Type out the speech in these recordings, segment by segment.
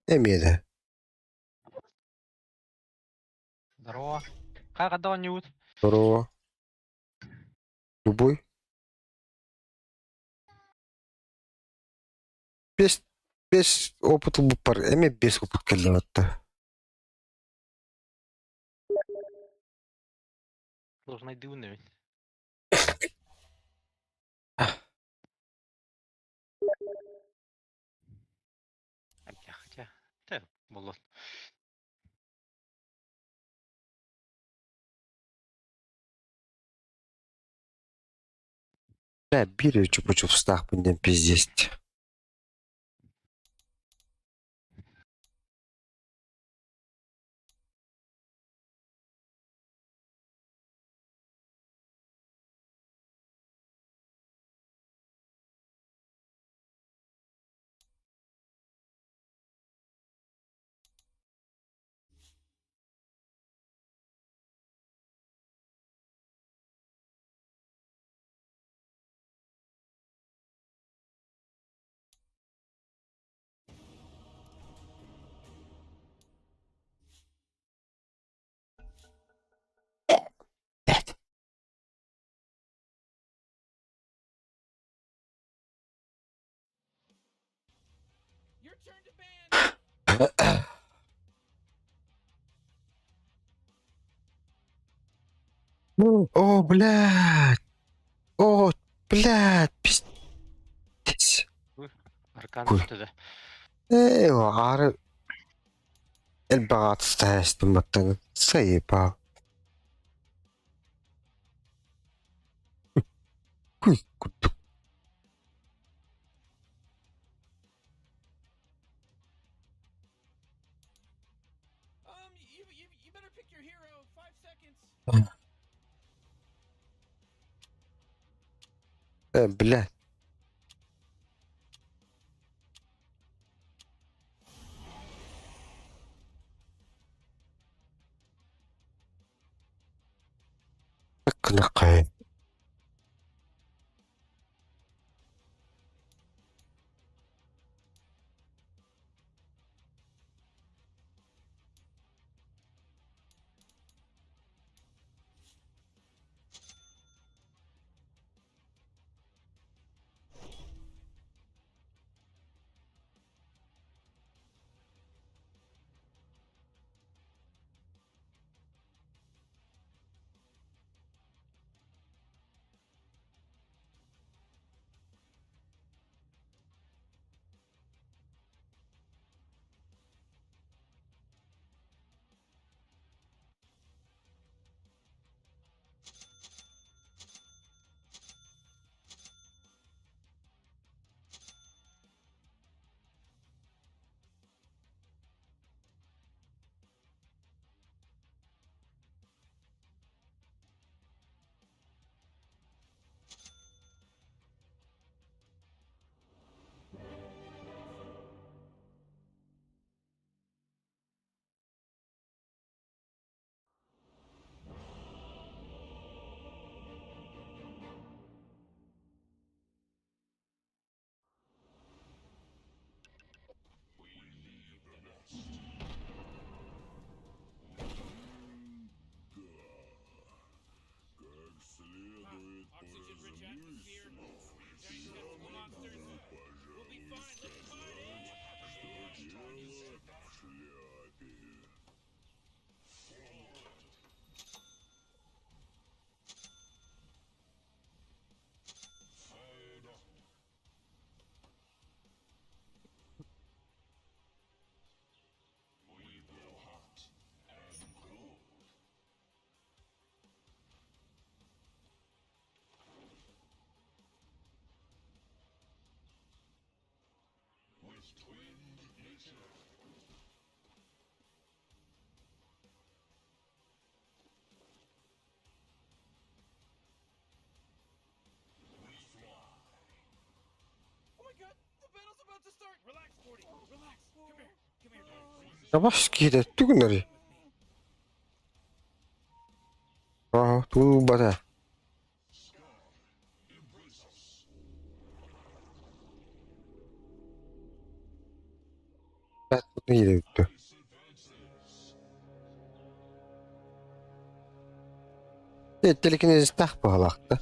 Эмиэ да. Здорово. Как оонньуубут? Здорово. Любой. Без, без опыт ылбыппар эмиэ без опыт кэллэ батта. Сложнайдыыбын эбит. Хотя, хотя, да, буоллун. Бля, биир чупа-чупстаахпын диэн пиздец. О, блядь! О, блядь, пиздец. Аркан Куй. түстэ. Ээ, аары элбэх аатыстаһаастым баттан сайыпаа. Куй курдук. Э, блядь. Гынаххай. Табас киирэ тугунары. Аа, тугу бара. Иирэ. Телекинезтаах быһалаахта.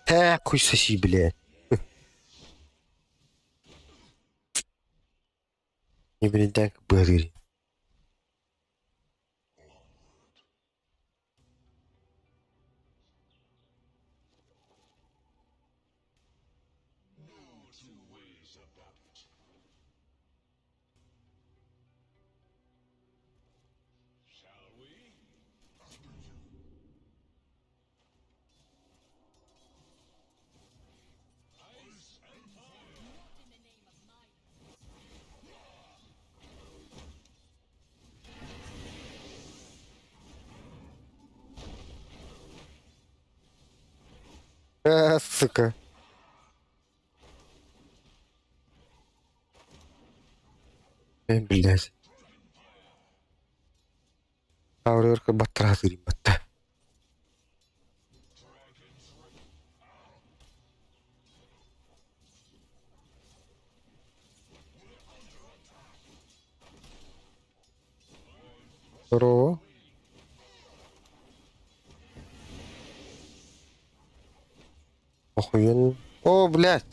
Э, хуй соси, блядь. Не блядь, быры. А, сука. Блядь. Аурерка батраты батта. Здорово. Охуенно. О, блядь.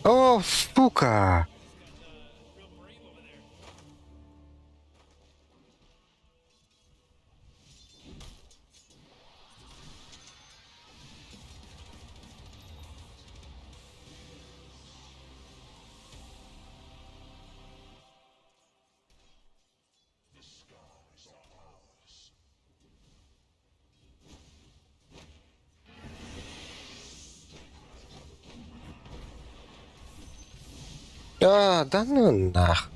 О, сука. А, да ну нах.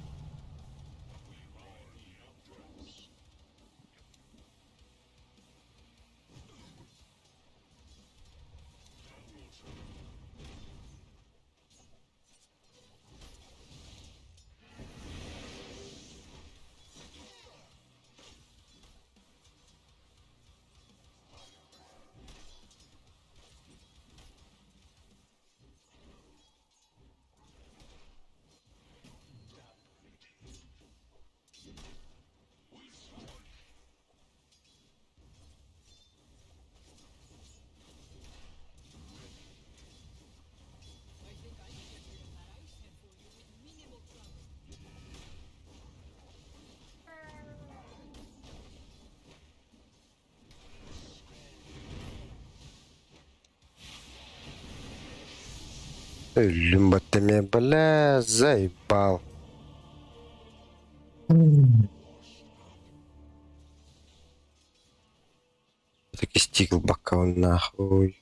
Люмбатами, бля, заебал. Таки стикл бокал нахуй.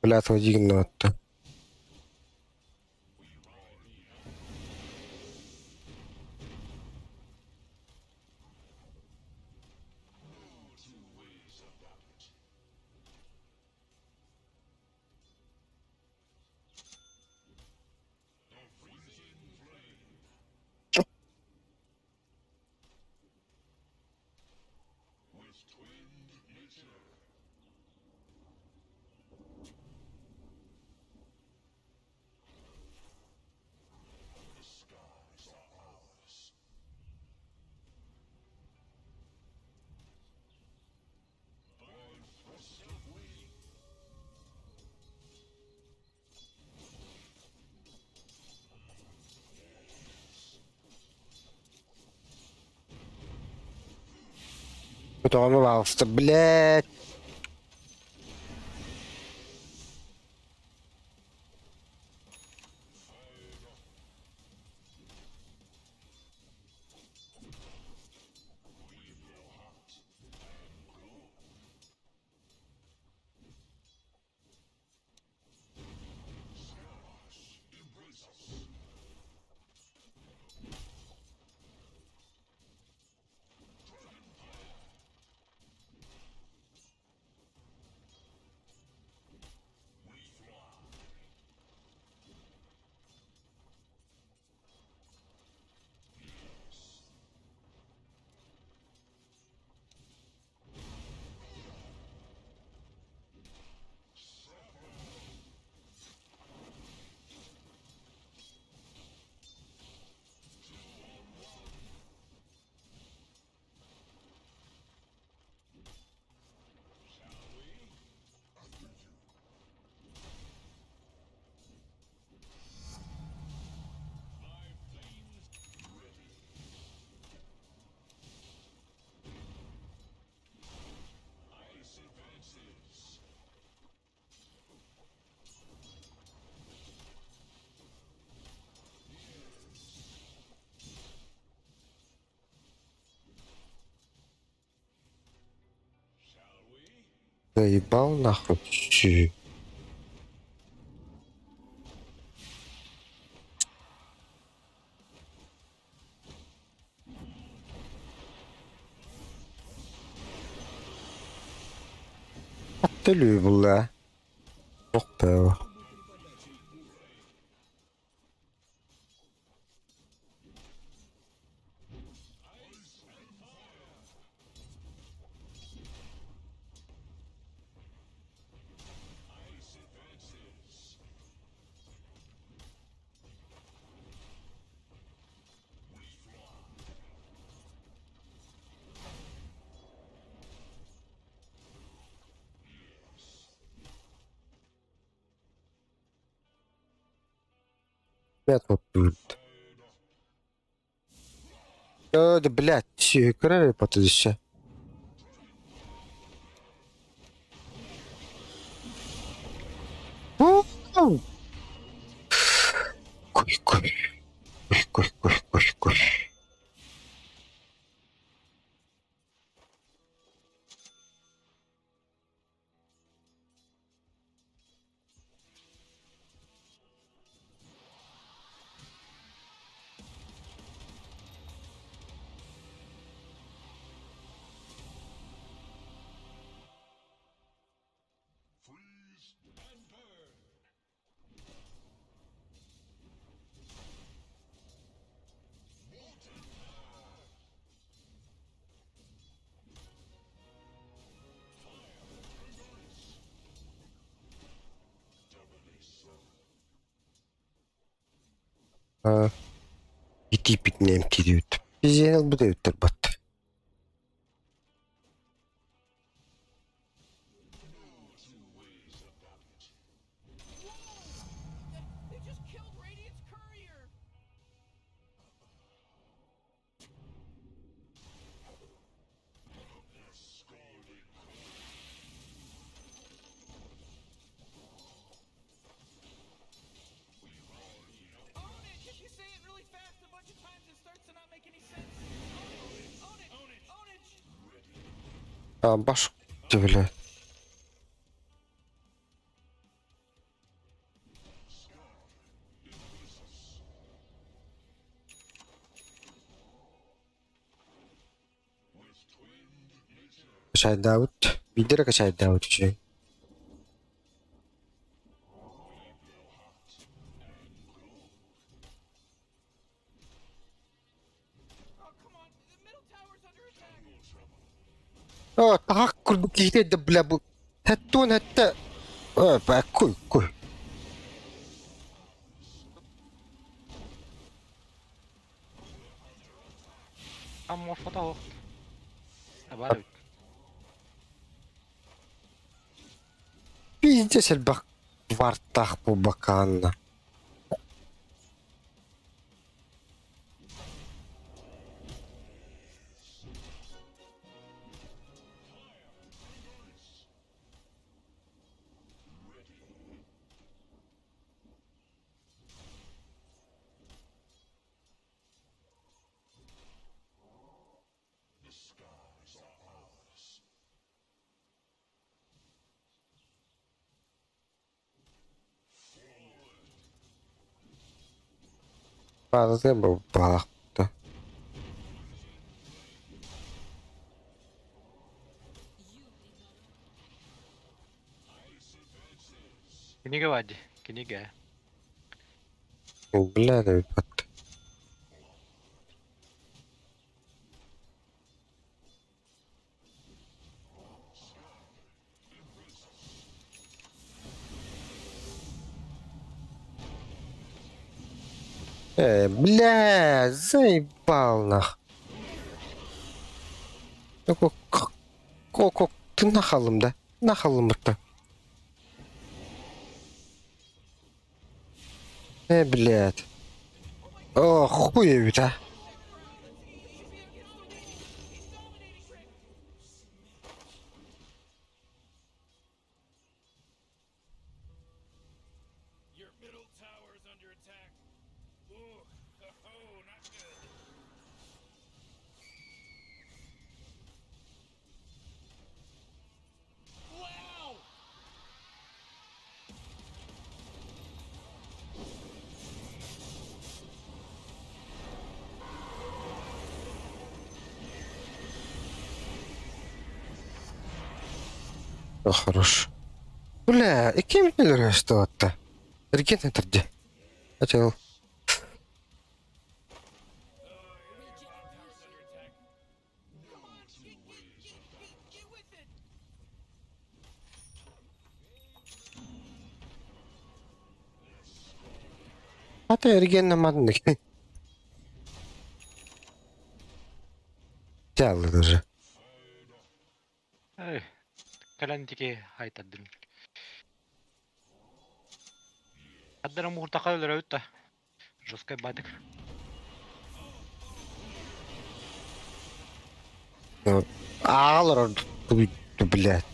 Бля, твой гнот. Көтөҕөмө баҕалыста, блядь. Заебал нахуй. Чү. Төлүү булла. Тохтоо. Бэт Да, блядь, көрөр потудище. Кой, кой. Кой, кой, кой, кой, кой. Итииппитин эмтиирбит. Биһиэнэ ылбыт эбиттэр бат. А, баш, бля. Качайдаабыт. Биирдэ эрэ качайдаабыт үчүгэй. Оо, таһах курдук киһитэ да бля бу хэттуон хэттэ Э, куй куй. Амморфота оһох. Баар эбит. Пиздец элбэх вартаах буолбакаанна. Баҕатыгар баҕалаахпыт Кинигэ баар дии, кинигэ. Бля, да эбит. Бля, заебал нах. Ко ты нахалым, да? Нахалым это. Блядь. О, хуй эбит, а. О, хорош. Бля, и кем что-то? Реген это где? Хотел. А ты реген маннык. Тялы даже. Эй, кэлэн тики хайтардым. Аттара мууртаха өлөрөбүт да. Жесткай бадык. Аалар, блядь.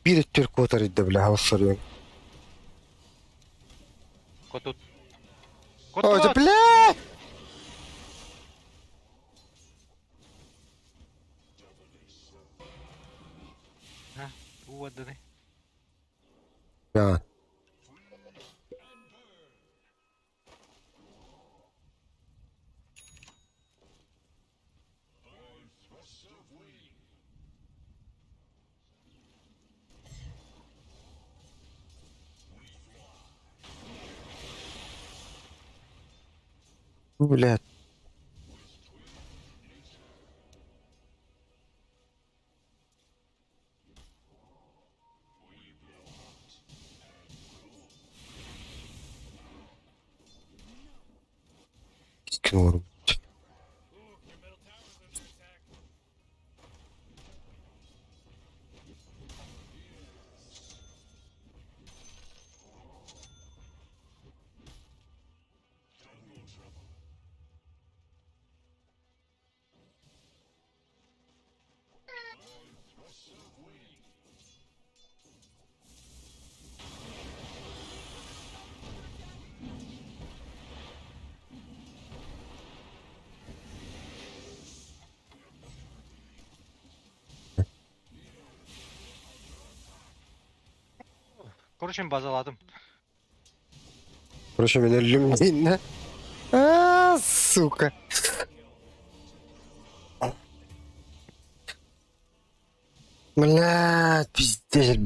Биир өттүр куотар идде, бля, хаус сорuyun. Котут. Ой, да Котут! блядь! Уоданы. Да. Блядь. Скинула. Короче, базаладым. Короче, меня люмин, А, сука. Блядь, пиздец,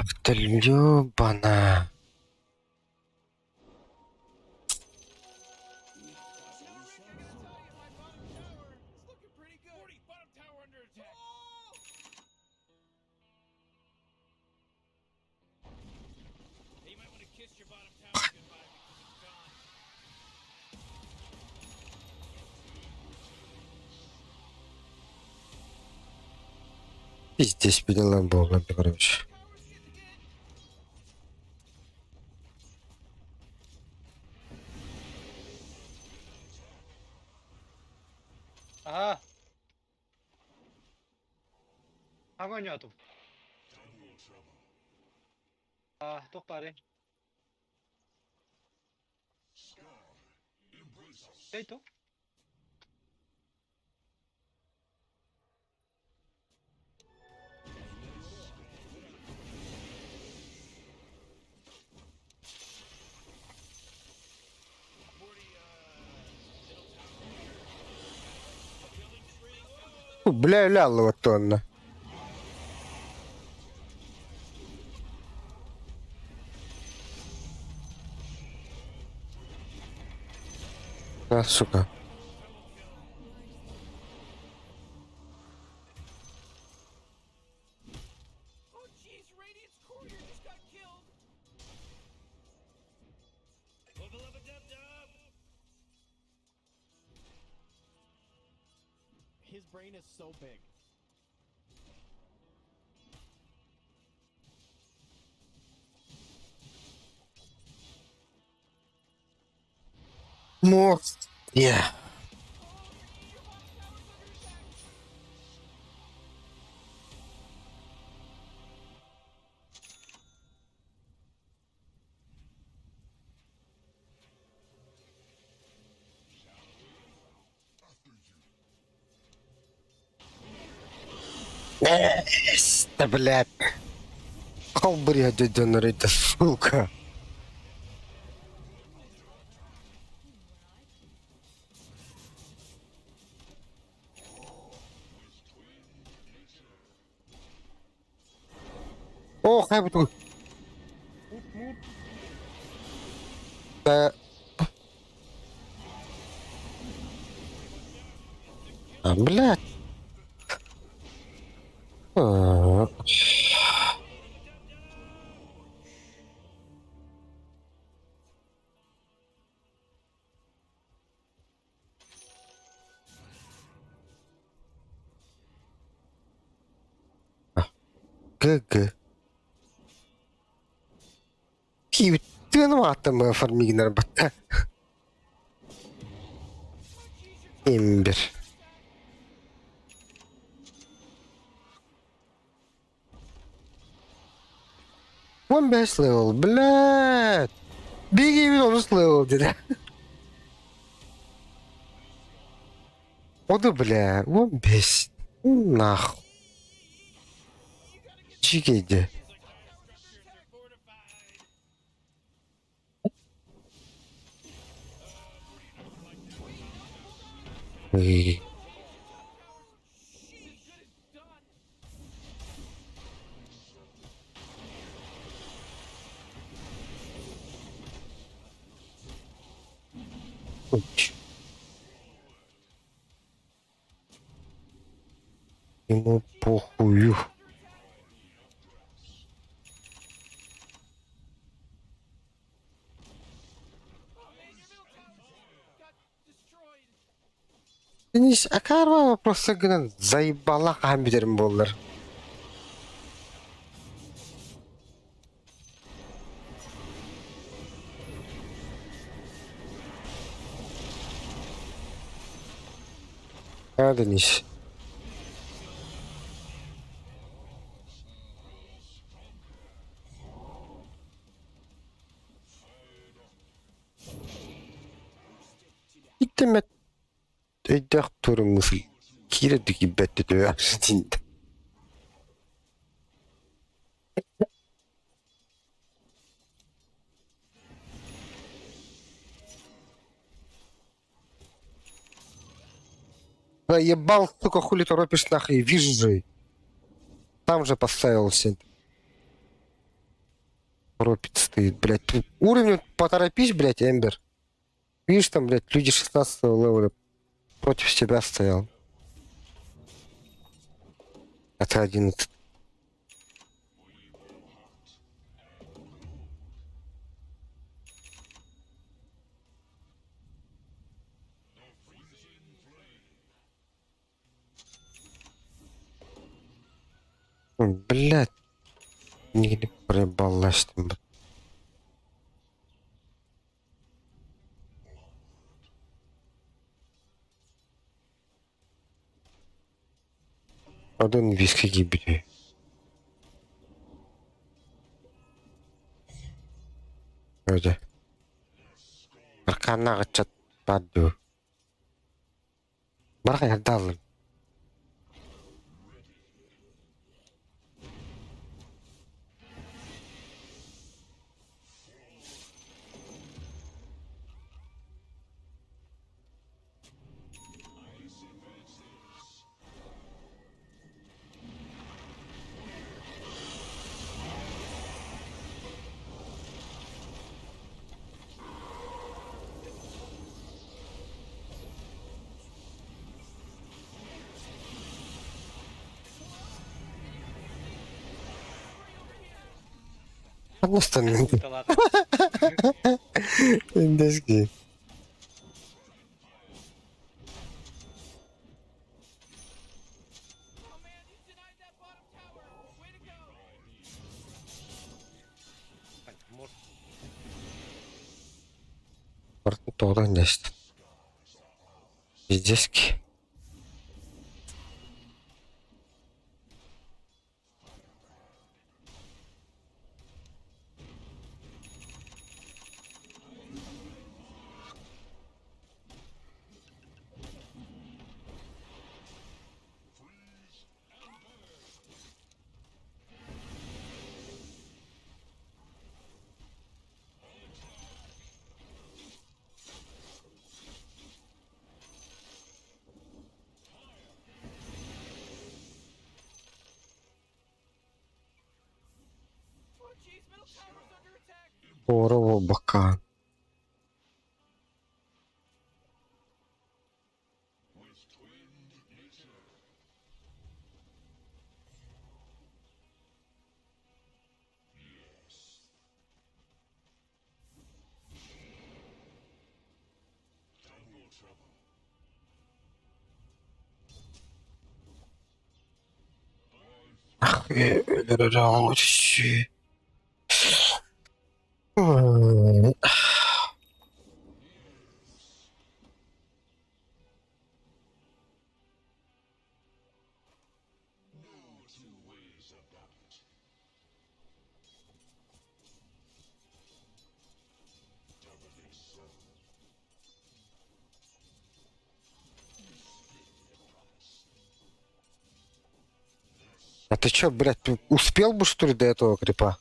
ёбана. Пиздец, по был, короче. Ага. Огонь ату. А, туох баарый? Эй, ту? Бля, үлэ аллыбат онно. А, сука. His brain is so big. More. Yeah. Да, блядь. Колбря дядя это сука. О, хай бы тут. Да. А, блядь. А. ГГ. Киевтен ватамы фармигнер батта. Имбир. One best level, блядь. Беги минус level dedi. O da бля, 15. Нахуй. Чигеди. Эй. Ой. Ему похую. Денис, а карма просто гынан заебала хамбидерим боллар. А, Денис. Иттемет өйдөөх туруммус киирэ киирбэт түһэ Заебал, сука, хули торопишь нахуй, вижу же. Там же поставился. Торопит стоит, блядь. Тут Уровень поторопись, блядь, Эмбер. Видишь, там, блядь, люди 16 левела против тебя стоял. А ты 11. Блядь. Не проебалась там, блядь. Один виски гибели. Öyle. Арканна ычат баду. Барга ядалым. Ханна Ульталаата. Индески. Тоҕо дьэст. Пиздецки. Туора буолбаккаан. А ты чё, блядь, успел бы, что ли, до этого крипа?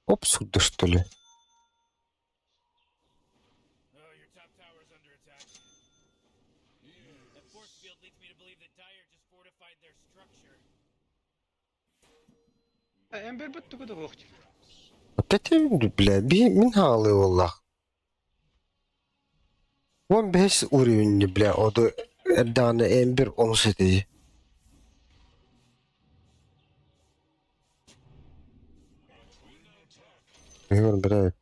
Оп, сюда, что ли? Эмбер бүттүгү да буохтик. Опять, бля, би мин хаалы оллах. 15 уровень, бля, оду эрдааны Эмбер 17. Егор, бля.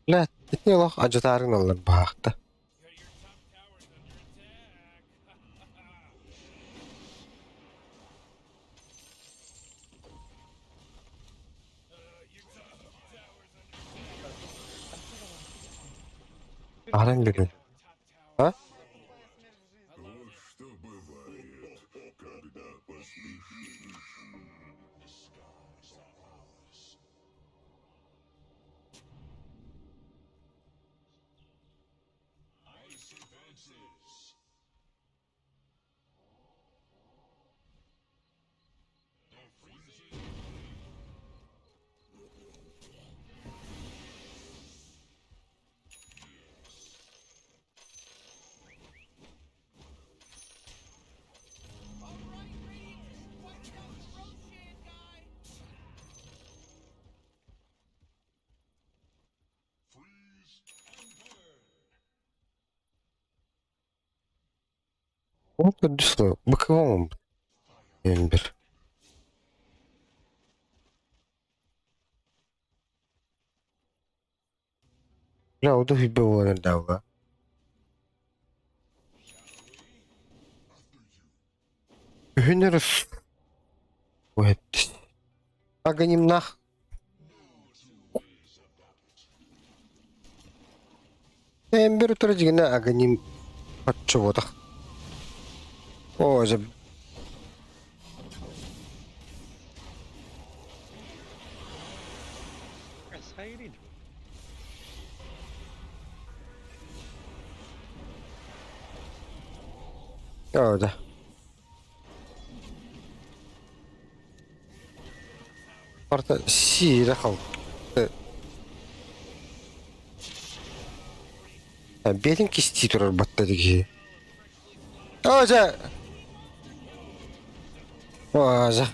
Бля, итини олох адьытаарын ыллар баахта. Арын бүгүн. А? Ол көрдүс быкыбам Эмбер. Бля, оду хүбbe буолан эрдээҕэ. Үһүн эрэ Аганимнах. Эмбер утары дьигинэ аганим оччоботах. Оо, дьэ Оо да. Барыта сиирэ халты. Бэйэтин кистии турар батта киһи. Оо дьэ. Оо дьэ.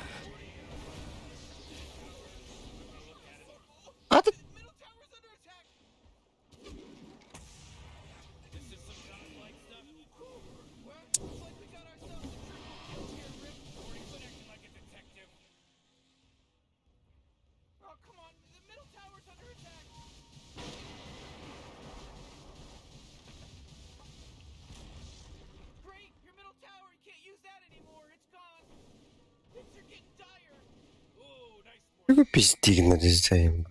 Аты Пиздигнэ дизайын.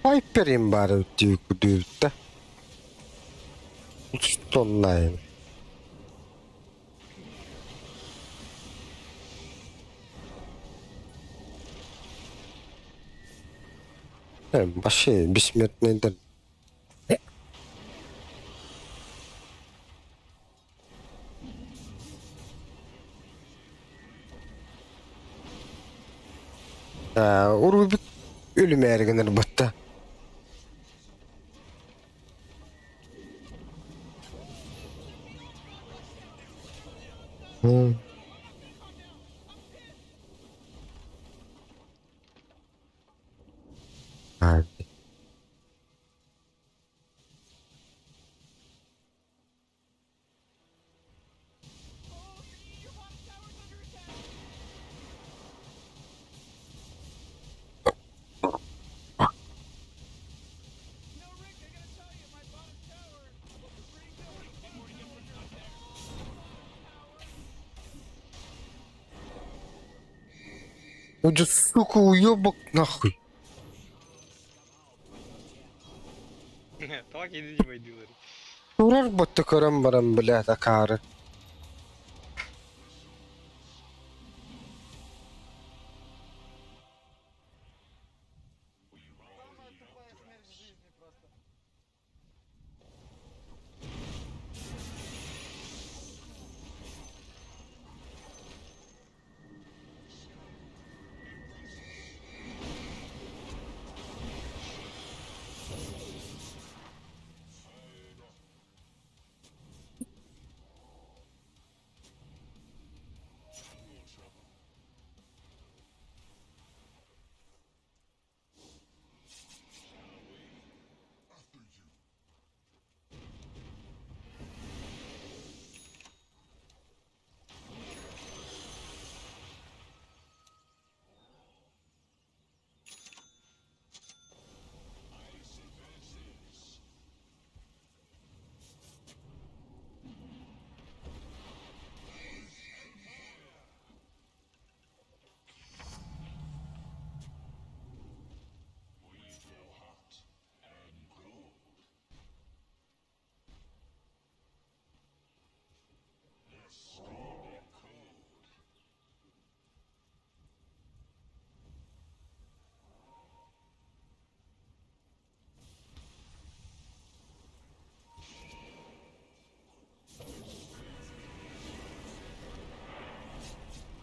Хайперим баар эбит дии Устоннаайын. Вообще бессмертныйдар. Урубик өлүмээри гынар батта. Ну, сука, уебок нахуй. Тоҕо киһини дьимайдыылар. Турар батта көрөн баран, блядь, акаары.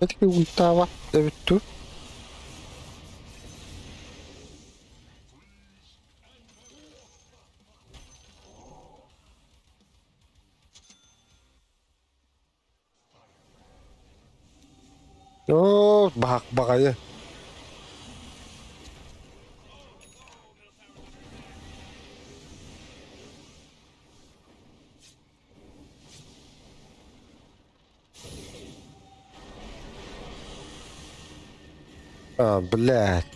Этики ультаабат эбит дуу? Оо, баһак баҕайы. А, блядь.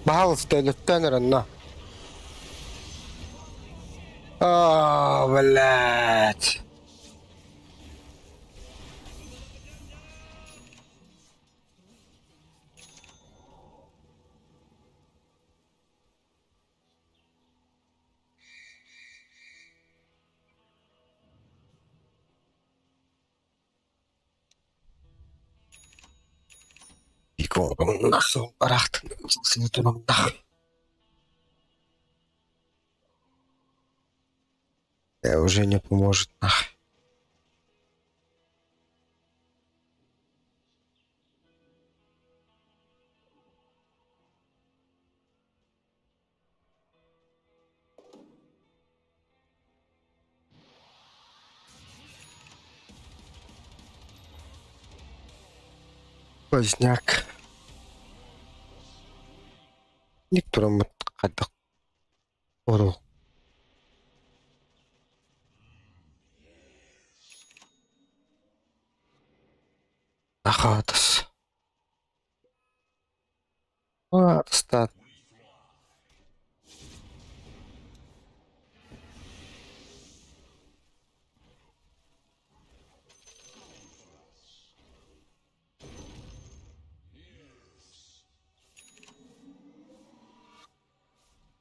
Баһаалыста өлөттөөн эрэ онно. А, блядь. Уже не поможет нахуй. Поздняк. Никтороммут хайдах оруо Ахаатас. Аатастаат.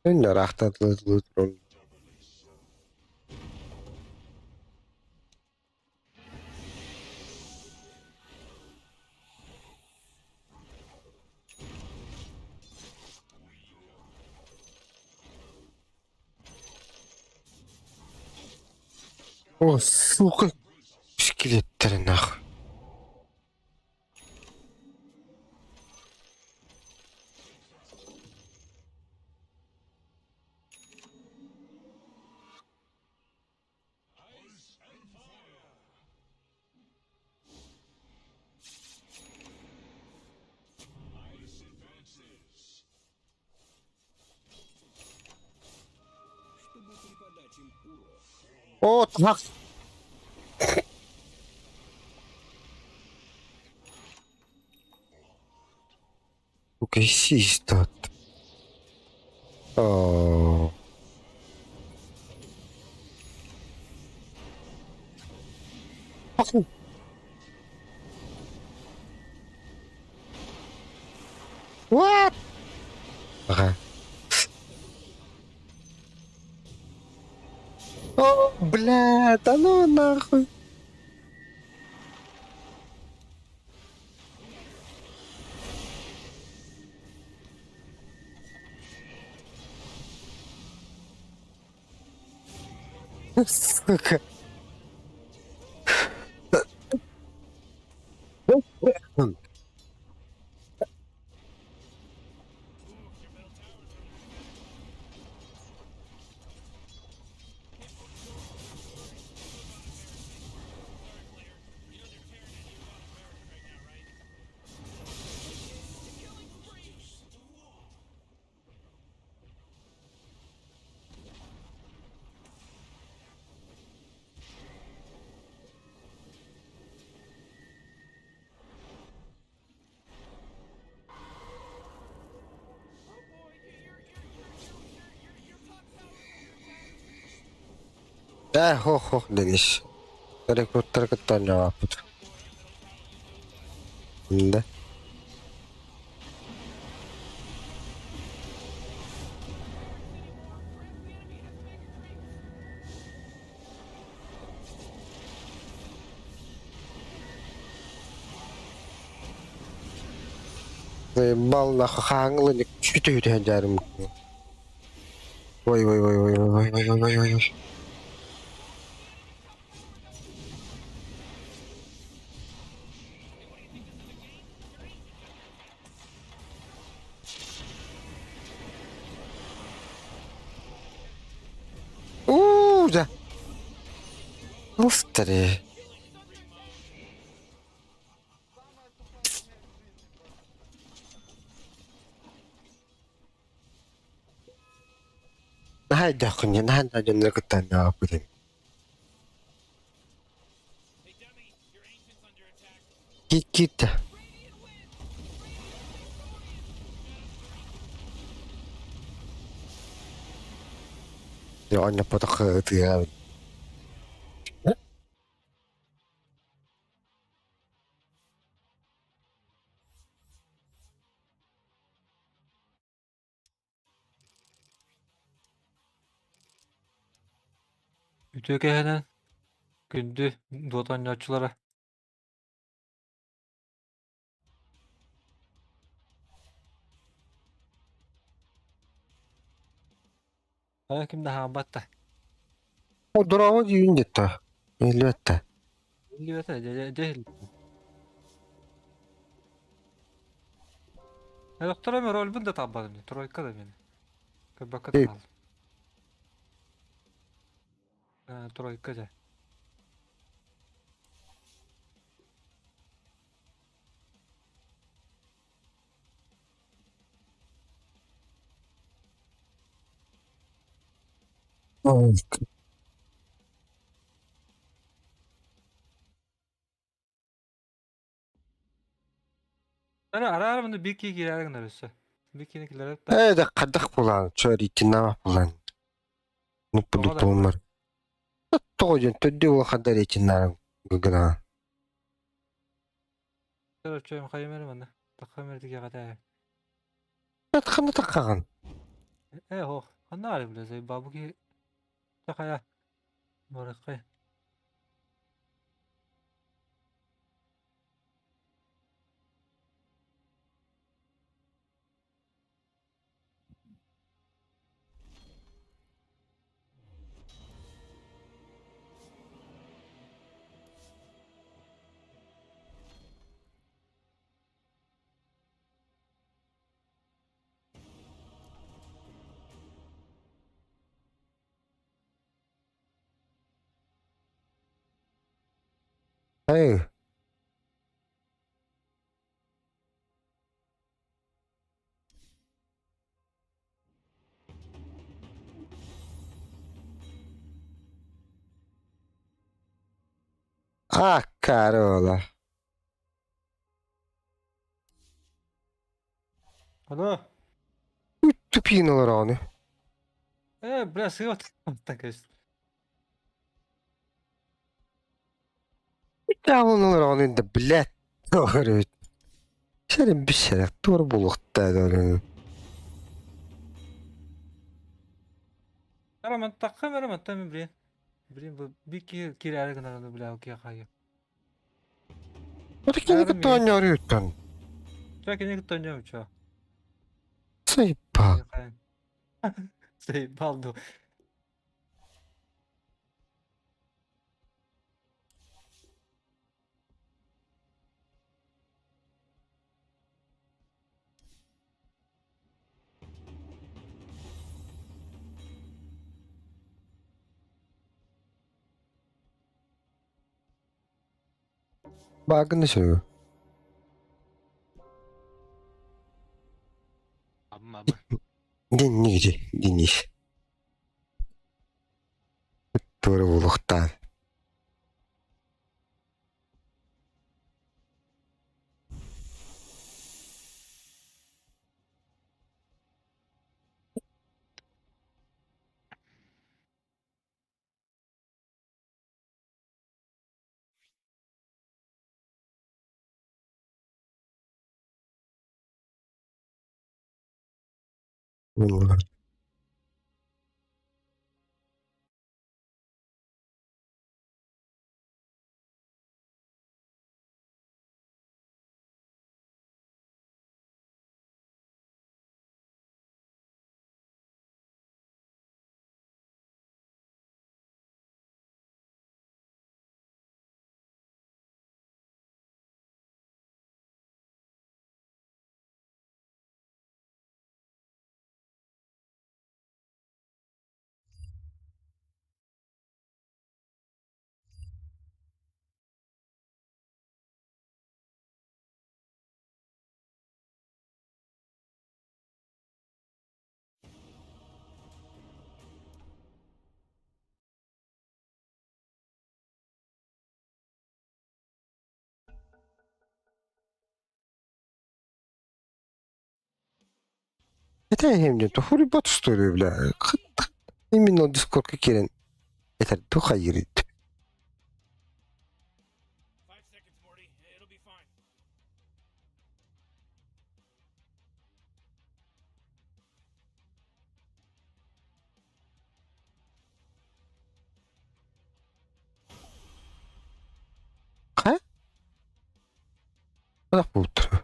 Өннөр О, сука, скелеттері нахуй. О, так. Сука, систат. О. What? Ага. О, бля, да ну нахуй. Сука. Ээ, хох-хох Денис. Рекруттары кытта оонньообоппут. Да. Заебал нахуй хаҥылы чүтү дьаарым. Ой ой ой ой ой ой ой ой ой. Уу, да. Уфтари. Наһаа өйдөөххүн дии, наһаа дьоннору кытта оонньообоппут эбит. Киирдэ. Оонньоппотох ытыа. Үтүө кэһэнэн күндү дуота оонньооччулара. Хайа ким да хааммат да. О, дорообо дьүүн диэтэ. Иһиллибэт да. Иһиллибэтэ, дьэ дьэ иһиллибэт. Доктор эми рольбун да талбатым, тройка да мени. Көрбөккө да хааллым. Тройка дьэ. Ара араар маны биир киһи киирээри гынар өссө. Биир киһини киллэрэр да. Ээ, да хайдах булаан, чөөрүйтиннээх булаан. Тоҕо да. Нуппудуппулмар. Тоҕо диэн төрдү улахан да рейтиннээх гына. Короче, хайым эрэ манна. Таххам эрэ тигиэҕэ Ханна таххаҕын? Ээ, ох, ханна аары билэ заебал киһи. Тахая. Барыккай. Эй, ah carola. Алло. Тупин олорону. Ээ, бля, сыат. Так Явыл олорону да блядь. Говорит. Сәрін бісәрек тур булуқта дөрін. Ара мен таххам эрэ мантан мин блин. Блин, бу биир киһи киирээри гынар ону бля киһи хайы. Отакини кытта оонньоору Чё кини кытта оонньуом чё? Сайпа. Заебал ду. Багын сөйгө. Абым абы. Диннигiji, динниш. Тура булуқтан. Булар. Это иһим диэн хули бот что ли, бля. Именно Дискордка киирэн этэр ду хайыыр. 5 seconds, Morty. It'll be fine. Хайа? Хайдах буолтура?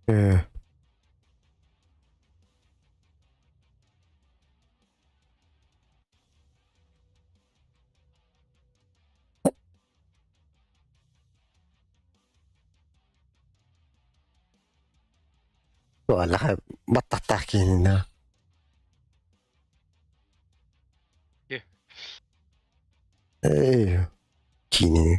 Э, Валлаха баттахтаах киһини Э. Эй, киинини.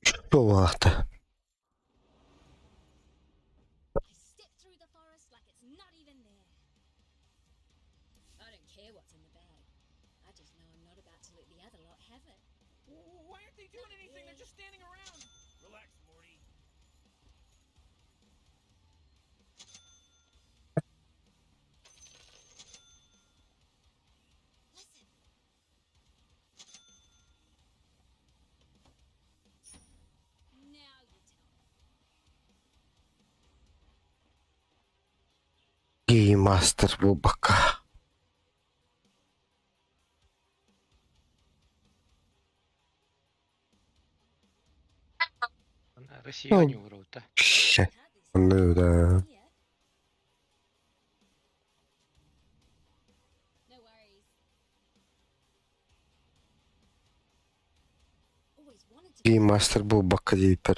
Что? I step through the forest like it's not even there. I don't care what's in the bag. I just know I'm not about to let the other lot have it. Why aren't they doing anything? They're just standing around. Relax, Morty. Listen. Now you tell me. Геймастер буолбакка. Россияне урут. Ща. Hardly Ну да. here. No worries. Always wanted to be Геймастер буолбакка диэбиппэр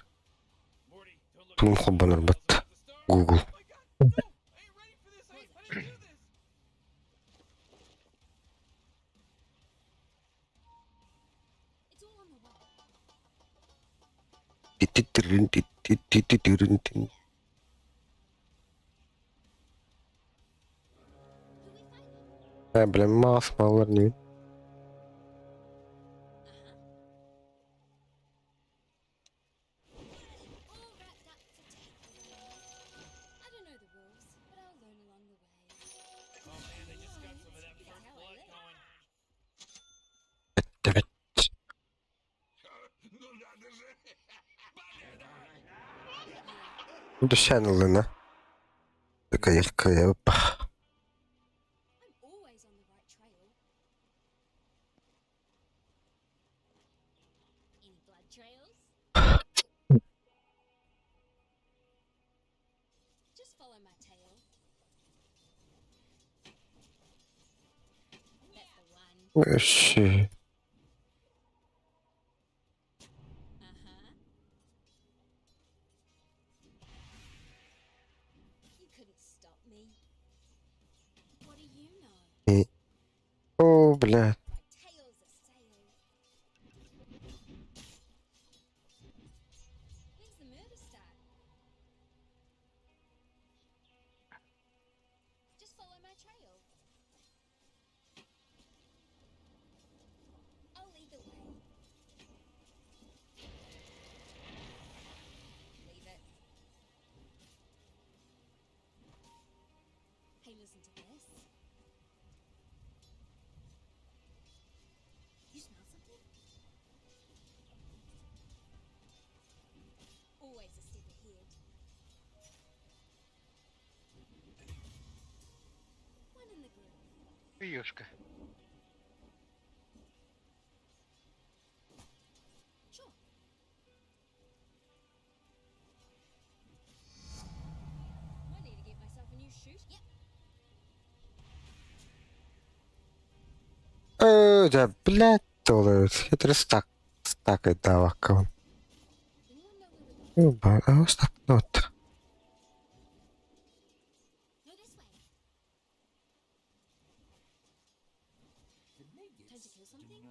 Morty, don't look. тугум холбонор батта. Google. Oh my God! No! I ain't ready for this. I didn't do this. It's all on the way. Титирин титирин тин. Who we fighting? Э, бля, мас малар не. All wrapped up for takeaway. I don't know the rules, but I'll learn along the way. Oh man, they just got some of that That's first how I blood live. going. Эттебет. Душан ылына. Такая опа. I'm always on the right trail. Any blood trails? Just follow my tail. That's the one. Вообще. You couldn't stop me. What do you know? О, бля. My tail's a sail. When's the murder start? Just follow my trail. listen to this. You smell something? Always a step ahead. One in the groove. Ёшка. Sure. I need to get myself a new shoot. Yep. Э, да, блядь, доллар. Это стак. Стак это Anyone know where we're going? Стак нот. No, this way. Time to kill something?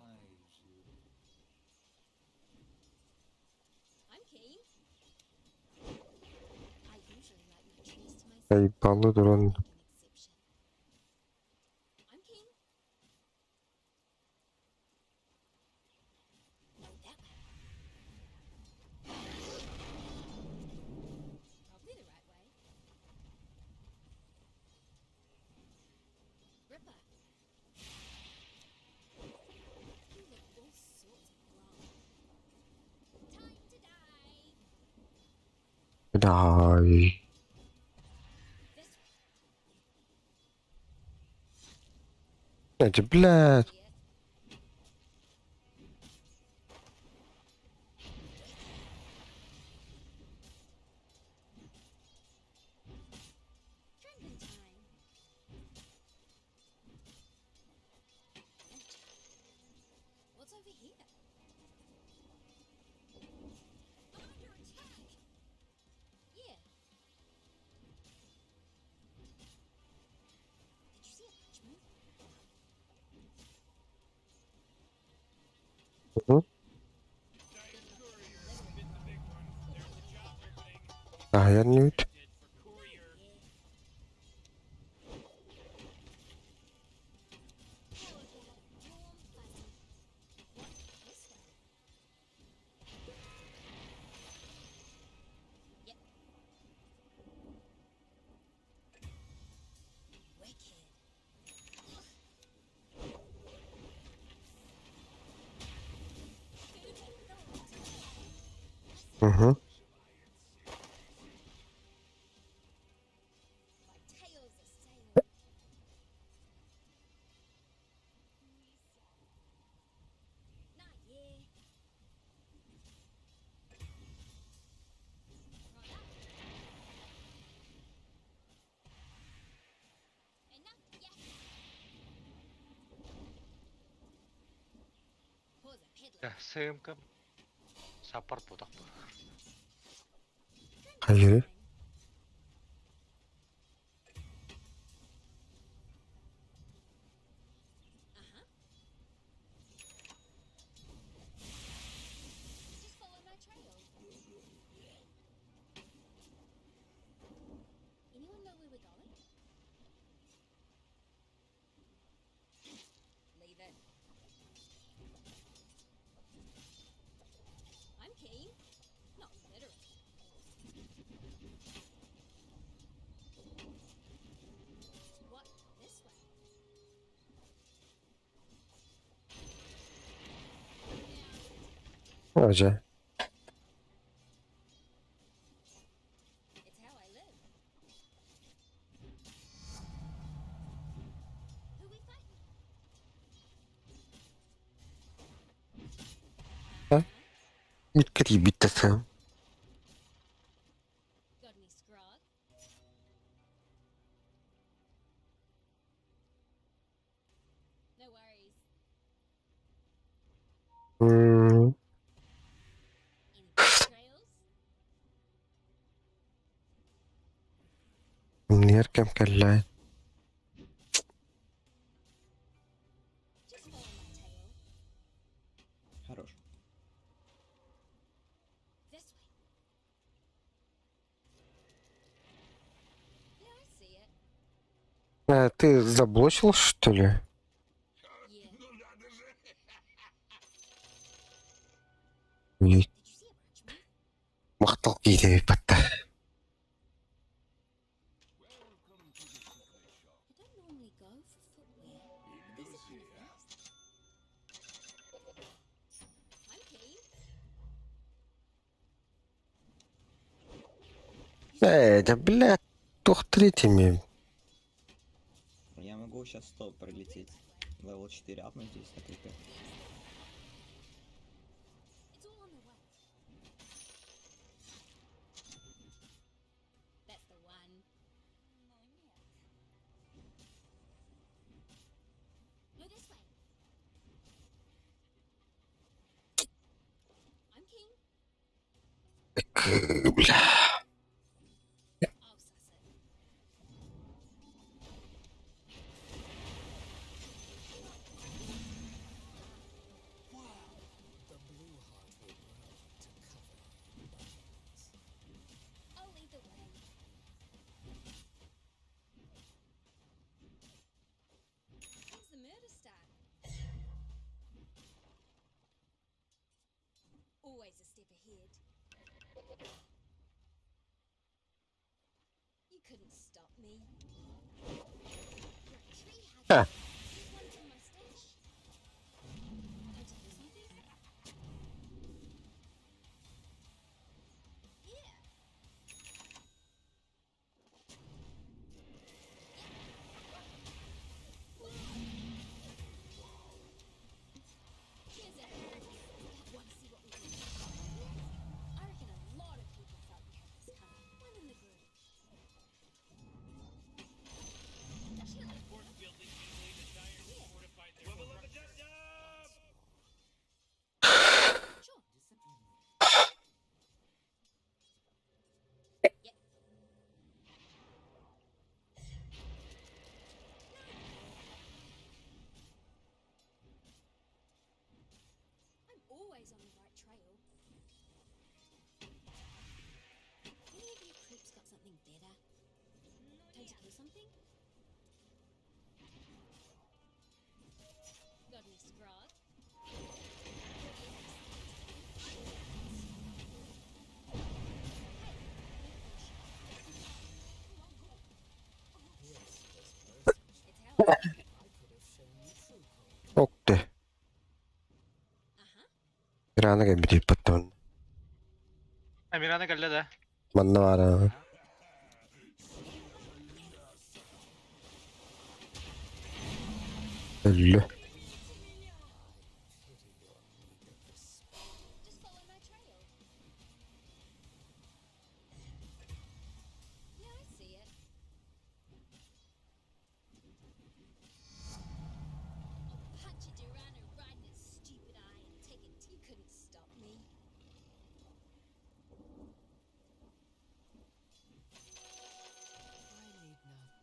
I'm keen. I usually like my trees to myself. Заебало дрон. Make an exception. I'm keen. No, that way. Probably the right way. Ripper. You look all sorts of wrong. Time to die. Да. This way. Блядь, блядь. Idiot. Drinking time. What's over here? I'm under attack. Yeah. Did you see a branch move? Мгм. А, я не Yeah. How about a warm fuzzy? What? This way. Yep. Wicked. Угу. My tail's a sail. Not yeah. Right up. Enough yakking. Pause a peddler. Сымка. Сапар путах. Hayır. Uh-huh. Just follow my trail. Anyone know where we're going? Leave it. I'm keen. Not literally, of course. What? This way? Hoca. It's how I live. Who we fighting? Bitte. Got any scrog? No worries. Any big trails? Неркем кэллэ. Just follow my tail. Хорош. This way. Yeah, I see it. Э, ты заблочил, что ли? Yeah. Ей, Did you see a branch move? Махтал киһи батта. Kind of things. I'm keen. Э, да блядь, туох третьими. Я могу сейчас 100 пролететь. Level 4 апнуть здесь на крипе. It's all on the way. That's the one. No, this way. I'm keen. Бля. I'll suss it. I'll lead the way. When's the murder start? Always a step ahead. You couldn't stop me. You're a tree hugger. Huh. Here's one from my stash. Time to do something? Yeah. Here's a hack. Want to see what we do? I reckon a lot of people felt we had this coming. One in the group. Sure. Yep. I'm always on the right trail. Any of you creeps got something better? Time to kill something? Got any scrod? It's how Ок ты. Рано кэлбит потом. Мирана кэллэ да. Манна баара. Өллө. Just follow my trail. Yeah, I see it. I'll punch a Durano right in its stupid eye and take it. You couldn't stop me.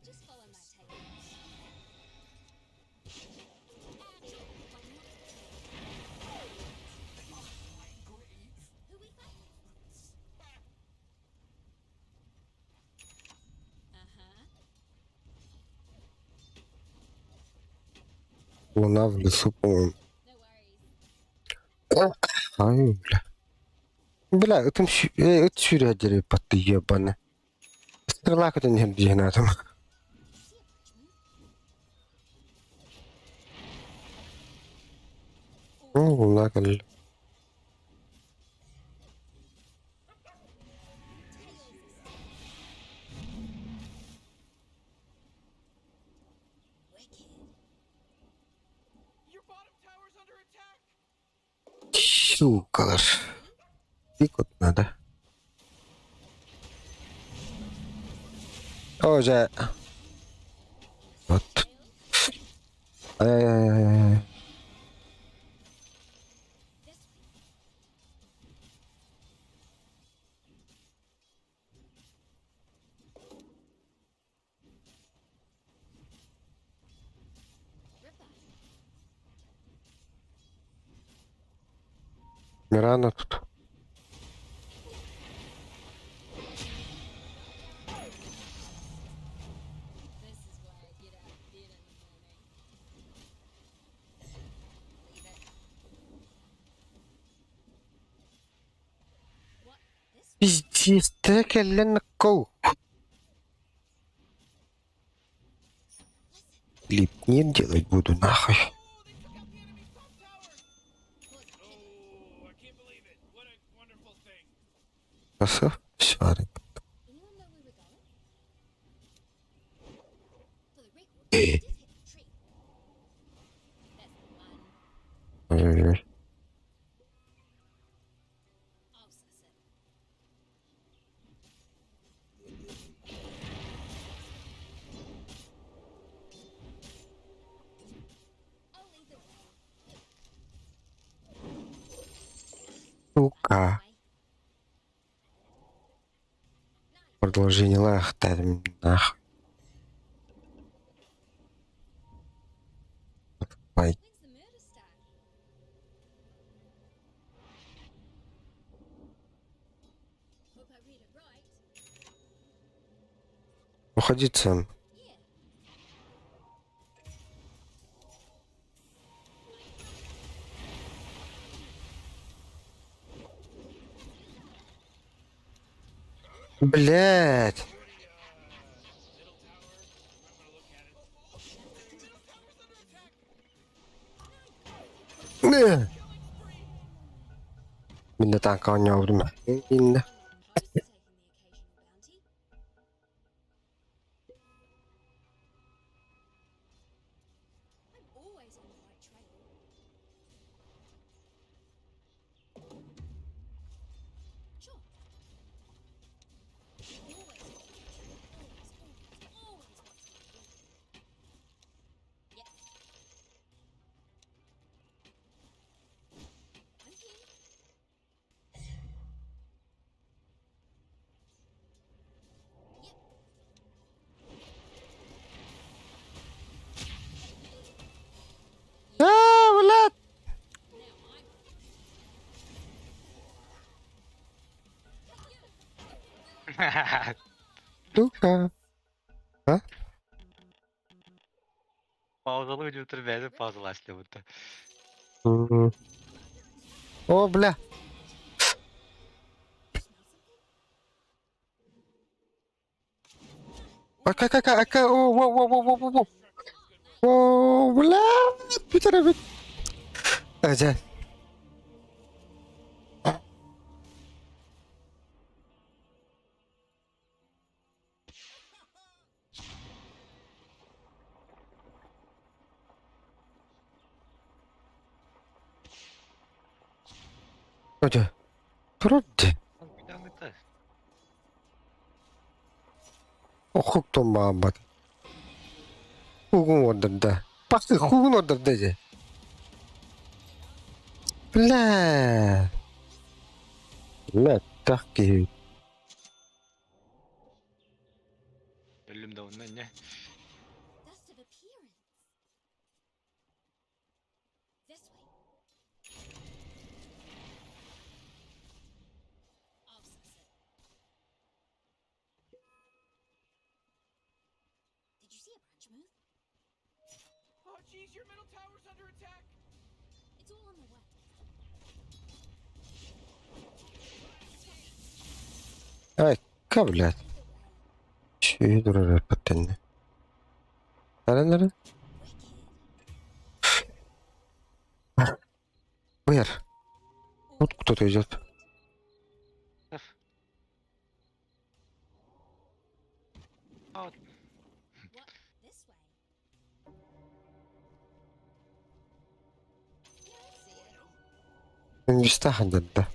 Just follow my tail. Why not? Who we fighting? Uh-huh. Луна в лесу, по-моему. No worries. Ай, бля. Бля, это сюря ты ебаный. Стрела это не где на там. See a bridge move? Ну, луна кэллэ. Tails is Wicked. Your bottom tower's under attack. Сука ж. Пик надо. О, дьэ. Вот. Ай-яй-яй-яй. This way. Ripper. Мирана тут. This is why I get out of bed in the morning. Leave it. What? This way? Пиздец, ты кэллэн коу. Клип не делать буду нахуй. Все, Anyone know where we're going? For the record, I did hit the tree. That's the one. Ой-ой-ой. I'll suss it. I'll lead the way. Сука. Way. Продолжение лахта, нахуй. Ай, When's the murder start? Hope I read it right. Уходи, Сэм. Yeah. Блять. Minna танка оонньообутум. Инна. Opposed to taking the occasional bounty. I'm always on the right trail. Sure. Always on the right trail. Always, always, always what's my plan. Yep. I'm keen. Yep. А, блядь! Now I'm Сука. А? Паузалы бүтүр бэйэтэ паузалааччы будто. М. О, бля. You smell something? Ака, ака, ака, о, во, во, во, во, во, во. О, блядь, бүтэр эбит. Ажа. Ожа. Турар дии. Охук мааммат. Хугун ордорда. Пахты хугун ордорда дии. Бля. Бля, так киһи. Өлүм да онно не. Dust of appearance. This way. I'll suss it. Did you see a branch move? Oh, jeez, your middle tower's under attack. It's all on the way. Ай, ка, блядь. Either way. Чү турар паттенне. Таран Wicked. Вэр. Вот кто-то идет. А, What? This way. Yeah, I see it. Инвестахан да.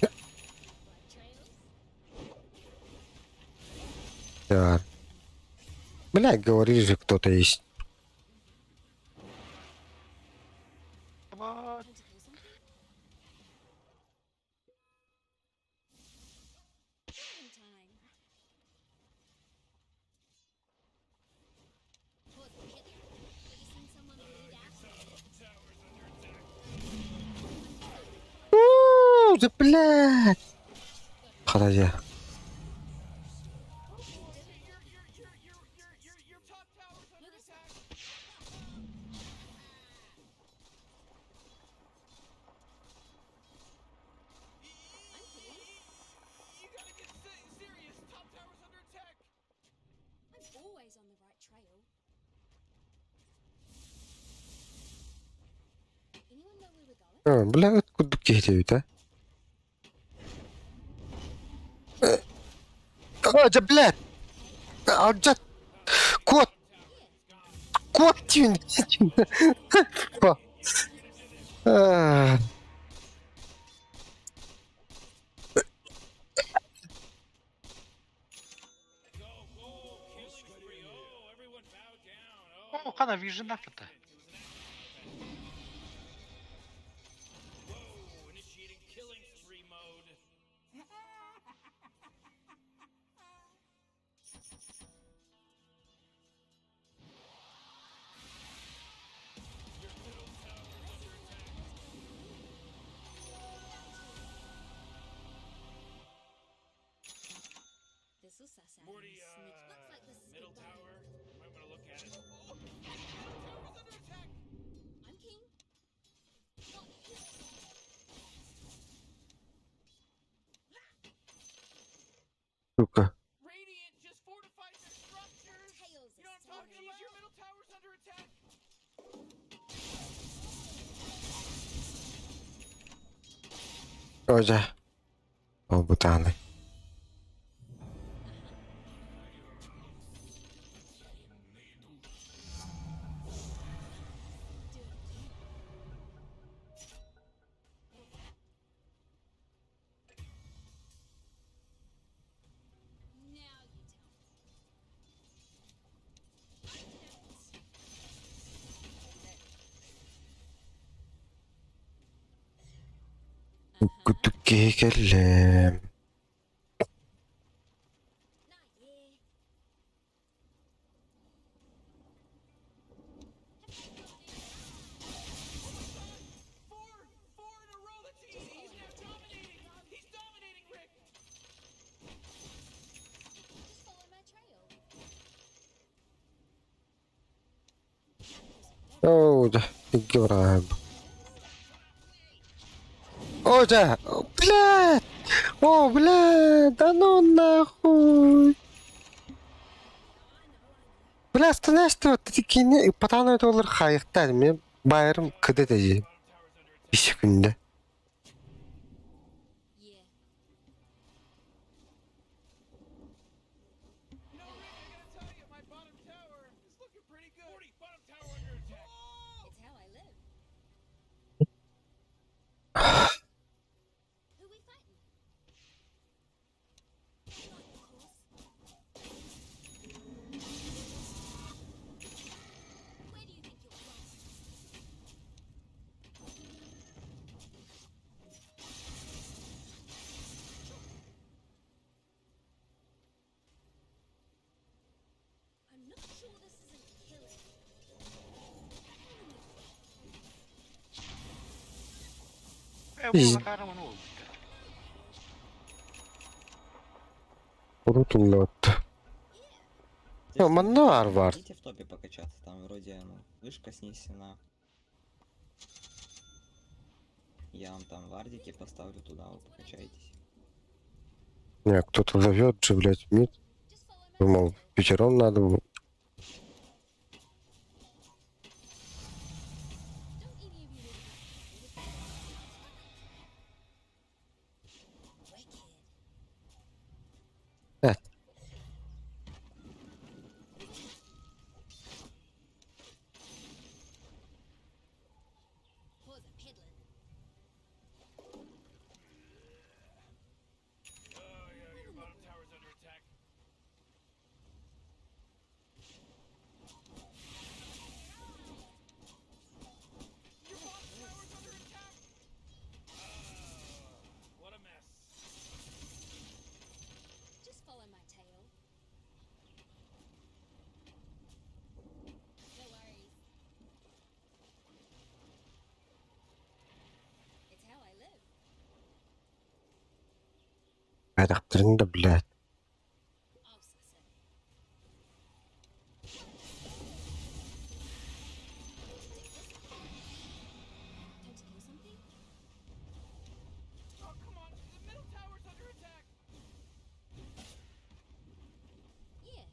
Right trails. Да. Блядь, говорили же, кто-то есть. what? Time to kill something? Driving time. Pause the pit. Ever seen someone bleed out? Уу, да блядь. Подожди. Your top tower's under No, this attack. I'm keen. You gotta get serious. Top tower's under attack. I'm always on the right trail. Anyone know where we're going? А, бля, откуда киһи а? О, дьэ, блядь! Алдьат! Куот! Куот түүн! Аа. О, хана vision это. This'll suss out any sneak. Looks like this is goodbye. I'm keen. Not here. Сука. Radiant just fortified their structures. Tails You know is what I'm talking telling. about? Your middle tower's under attack. О, дьэ. Ол бытаанай. Do it again. Now you tell me. Кутук киһи кэллэ. Not yeah. Four, four in a row. That's easy. He's now dominating. He's dominating, Rick. Just follow my trail. Оо, дьэ, икки бараһым. О, дьэ, блядь! О, блядь, да ну нахуй! Бля, остановись ты, кини патаны доллар хайыктар, мен байырым кыды дежи. Bir күндө. Yeah. You know, Rick, I gotta tell you, my bottom tower is looking pretty good. 40, bottom tower under attack. Oh! It's how I live. Who we fighting? I'm on course. Where do you think you're going? I'm not sure this isn't killing. Э, bu kahraman oldu. Урутуллуот. Здесь манна бар бар. Хотите в топе покачаться? Там вроде, ну, вышка снесена. Я вам там вардики поставлю туда, вы покачаетесь. Не, кто-то зовет же, блядь, мид. Just follow my Думал, пятером надо было. Don't any of you really Wicked. Э. Pause a peddling. Your bottom tower's under attack. Just follow my tail. No worries. It's how I live. Айдахтарын да, блядь. I'll suss it. Time to kill something? Oh, come on. The middle tower's under attack. Yeah.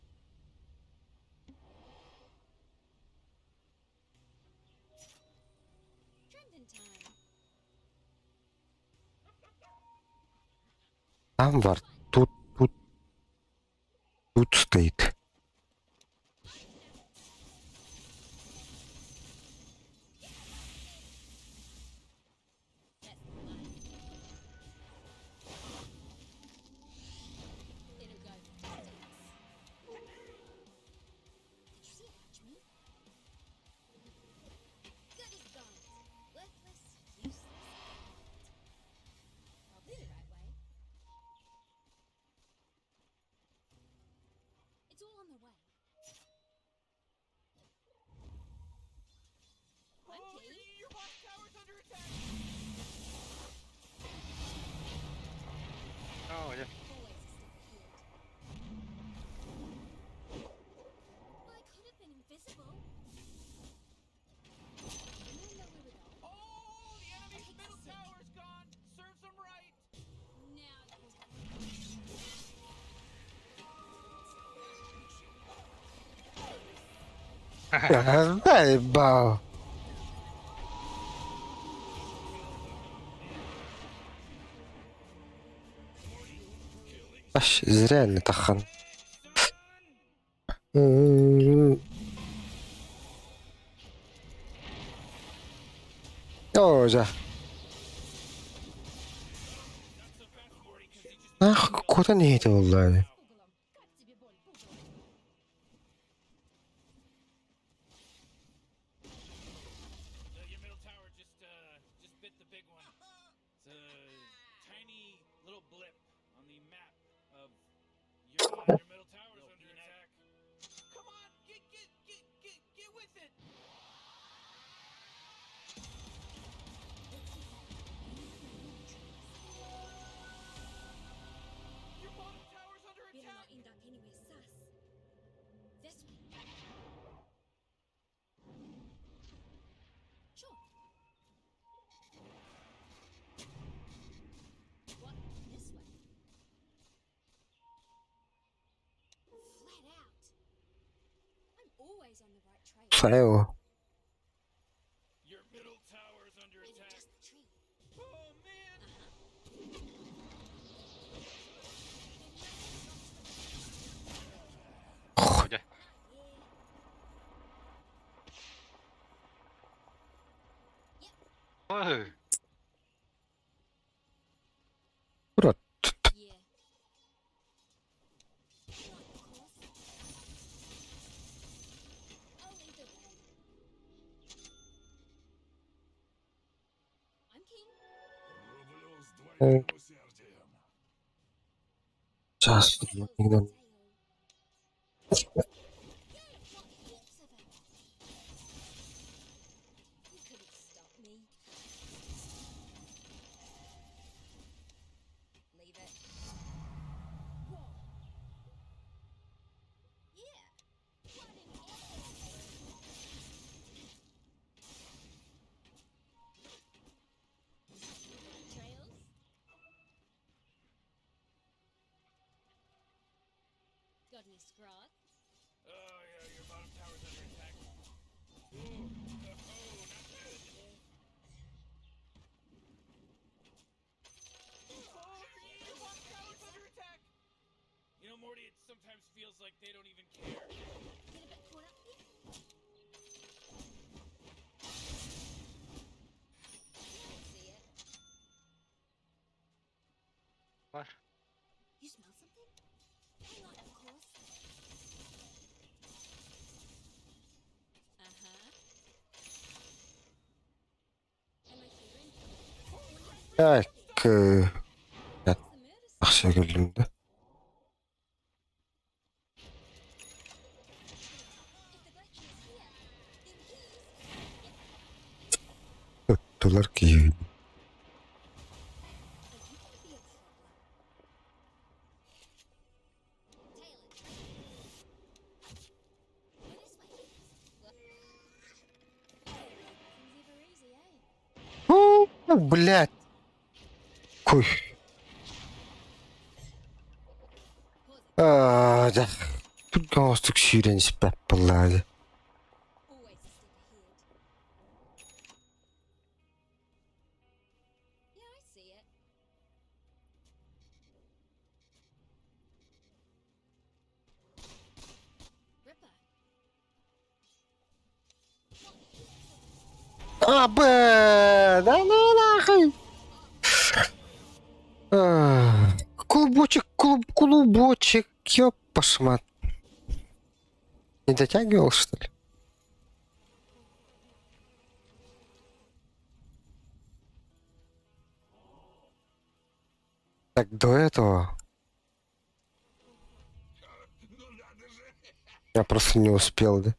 Trimmed in time. Там var. Тут, тут. стоит. That's the one. It'll go dance. Did you see it touch me? Good as gold. Worthless, useless gold. Probably the right way. It's all on the way. I'm Oh, keen. your bottom tower's under attack. Oh, yeah. Always a step ahead. Well, I could have been invisible. Anyone know where we're going? Oh, the enemy's Take middle a sec. tower's gone. Serves them right. Now you're talking. Заебал. Аш, зря не тахан. О, за. Ах, куда не это было? Пугалом. Как тебе боль, пугало? Your middle tower just bit the big one. It's a tiny little blip on the map of your middle tower's under attack. Come on, get get get get get with it. Your bottom tower's under Better attack. not end up anywhere sus. This way. Sure. What? This way. Flat out. I'm always on the right trail. Флео. Your middle tower's under I know attack. just the tree. Oh man. Oh, yeah. Yeah. Whoa. Урод. Yeah. Hang on, of course. I'll lead the way. I'm keen. Сейчас. Tails, tail. Yeah, I've got heaps of it. You couldn't stop me. Leave it. Whoa. Yeah. What an Trails? Got any scrod? Oh yeah, your bottom tower's under attack. Ooh, oh, not good. Oh, your bottom tower's under attack. You know, Morty, it sometimes feels like they don't even care. Get a bit caught up there? Yeah, I see it. What? You smell something? Hang on, of course. Uh-huh. Am I hearing? Так. It's the murder scene. Акча келдим да. If the black is here, then he's... Доллар кийин. Are you gonna be a problem? Tail it. Go this way. Well, nothing's ever easy, eh? У, блядь. Кой. Pause it. А, да. Тут галстук сүүрэн спэп боллаа. Always a step ahead. Yeah, I see it. А, Б, да ну нахуй! А, Клубочек, клуб, клубочек, ёпашмат. Не дотягивал, что ли? Так, до этого я просто не успел, да? You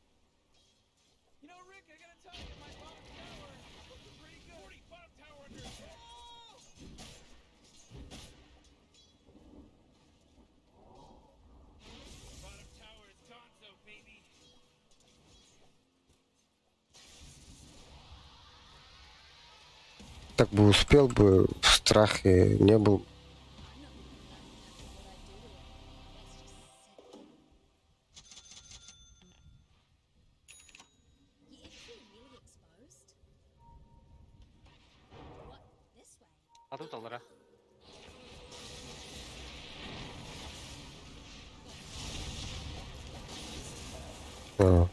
know, Rick, I gotta tell you, my bottom tower is looking pretty good. 40 bottom tower under attack. Bottom tower is gonzo, baby. Так бы успел бы, в страхе не был. I'm not gonna lie, what I'd do to it. That's just sick. You ever feel really exposed? What? This way? Аты таллара. А.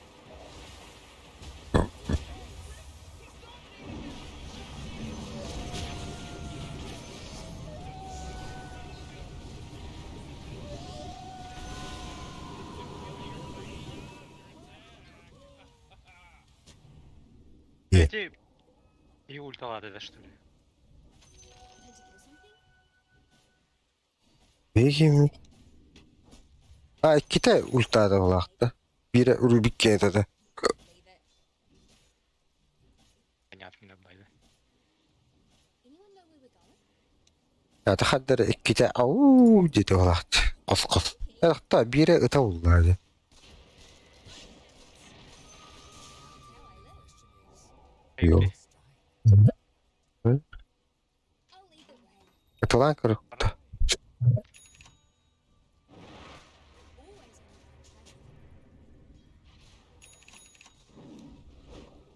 Е. Эти и ульталады да что ли? Time to kill something? Бегим. А, Китай ультада улаатта. Биирэ Рубик киэнэтэ. Leave it. Понятно, байды. Anyone know where we're going? Ата хаддара иккитэ ау диэтэ улаат. Хос-хос. Эрахта биирэ ыта уллаа дии. That's how I live. Йо. I'll lead the way. Ыталаан көрүктэ. Always on the right track.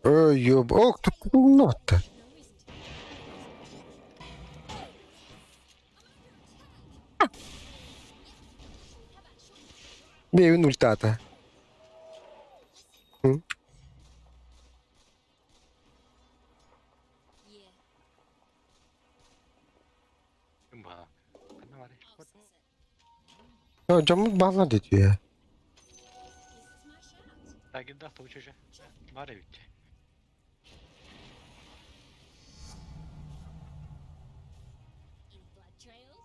Ой, ёб. Ок, тукуннотта. No reason to. I'm under attack. How about short? Бэйбин ультата. М? Yeah, Ба. Ханна бары. I'll suss it. Оо, дьоммут бааллар диэтэ. This is my shout. Тагидда тучу же. Бары бит. Any blood trails?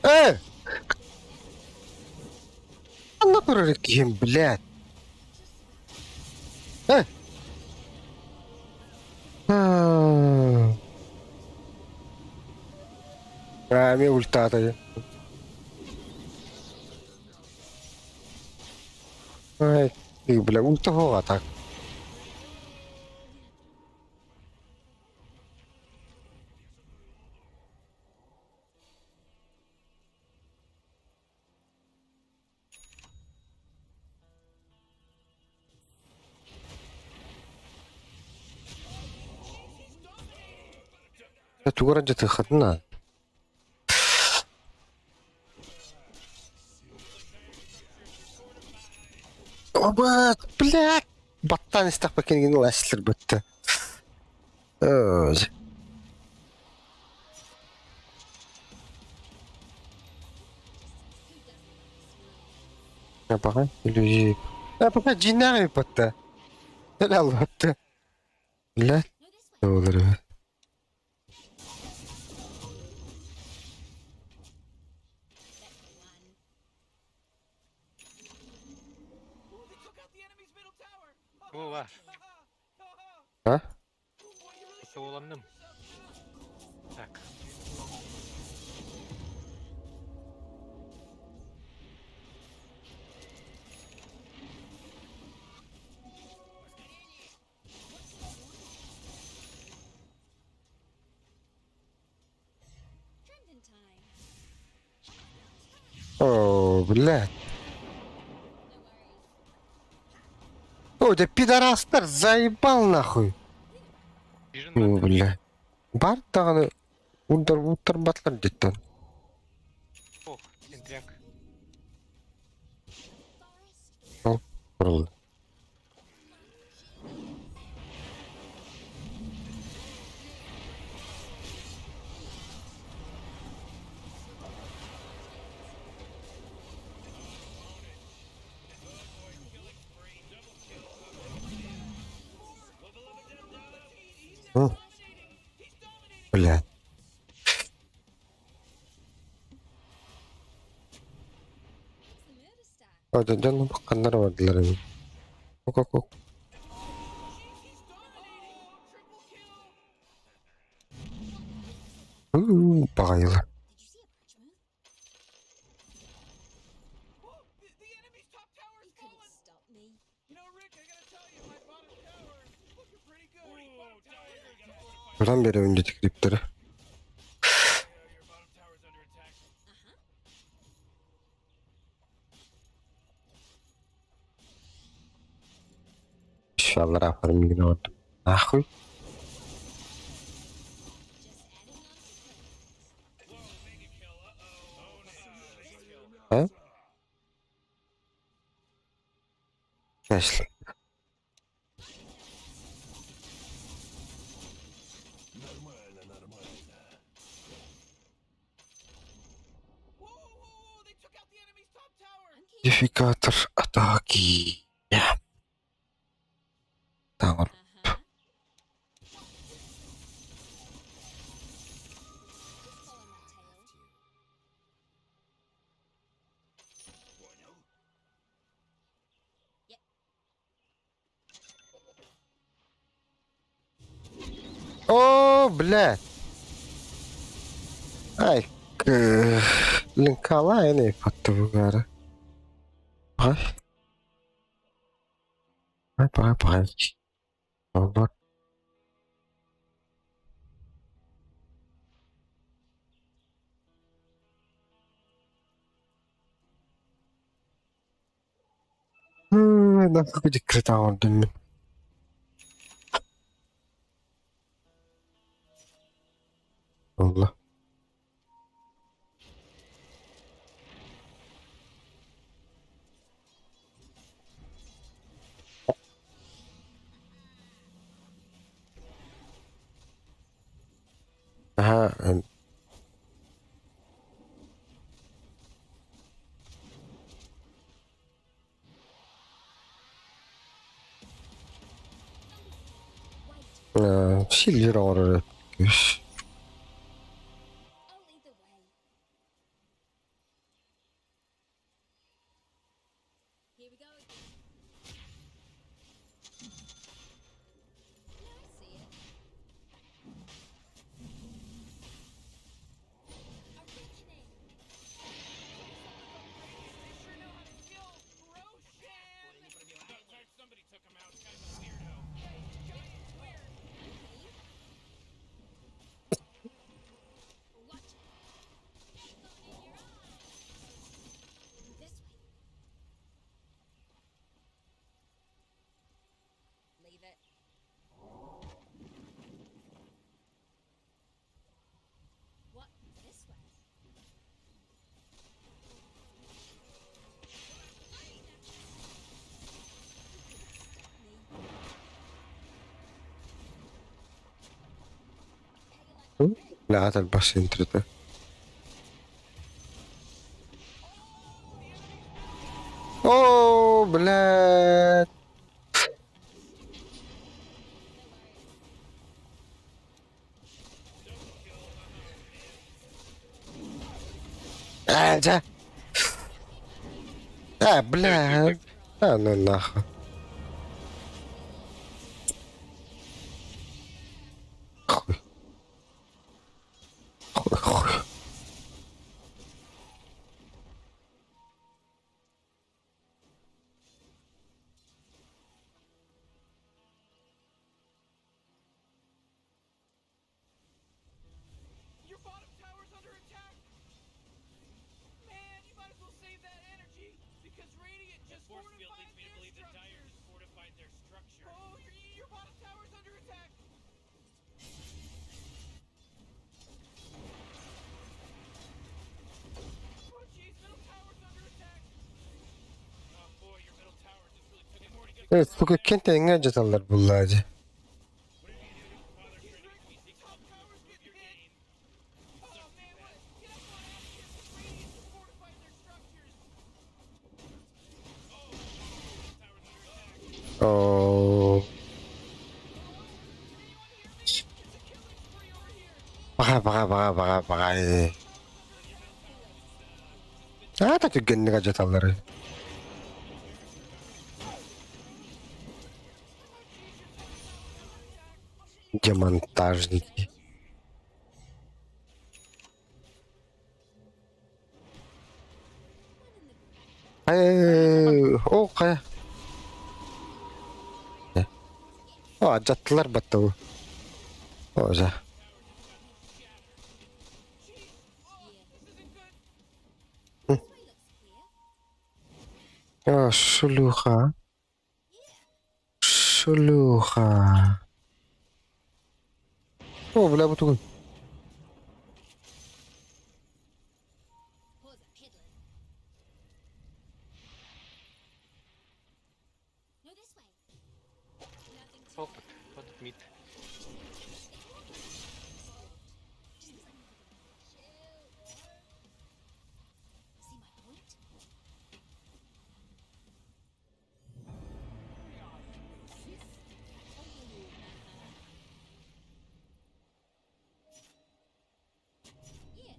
Ээ! Ханна турар киһим, блядь. Э! Аа. Аа, эмиэ ультаата дии. Ай, ты, бля, ультаҕа так. Тугоран дьэ Оба, блядь! Баттан истэх бакин ласлер бытты. Өз. Who doesn't like a swirl? Я пока иллюзии. А пока джиннары бытты. Helal бытты. Блядь, No, this way. olur evet. That's the one. Ooh, they took out the enemy's middle tower. Бу бар. Ha? Ooh, boy, you really Ата уланным. Так. Trimmed in time. О, блядь. No worries. О, да пидорастар заебал нахуй. Бижин О, барды. бля. Бар даҕаны удар уттар батлар диттен. Ох, сентряк. Forest. Kuruldu. М, Бля. Who's the murder star? Дьон ханнара бардылар эбит. Ок-ок-ок. Уу, баҕайылар. Did you see a bridge move? You couldn't stop me. Buradan beri önceki klipleri. Uh-huh. İnşallah yaparım yine orada. Нахуй. Just adding on to plans. А? Конечно. I'm keeping. Модификатор атаки. Tamam. Uh-huh. Just follow my tail. Yep. О, блядь. Ай, линкала подтвгара. Bref. Bref, bref, bref. Вот. Нахуй декретаун. Allah. Aha, Wait, Сильвер Орер. I'll lead the way. Here we go again. Now I see it. A reckoning. Somebody took him out. Guy's a weirdo. Watch it. Acorn in your eye. This way. Leave it. What? This way. You couldn't stop me. How you like my red? Бля, это интрите. О, блядь. А, да. А, бля. А, ну нахуй. Хуй. Хуй, хуй. Your bottom tower's under attack. Man, you might as well save that energy because Radiant just Force field fortified leads me to their believe that Dire structures. just fortified their structure. Oh, your bottom tower's under attack. Oh, jeez, middle tower's under attack. Oh boy, your middle tower just really took it more to get Evet, сука, кентэ иҥэн дьаталлар буллаадьы. Top tower's getting hit. Oh man, what? Get up on out of here! 'Cause Radiant just fortified their structures. Оо. Баҕа, баҕа, баҕа, баҕа, баҕа. Аата түргэнник алдьаталлар. Демонтажники. Э, О, хайа. О, алдьаттылар баттабы. О, за. This way looks clear. О, шлюха. Шлюха. О, бля, бу Pause a peddling. No, this way. Nothing to Опыт. Вот мид. Just because I'm chill. See my point? Yeah.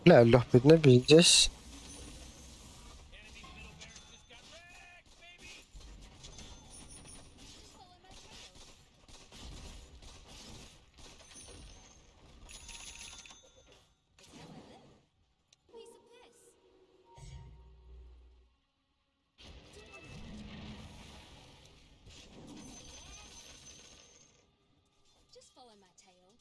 Бля, лөхпүтүнэ биирдэс. Enemy's middle barracks just got wrecked, baby! Just follow my trail. It's how I live. Piece of piss. Just follow my tail.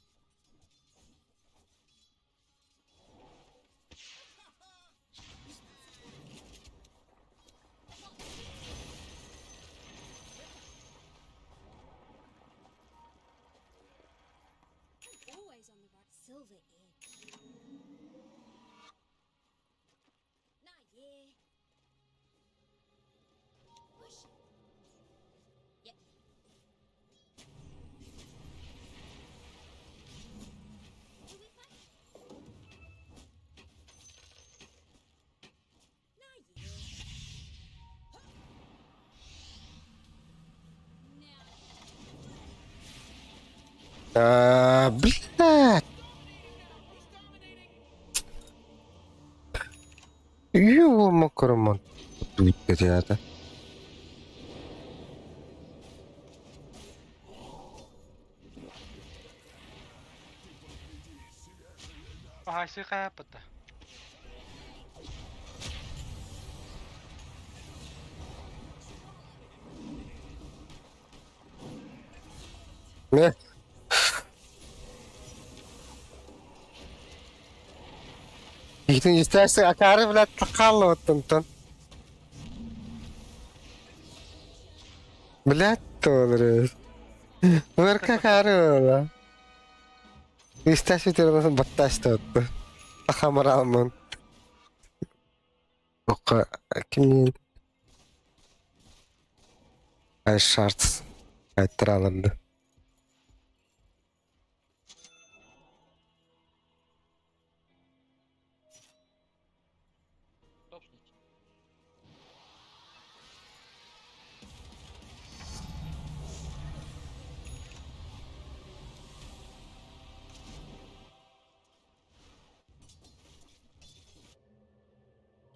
I'm always on the right silver edge. Nah, yeah. Push. Yep. Who we fighting? Nah, yeah. Now. А, блядь. Его макроман. Тут ребята. Ага, сыха пата. Не. Ихтин истээсэ акаары блядь тахалла оттонтон. Блядь, толры. Вэрка акаары буолла. Истээсэ тернасан баттаста отто. Ахамараамын. Ока кимин Ай шартс. Айттыралынды. Топнуть.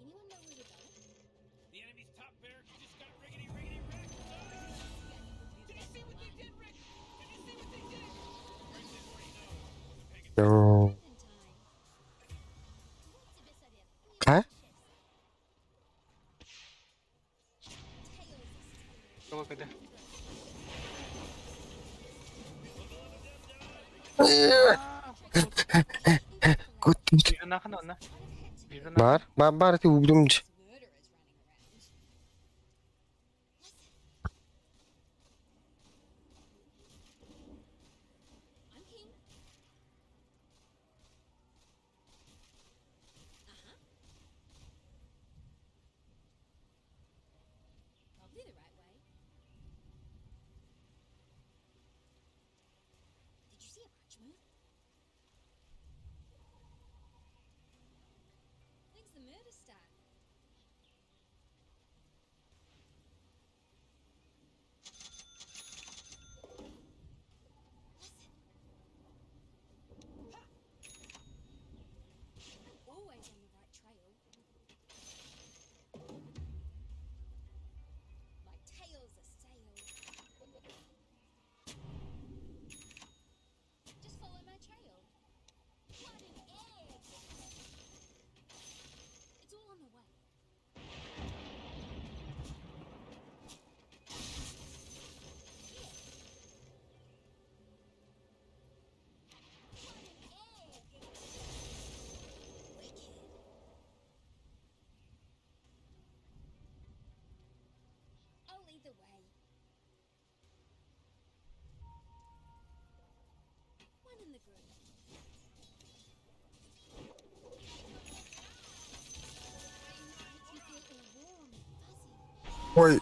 Anyone know where we're going? The enemy's top barracks just got riggedy riggedy wrecked, son! Did you see what they did, Rick? Did you see what they did? Rick didn't already know. The pagan Yo. In time. Ха? Кого когда? Кут. Бижунах на. Бижунах. Бар, бар, бар ти үгдүмж. Murderers running around. I'm keen. Uh-huh. Probably the right way. Did you see a branch move? When's the murder start? Ой.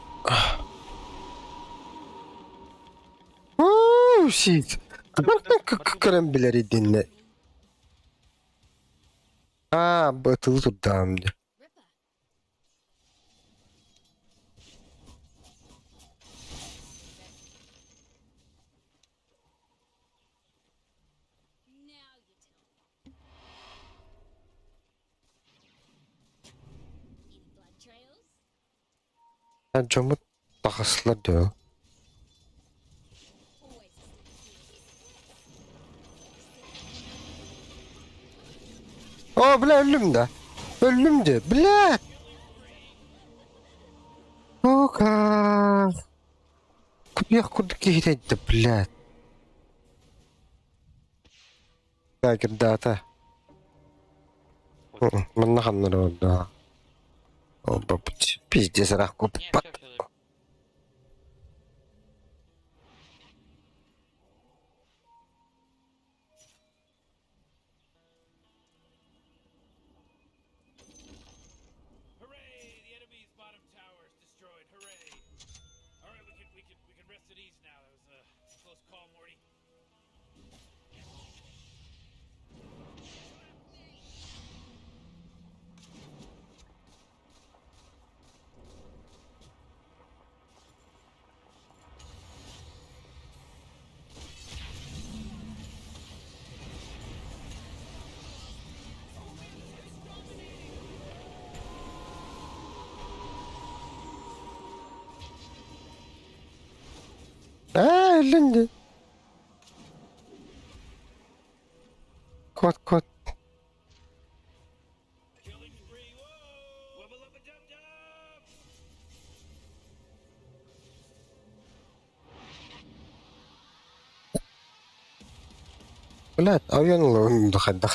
Уу, shit. Көрөн билэр идиннэ. Аа, бытылы турдаам дии. Ripper. Now you tell me. Any blood trails? Дьоммут таҕыстылар дуо? Always a step О, бля, өллүм да. Өллүм дии, блядь. Сука. Кутуйах курдук киһитэйдэ, блядь. Кирдаата. Манна ханнара да. О, бабуть, пиздец, рах Не, куппат. все, все, Hooray! The enemy's bottom tower is destroyed. Hooray! All right, we can we can we can rest at ease now. That was a close call, Morty. Аа, өллүн дии. Кот, кот. Killing spree. Whoa! Wubba lubba dub dub. Блядь, ойон ылын хайдах.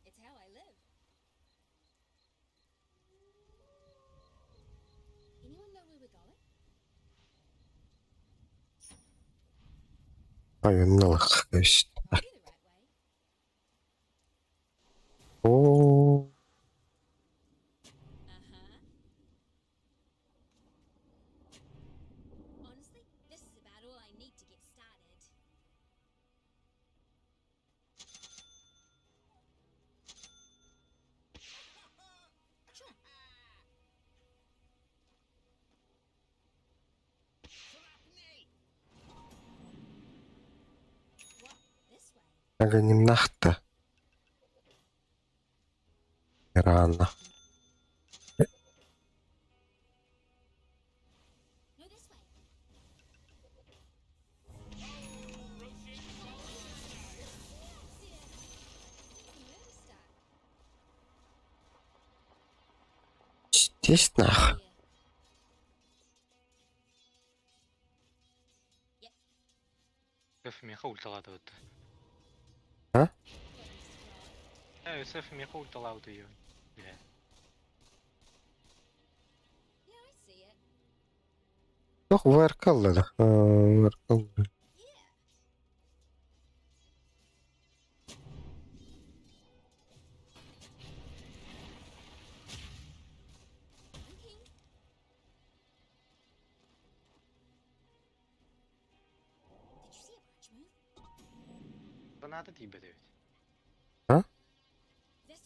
It's how I live. Anyone know where we're going? Ойон ылых. Probably the right way. Оо. Uh-huh. Honestly, this is about all I need to get started. Sure. What? This way? Аганимнахта. Рано. No, this way. Здесь нах. Эф меха ульталады вот. А? Э, СФ меха ульталауды ее. Бля. Yeah, I see it. Yok ВРК ыллада. ВРК ыллада. Yeah. I'm keen. Did you see a branch move? Граната тибет ведь. This way.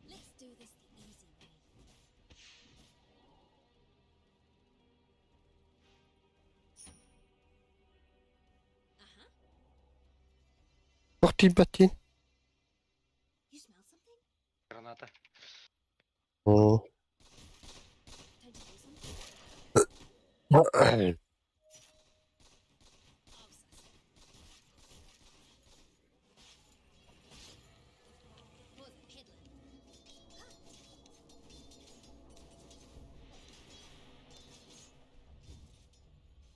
Let's do this the easy way. Uh-huh. Туох тиийбэттиин? You smell something? Граната. Оо. Time to do something? I'll suss it. Pause it peddling.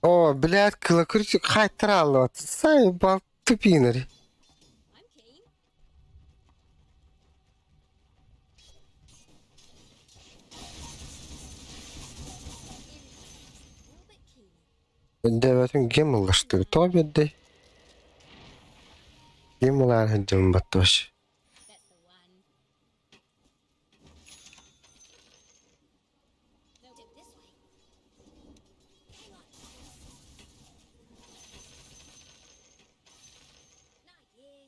О, блядь, кылакырчык хайтараллыбат. Заебал тупинари. I'm keen. Everybody's a little bit keener. Дэбэтин гем ыллаштыр. Тоҕо биэрдэй? Ким улаан сылдьабын баттабаш. That's the one. No, dip this way. Hang on. Not yeah.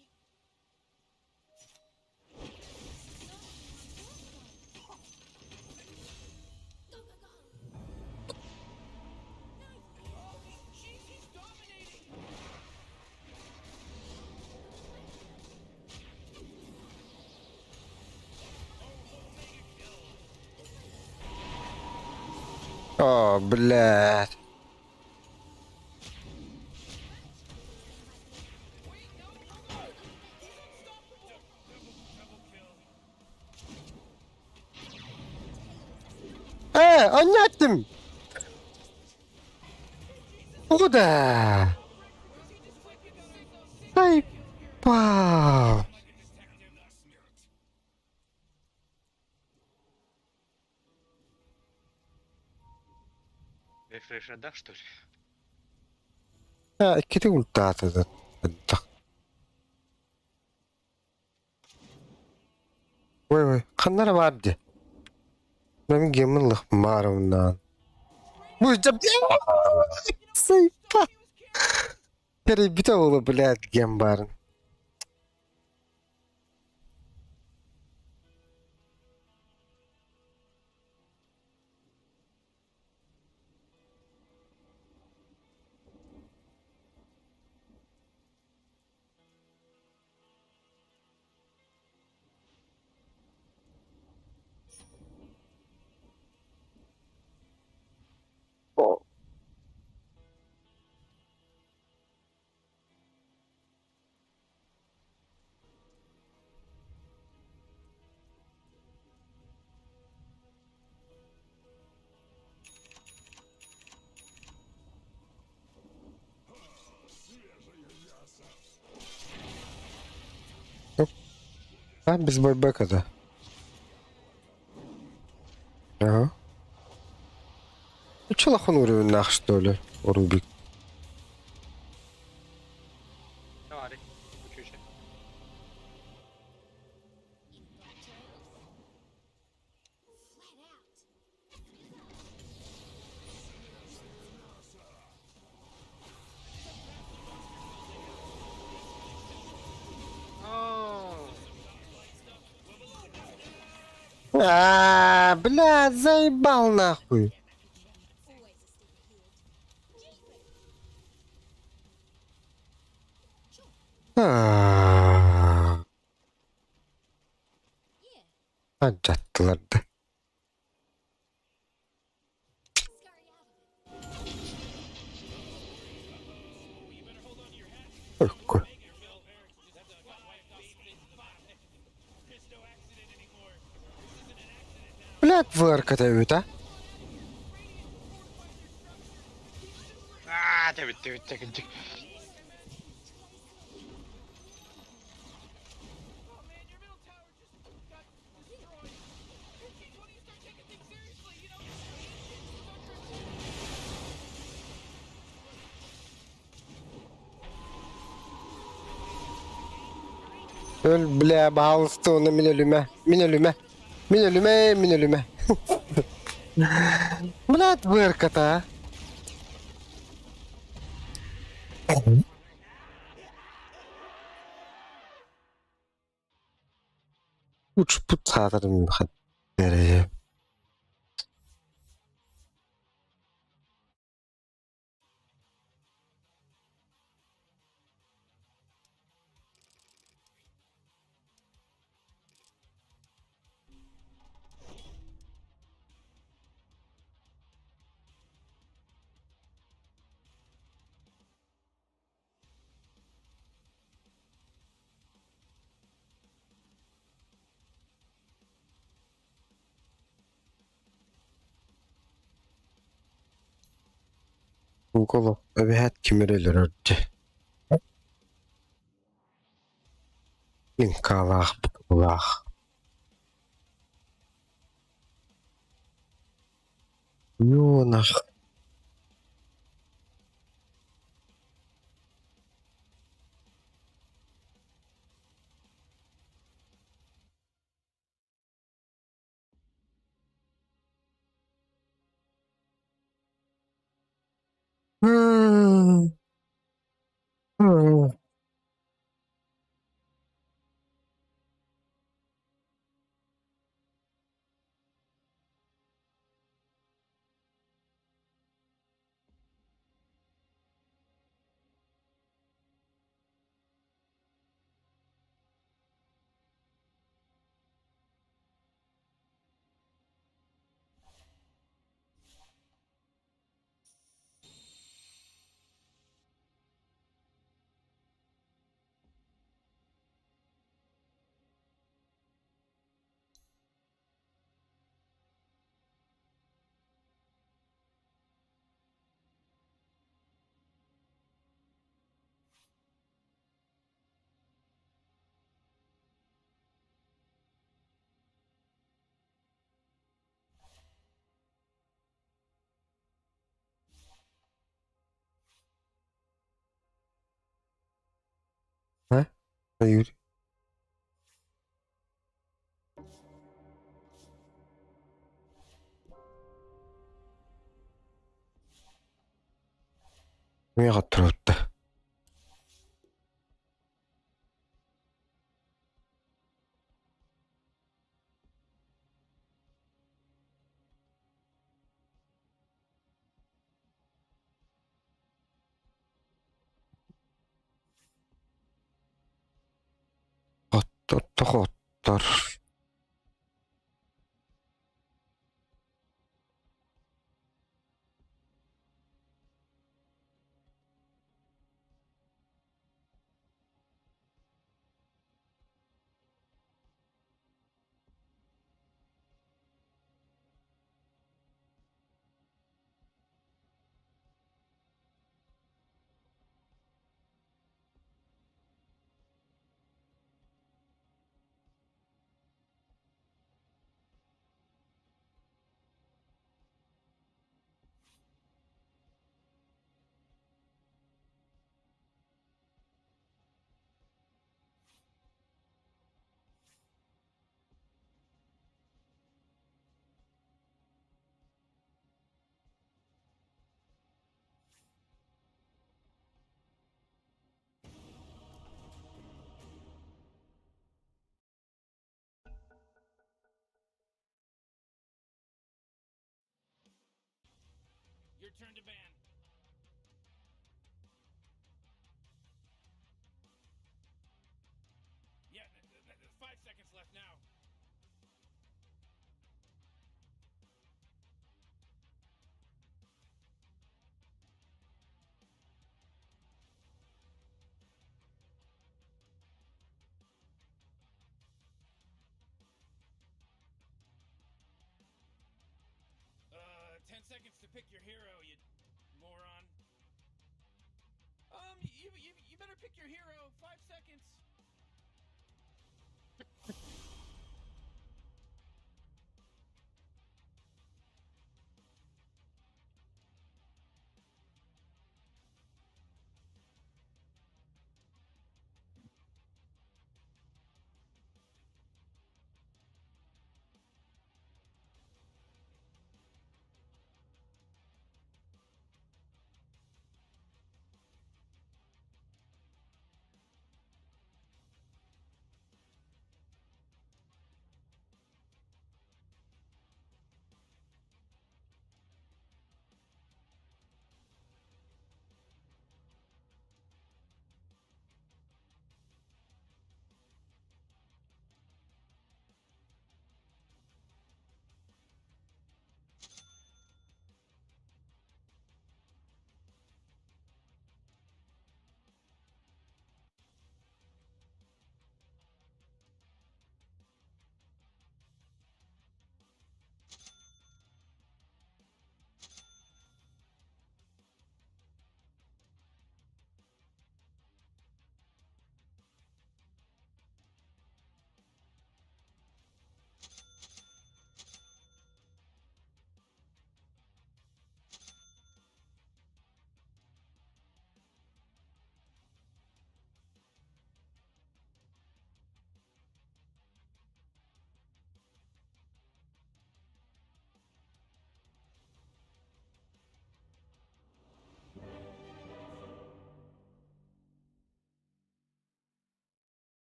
Go, go, go. Jeez, he's dominating. О, блядь. Э, анньааттым! Куда? Заебал! Рефреш да, что ли? А, иккитэ ультаата да. Ой, ой, ханна эрэ баар дии. Мин геммин лыхмаарымнаан. Бу Заебал! Тэрийбитэ буолуо, блядь, гем баарын. А, без байбека-то. Ага. Ну че лохон уровень что ли, Рубик? Давай, учусь. Any black turtles? Flat out. А, блядь, заебал нахуй. Always a step ahead. Jeepers. А, Yeah. Алдьаттылар да. Scurry out of it. Ой, Блядь, вырка-то ведь, а? Аа, тэвит тэвит тэгэнчик. Oh man, your middle tower just got destroyed. Jeez, when do you start taking things seriously? You know, it's under attack. Öl бля, баҕалыста уонна мин өлүмэ, мин өлүмэ, мин өлүмэ, мин өлүмэ. Блядь, вырката, а. Учпут саатарым хат. Google эбэһээт ким эрэ өлөрөр дии. Лиҥкалаах букулаах. Юнах. А? Юрий. Миэхэ турбута. Хоттор. Your turn to ban. Yeah, 5 seconds left now. 10 seconds to pick your hero, you moron. You better pick your hero. 5 seconds.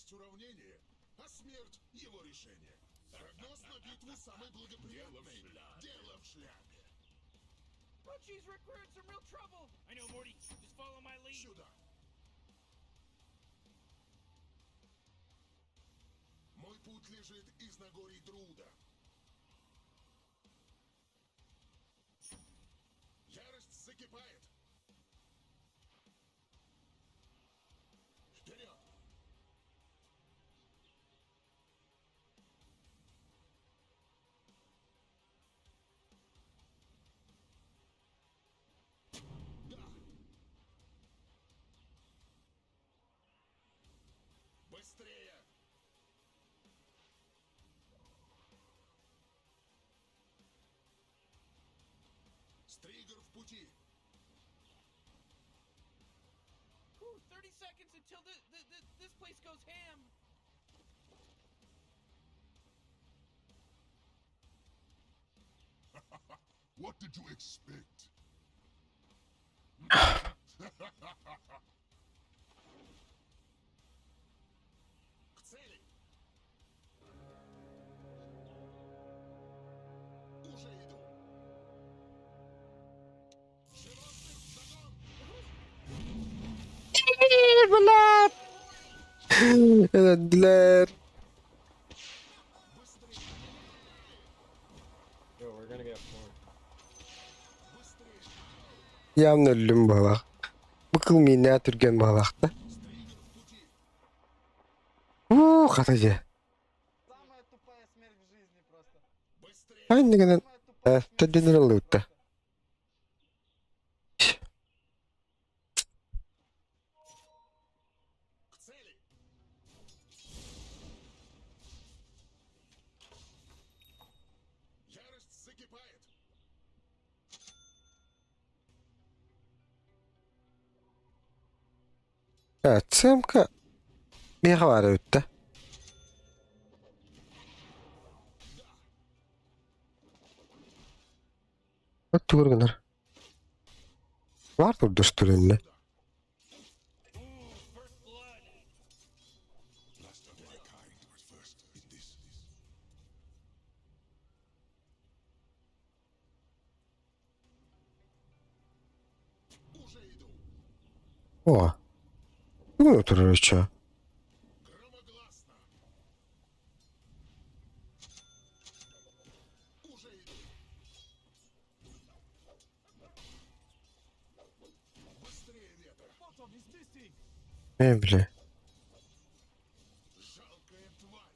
Есть уравнение, а смерть его решение. Прогноз на битву самый благоприятный. Дело в шляпе. Oh jeez, Rick, we're in some real trouble. I know, Morty. Just follow my lead. Сюда. Мой путь лежит из Нагорий Друда. Ярость закипает. Вперед! Да! Быстрее! Стригер в пути! Whew, 30 seconds until this place goes ham. What did you expect? К цели! Уже иду! Животных в загон! Блядь! Блядь. Быстрее! Yo, we're gonna get more. Быстрее! Явно өллүм быһыылаах. Бу кыыл миэнэ түргэн быһыылаах да. Стригер в пути! Уу, хата дьэ. Самая тупая смерть в жизни просто. Быстрее! Айныгынан Самая тупая смерть в төрдүнөр жизни ыллыбытта. просто. К цели! Ярость закипает! Цемка миэхэ баар эбит да. Тугур гынар. Бар турдуштурынна. Ooh, first blood. Last of my kind was first in this. Уже иду! О. Тугун турар чё? Громогласно! Уже иду! Быстрее ветра! Э, бля. Жалкая тварь!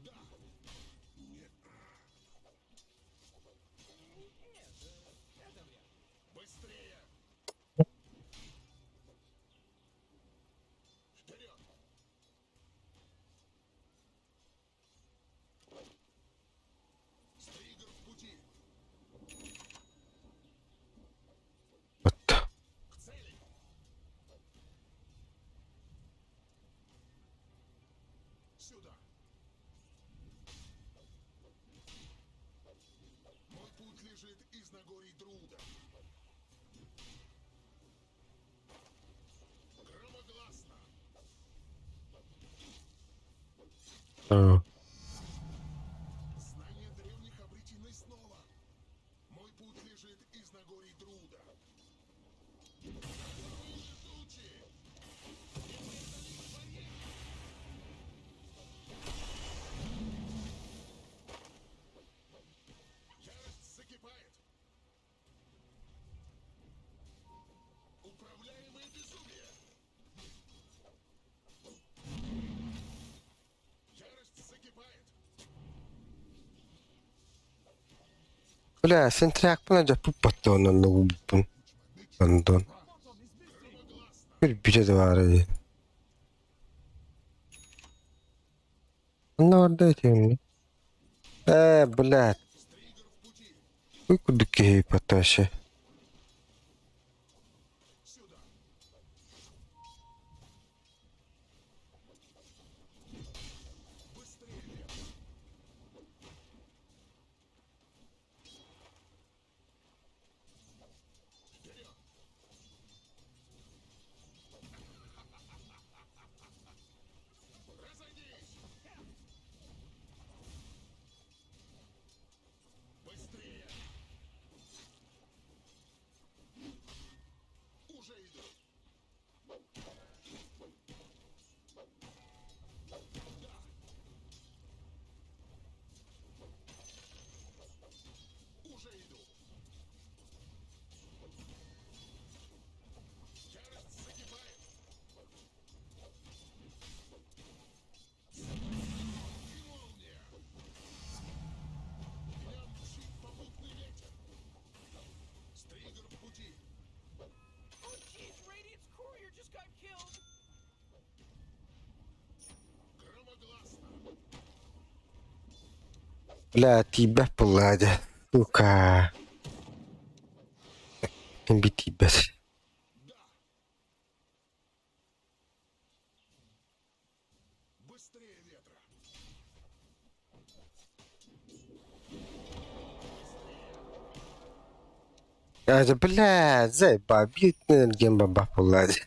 Да! Нет. Быстрее! Вперед! Стригер в пути! Вот. К цели! Сюда! Мой путь лежит из Нагорий Друда. Громогласно! А. Знания древних обретены снова. Мой путь лежит из Нагорий Друда. Грозовые тучи! Не преодолеть барьер! Ярость закипает! Управляемое безумие! Ярость закипает! Бля, сентряк бuna жапып онон нугубун. Андон. Bir biri de var idi. Онно орда этим. Э, блядь. Стригер в пути! Ой, кудык киһи потаще. Сюда! Быстрее, ветра! Вперед! Бля, тиийбэт буоллаҕа дьэ. Сука. Мин би тиийбэт. Быстрее ветра. Э, бля, заеба, битный гемба буоллаҕа дьэ.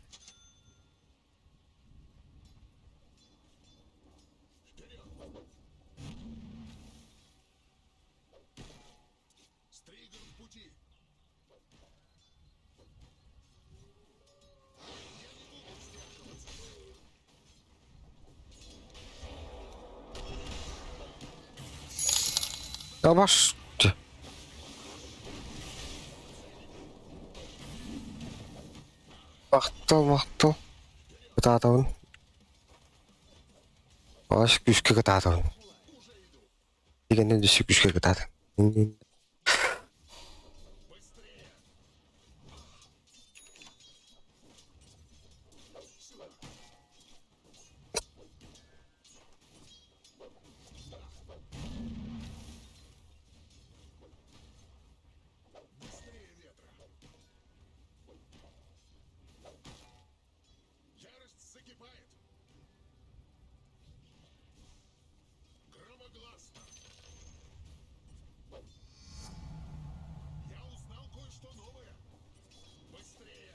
Стригер в пути. Абаш. Махтал, махтал. Кытаатабын. Аш күүскэ кытаатабын. Дигэннэн өссө күүскэ кытаатан. Быстрее ветра. Ярость закипает. Громогласно. Я узнал кое-что новое. Быстрее.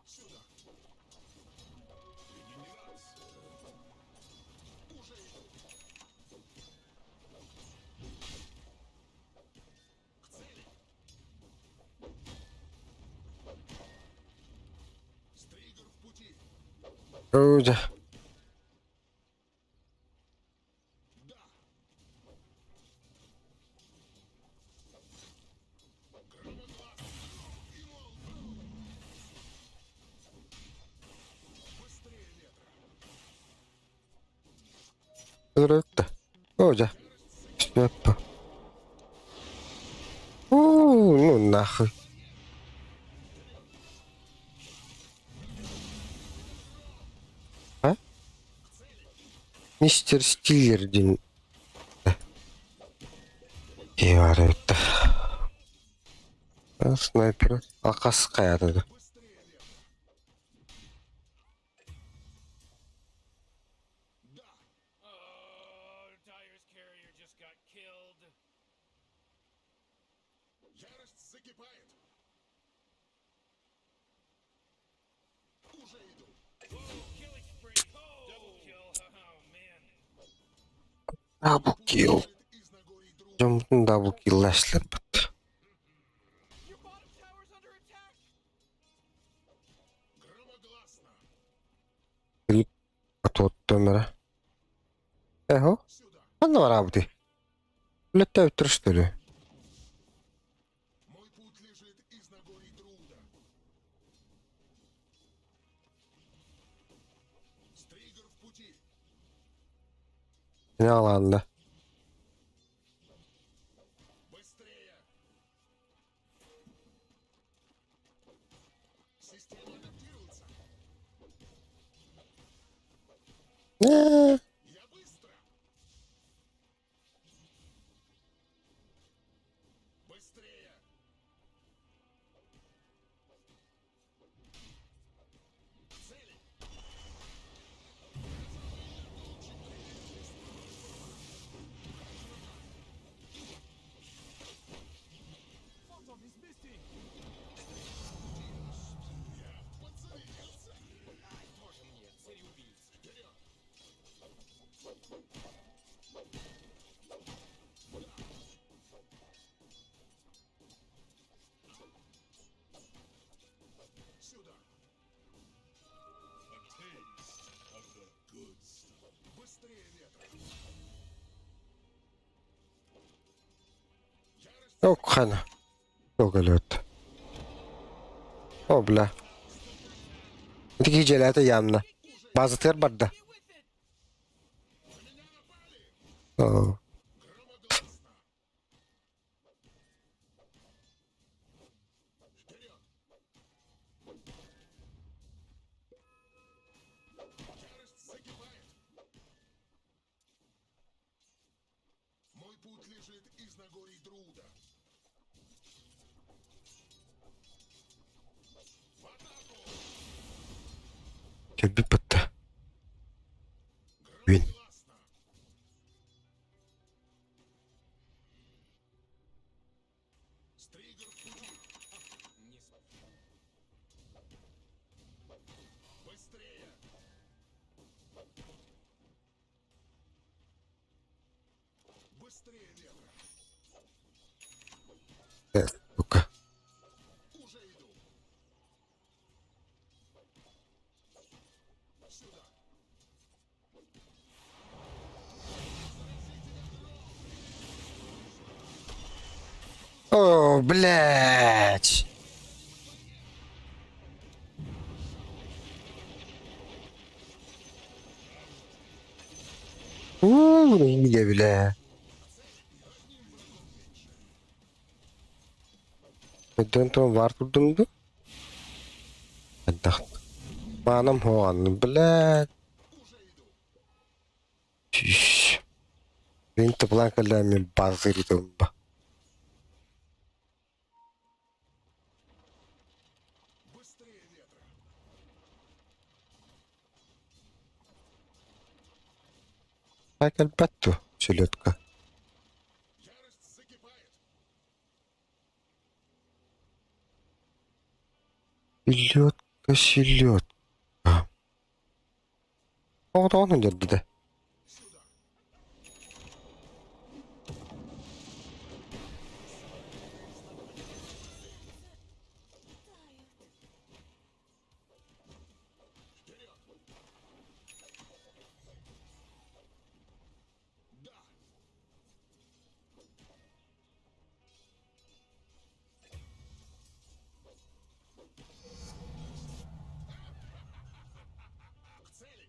Сюда. Регенерация. Уже иду. К цели. Стригер в пути. Оо дьэ. Да. Громогласно. И молния. Быстрее ветра. Өлөрөттө. Оо дьэ. Сөп. Уу, ну нахуй. А? Мистер Стиллер диэн Иварыта. Снайпер. Алқас қаяды. Быстрее ветра. Да. Oh, Dire's carrier just got killed. Ярость закипает. Уже иду. Whoa, killing spree. Double kill. Oh, man. Double kill. Лежит из Нагорий Дру. Дьоммутун double kill-лашларбыт. Your bottom tower's under attack. Громогласно. Отуоттомера. Эхо. Сюда. Ханна бараабытый? Үлэттэ өттөр что ли? Мой путь лежит из Нагорий Друда. Стригер в пути. Не алаанда. Быстрее! Система адаптируется. Э, Я быстро. Быстрее! К цели! Я подзарядился. Тоже мне, цареубийца. Вперед! Сюда. A taste of the good stuff. Быстрее ветра. Ярость Ок хана. Ок өлөт. О, бля. Ити киһи дьиэлээтэ явно. Базатыгар барда. Get with it. На меня напали! Оо. Громогласно! Вперед! Ярость закипает! путь лежит из Нагорий Друда. В атаку! Кэлбит бытта. Вин. Громогласно! Стригер в пути! Не с- Быстрее! Быстрее ветра! Э, сука. Уже иду! Сюда! О, блядь. Уу, не бля. Өйдөөн туран баар турдум дуу? Хайдах? Маанам хоҕон, блядь. Уже иду! Чш. Мин тыплаан кэллээн мин базырытым ба. Быстрее ветра! Кэлбэт дуо, селедка? Ярость закипает! Селедка, селедка. Оҕотоҕун сылдьар да. Сюда! Вперед! Да! К цели!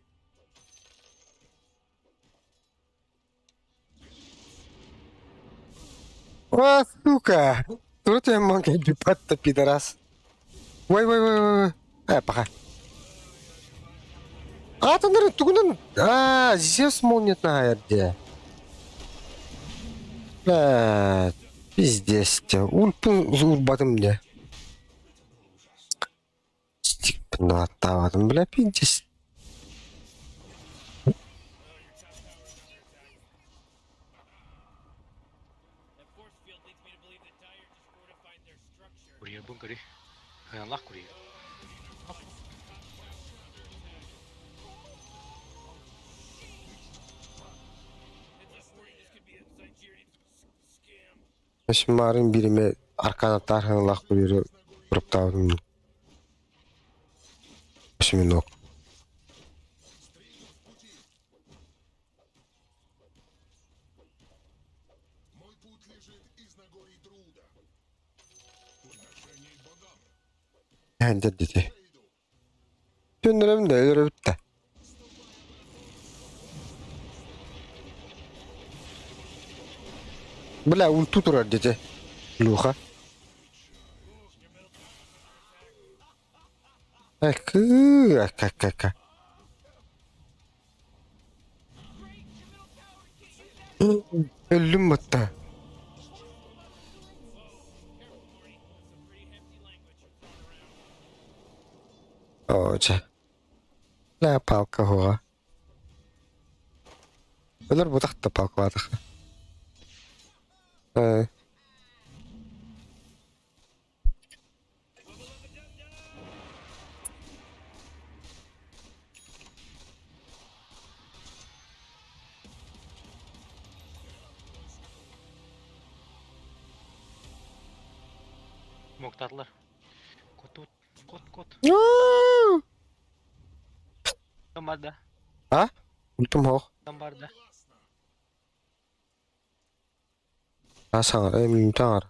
О, сука! Тут я мог пидорас. пидорас. Ой, ой, ой, ой, Э, пока. А, тоннары тугунан... А, Зевс молния на где. Бля, пиздец. Ульпын урбатым мне. Стик бля, пиздец. That force field leads me to believe that Dire just fortified their structure. Курьер бункери. Хыналах курьер. Heads up, Morty, this could be a Zygerian scam. Марын бириме аркана тарханалах курьеры проптавым. Осьминог. Стригер в пути! Мой путь лежит из Нагорий Друда. Подношение богам. Эндер дети. Уже иду! Төннөрөм да өлөрө бүтте. Бля, ульту турар дети. Люха. Эк, эк, эк, Өллүм батта. Careful, Morty. That's some pretty hefty language you're throwing around. Оо, чэ. Бля, палка хуга. Өлөр бутахта палкалаатах. Э, Моктатлар. Кот кот кот. Там бар да. А? Ультум хох. Там бар да. А саңар, э, мин таңар.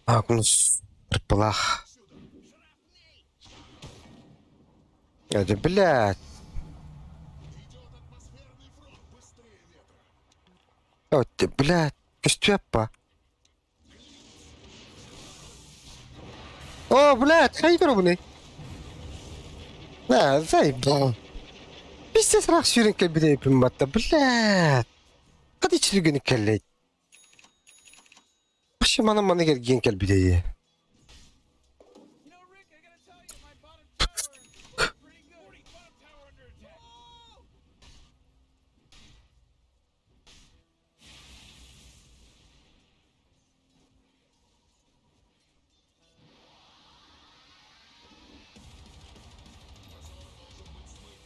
А, күнүс плах. Это, блядь. Идет атмосферный фронт быстрее ветра. О, ты, блядь, көстүөппа. О, блядь, хайдер буны. Да, заебал. Пиздец ыраах сүүрэн кэлбит эбиппин батта, блядь. Хат ичиргини кэллэй. Вообще манан маны кэргиэн кэлбит эйи. You know, Rick, I gotta tell you, my bottom tower is looking pretty good. Bottom tower under attack.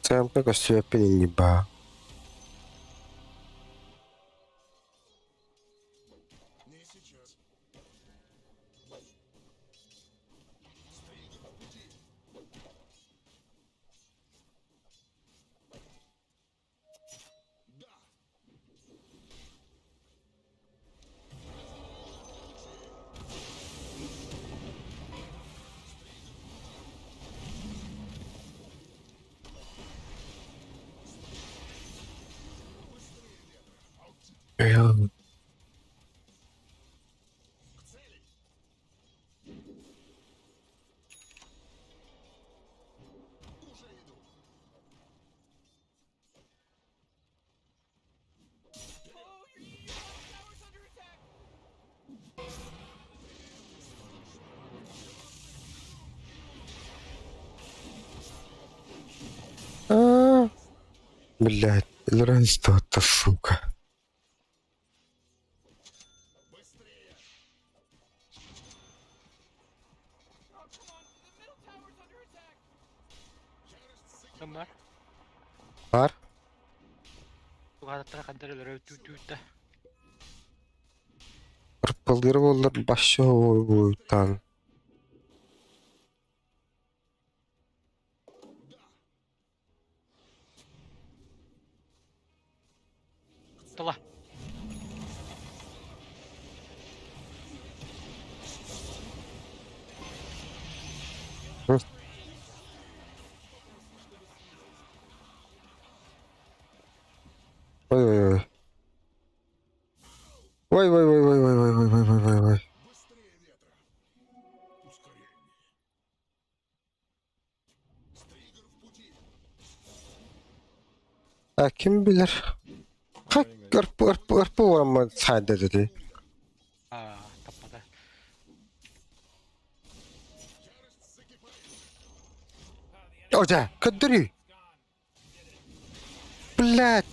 ЦМП көстүбэппин инни баа. Не сейчас. Стригар в пути. Да. К цели. Уже иду. Oh, your bottom tower's under attack. А, Блядь, равенство-то, сука. Быстрее. Oh, come on. The middle tower's under attack. Ярость Ким бар? Бар. Тугататтара хандар өлөрө түүтүүттэ. Ырпылдыр боллар башы буйтан. Тула. Ой ой ой. Ой ой ой ой ой ой ой ой ой ой ой. Быстрее ветра. Ускорение. Стригар в пути. А ким билэр? Как ырпы ырпы ырпы орамма сайда dedi. Аа, таппата. Ярость закипает. Ожа, көддөрүй. Блядь.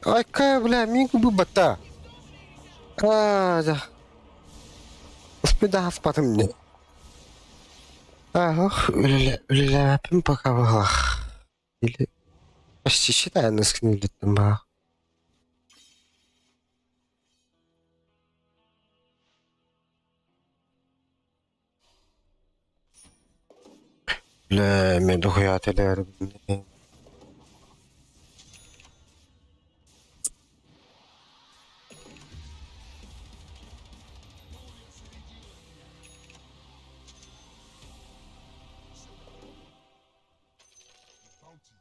Айка, бля, мин бу бата. А, да. Успеда хаспатым не. Ах, үлеле, үлеле, пока выглах. Или почти считаю, на скинули ба. Бля, мен дохуя телер. Bounty,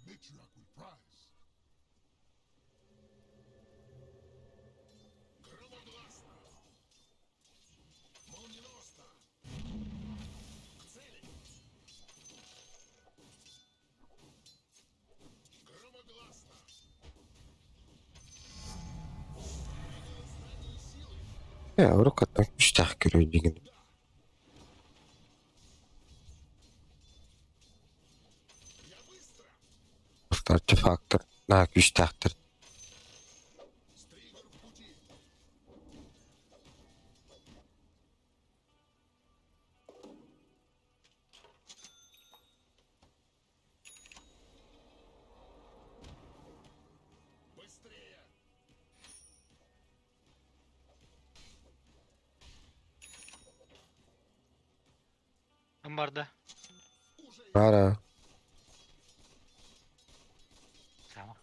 which my matriarch will prize. Громогласно. Молниеносно. К цели. Громогласно. Увидела знание силы. Я, рукаттан күчтәх көрөй деген. Я быстро. Артефактор на күчтәхтер. Стригар в пути. Быстрее! Ким барда? Уже иду. Бара. Сама.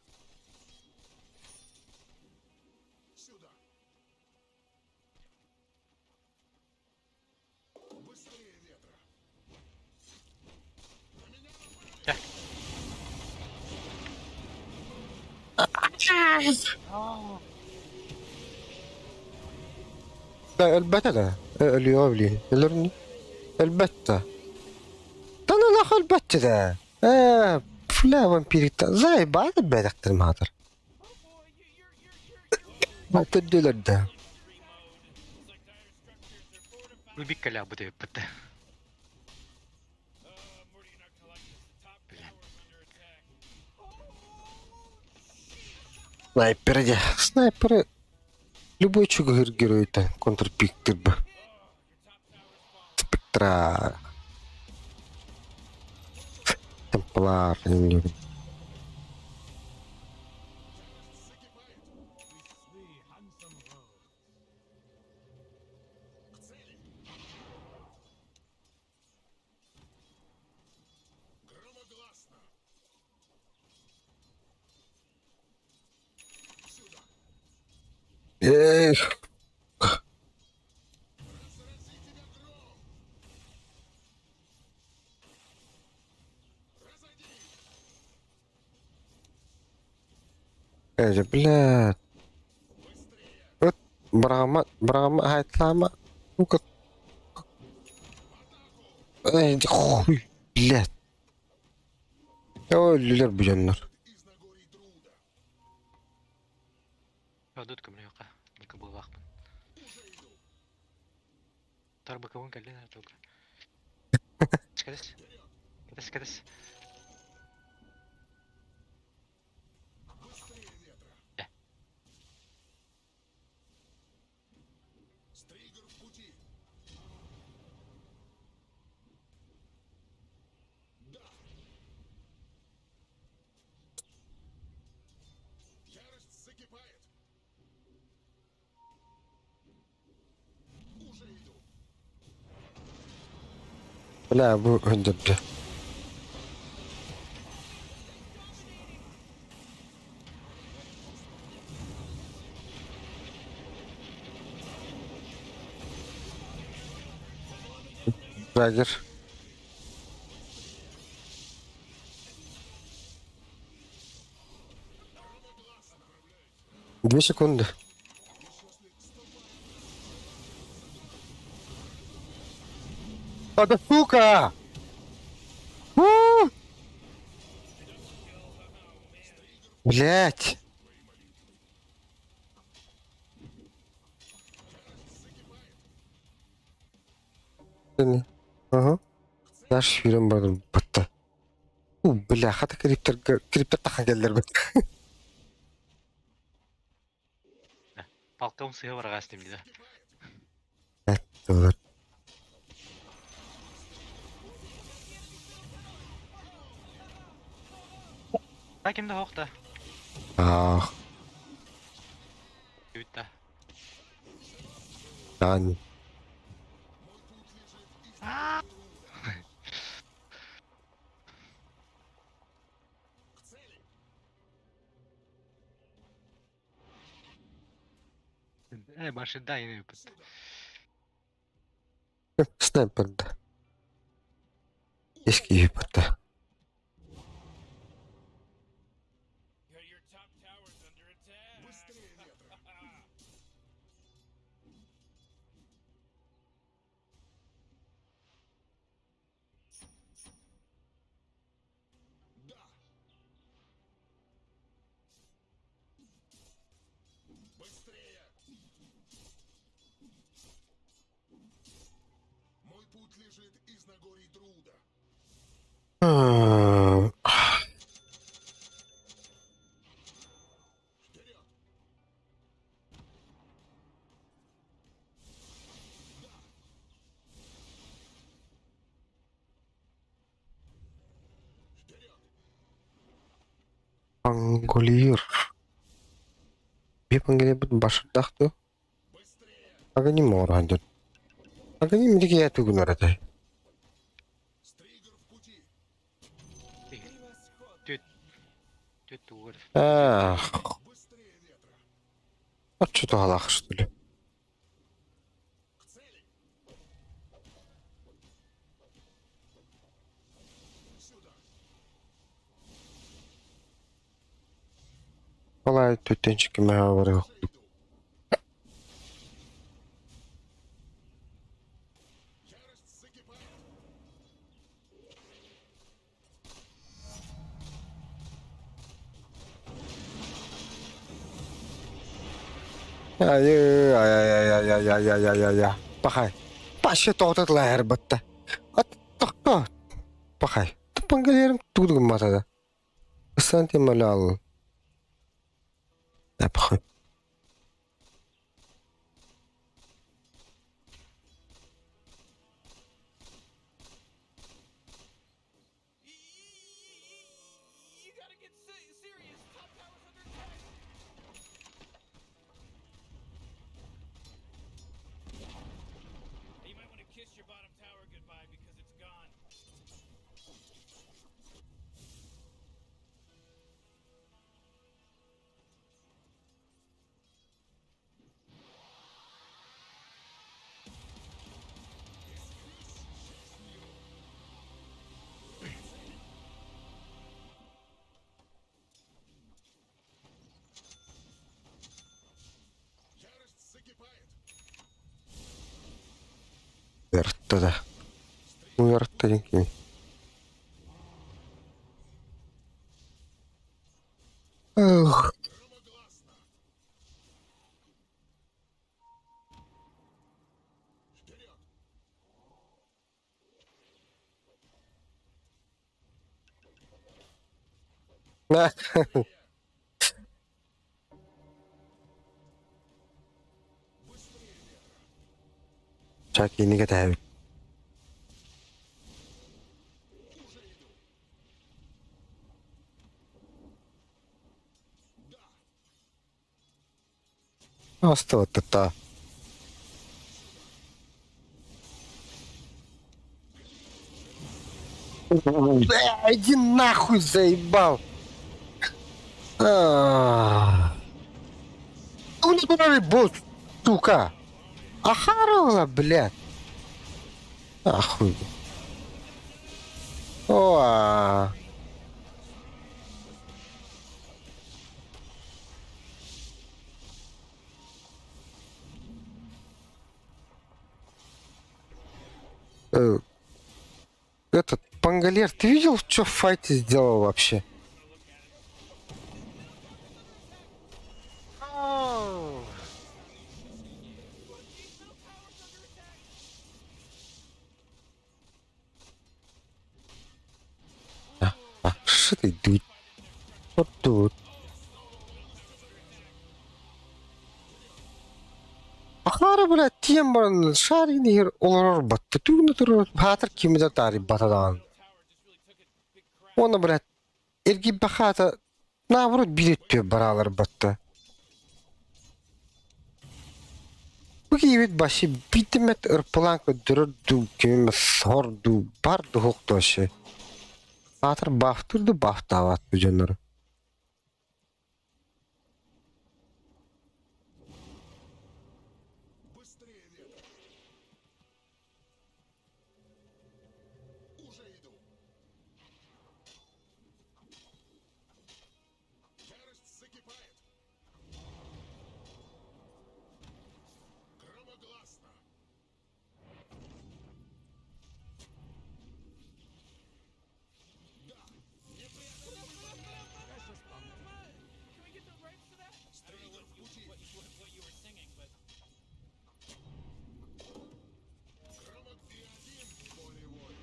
Сюда. Быстрее ветра. На меня напали! Да, өлбәтә да. Өлüyor били. Өлөр ни? Өлбөт да. Да ну нахуй өлбөт да. Э, бля, вампирикта. Заебали, блядь, маатар. Төрдүлэр да. Рубик калябы деп бітті. Снайперы де. Снайперы. Любой чугыр герой-то контрпиктер бы. Спектра. Темплар. Громогласно. Сюда. Эх, Разрази тебя гром. Разойдись. э, бля. Быстрее. Вот Брама, Брама, Хайтлама. Ну как. Эй, иди хуй, блядь. Ой, люлер бұжаннар. Из Нагорий Труда. Öldük көмір yoqqa. Екі болақпын. Уже иду. Тарбы кабын кәлден артылды. Кәдес. Кәдес, кәдес. Быстрее ветра. Да. Стригер в пути. Да. Ярость закипает. Уже иду. Бля, бұл өндірді. Драгер. 2 секунды. А да сука! У! Блять! Ага. Наш фильм бар бітті. У, бля, хата криптер, криптер тахан келдер бит. Палкам сыға барға істеймін дейді. Олар. Та кімді хоқта? Ах, Үтті. дан. К цели. Ә, башында ене бітті. Сюда. Снайперді. Ескі бітті. Your top tower's under attack. Быстрее ветра. Да. Быстрее. Мой путь лежит из Нагорий Труда. Вперед! Да! Вперед! Панголир. Би панголир бит башырдақты. Быстрее! Агани морандыр. Агани мидиге ятугун аратай. Стригер в пути! Төт. Төт уғыр. Ах, Быстрее ветра! отчу тугалах что ли. К цели! Сюда! Олай төтенчик мә бар. Уже иду! Ярость закипает! Ай-ай-ай-ай-ай-ай-ай-ай. Пахай. Паша тоҕотот батта. Ат тохто. Пахай. Туппан кэлиэрим тугу гымматада. Ыстан малал. Пахай. You gotta get serious. Top tower's under attack. Hey, you might want to kiss your bottom tower goodbye because it's gone. Ярость закипает. Уяртта. Уяртта дин Эх. Громогласно. Вперед! На. Быстрее ветра. Чак иннигэ тэһэбит. Уже иду. Да. Астыбыттытта. Бля, иди нахуй, заебал. А. Ну не куда бот, сука. Ахарова, блядь. Ахуй. О. Этот Пангалер, ты видел, что в файте сделал вообще? А, что ты дуть? Вот тут. Ахара, блядь, тем баран шарин хер олорор батты түгүнө турар хаатар кимиде тари батадаан. Оны, блядь, эрги бахата наоборот билет баралар батты. Бу баши битимет ырпылан көдөрөр ду кимиме сор ду бар ду хоктошы. Хаатар бафтыр ду бафтават бу дьоннор. Быстрее ветра. Уже иду. Ярость закипает. Громогласно. Да. Can we get the rights to that? I don't know Стригов в пути. what you were singing, but Громок и один волевой.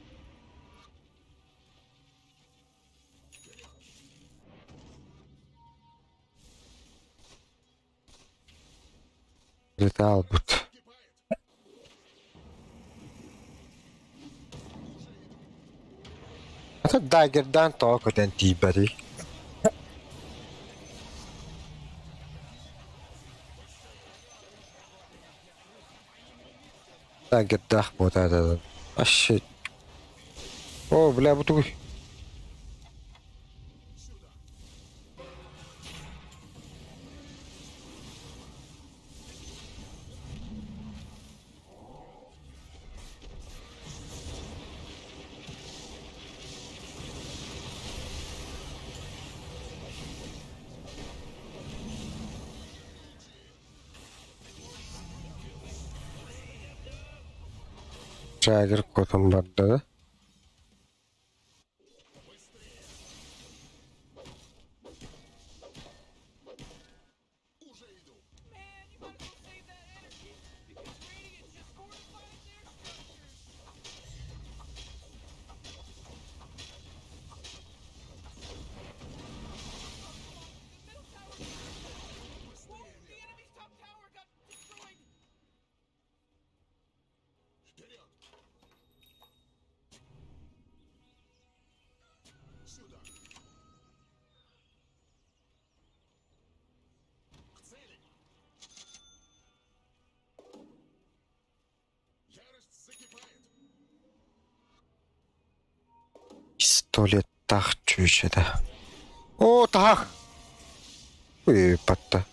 Вперед! Летал бут. Закипает. Уже иду. Ата дагердан тоҕо көтөн тиийбэтий. Дагердаах буотаатадан. Ащы. О, бля, бу тугуй. Сюда. Жагер котон барда да. Уже иду. Man, you gotta go Туалеттаах чүөчэтэ. Оо, таһах! Ыыппатта.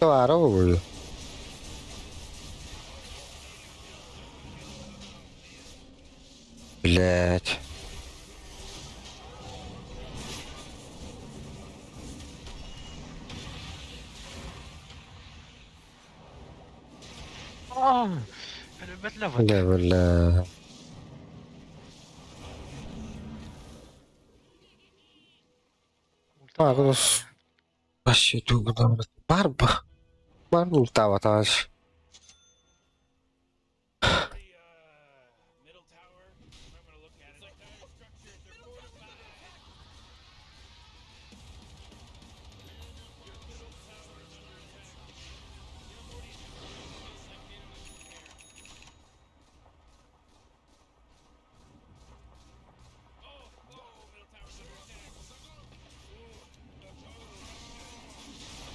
Баара буолуо. Блядь. Өлбөт левел. Бля, бля. Магнус вообще тугунан бар ба. Бар бултаабатаҕас.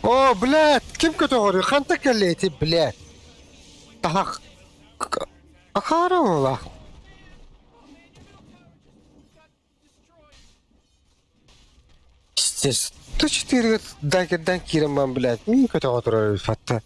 О, блядь, ким көтөҕөрүй? Хантан кэллэ ити, блядь? Таһах акаары буолла. Пиздец. 104 дагердан киирэн баран, блядь, мин көтөҕө турар эбит хатта.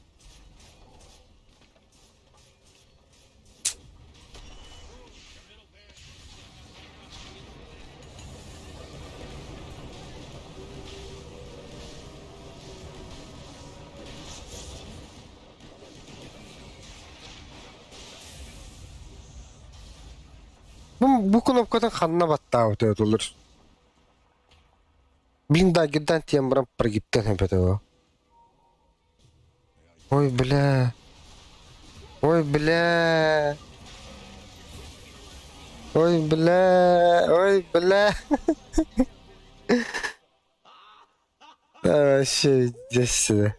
Бу, бу кнопкатын ханна баттаабыт этулар. Блин, дагердан тиийэн баран прогибтан эбэтэ. Ой, бля. Ой, бля. Ой, бля. Ой, бля. А, вообще, иди сюда.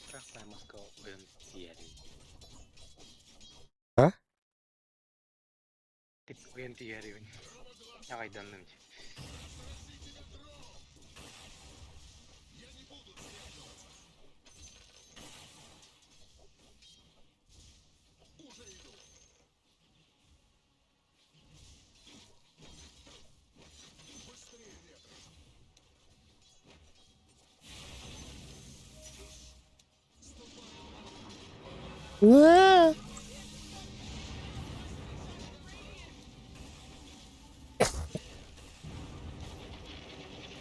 Красная Москва ойон тиэрин. А? Ойон тиэрин. Аҕайданным дии. Э.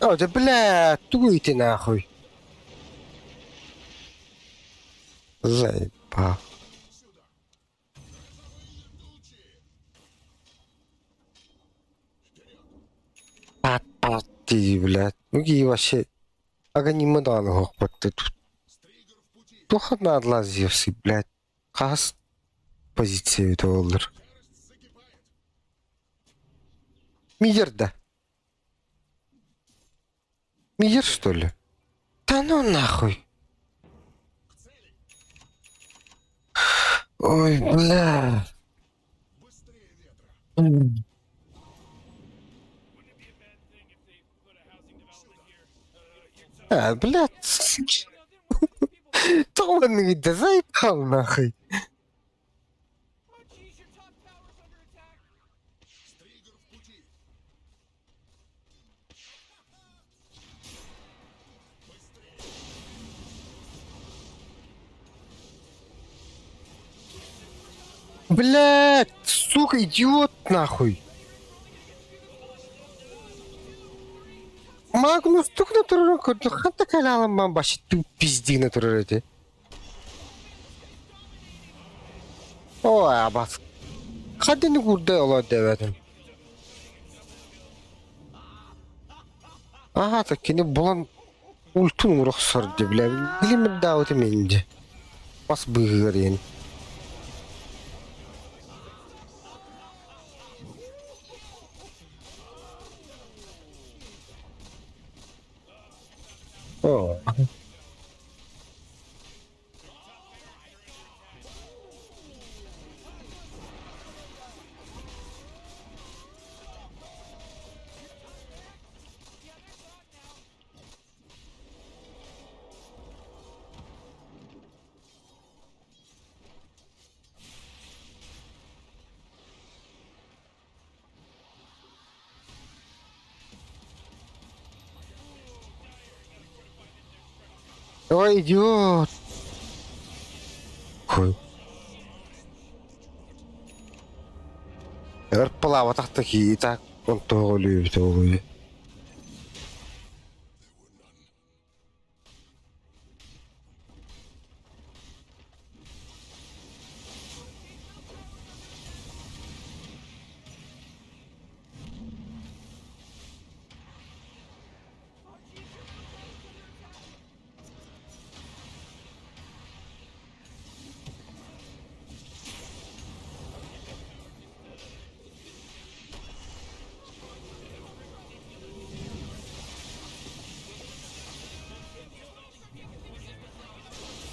О, да бля, тугуй ты нахуй. Заебал. Пат-пат, блядь. Ну и вообще, аганима даҕаны оһохпот туох наадалаах Зевсы, блядь. Хас позиция эбитэ буоллар. Мидер да. Мидер, что ли? Да ну нахуй. Ой, бля. А, блядь. Тоҕо да заебал нахуй. Oh jeez, your top tower's under attack. Стригер в пути. Блядь, сука, идиот нахуй. Магнус тук турар көрдө ханта калаалан башы ту пиздигне турар эти. О, абас. Хадини курда ола дэбэтим. Аха, так кини булан ультун урохсор ди, бля. Билимир даавыты менди. Бас быһыгар иэн. О. Ой, идиот! Хуй. Ырпылаабатах кии так онтуоҕу өлүүбүт олуй.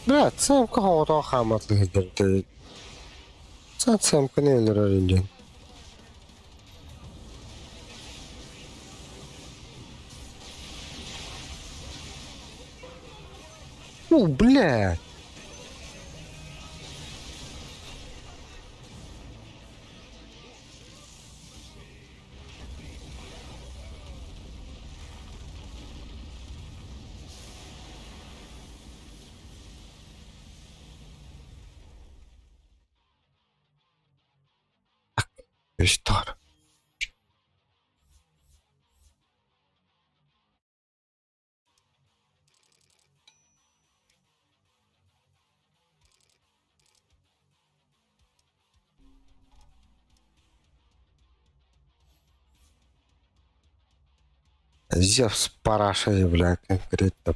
Брат, сэмка хоҕотоо хааматлыһы дэрдэ. Саат сэмка не өлөрөр индиэн. Ну, блядь. Restore. Зевс параша, бля, конкретно.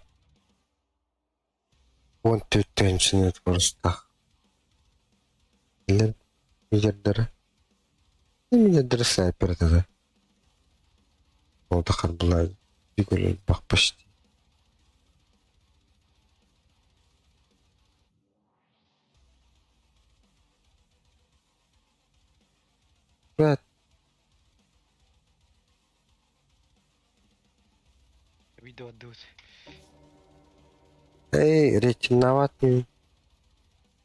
Вон тут теншин просто. Миллиардеры. Миллиардеры снайпер тогда. Ол была бах почти. Брат, Видео отдают. эй, ретиноватый.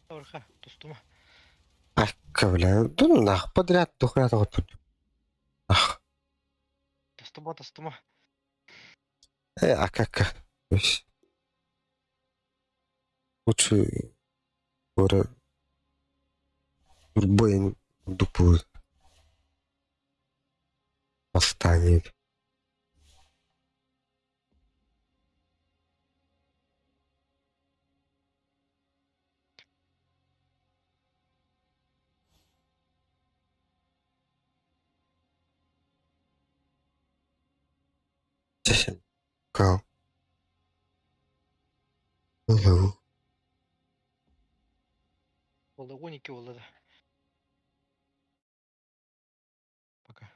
Орха, тустума. Акка, бля, да ну нах, подряд тухрят вот тут. Ах, Тустума, тустума. эй, акака. Лучше горы Турбоин дупу восстание. Go. Hello. Олы 12 олы да. Пока.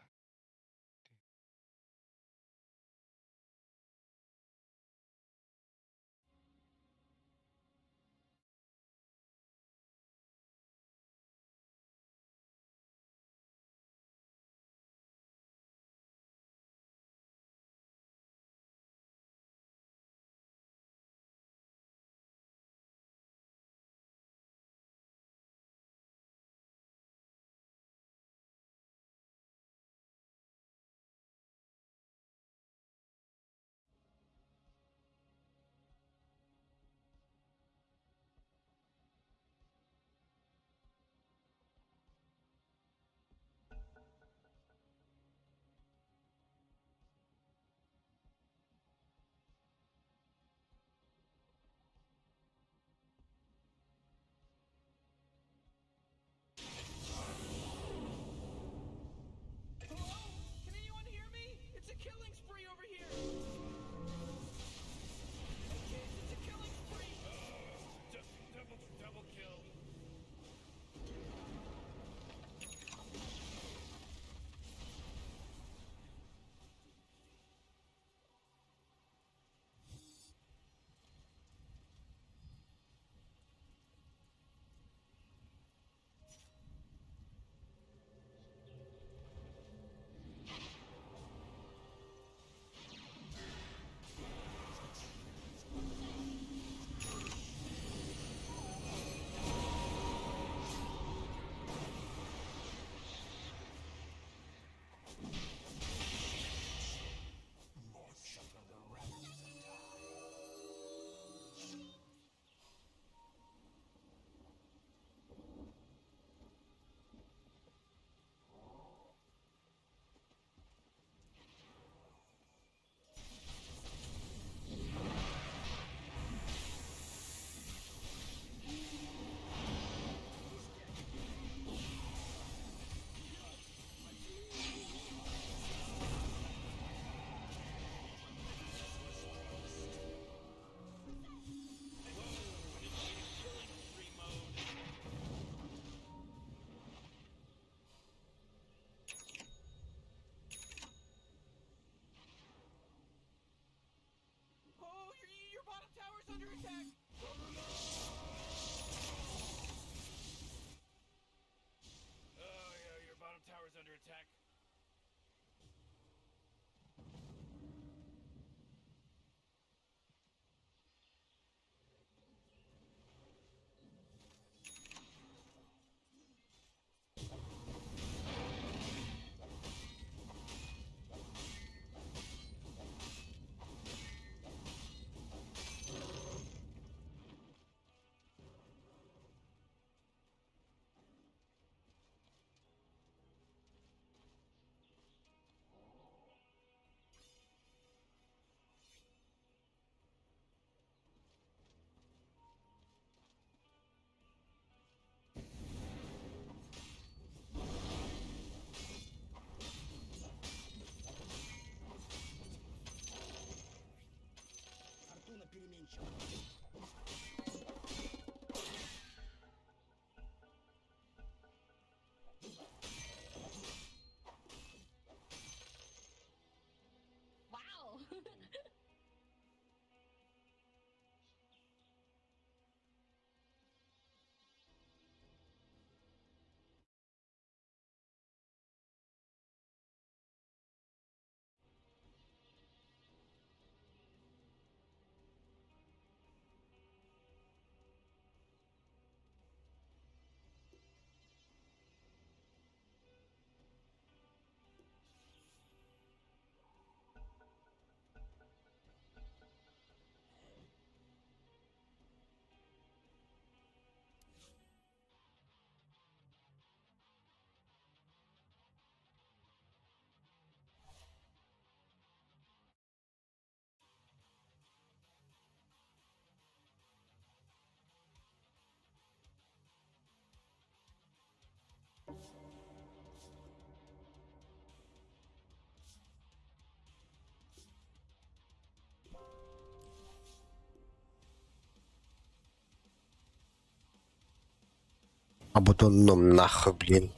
Ободонном нахуй, блин.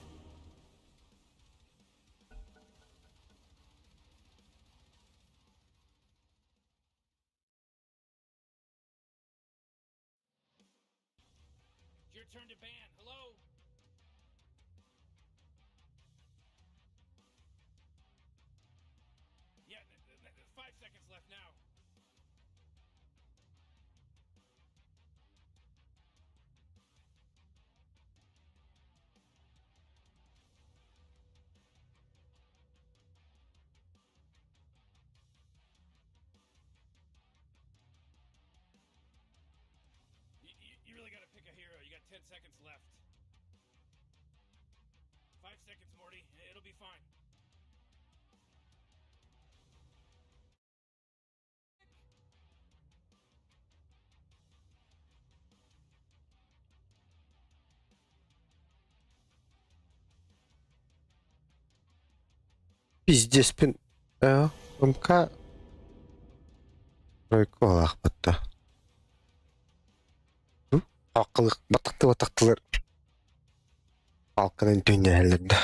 It's your turn to ban. Hello? Yeah, 5 seconds left now. You really gotta pick a hero. You got 10 seconds left. 5 seconds, Morty. It'll be fine. Пиздец, пин. МК. Тройка батта. Акылык батакты батактылар. Алканын түйнәлерді.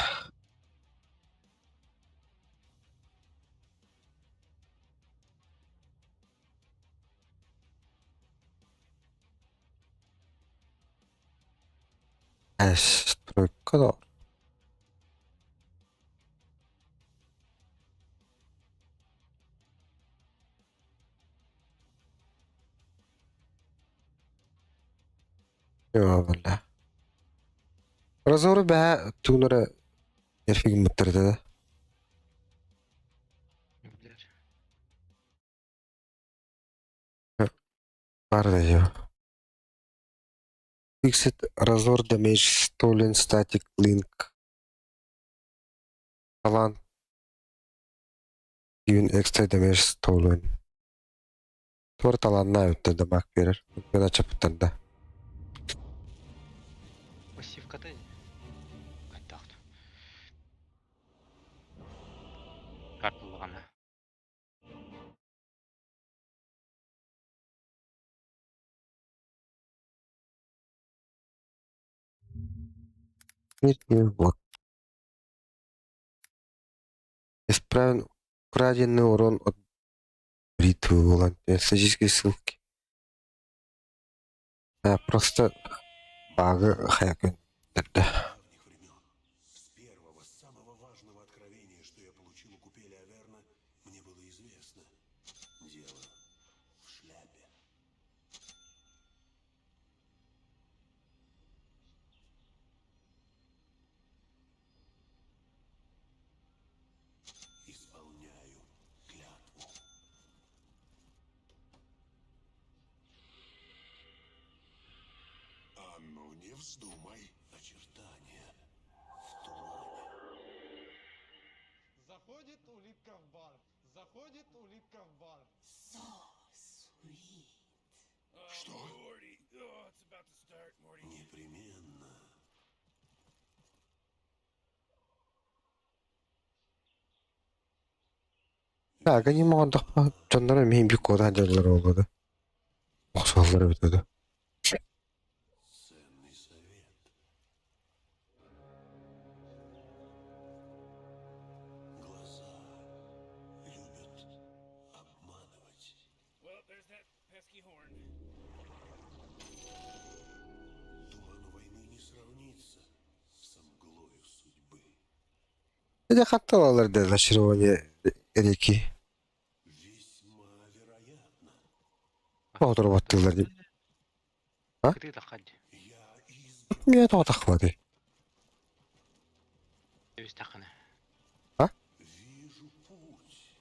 Эс, тройка да. Йо, бля. Разоры бә тугнары эрфигин мыттырды да. Блядь. Бар да йо. Fixed Razor Damage Stolen Static Link. Талант. Given extra damage stolen. Тур таланна өттө дамаг берер. Гына чапыттанда. Пассивка-то. Контакт. Картылғаны. Вот. Исправен украденный урон от бритвы Волан. Статические ссылки. А, просто багы хаякын. Давних времен, с первого, самого важного откровения, что я получил у купели Аверна, мне было известно. Дело в шляпе. Исполняю клятву. А ну не вздумай. Очертания в тумане. Заходит улитка в бар. Заходит улитка в бар. Oh, Что? Morty. Oh, it's about to start, Morty. Непременно. Так, они могут дьоннор эмиэ бик куода дьаллар буолла. Охсуоллар эбит. Ценный совет. Глаза любят обманывать. Well, there's that pesky horn. Туману войны не сравнится с мглою судьбы. Это хатталалар да зачарование реки. Весьма вероятно. Оторваттылар дип. А? Кыты тахад. Я избран. Мен тоғытақпады. Төбес тахана. Вижу путь.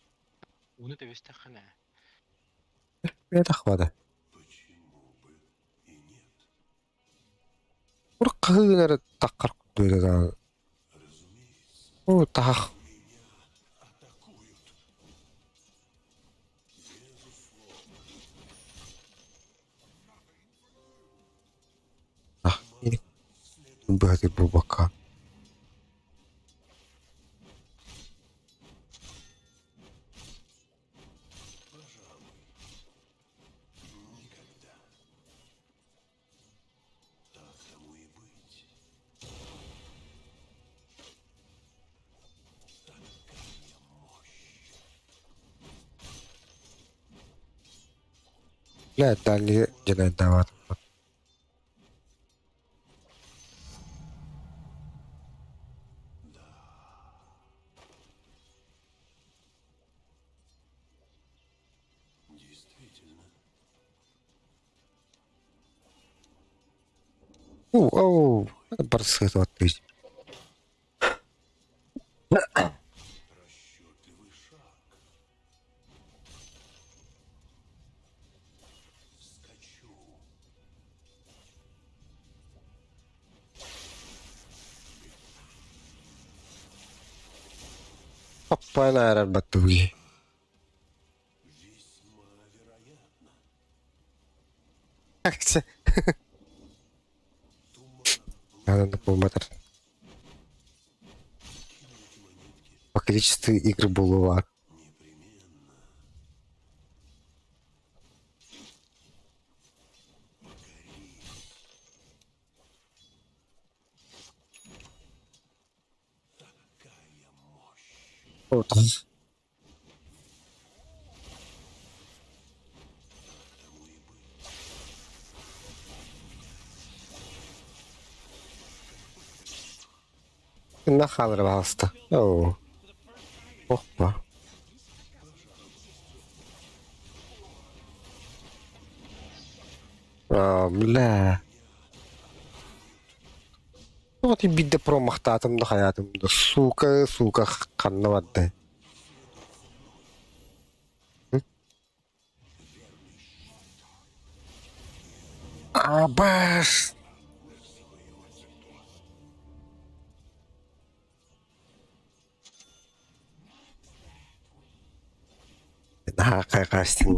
Уны төбес тахана. Мен тақпады. Почему бы и нет? Ур қығынары таққар күдді да. Разумеется, О, тақ. меня атакуют. Безусловно. Ах, быһаты бу бакка. Пожалуй. Никогда. Так тому и быть. Бля, дальний дьэнэйдаабатым. Действительно. Оу, барсыт Расчетливый шаг. Скачу. Паппайна эрэр баттуги. Весьма вероятно. Надо буолбатар. Кину эти монетки По количеству игр булула. непременно. Покорись. Такая мощь. Тому и быть. Нахалыр пожалуйста. Оу. Опа. А, бля. Вот и бидде промахтатым да хаятым да. Сука, сука, ханна бадды. Абаш! Наха кайкастын.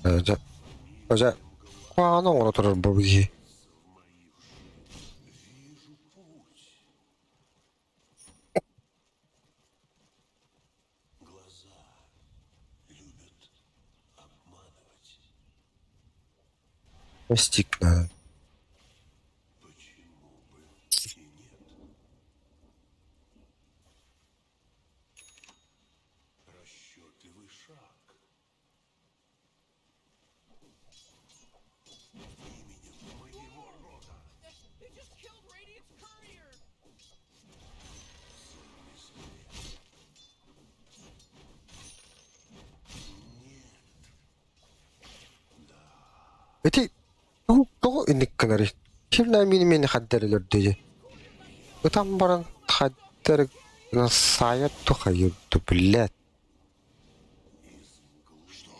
Жа, жа, куана оро турар бу биги. Вижу путь. Глаза любят обманывать. Стик надо. Почему бы и нет? Расчетливый шаг. Именем моего рода. They just killed Radiant's courier. Ценный совет. Нет. Эти тоҕо инник гынарый? Ким да мин мени хаддерелер диye. Ытан баран хаддер сайат тухайырды, блядь. Из мглы. Что?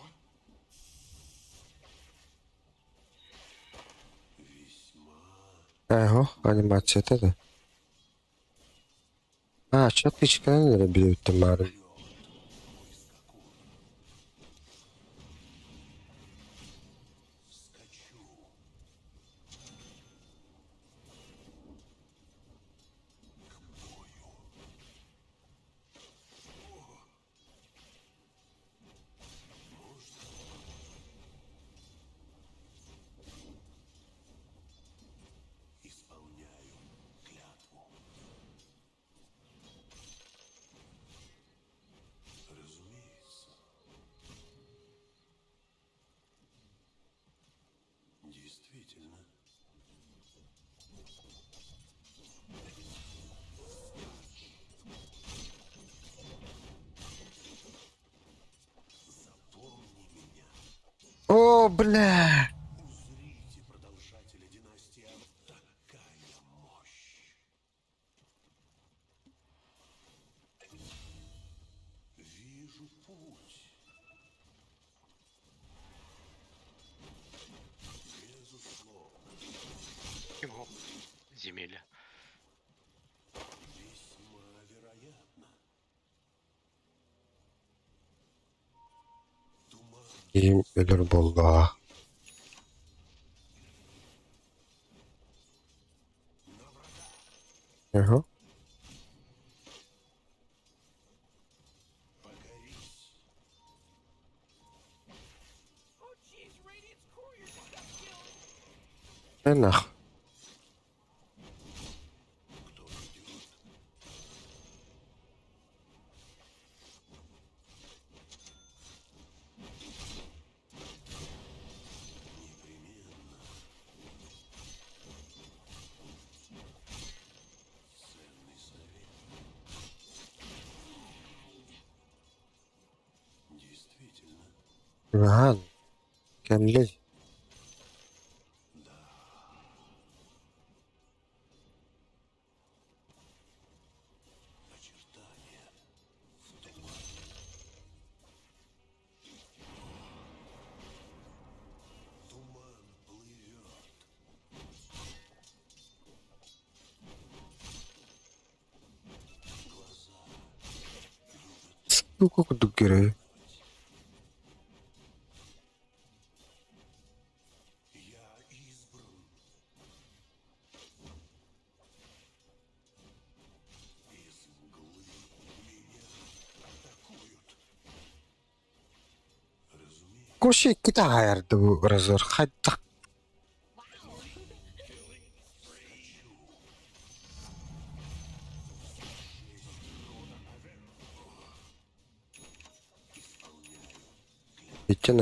Весьма Эго, анимация да. А, чё ты чеканер билеттем бары. лед, мой скакун. Скачу. К бою. О! Можно? Исполняю клятву. Разумеется. Действительно. Запомни меня. О, бля. Узрите продолжателя династии. А Такая мощь. Вижу путь. Безусловно. Его земелья. Весьма вероятно. Туман Им ölür болла. на врага. Эго. Покорись. Oh jeez, Radiant's courier just got killed. Нах. Ыһан, кэллэй Очертания в тумане. Туман плывет. Глаза Сука курдук көрөр. Я избран. Из мглы меня атакуют. Разумеется. Коши иккитэ аһайарды бу разор хайдах Иккиэн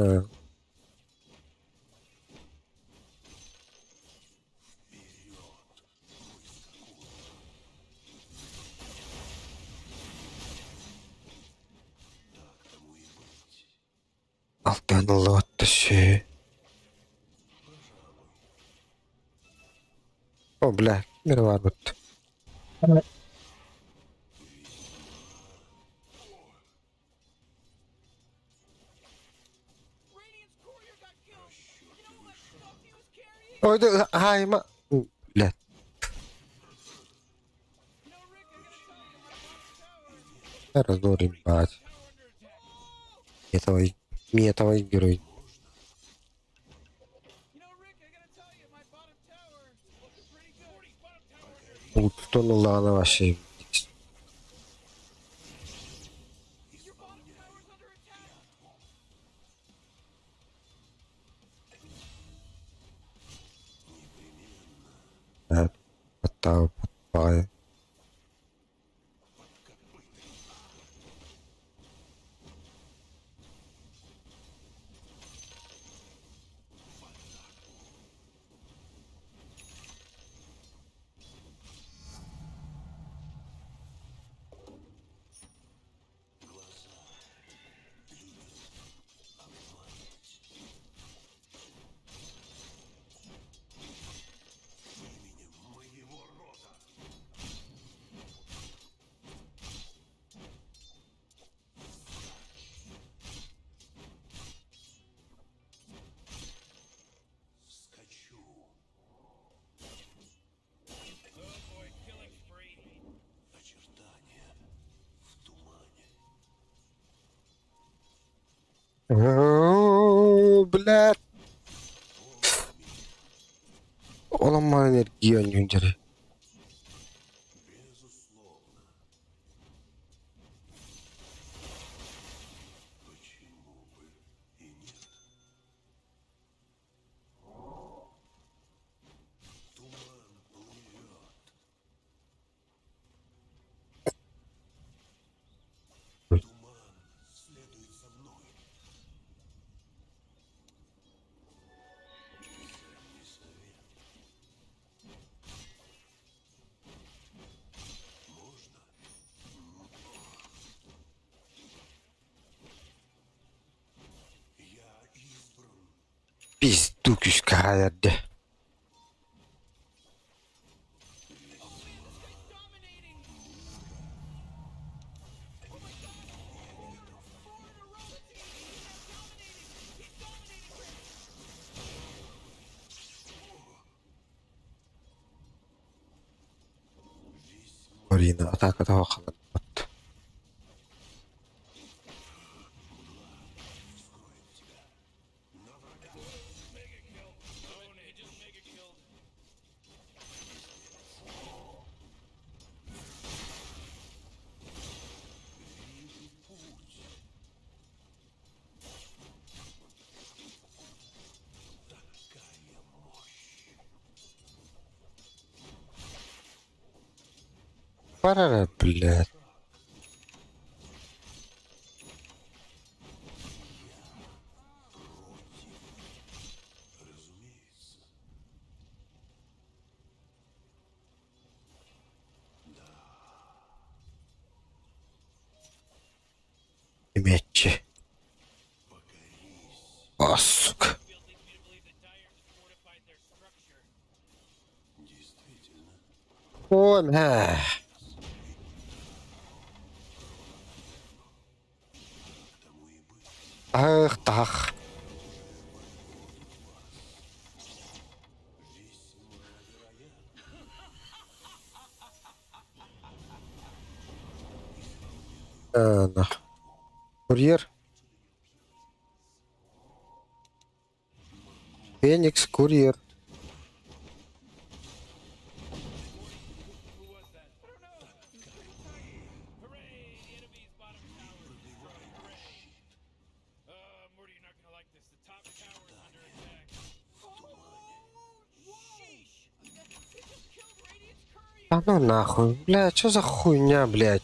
алтыһан ыллыбатта сү. О, бля, мира барбыт. Radiant's courier got killed. You know all that stuff he was carrying? Ой, да, хайма. Бля, You know, Rick, I gotta tell you, my bottom tower. разор, ебать. Метовый, метовый герой. You know, Rick, I gotta tell you, my bottom tower is looking pretty good. Утон ыллаҕына вообще. Your bottom tower's under attack. Баттаабыт баҕайы. Именем моего рода. Скачу. Oh boy, killing spree. Очертания в тумане. Оо, блядь. Оламан энергия ньюнджери. Безусловно. Почему бы и нет? Туман плывет. Туман следует за мной. Ценный совет. Можно? Я избран. Пизду күүскэ Dominating. Oh my god! Four in a row. He's dominating. He's dominating, Rick. Марина атака халаннат. Mega kill. Oh, he just mega killed. Вижу путь. Такая мощь. Парара, блядь. Против. Разумеется. Имеччи. Покорись. Ой, мэ. Ах, тах. Нах. Курьер. Феникс, курьер. Да ну нахуй, блядь, что за хуйня, блядь?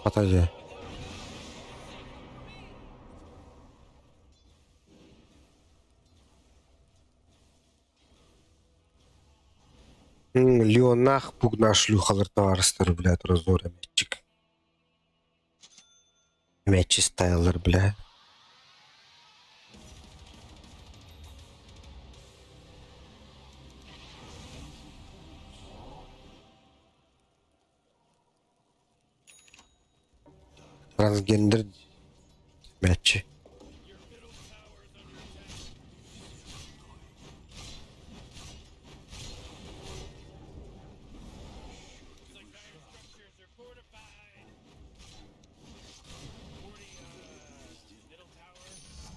Подожди. Леонах пугна шлюхалар товарыстар, блядь, разор мячик. Мячи стайлер, бля. Трансгендер мячи.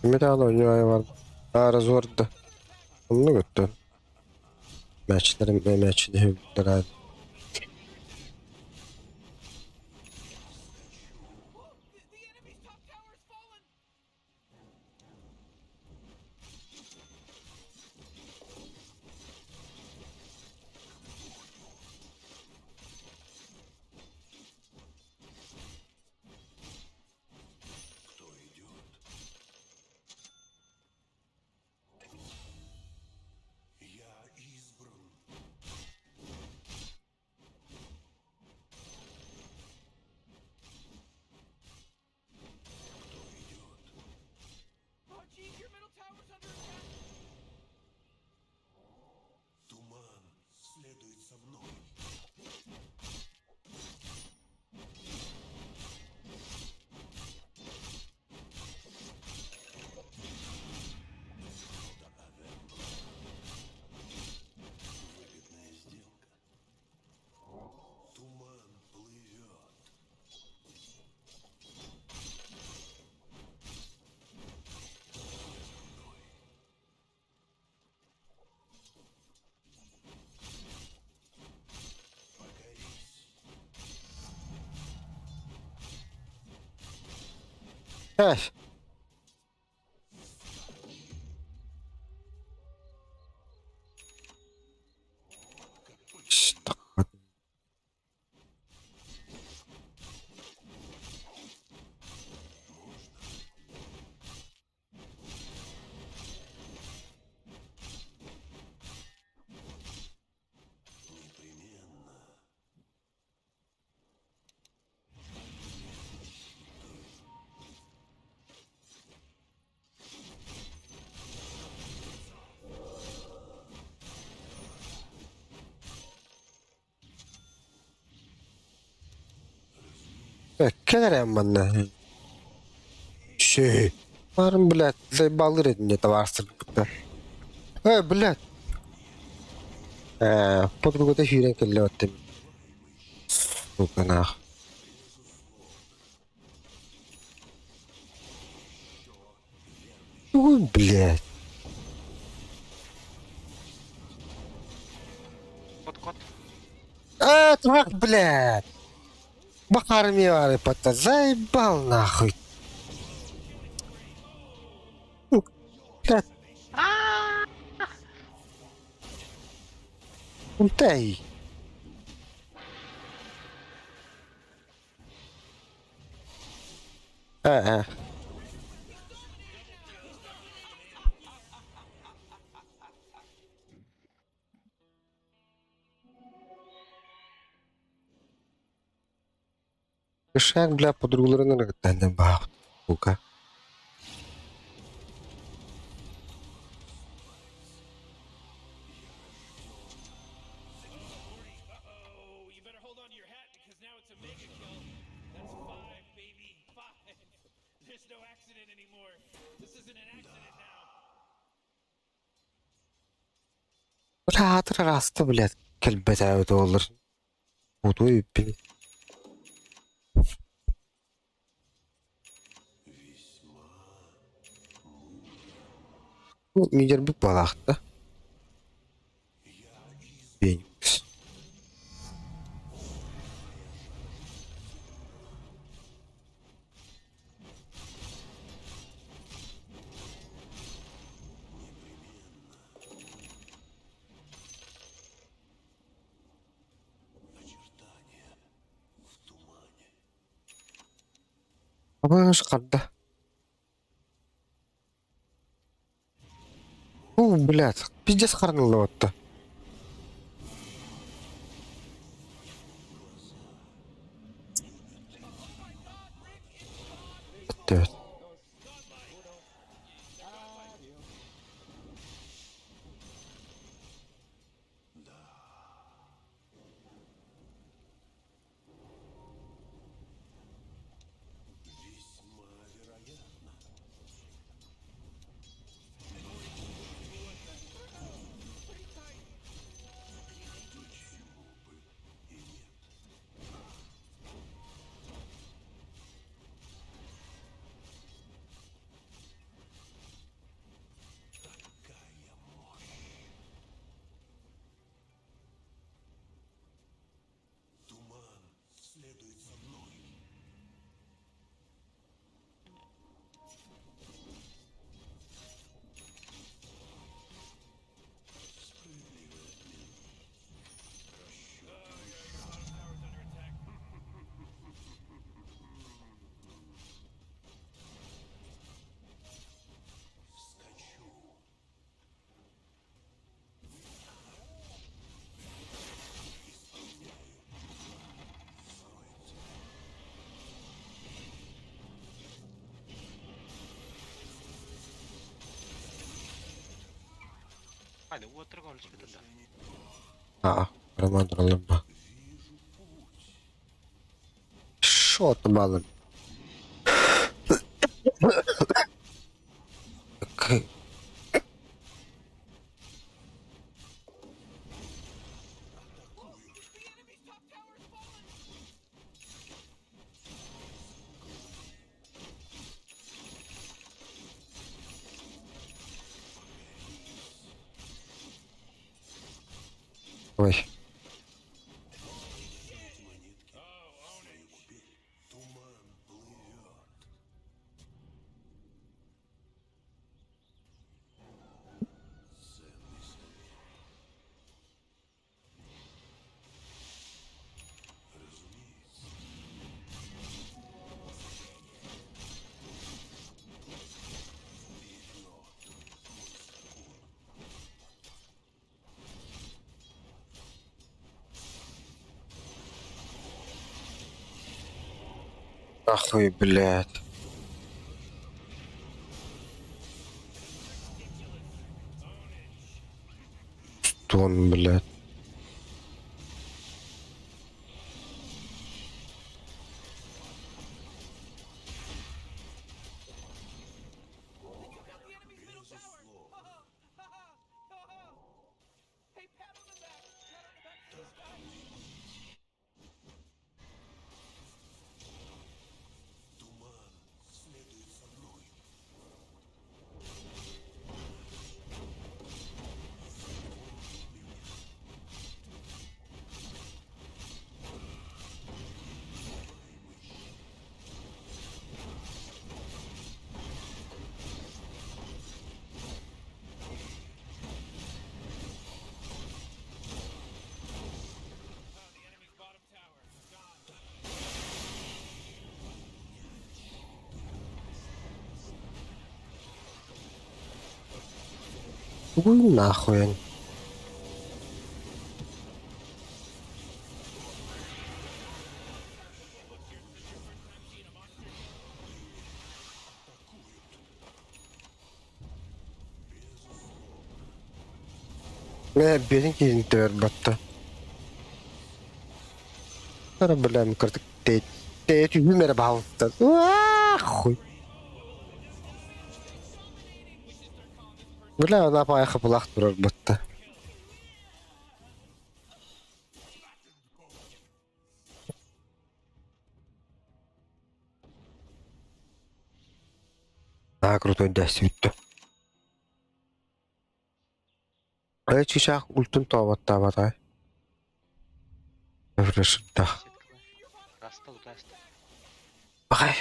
Металл у него var. Разор да. Много то. Мячларым, мячи да. Кто идет? Я избран. Кто идет? Oh, geez, your middle tower's under attack. Туман следует за мной. Рода Аверна. Выгодная сделка. Туман плывет. За мной. Покорись. Эх. Что? Непременно. Кэлэрэн манна. Шей. Барым, блядь, заебал мне товарыстар. Блядь. Подругата сүүрэн кэллэ оттым. Сука нах. Ой, блядь. Кот, кот. А, тварь, блядь. Бахарми пата, заебал нахуй. Ну, блядь. Унтай. А-а. Кышаак бля подругаларын ырыгыттан баах бука. Uh-oh, you better hold on to your hat because now it's a mega kill. That's five, baby. Five. There's no accident anymore. This isn't an accident now. Бля, араста, блядь, кэлбэтээбит буоллар. Утуй үппүн. Мидербит буолаахта. Феникс. Очертания в тумане. Абыш харда. У, блядь, пиздец харнылла Өттөөт. Весьма вероятно. Почему бы и нет? Такая мощь. Туман следует за мной. Справедливый обмен. Расчет. Вскочу. Исполняю. Скроется. Хайде, уотра олус да. Аа, Роман Ролымба. Вижу путь. Шот малым. К- The enemy's top tower has fallen. Ой, Эти монетки в свою купель. Туман плывет. Ценный совет. Разумеется. Вперед, мой скакун. нахуй, блядь. Тон, блядь. They took out the enemy's middle tower. Hey, pat on the back. Pat on the back for this guy. Туман следует за мной. Меня. Oh, the enemy's bottom tower. Gone. Уй, нахуй. Э, биэтин киһини төбөр батта. Ара, бля, кыртык те те түһүм эрэ баһылыттан. Хуй. Бля, ана паайха булах турар батта. Аа, крутой дэс бүттü. Э, чычаах ультун тообаттаабатай. Өфрөсүттах. Раста лутаста. Бахай.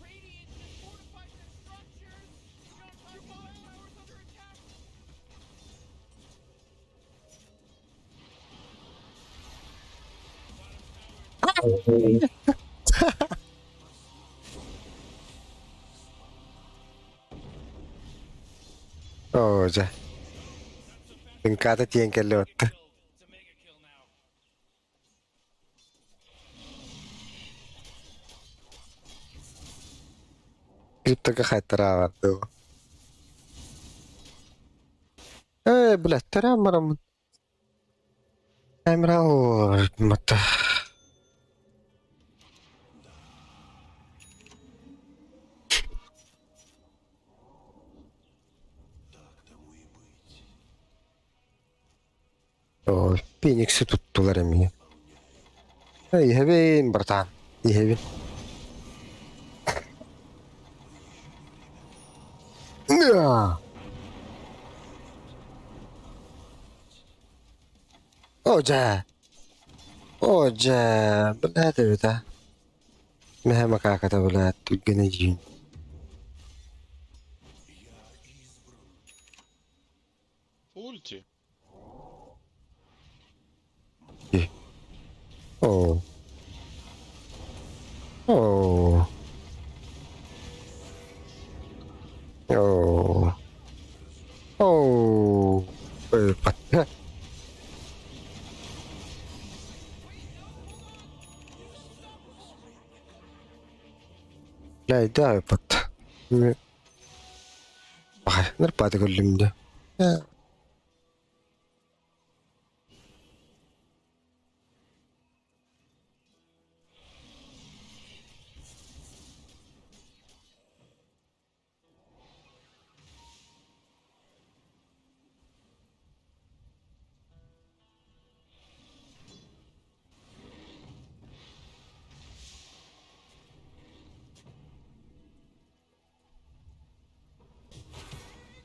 Radiant just fortified their structures. Your bottom tower's under attack. Оо, дьэ. Тыҥкаата тиийэн кэллэ батта. It's a mega kill now. Криптога хайтараабат дуу. Э, блядь, төрөөн бараммын. Камера матта. Так тому и быть. Оо, Феникси туттулар эмиэ. Эй, иһэбин, братан. Иһэбин. На! Оо, дьэ. Оо, дьэ. Блядь, эбит а. Мэһэ макаката, блядь, түргэнэ дьиин. Ульти. Оо. Оо. Оо. Оо. Э, патта. Бля, да, патта. Бахай, нырпаты көрдүм да. Э,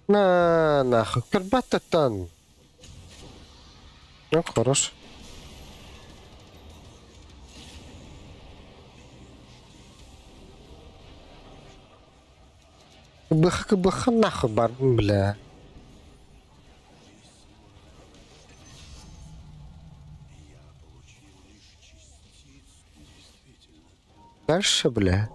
На, нахуй, көрбөттөн. Ну, хорош. Быха быха нахуй бар, бля. Я получил лишь частицу. Действительно, Дальше, бля.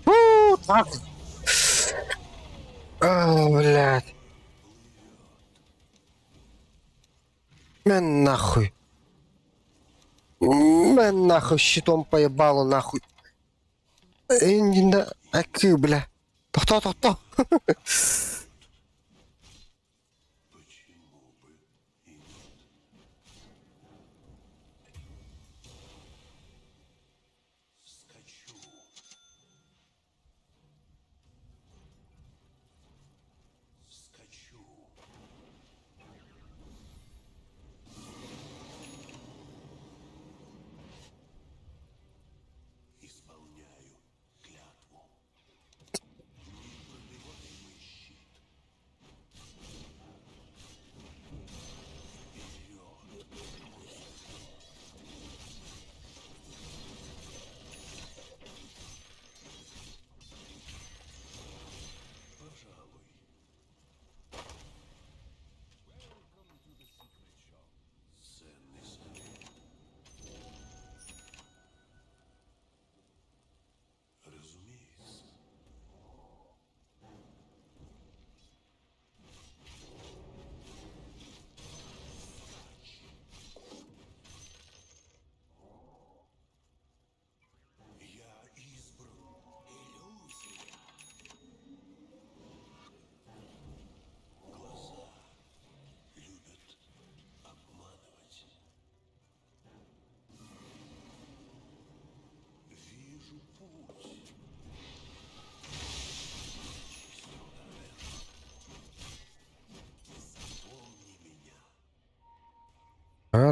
У, так. А, блядь. Мен нахуй. Мен нахуй щитом поебало нахуй. Эндинда акы, бля. Тохто, тохто. почему бы и нет? Скачу. Скачу. Исполняю.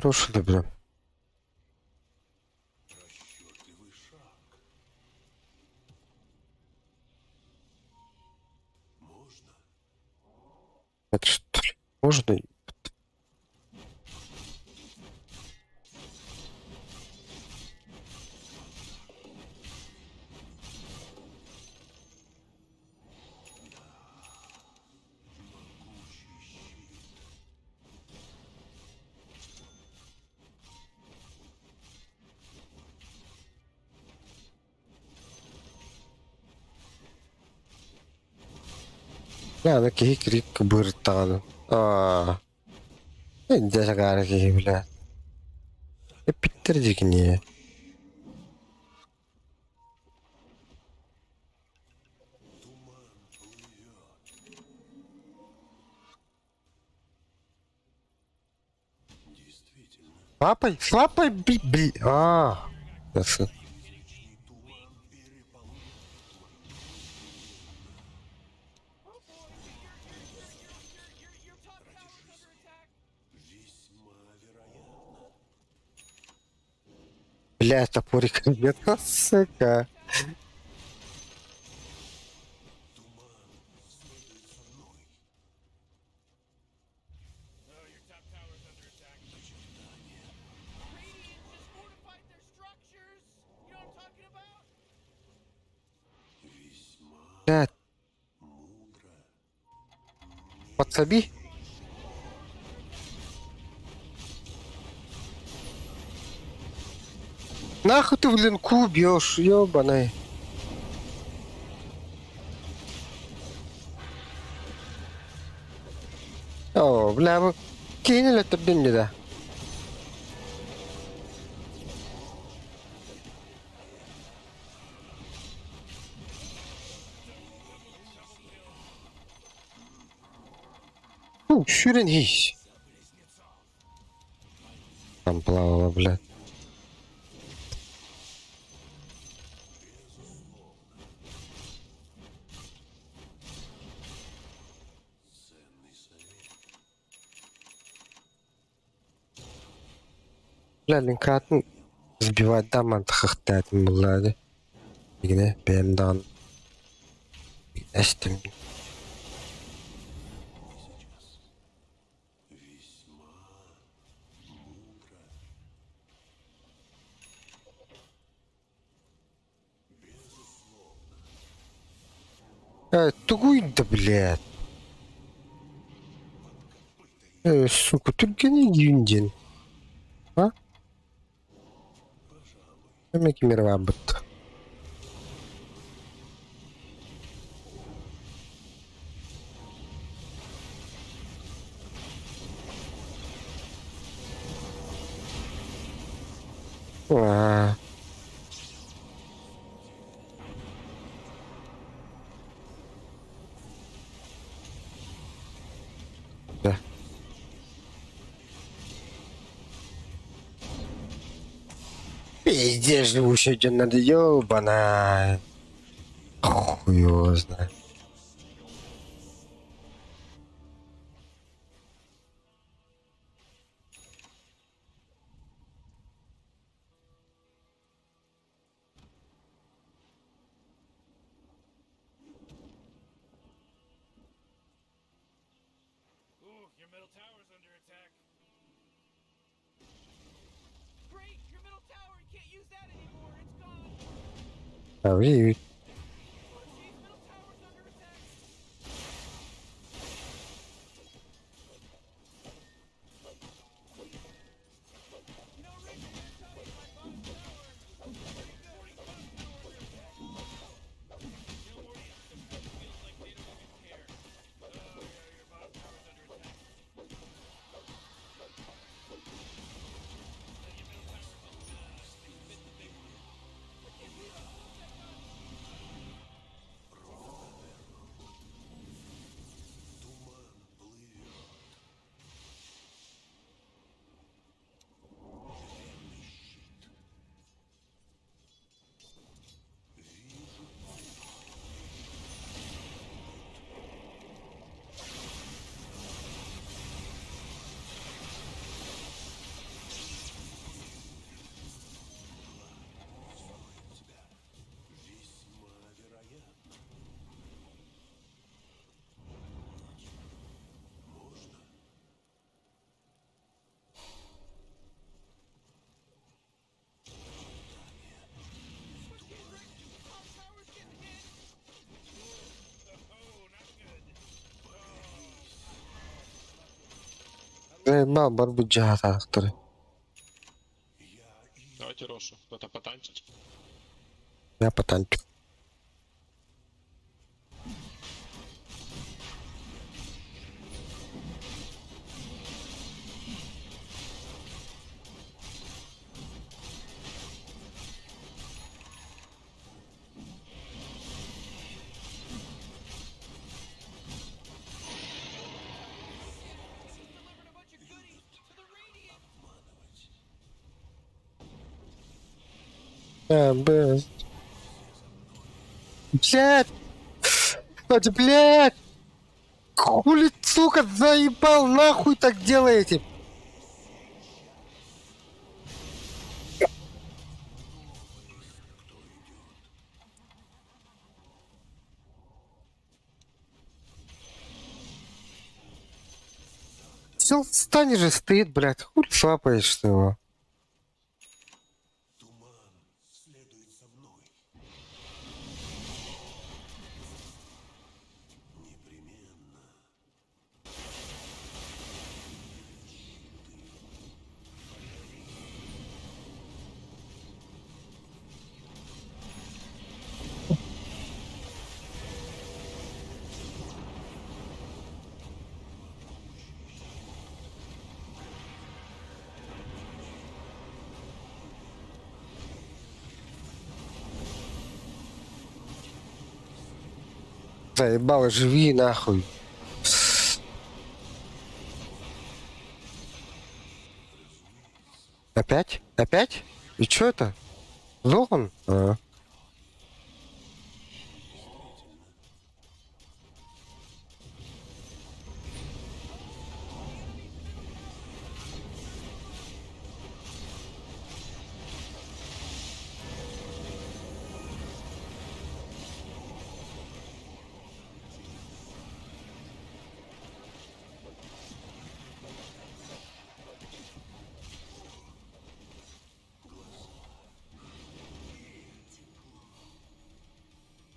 Хороший добро. Расчетливый шаг. Можно? Это что ли? Можно? Могучий щит. Бля, аны киһи крик быртаҕын. Аа. Дьэ киһи бля. Эппиттэр дьикини. Туман плывет. Действительно, Лапой, с лапой, би, бли. А. Ясно. вечный туман переполняет твою Oh boy, your top tower's under attack. Весьма вероятно. Бля, топорик нет, сука. Туман следует за мной. Oh, your top tower's under attack. Очертания. Radiant just fortified their structures. You know what I'm talking about? Весьма Бля, мудро. подсоби. Нахуй ты в линку бьешь, ёбаный. О, бля, вы кинули это блин, да. Ну, шүрен хийш. Там плавала, бля. Ценный совет. Бля, линкатын сбивать да мантахахтатын буллады. Игне, бэм дан. Эстим. Не сейчас. Весьма мудро. Безусловно. Тугуй да, блядь. Сука, түргені юндин. А? Пожалуй. Эмеки мирвабыт. А. Да. Пиздец, живущий один надо, ёбана. Хуй его знает. Ooh, your middle tower's under attack. Great, your middle tower. You can't use that anymore. It's gone. А, ви- Oh jeez, middle tower's under attack. You know, Rick, I gotta tell you, my bottom tower is pretty good. You know, Morty, it sometimes feels like they don't even care. Oh, yeah, your bottom tower's under attack. Your middle tower just bit the big one. Заебал барбыт дьаһатаахтары. Давайте Рошу. Кто-то потанчить. Я потанчу. А, блядь. Блядь! Блядь, блядь! Хули, сука, заебал, нахуй так делаете? Все, встань же, стоит, блядь, хули шлапаешь ты его. Туман следует за мной. Непременно. Заебало, живи нахуй. Опять? Опять? И чё это? Сдох он? А.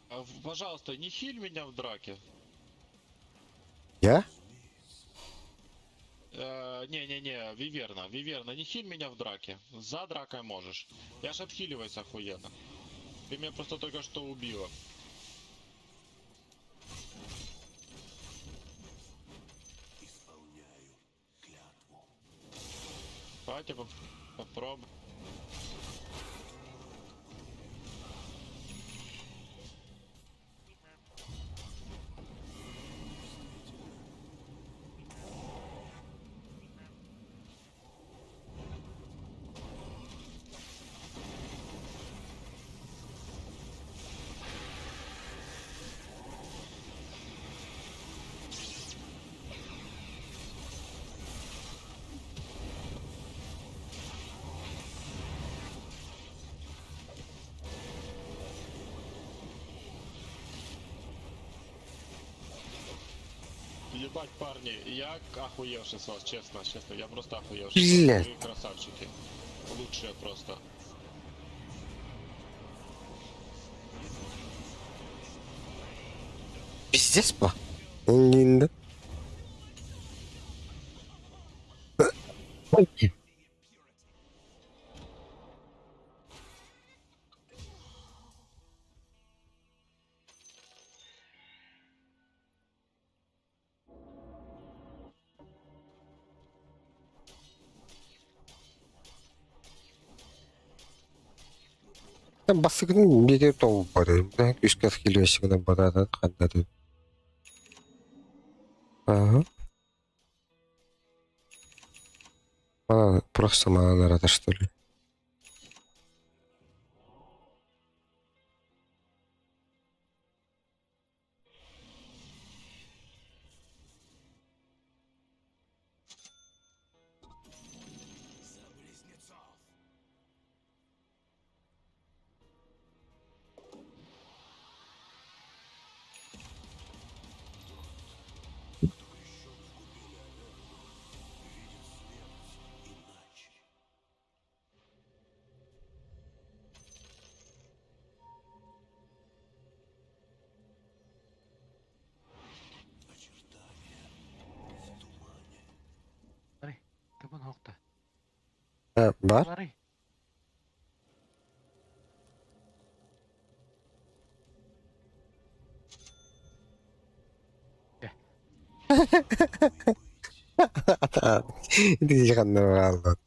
А, Пожалуйста, не хиль меня в драке. Я? Не-не-не, Виверна, Виверна, не хиль меня в драке. За дракой можешь. Я ж отхиливаюсь охуенно. Ты меня просто только что убила. Исполняю клятву. Давайте попробуем. Ебать, парни, я охуевший с вас, честно, честно, я просто охуевший. с вас. Блядь. Вы красавчики. Лучшие просто. Пиздец, па. Линда. Басыгын биир тоҕу бары, үскэ хилүөсүгүнэ барара хандары. Ага. Мана просто мана нарада что ли. За близнецов. Тот, кто крещен в купели Аверну, видит смерть иначе. Баар. Барый. Ити ханна хаалбат.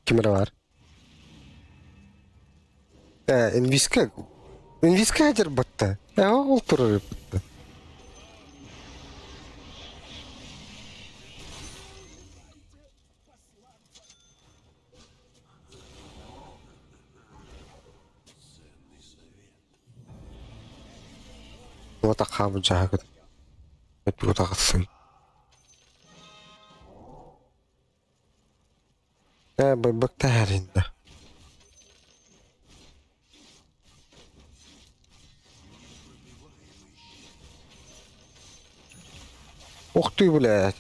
Ким эрэ баар? Э, инвиска. Инвиска дьарбатта. Э, ол турар эбит. Туота хаабыт дьаһагыт. Туотаҕыссый. Э, бырбык таһааринна. Ух ты, блядь.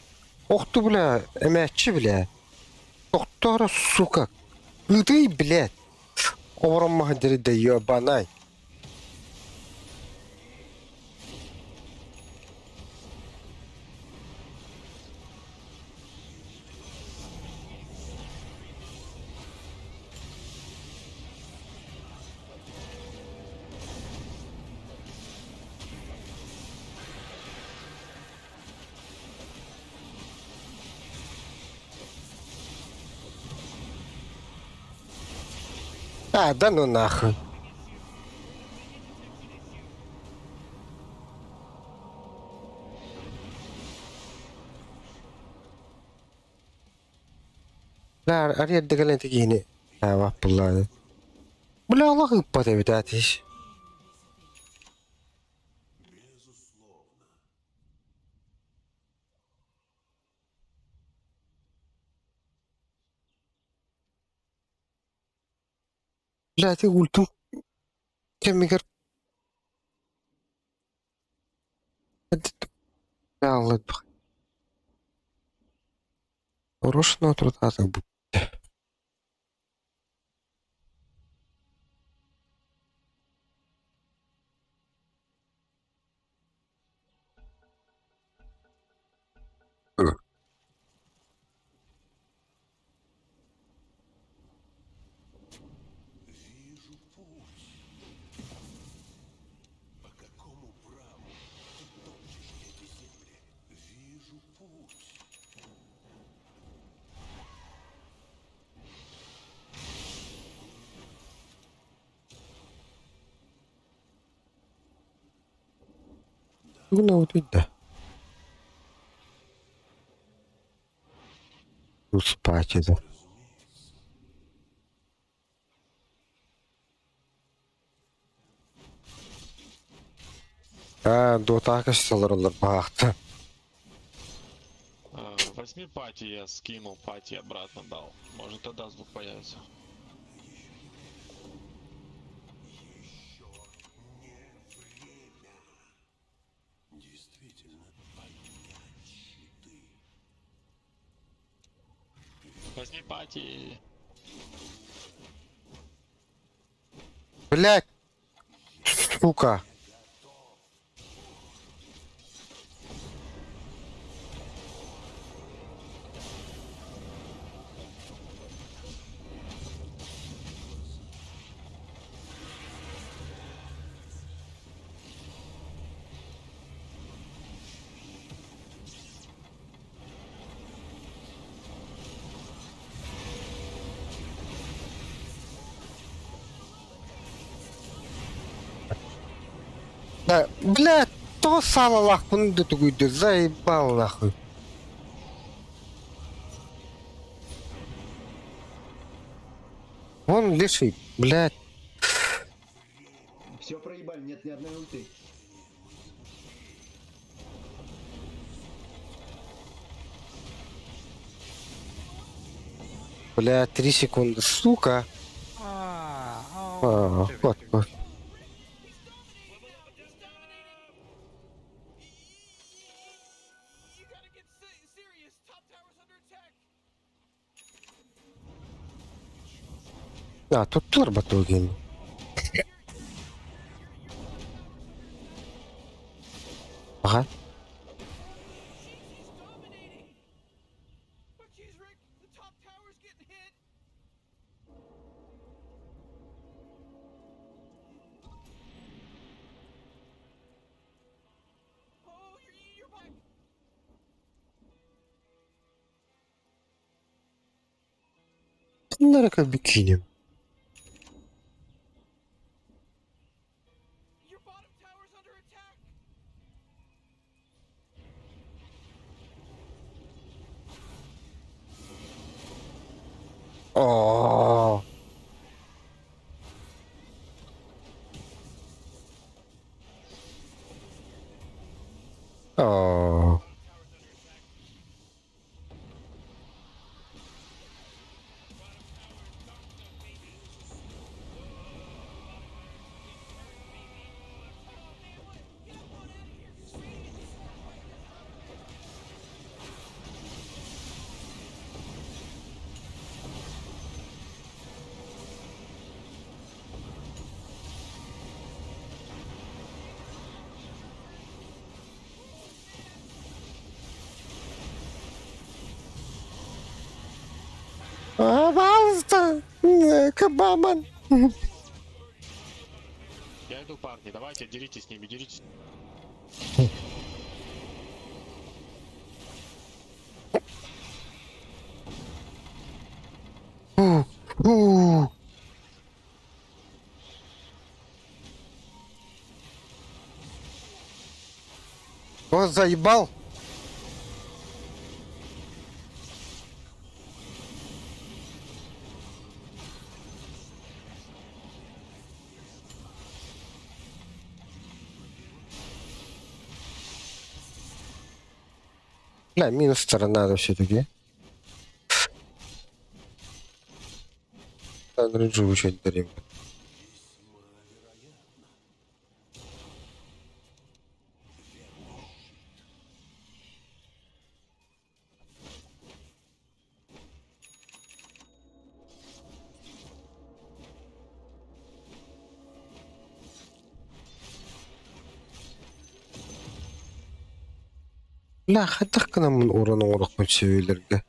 Ух ты, бля, эмээччи, бля. Тохтооро, сука. Ыытый, блядь. Обороммаһын дьэридэ, ебанай. А, да ну нахуй. Бля, арыйарда кэлэн киһини аабаппыллааны. Бля, олох ыыппат эбит аатыш. Бля, ити ультум кэмигэр Хорошего труда Вижу путь. По какому праву ты топчешь эти земли? Вижу путь. Гына да. Спать это. Аа, дотака олороллор баахта. Возьми пати, я скинул, пати обратно дал. Может тогда звук появится. Еще не время. Действительно, поднять щиты. Возьми пати. Блять! Сука! Да, блядь, то саалаахпын да тугуйда, заебал нахуй. Вон леший, блядь. Все проебали, нет ни одной ульты. Бля, 3 секунды, сука. А, вот, вот. You gotta get serious. Top tower's under attack. А, тут турбо тугин. Ага. He's dominating. Ханна эрэ көрбүт кииним. Your bottom tower's under attack. Оо. Оо. Пожалуйста, Кабаман. Я иду, парни, давайте, деритесь с ними, деритесь. Уу. Он заебал. Бля, минус сторона все-таки. Надо учить дарим. Бля, хайдах гынаммын уран оҥоруохпун сөбүлэргэ.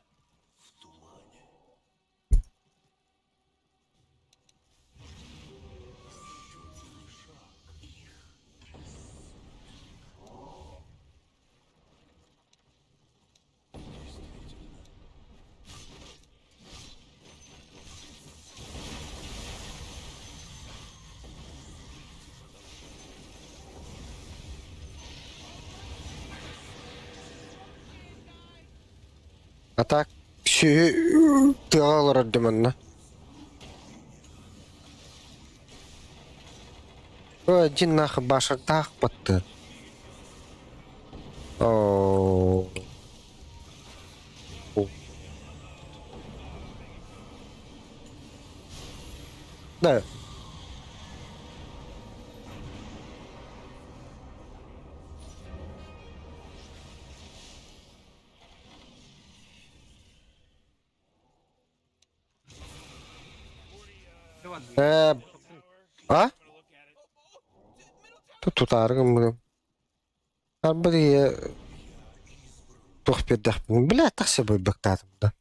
А так сүһү тыаҕа олорор дии манна. Ой, дьин нахуй башардаах баттыы. Оо. Да. Э, а? Тут тутааргын Арба туох биэрдэхпин бля тахса буйбактаатым да.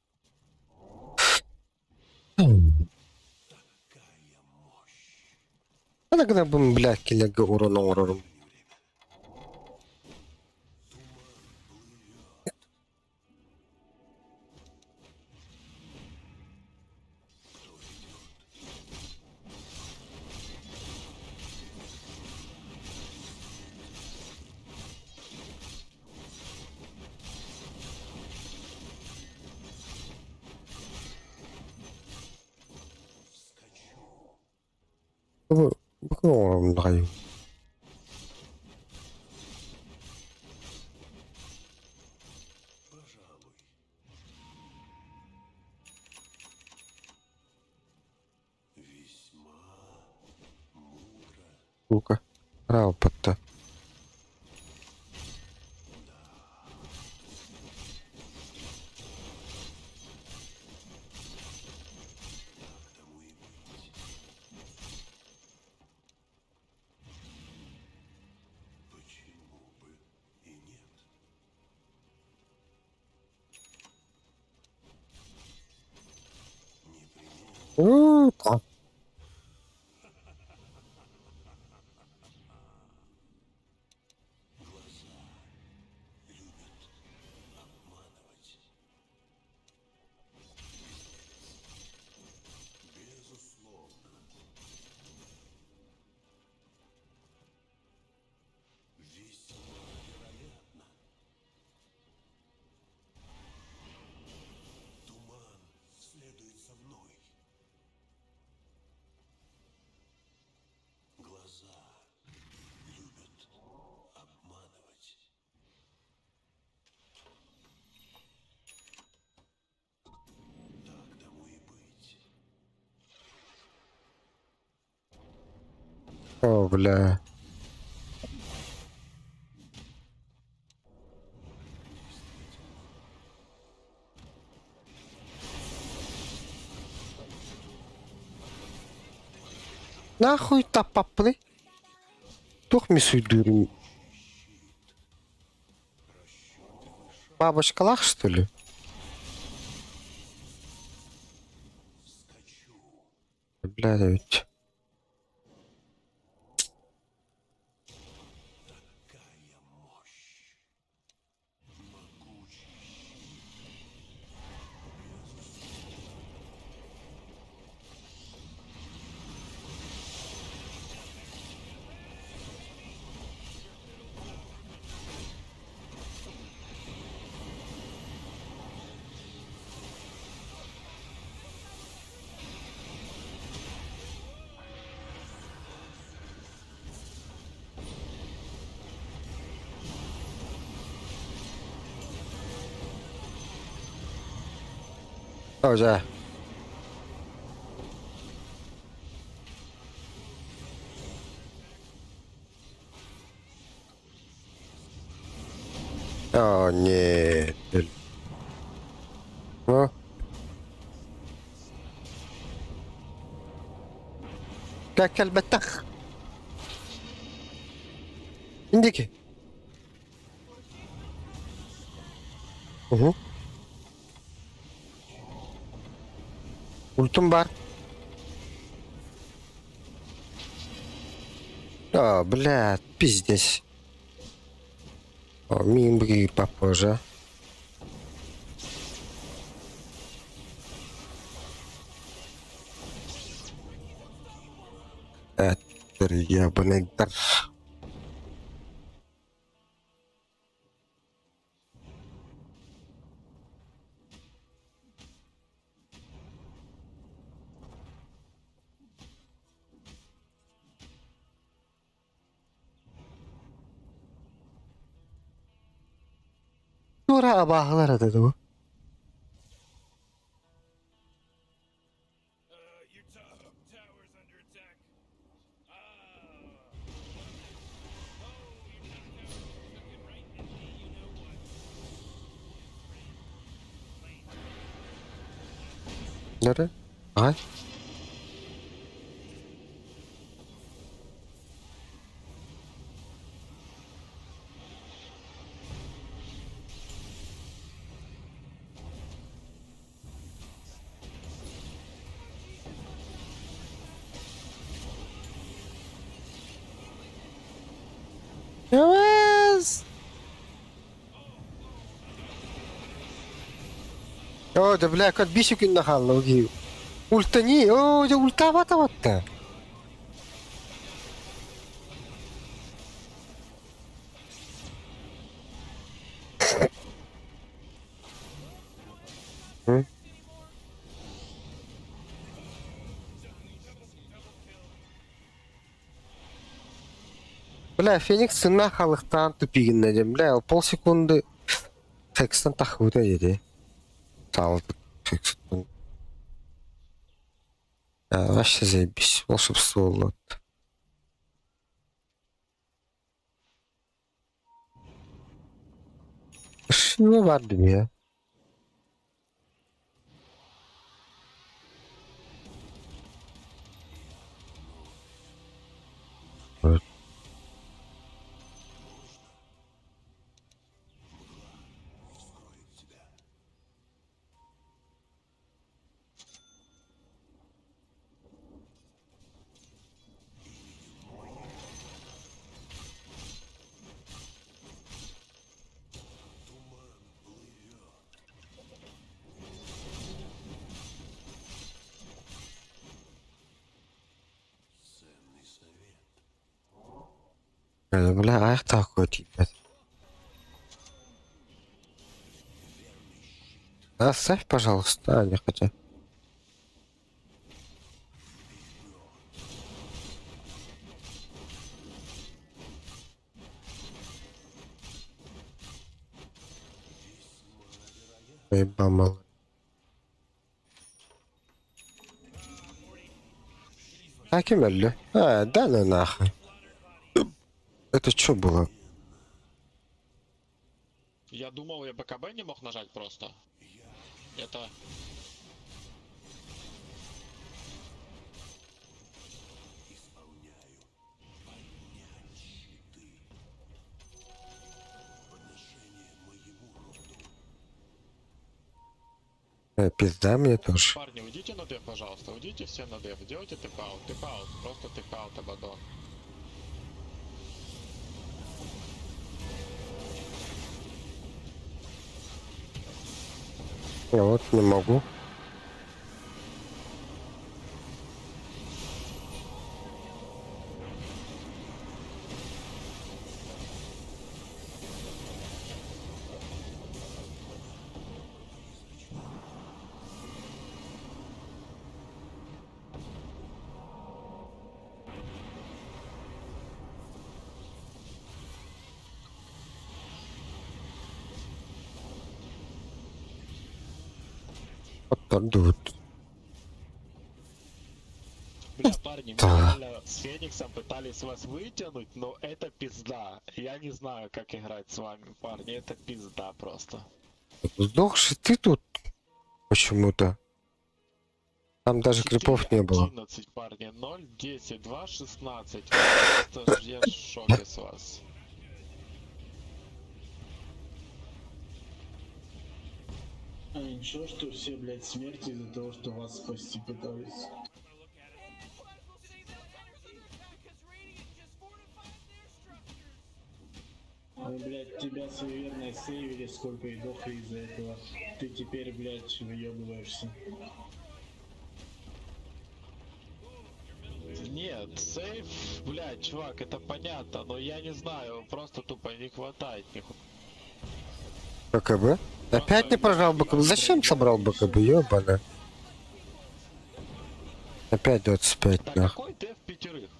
Ана гынабын бля кинилэргэ уран оҥорорум. Бу бу оҥорорум даҕайым. Пожалуй. Весьма мудро. Сука. Раупатта. Так тому и быть. Почему бы и нет? Непременно. Уу, та. Глаза любят обманывать. О, бля. Нахуй таппаппыный? Туох мисуйдуурун? Бабочкалаах что ли? Бля, ведь. Оо дьэ. О, нет. Ну. Кэлбэттэх. Индики. Угу. Ультум бар. А, блядь, пиздец. О, мин быгы попозже. Это ебаный дар. Тура абааһылар этэ дуо? Нөрө? Аҕай? Yes! Оо, да бля, как бисик нахалла уги. Ультани, оо, дьэ ультаабата батта. Бля, Феникс сына халыктаан тупигинна диэн, бля, полсекунды Хекстан тахыбыта диэти. Саалбыт Хекстан. Вообще заебись, волшебство вот. Шина бар дүние. Бля, айах такой типа. Оставь, пожалуйста, а, не хотя. Ебамал. А ким өллө? А, да ну нахуй. Это что было? Я думал, я БКБ не мог нажать просто. Это... Исполняю. Поднять щиты. Подношение моему роду. Пизда мне тоже. Парни, уйдите на деф, пожалуйста. Уйдите все на деф. Делайте TP out, TP out. Просто TP out, Абадон. Я вот не могу. Вот так вот. Бля, парни, мы Да. реально с Фениксом пытались вас вытянуть, но это пизда. Я не знаю, как играть с вами, парни. Это пизда просто. Сдохший ты тут почему-то. Там даже крипов не было. 11, парни, 0, 10, 2, 16. Просто ж я в шоке с вас. А ничего, что все, блядь, смерти из-за того, что вас спасти пытались. Мы, блядь, тебя с верной сейвили, сколько и дохли из-за этого. Ты теперь, блядь, выебываешься. Нет, сейф, блядь, чувак, это понятно, но я не знаю, просто тупо не хватает нихуя. БКБ? Опять не прожал БКБ? Зачем собрал БКБ? Ёбана. Опять 25, Так нахуй. какой деф пятерых?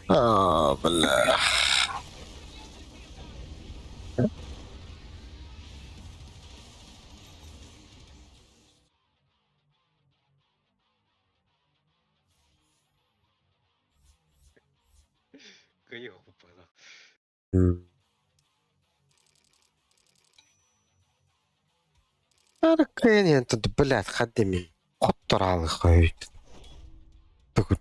А, бля. Ёбана. М. Арканин тут, блядь, ходими. Хотторалы ходит. Так вот.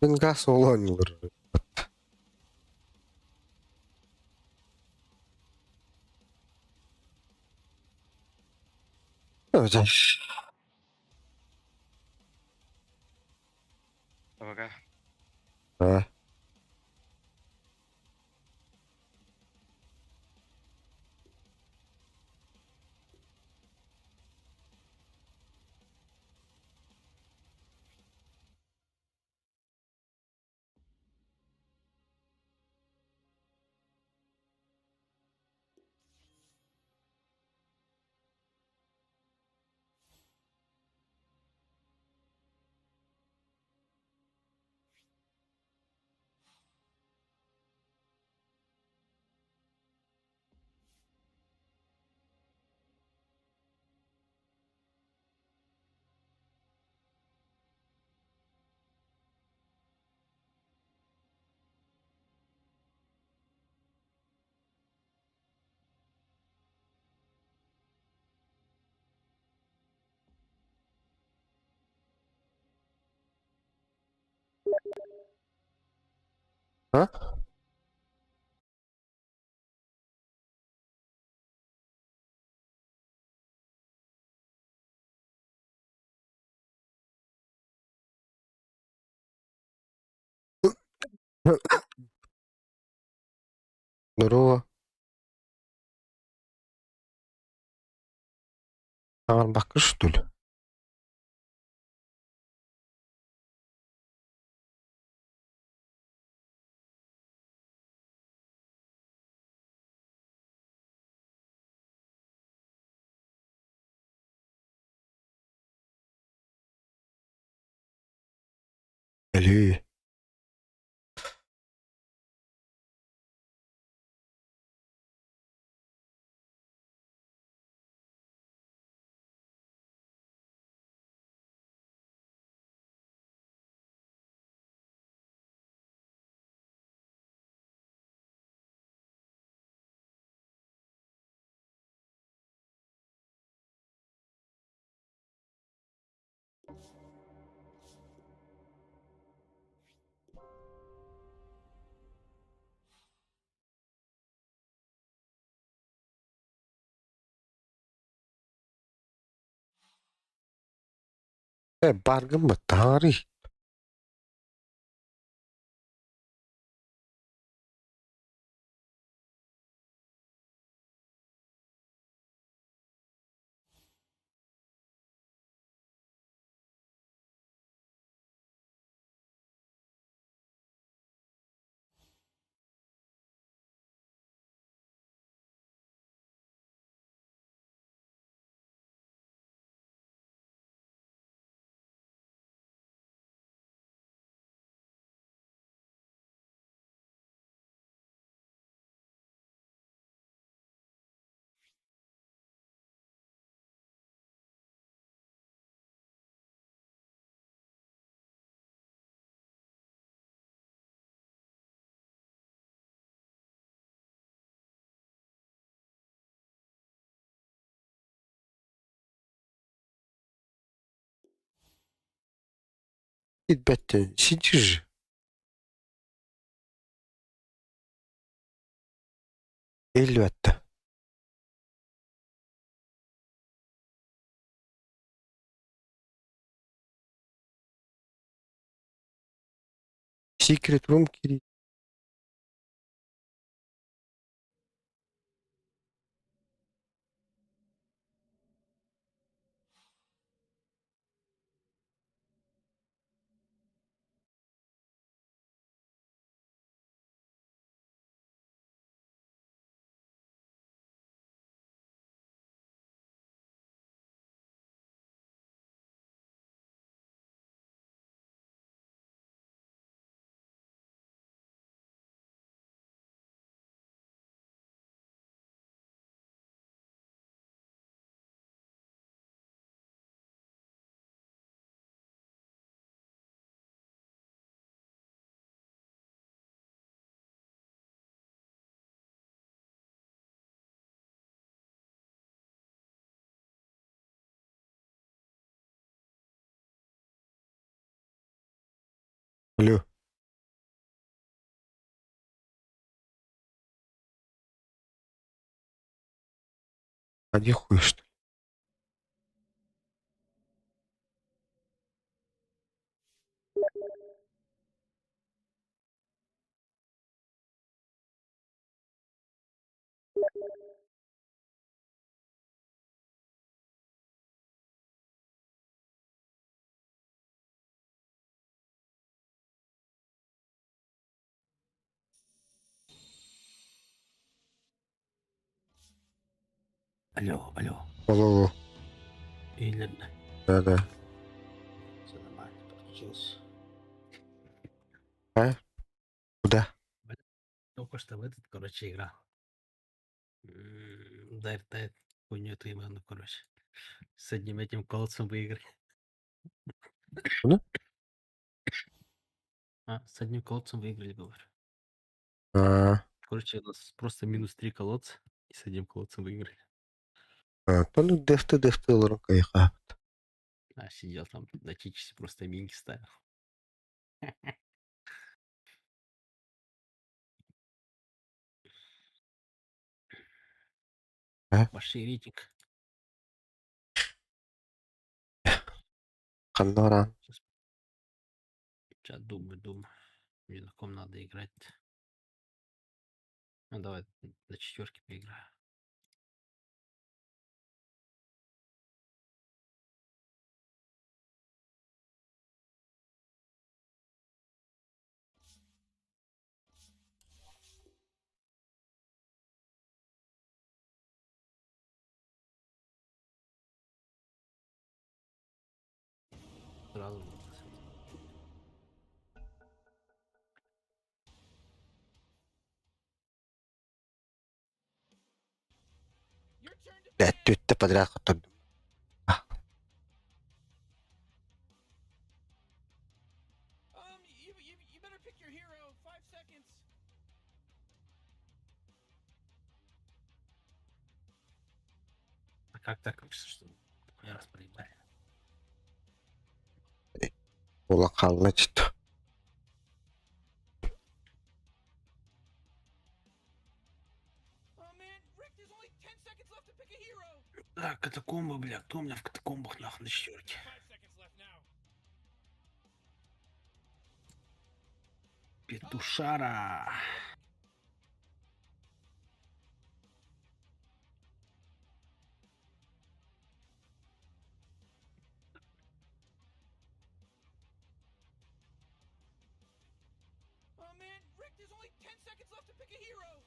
Бенгас улонил. Пока. А. А? Здорово. А, бакы, что ли? Өлүү. Ээ, бааргын баттаһаарый. Ирбэт, сидишь же. Элбэттэ. Secret room кири. Алло. А где хуй, что ли? Алло, алло. Алло, алло. Или... Да, да. Все нормально, подключился. А? Куда? Только что в этот, короче, играл. Дай, дай, хуйню эту имену, короче. С одним этим колодцем выиграли. Куда? А, с одним колодцем выиграли, говорю. А, Короче, у нас просто минус три колодца, и с одним колодцем выиграли. а, то ну дефты дефты олорон кайха. А, сидел там на чичисе, просто минки ставил. А? Большой рейтинг. Ханнаран. Сейчас, сейчас думаю, думаю. Мне на ком надо играть. Ну, давай на четверке поиграю. Сразу. Блядь, түөртэ подряд хоттордум. You, you, you better pick your hero. 5 seconds. А как так вышло, что я раз проебали? Буолан хаалла чит. Oh man, Rick, there's only 10 seconds left to pick a hero. Да, катакомбы, бля, кто у меня в катакомбах нахуй на четверке? 5 seconds left now. Петушара. Oh man, Rick, there's only 10 seconds left to pick a hero.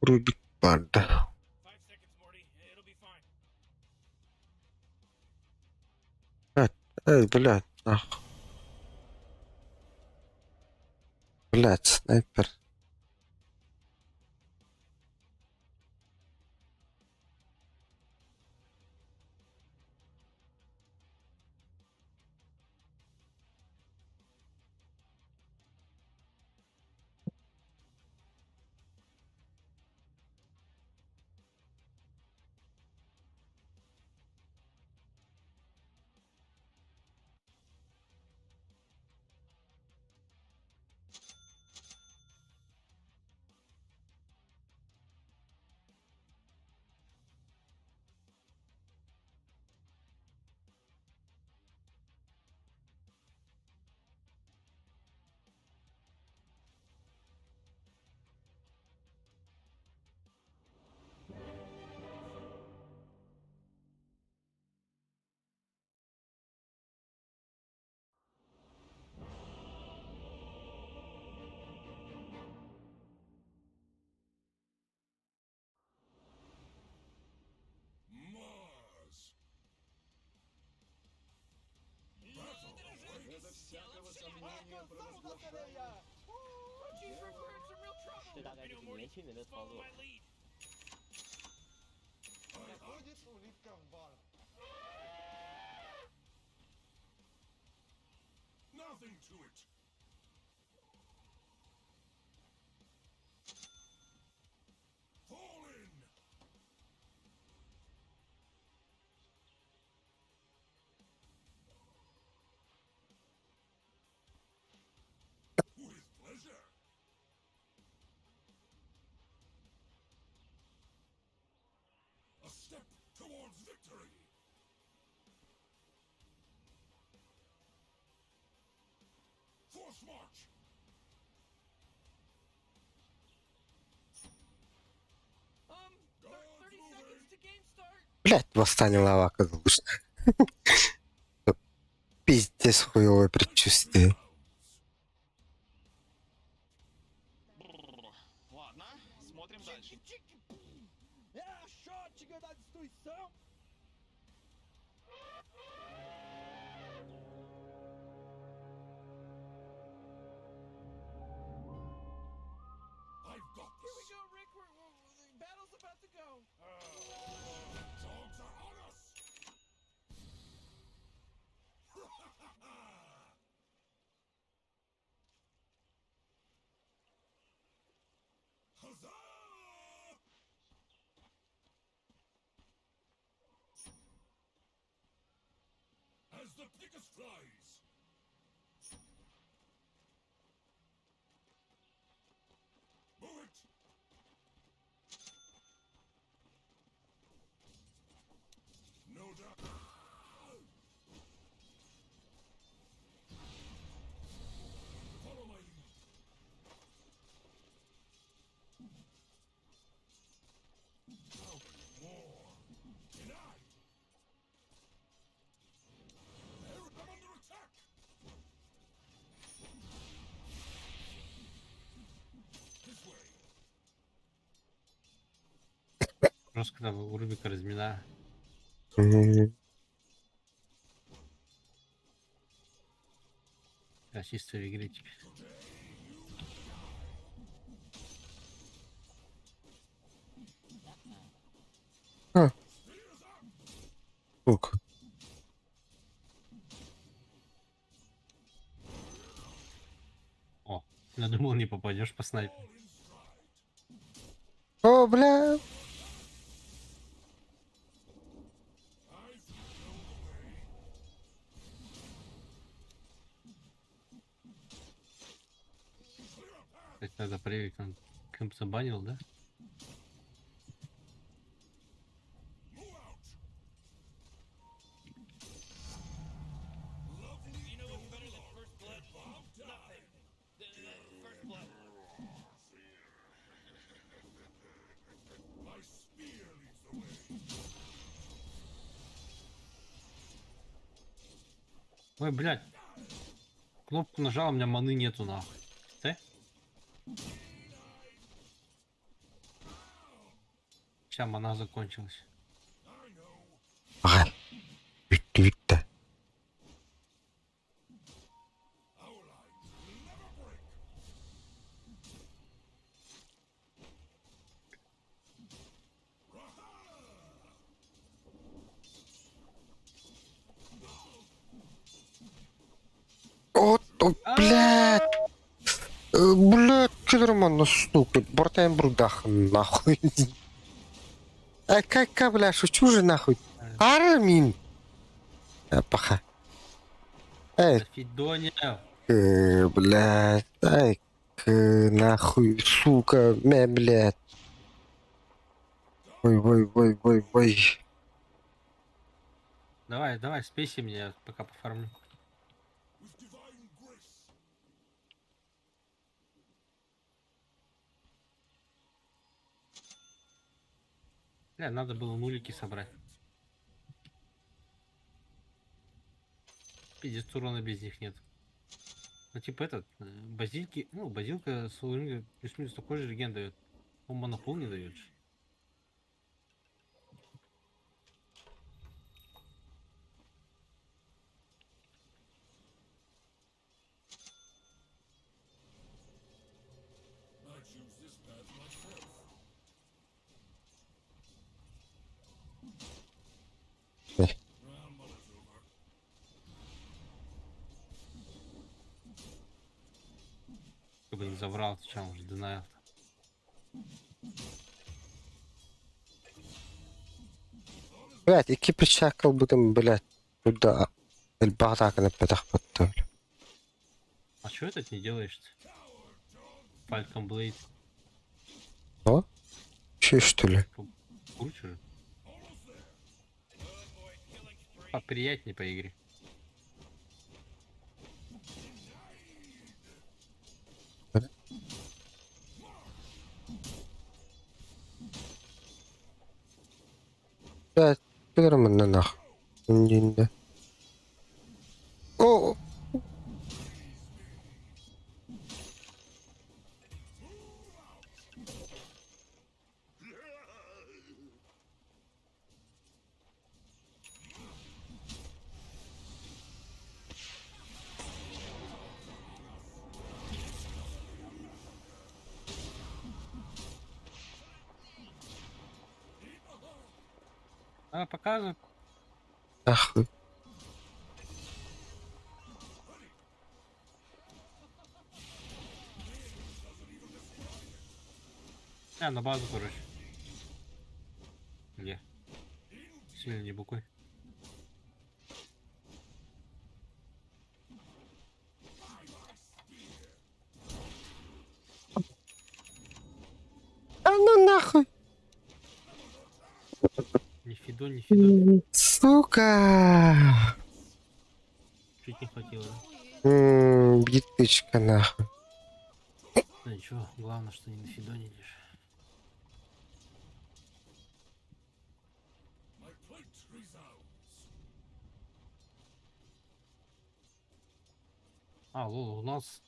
Рубик барда. 5 seconds, Morty. It'll be fine. Эй, блядь, нахуй. Блядь, снайпер. Mars! Это всякого сомнения провозглашает. Oh jeez, Rick, we're in some real trouble. 这大概就是年轻人的 Just 操 follow 作 my。lead. Проходит улитка в бар. Nothing to it! Fall in! With pleasure! A step towards victory! Force march! 30 seconds to game start. Блядь, восстание лава оказалось. Пиздец хуевое предчувствие. Ладно, смотрим дальше. É a shotgun da destruição. I've got Here we this! go, Rick. The battle's about to go. Dogs are on us! Huzzah! As the thickest flies! Move it! No doubt. Follow my lead. How many more? Denied. There, I'm under attack. This way. Жестко там у Рубика размина. Я чисто в игре теперь. А. Я думал, не попадешь по снайперу. О, бля. Кстати, надо проверить, он кемп забанил, да? You know what's better than first blood? Nothing. The first blood. Ой, блядь. Кнопку нажал, у меня маны нету нахуй. Ты? Вся мана закончилась. Аҕай. Бүттү бүттэ. От, о, блядь. Блядь, кілерім на сука. Бортаем брудах, нахуй. А как, бля, шучу же нахуй. Армин. Паха. Эй, Фидоня! Блядь, ай, нахуй, сука, мя, блядь. Ой, ой, ой, ой, ой. Давай, давай, спейси меня, я пока пофармлю. Бля, надо было нулики собрать. Пиздец, урона без них нет. Ну, типа этот, базильки, ну, базилка с Луринга плюс-минус такой же реген дает. Он монопол не дает же. Как бы не забрал, чем уже денайл. Блядь, икки причакал будем, блядь, куда? Эльбардак на пятах потом. А чё этот не делаешь-то? Falcon Blade. О? Че, что ли? Круче же. Поприятнее по игре. Блядь, кілерім на нахуй. Ні-ні. О! А, показывай. Нахуй. А, на базу, короче. Где? Сильно не букуй. А ну нахуй. Ни Фидо, ни Фидо. Сука. Чуть не хватило, да? Биточка нахуй. Ну ничего, главное, что не на Фидоне лишь. А, лол, у нас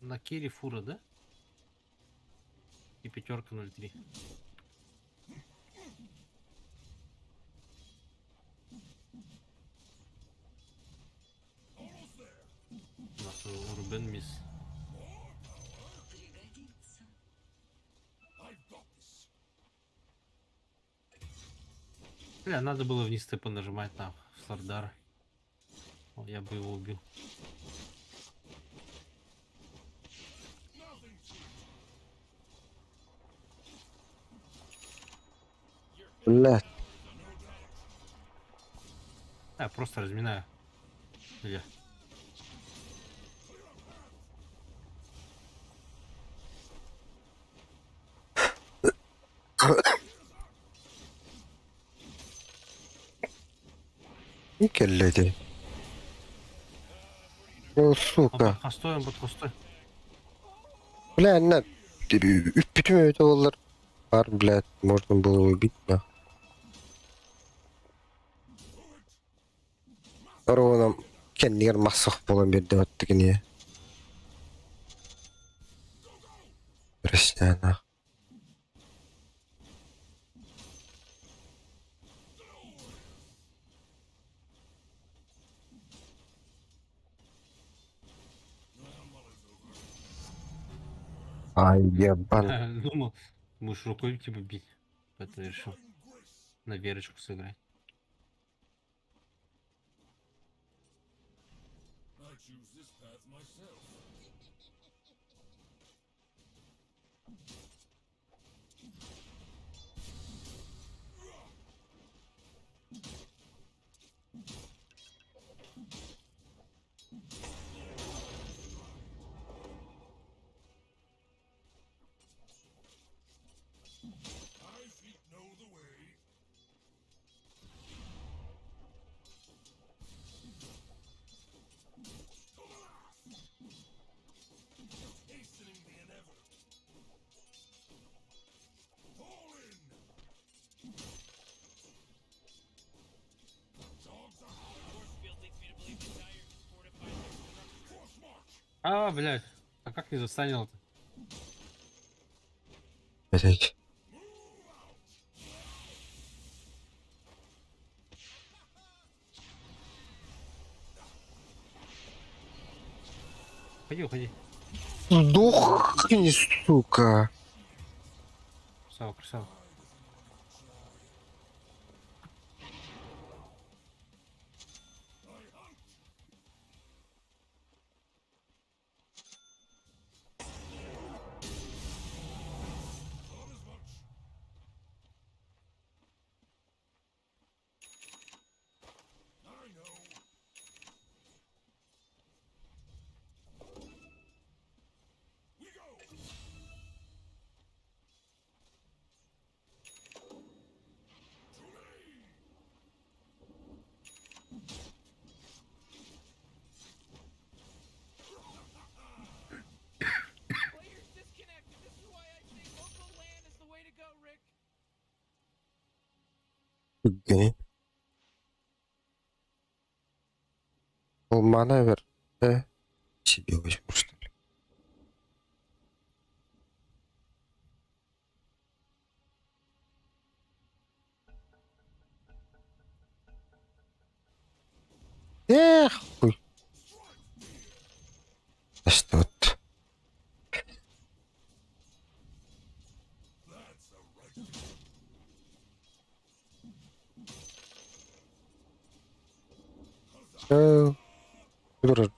на керри фура, да? И пятерка 0,3. У нас Рубен мисс. Бля, надо было вниз ТП нажимать на Сардара. О, я бы его убил. Блядь. А, просто разминаю. Бля. Кэллэти. О, Он сука. под хостой, он под хостой. Бля, на. Үппүтүм өтө боллар. Бар, блядь, можно было убить, на. Оруонам кэннигэр массах буолан биэрдэ баттыгын Пресняна. Ай, ебан. Думал, будешь рукой типа бить. Поэтому решил на верочку сыграть. А, блядь. А как не застанил-то? Блядь. Уходи, уходи. Сдохни, сука. Красава, красава. Players disconnected. This is why I say local LAN is the way to go, Rick. Гни. Маневр. Себе возьму, что ли. Эх, хуй. А что вот? Дура.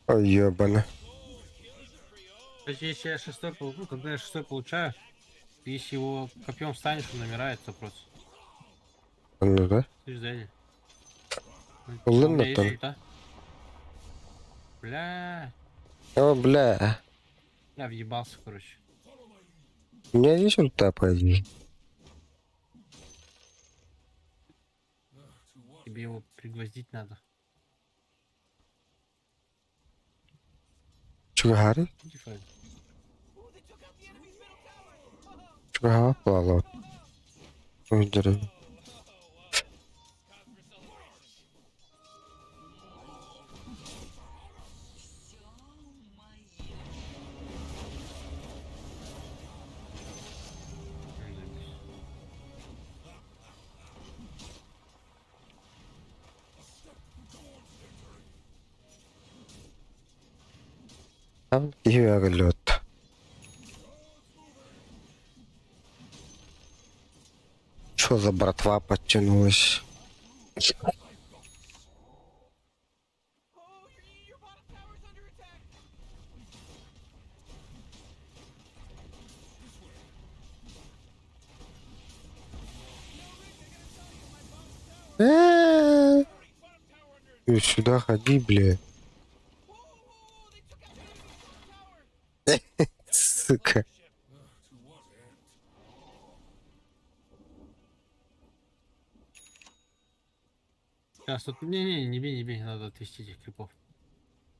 Ой, ебано. Кстати, если я шестой, ну, когда я шестой получаю, ты если его копьем станешь, он умирает 100%. Ну да. Слышь, дядя? Ну, Ладно у меня есть там. ульта? Бля, О, бля. я въебался, короче. У меня есть ульта, по идее. Тебе его пригвоздить надо. Чего говорит? Иди, Фредди. Чего плавал? Ой, дорогой. Ой, заебись. Там киһи лед. Что за братва подтянулась? Э-э-э. Ты сюда ходи, бля. Сука. Сейчас тут... Не-не, не бей, не бей, надо отвести этих крипов.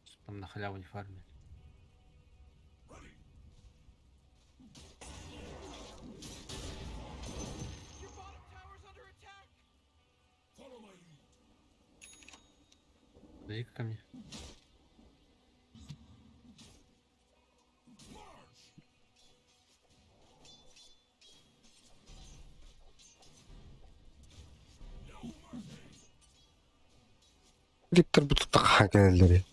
Чтоб там на халяву не фармили. Подойди-ка ко мне. Виктор бу тутаха кэлэллэри.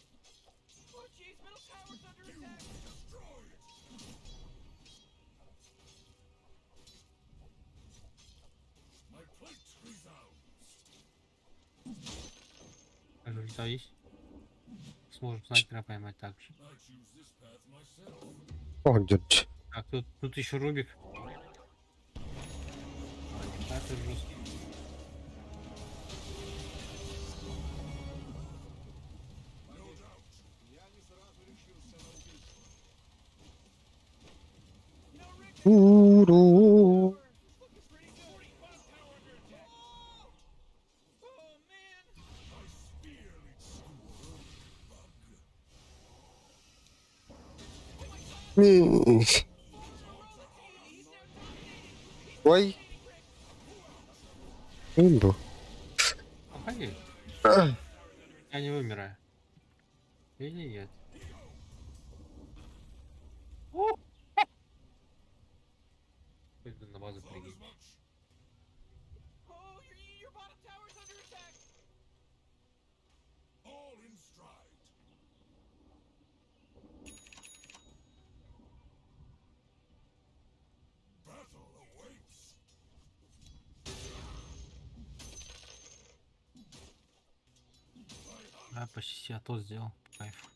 Ульта есть? Сможем снайпера поймать также. О, дядь. Так, тут, тут еще Рубик. А, снайпер жесткий. Уру. М. Ой. Имбу. Походи. Я не вымираю. Или нет? Пойду на базу прыгай. А, почти я то сделал. Кайф.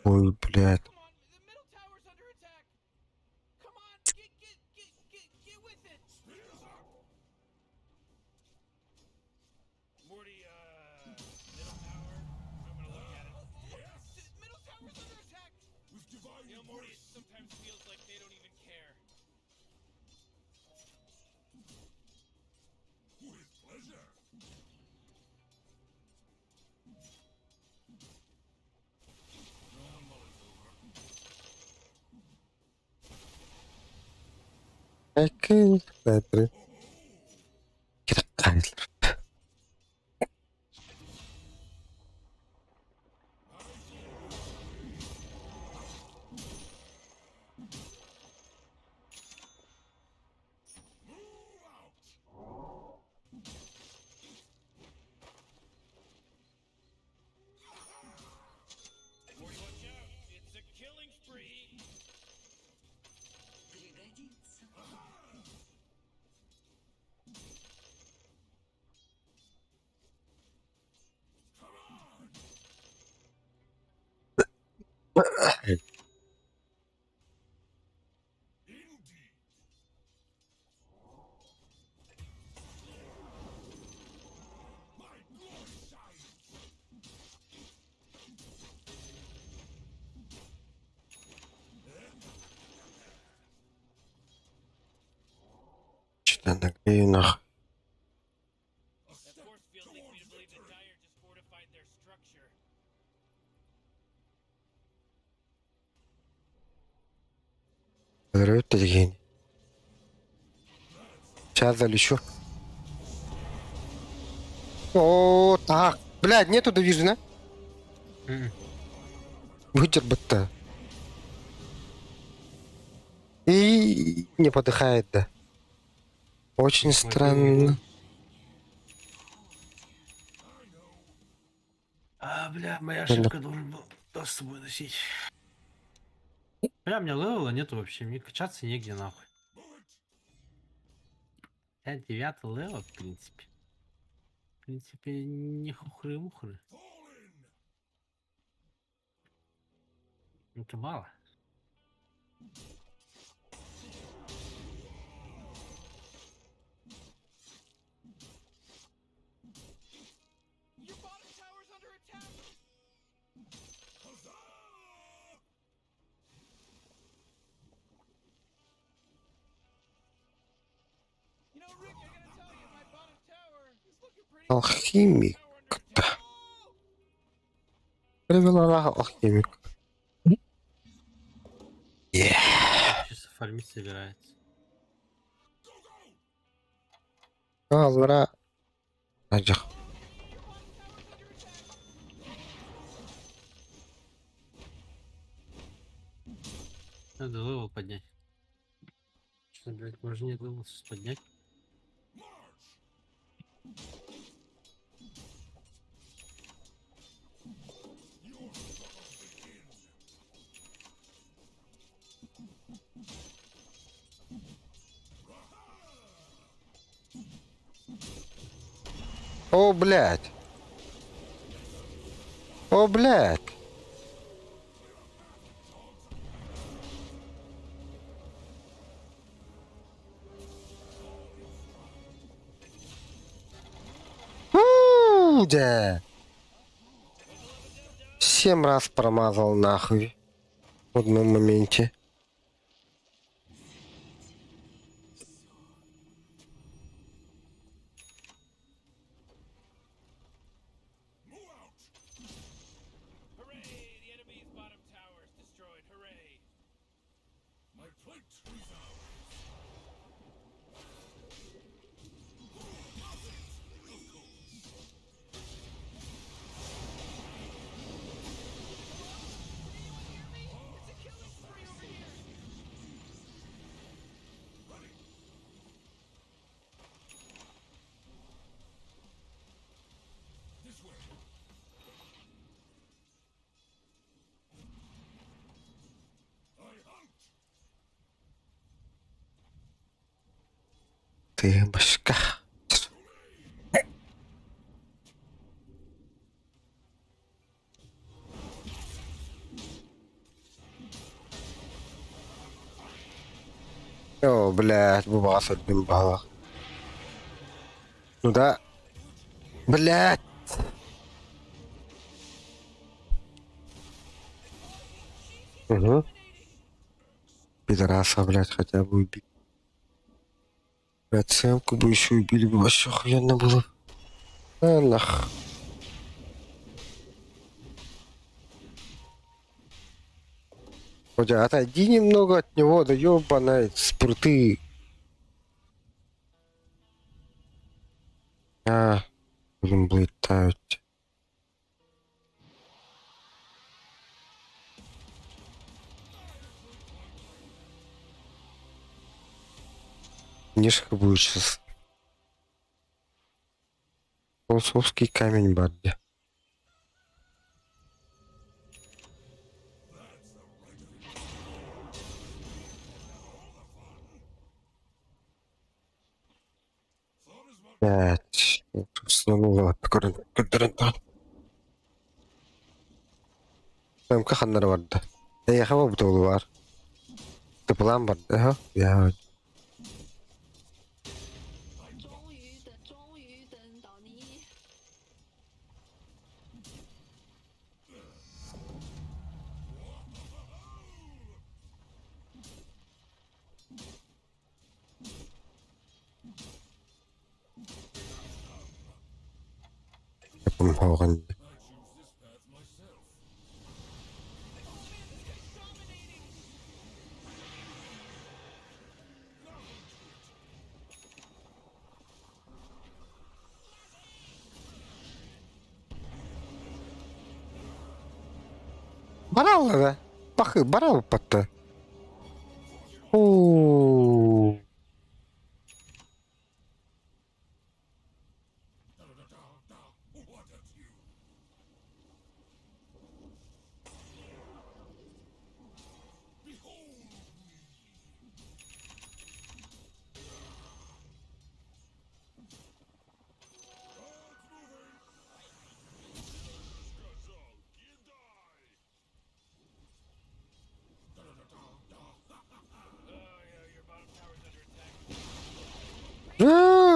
Ой, блядь. Снайперы. Что-то нагрею нахуй. Өлөрүт Сейчас залечу. О, так. Блядь, нету довижена. Мгм. Вытербыт-то. И не подыхает, да. Очень странно. А, бля, моя Ладно. ошибка должен был да, с собой носить. Бля, у меня левела нету вообще, мне качаться негде нахуй. 59 level, в принципе. В принципе, не хухры-мухры. Это мало. Your bottom tower's under attack. You know, Rick, I gotta tell you, my bottom tower is looking pretty. Алхимик. Привела алхимик. Yeah. Чисто фармить собирается. Алра. Ажах. Надо level поднять. Что, блядь, можно не level сейчас поднять? О, блядь. О, блядь. У, да. Семь раз промазал нахуй. В одном моменте. Hooray! The enemy's bottom tower is destroyed. Hooray! My plate resounds. It's a killing spree over here. This way. I hunt. Ты башка. О, блядь, бубас одним баллах. Ну да. Блядь. Угу. Пидораса, блядь, хотя бы убить. Блядь, Сэмку бы еще убили бы, вообще охуенно было. А, нах. Хотя отойди немного от него, да ёбаная, спруты. А, блин, блетают. Нишка будет сейчас. Философский камень, Бадди. Пять. МК ханнары барда. Эйэхэ бу бар. Тыпылаан барда. Ха. Я. 终于等，终于等到你。 Хоҕон. I choose this path myself. Баралла да. Бахы барал патта. О.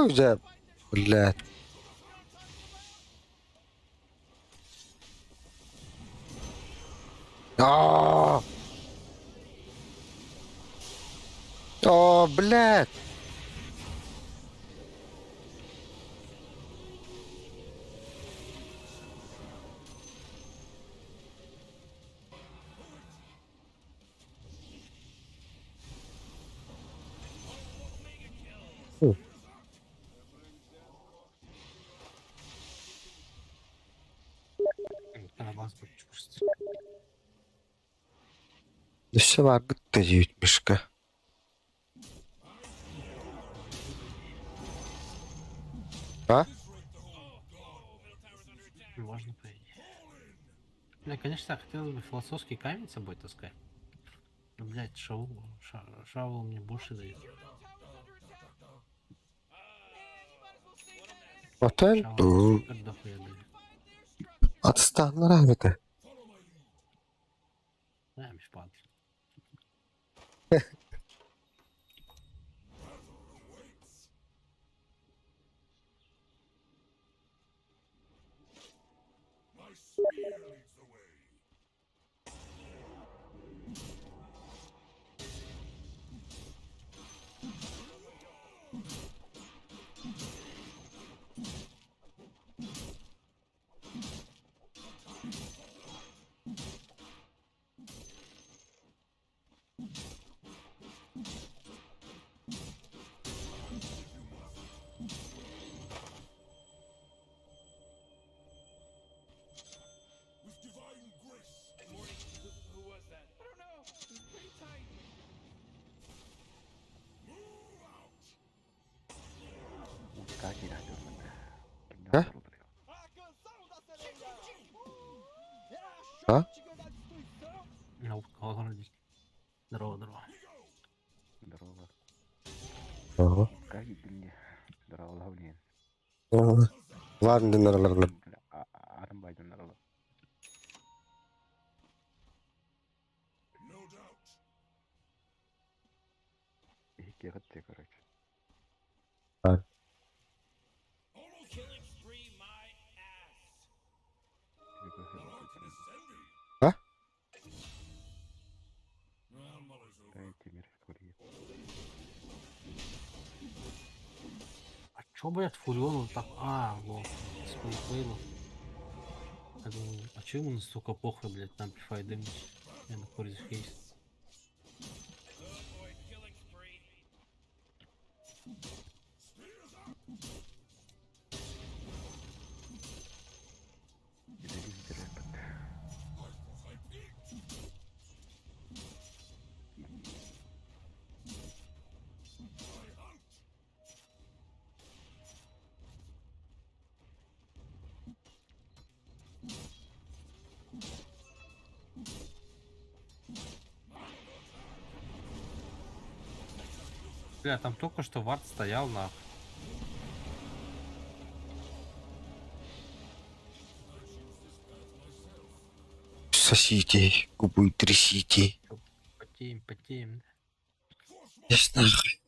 Дьэ, блядь. Аа! Оо, блядь! Өссө бааргыт да диэбит Мишка. А? Можно, по идее. Бля, конечно, хотелось бы философский камень с собой таскать. Но, блядь, шаул мне больше дает. Отель? Шаул супер дохуя дает. Отстаннара эбэтэ. Да, мешпад. Who was that? I don't know. It was pretty tight. А? A canção da sereia! É a А? shotgun da destruição! На утка Здорово, здорово. Ага. Ладно, ладно, ладно. Killing spree my ass. А? А чё, блядь, Фуриону так... А, лол, сплейло. Я думаю, а чё ему настолько похуй, блядь, на Amplify Damage? Я на Корзи Хейст. Oh boy, killing spree. Бля, там только что вард стоял, нахуй. Сосите, губы трясите. Потеем, потеем. Есть нахуй.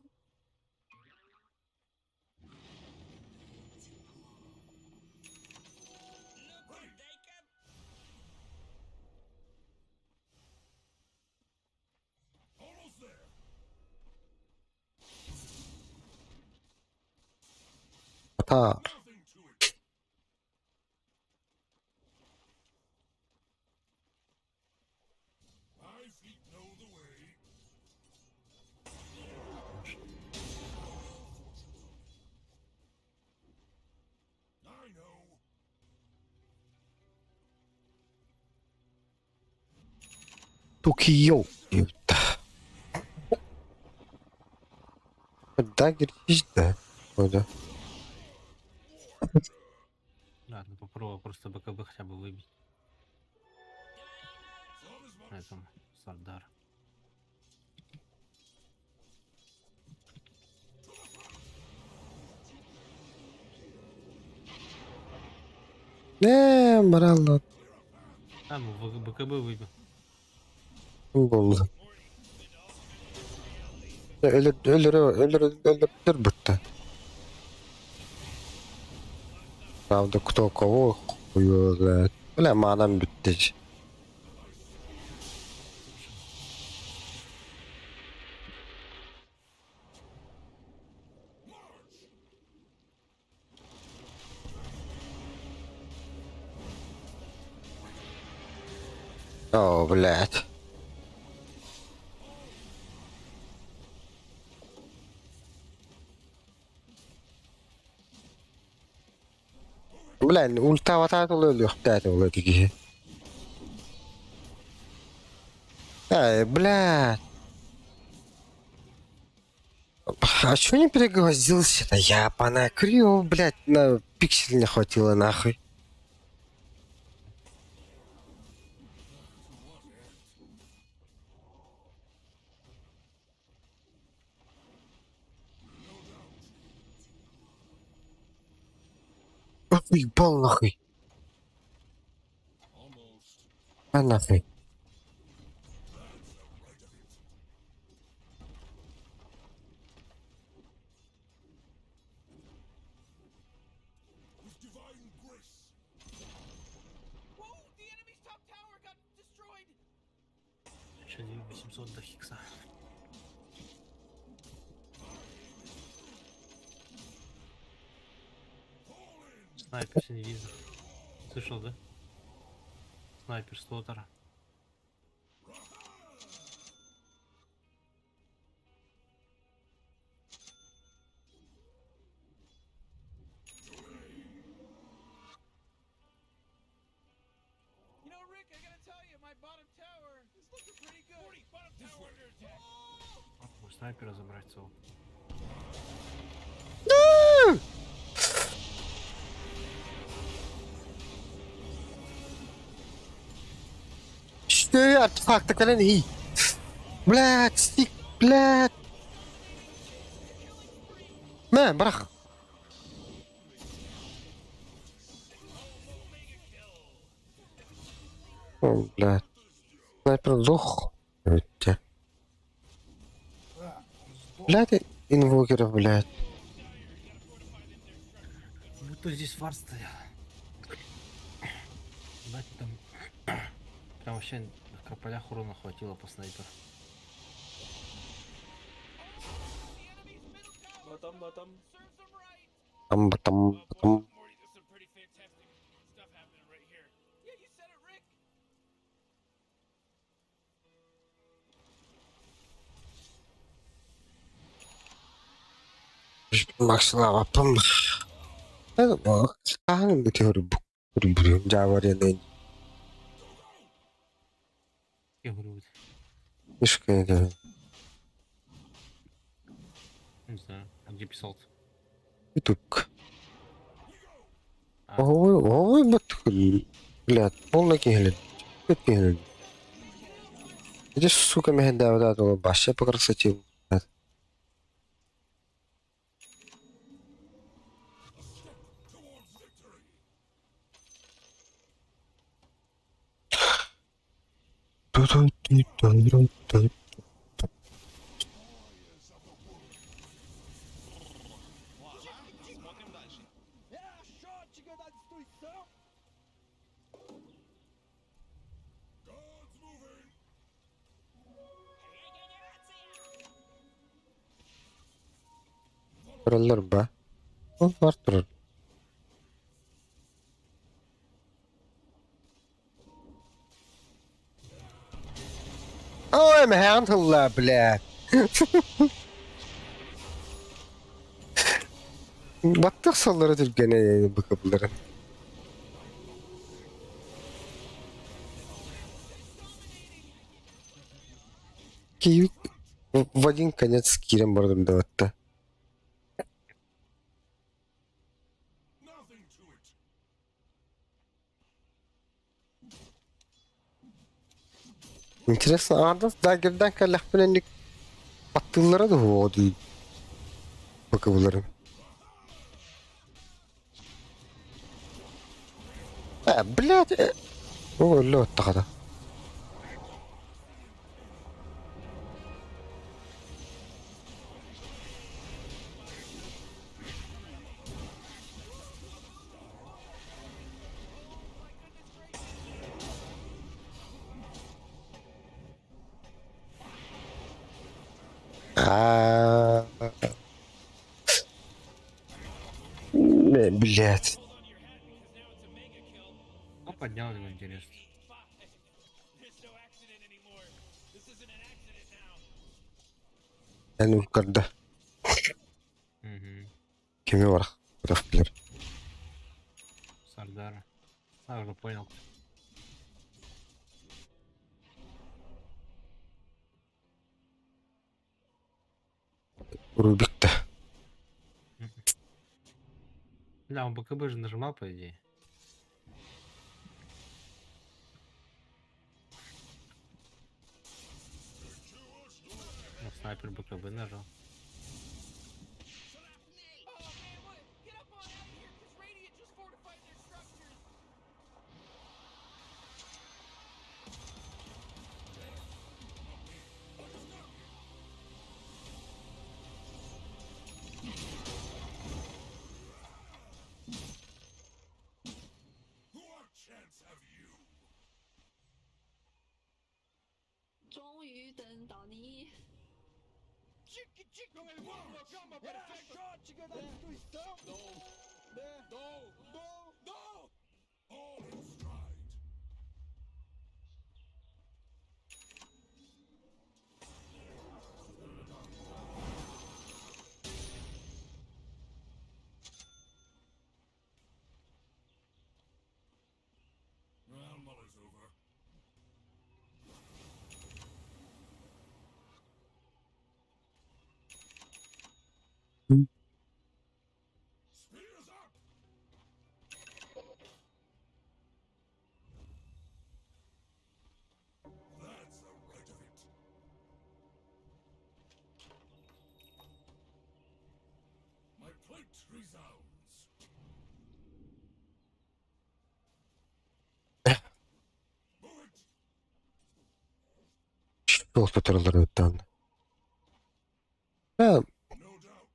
Атаар. Токио. Дагер есть, да? Ой, да. Ладно, попробую просто БКБ хотя бы выбить. На этом Сардар. Не, морально. А, ну БКБ выбил. Болды. Өлөр, өлөр, өлөр, өлөр, өлөр бітті. Правда, кто кого, хуй его знает. Бля, манам бүттэ. О, блядь. Блин, ультаабатаат ол өлүөхтээх ол ити киһи. Эй, блядь. А чё не перегвоздился-то? Я понакрил, блядь, на пиксель не хватило нахуй. Ебал нахуй. А нахуй. Еще 800 до Хикса. Снайпер телевизор. Слышал, да? Снайпер Слотера. Могу снайпера забрать целого. Что артефакты кэлэн иһий? Блядь, стик, блядь. Мэ, бырах. О, блядь. Снайпер сдох. Өттө. Блядь, инвокеров, блядь. Будто здесь вар стоял. Ебать, там прям вообще на крополях урона хватило по снайперу. Батам, батам. Там, там, там. Максилаваппын. Хаһан бүтүөр дьаабарыанын Я говорю, вот, Мишка не знаю, а где писал-то? Ютубка. А. Оһуй блядь, полный киһилин. Бүт киһилин. Иди, сука, мэһэндээбит вообще по красоте. Блядь. Смотрим дальше. É a shotgun da destruição. Тураллар ба. Ол бар турар. Ой, мэһээн тылла, блядь. Баттах саллара түргэнэ быкыбыларын. Киев в один конец киирэн бардым да. Интересно, Ардас дагерден кэллэхпинэ баттыыллара дуо дии быкыбыларын. Э, блядь, э. О, лед тахата. А, Блядь. Кто поднял его, интересно? Эн уккарда. Угу. Кими бар? Билэр. Сардара. А, уже понял. Рубик-то. Бля, он БКБ же нажимал, по идее. Ну, снайпер БКБ нажал. 终于等到你。 Well, Muller's over. Spears up! That's the right of it. My plate resounds. Move it! Суох туттараллар ыттаан. Э, No doubt.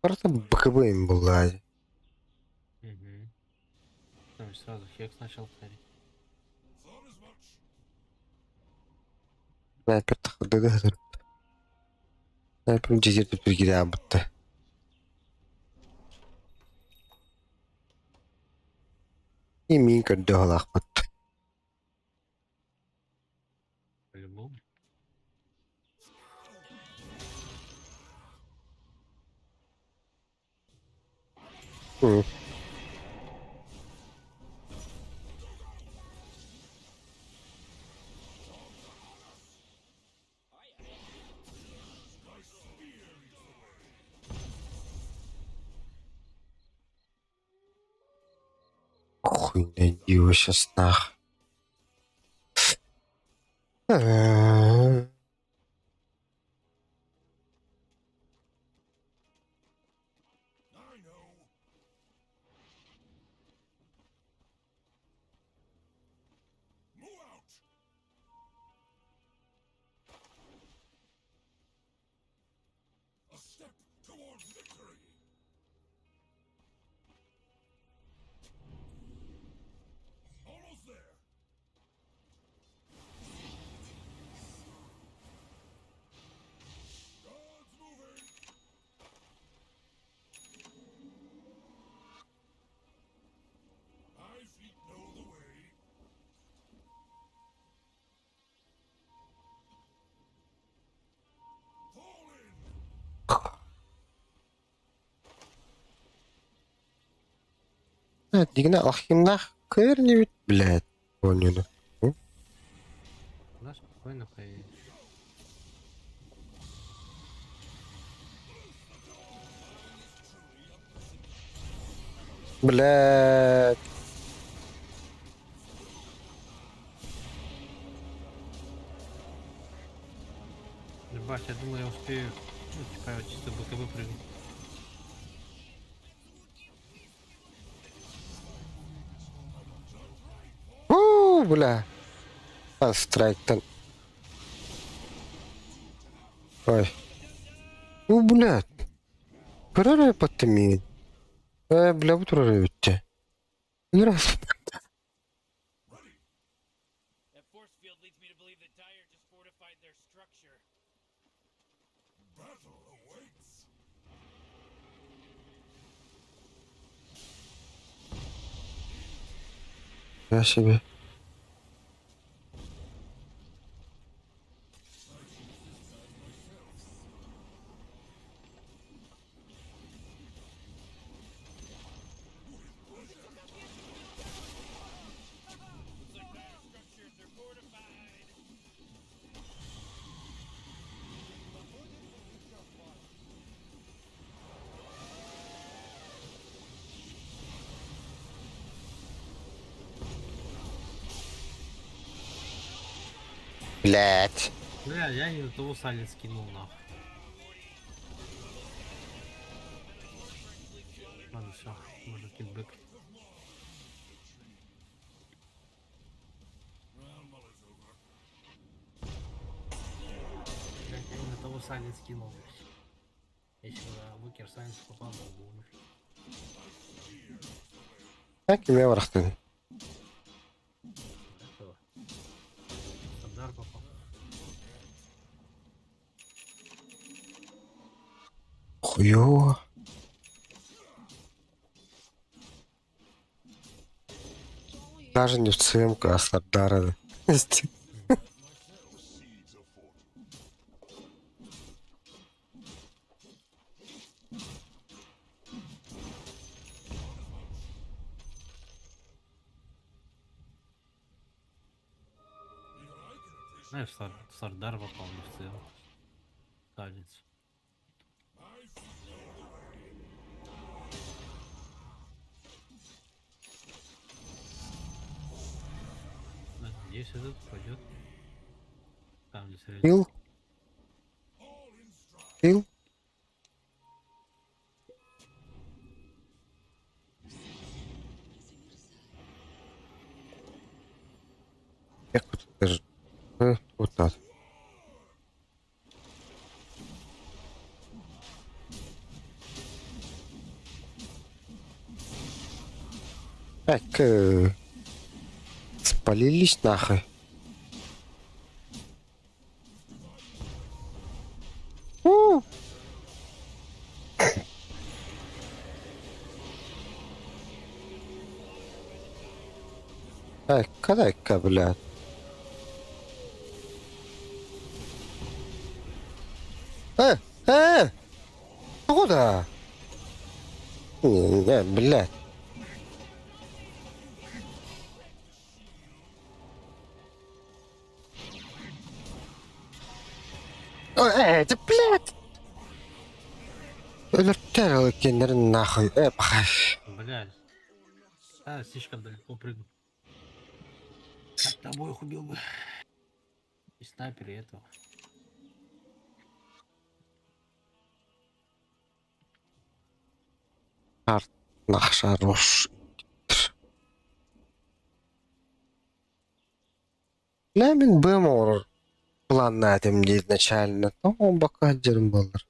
барыта БКБ им буолла. Угу. Там сразу хекс начал творить. Thought as much. Снайпер тахырдыгы. Снайпер дьиэтигэр түптүргирээн И мин көрдөһөлаахпыт. По-любому. М. Хуй найди его сейчас нах. Э, I know. Move out! A step toward victory! Almost there! God's moving! My feet know the way. Fall in! Дигинэ алхимнаах кыырнибит, блядь, оонньууну. Да, спокойно, по идее. Блядь. Ебать, я думал, я успею. Ну, типа, я чисто БКБ прыгну. У, бля. Страйктан. Ой. У, блядь. Көрөр паттымин. Э, бля, бу турар эбитте. Раз. That force field leads Я себе. Блять. Бля, я не на того сале скинул нахуй. Ладно, все, можно кикбэк. Блядь, я не на того сале скинул, блядь. Я еще на Букер Сайнс попал, был бы умер. Так кимҥэ барахтын? Этого. Стандарт попал. Хуёво. Даже не в ЦМК, а Сардара. Знаешь, в Сардар попал, не в ЦМ. Танец. Надеюсь, этот пойдет. Там, где средний. Хил? Хил? Я тут даже... Вот так. Так, спалились нахуй. У! Дай-ка, дай-ка, блядь. Э, э! Куда? Не, блядь. Ой, это, блядь! Өлөртөр кеннерин нахуй. Пахай. Блядь. А, слишком далеко прыгнул. Так обоих убил бы. И снайпер, и этого. Нахшарош. Бля, мин бэм оҥорор планнаатым дии изначально. Тоҕо бакка сылдьарым буоллар.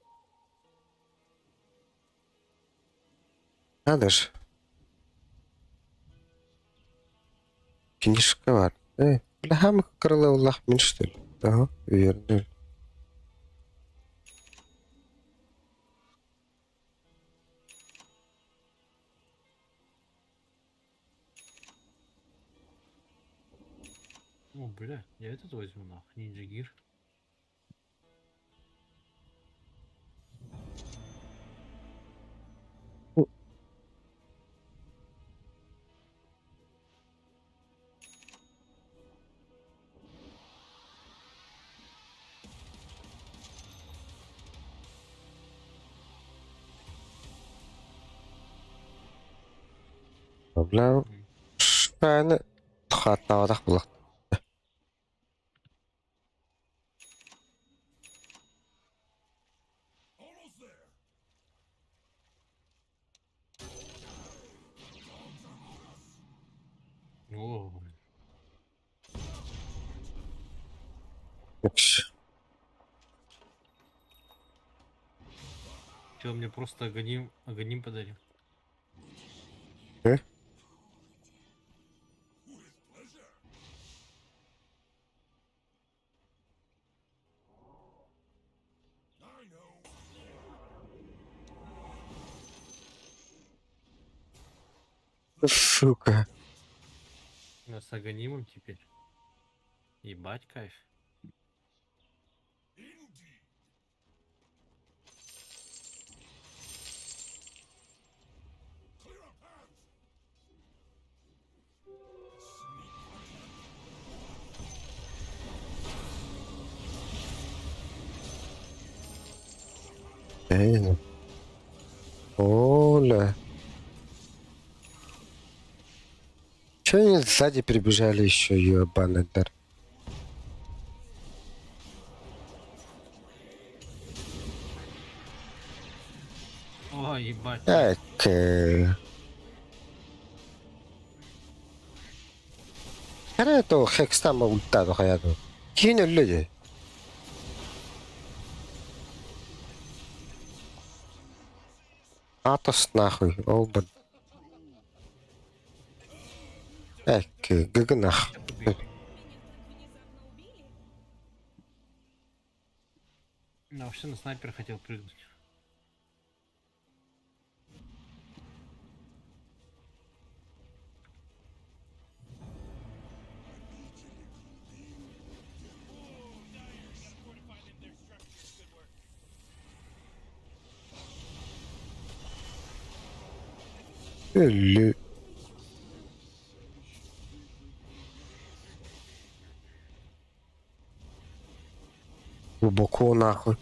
Надо ж. Книжка бар. Бля, хаамык кыралыыллах мин что ли? Ага, верно. О, бля, я этот возьму нах. Ниндзя гир. Бля, шаны хаттаабатах булах. О, блин. Че, мне просто агоним, агоним подарил? Э? Сука. С аганимом теперь. Ебать кайф. Эй, Оля. Че они сзади прибежали еще, ебаный дар? Ой, ебать. Так. Хара то хекстама ультаду хаяду. Кин өллө. Атос нахуй, ол бір. Эк, гыгынах. Ну, вообще на снайпер хотел прыгнуть. Өллө. Глубоко нахуй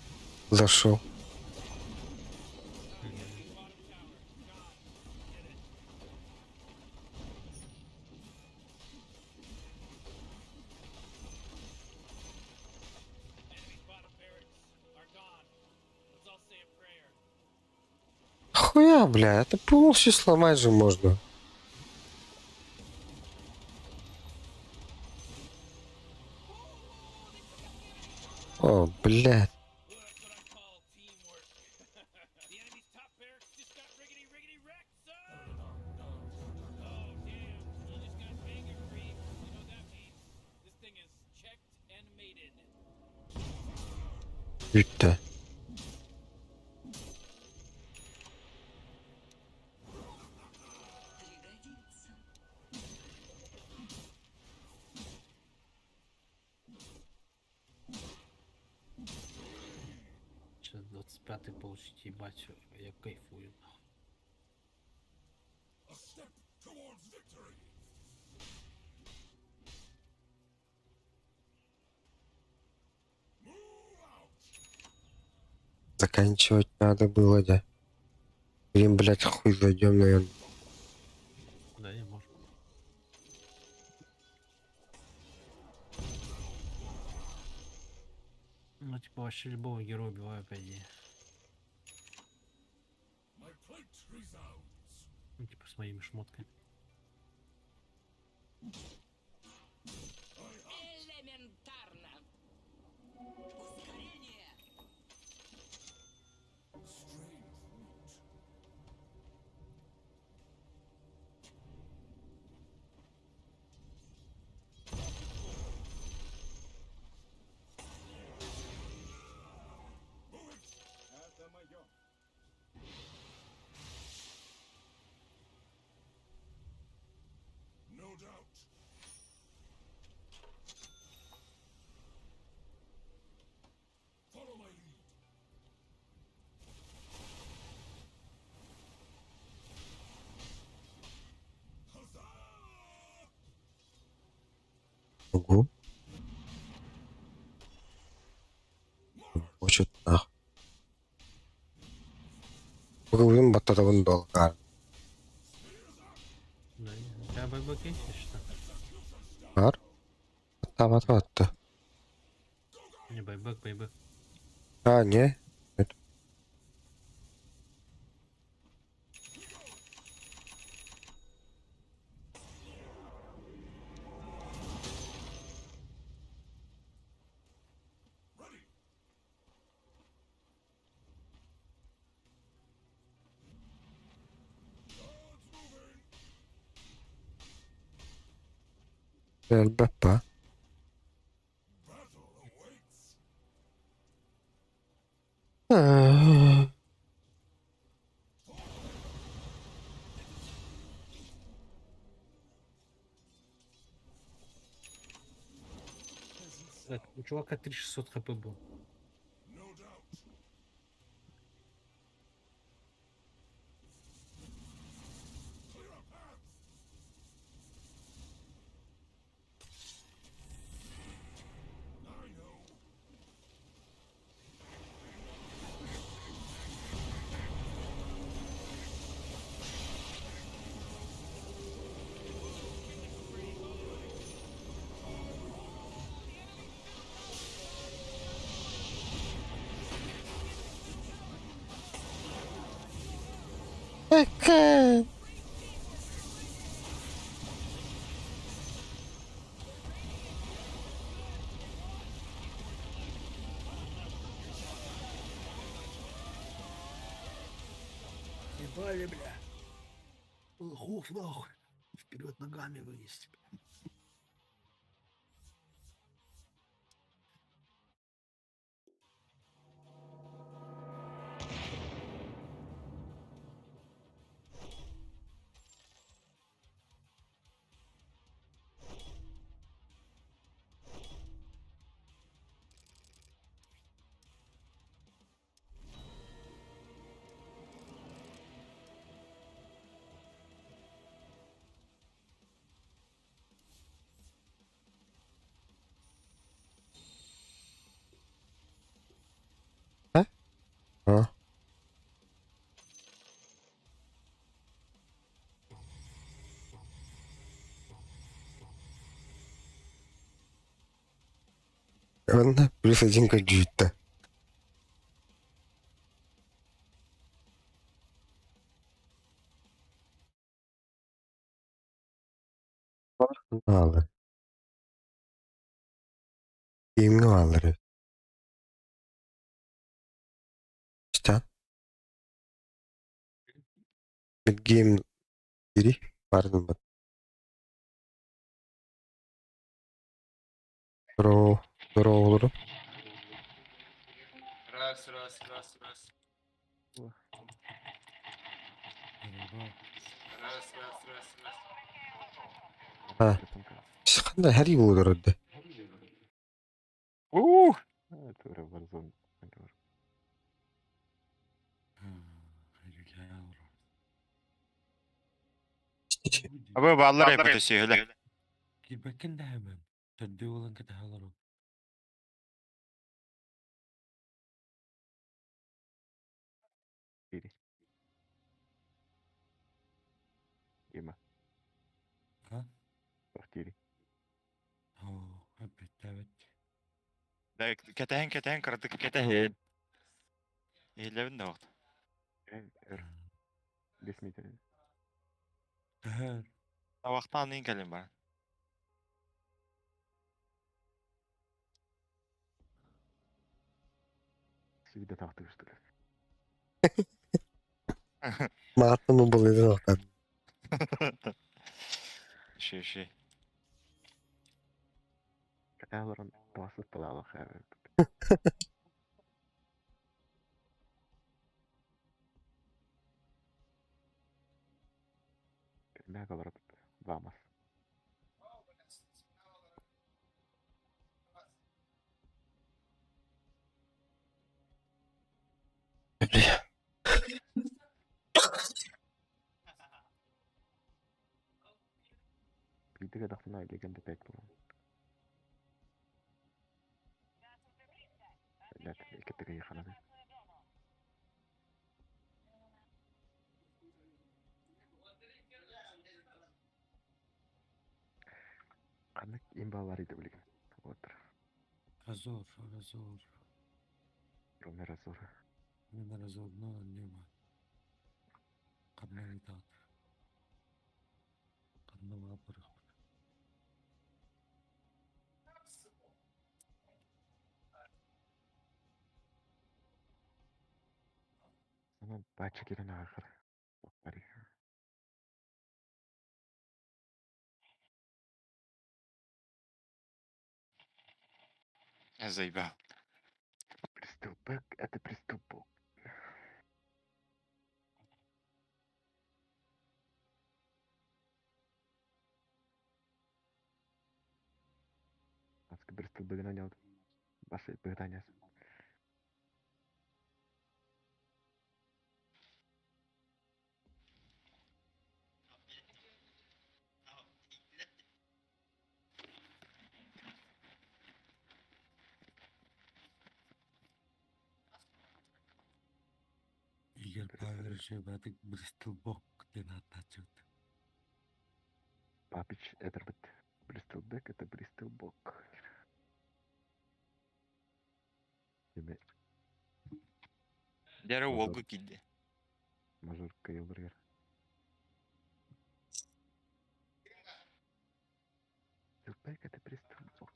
зашел. Хуя, бля, это полностью сломать же можно. О, блядь. Bitti. Сейчас 25-й получить, ебать, я кайфую. Нахуй. Заканчивать надо было, да. Им, блядь, хуй зайдем, наверное. Да, не можем. Ну, типа, вообще любого героя убиваю, по идее. Ну, типа, с моими шмотками. Элементарно. Ускорение. Это мое. Ого. Хочет нахуй. Бүгін баттадабын долгар. Да, не, у тебя buyback есть или что? Бар. Табат батты. Не, buyback, buyback. А, не. Это. Эльбепа. Блядь, у чувака 3600 хп был. Эке. Ебали, бля. Лохов нахуй. Вперед ногами вынести. А? А? Ладно, плюс один каджита. Алыр. Кимҥэ бааллар эбит? Что? Мидгейм дири барын бат. Здорово, здорово олору. Раз, раз, раз, раз. Раз, раз, раз, раз. А. Ханда хари буолар да. Ух! Это Warzone. Абы баллар эпите сүйүлэ. Кирбэккин дэһэмэн, төрдүө буолан кэтэһэ олорон. Дима. А? Квартире. Оо, эппиттээбит. Да кэтэһин кэтэһин кыратык кэтэһин. Иһиллэбин да вакыт. Эр. Бес метр. Төһөр. Табактаан ин кэлин бар. Всегда так ты что ли? Мааттан булыйдан охтан. Ши ши. Кэтэлэрин туасы талалы хәбе. Мегалар вамас. Билдиге дахтына легенда 5 болон. Блядь, икетеге ханады. Канык имбалар иде билген. Отыр. Разор, разор. Кроме разора. Мен разор, но нема. Кадна итат. Кадна вапыр. Ана бачы кирен ахыр. Бари. Заебал. Приступок, это приступок. Бристолбегынан яут. Басы быһытаньас. Игорь Павлович братик Бристолбок диэн ааттааччыбыт. Папич этэрбит. Бристолбек это Бристолбок. Деме Дәрі мажор Волгу киди. мажор кайылыргар. Бристолбек это Бристолбок.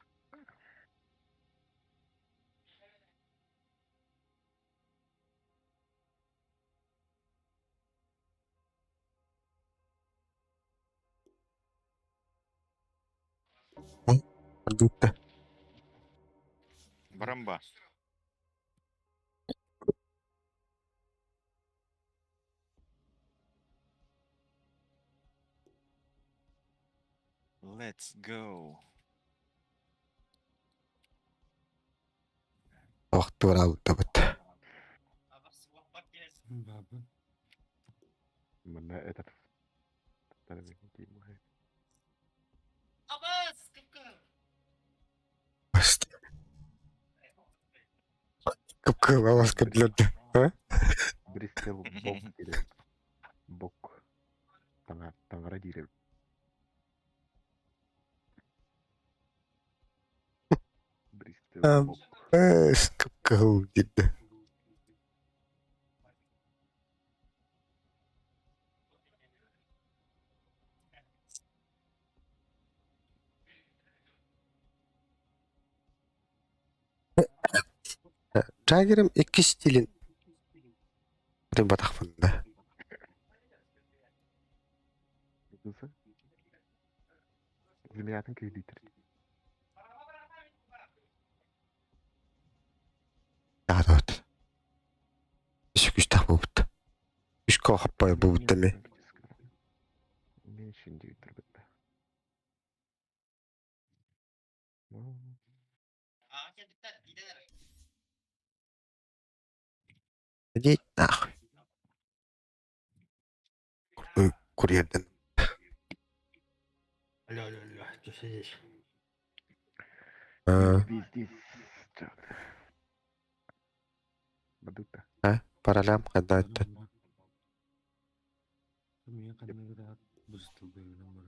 Бүттэ. Барамба. Let's go. Охтуораабыт. Бабы. Манна этот тарабин. Кып-кып кыдлырды. А? Бристолбок дире. Бок. Таңа таңара дире. Бристолбок. Кып-кып диде. Джаггерим икки стилин рыбатахпында. Дуса. Змеятын күйдүйтер. Яадот. Үс күстах буут. Үс кохаппай буут эми. Мен шинди бүтір бітті. Ну, Иди нахуй. Курьерден. Алло, алло, алло, что сидишь? А, Здесь, Так. Бадута. а, паралям хадатта. Мен кәдімгі Бристолбегінен бар.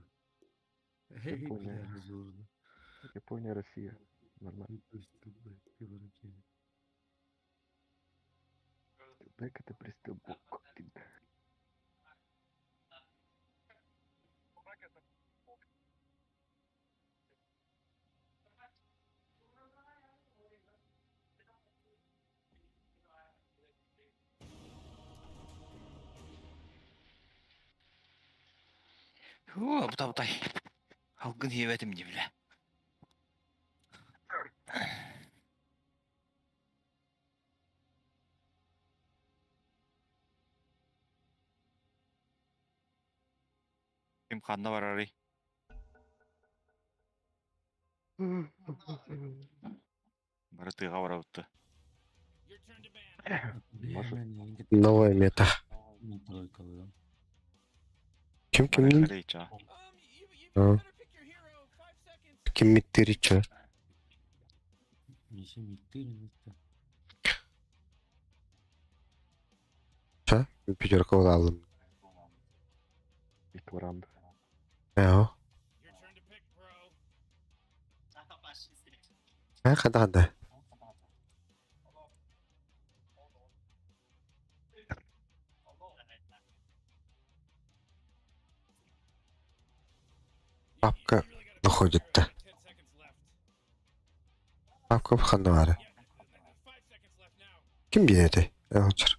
Эй, Япония. бля, зорно. Япония, Россия. Нормально. Бристолбек, говорите. Бек это Бристолбок. О, бұта бұтай. Халқын хебетім не біле. Ким ханна барары? Бары тыға барабытты. Your turn to ban. Бля, мен енді Новая мета. мен тройка алам. Ким Бары кимнин? харейча. You, you А. better pick your hero. 5 seconds. Ким миттириче? Неше миттер митте. Ча? Пятерка алым. Итворанд. Эо. Your turn to pick, bro. А, хада хада. Папка You really gotta pick your выходит-то. hero. 10 seconds left. Папка ханна Yeah, 5 seconds left now. Ким биэтэй? Эочер.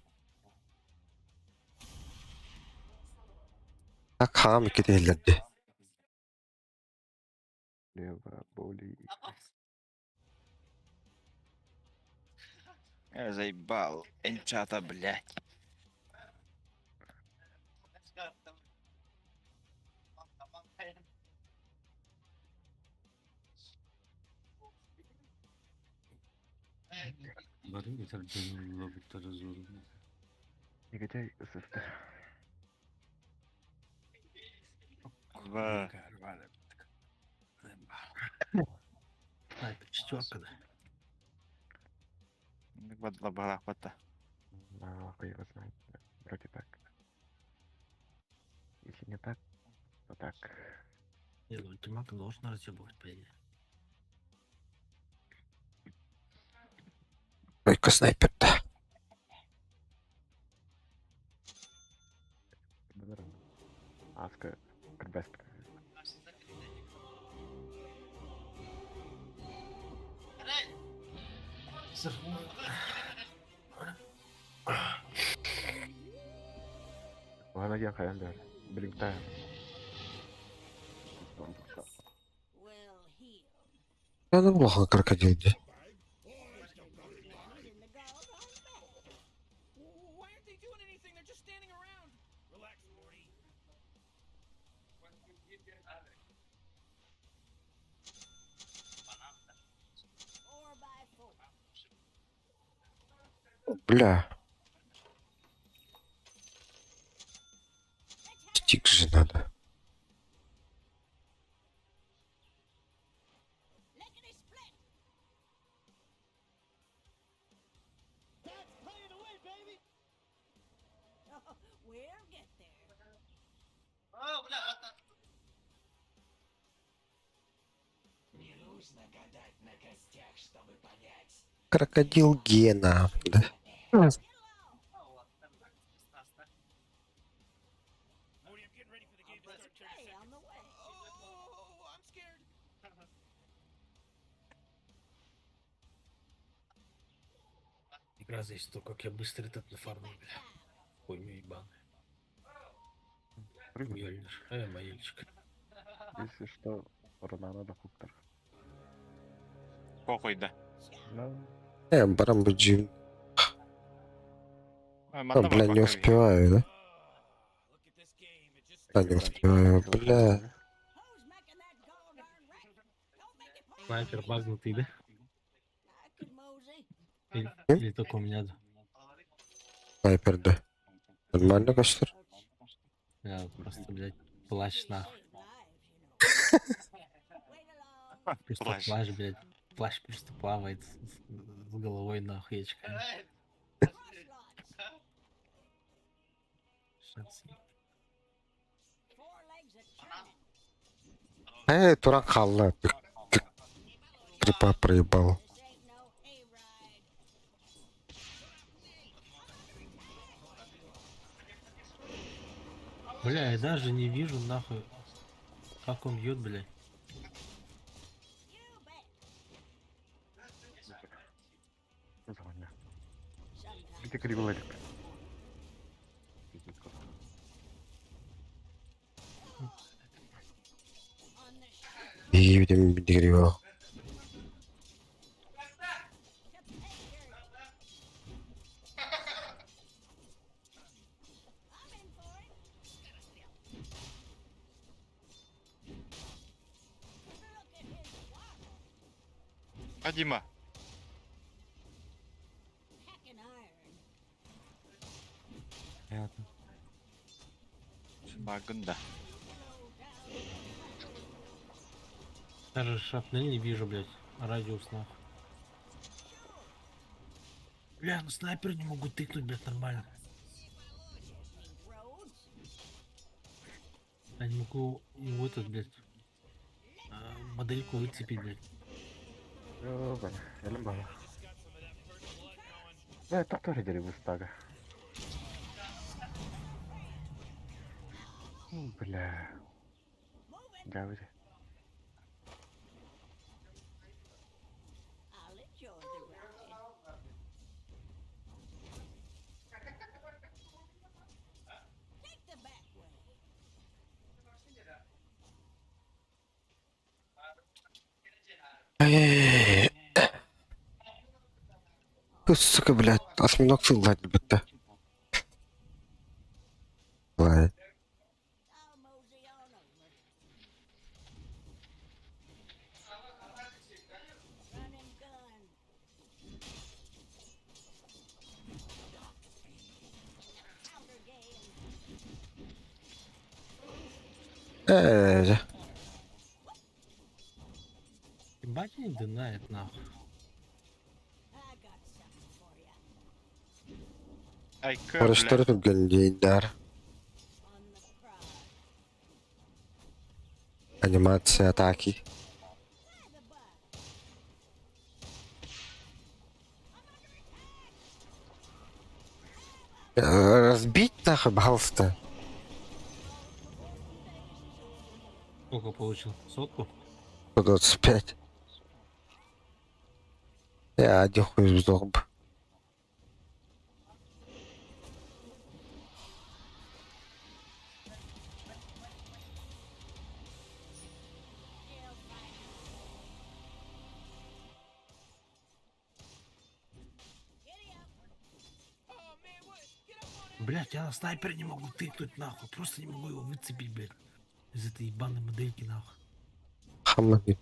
Так хаам икки Лево, боли. Я заебал. Энчата, блядь. Сардьаныллыбыттара зур. Негодяй ысырды. В. Снайпер четверка, да? Бадла бата. Нахуй его знает. Вроде так. Если не так, то так. Не, ну ультиматум должен разъебывать, по идее. Только снайпер, да. Аска, Карбест. Ладно, я хайандер. Блин, та. Well healed. Я улахан крокодил дии. In the doggone bag. Why aren't they doing anything? They're just standing around. Relax, Morty. 4x4. Бля. Стик же надо. Lickety split. That's playing away, baby! We'll get there. Крокодил Гена, да? Morty, I'm getting ready for the game to There's a start in 30 tray on seconds. the way. Oh, I'm scared. Игра зависит от того, как я быстро этот нафармлю, бля. Хуйню ебаную. Прыгну. Мьёльнир. Моельчик. Если что, Ронана да Хуктор. Похуй, да. Да. Барам быдьын. А, А, бля, не успеваю, да? Look at this game. It just Да, не успеваю, бля. Who's making that gall-darn racket? Don't make it pop. Снайпер багнутый, да? I could mosey. Или только у меня, да? Снайпер, да. Нормально, костер? Я просто, блядь, плащ нахуй. Save lives, you know. Wait along. Просто Плащ. плащ, блядь. Плащ просто плавает с головой нахуй очками. Cross lots. Шанс. Four legs a churning. Туран хаалла. Крипа проебал. This ain't no hayride. Бля, я даже не вижу нахуй, как он бьет, блядь. You bet. Звоня. Sometimes Где криволарик? Пиздец, как. on the shoot И, видимо, дигривал. to pay dirt. I'm in for it. Look at his waddle. А, Дима? Packing iron. Понятно. Багн, да. Low down. Даже шрапнель не вижу, блядь. Радиус нахуй. Бля, ну снайпер не могу тыкнуть, блядь, нормально. Just need roads. Я не могу его этот, блядь, модельку выцепить, блядь. Ёбана, элем бала. Бля, так тоже дерево стага. Ну, бля. Moving. Гаври. I'll enjoy the ride. Take the back way. Эй. Сука, блядь, осьминог сыллать, бітті. Ладно. I'll mosey on over. Run and gun. Ээ, Ебать они дынают нахуй. Айка, Барыштары блядь. түргэнлииннэр. Анимация атаки. Разбить нахуй, пожалуйста. Сколько получил? Сотку? 125. Я один хуй сдох бы. Блять, я на снайпер не могу тыкнуть нахуй. Просто не могу его выцепить, блядь. Из этой ебаной модельки нахуй. Хаммаги.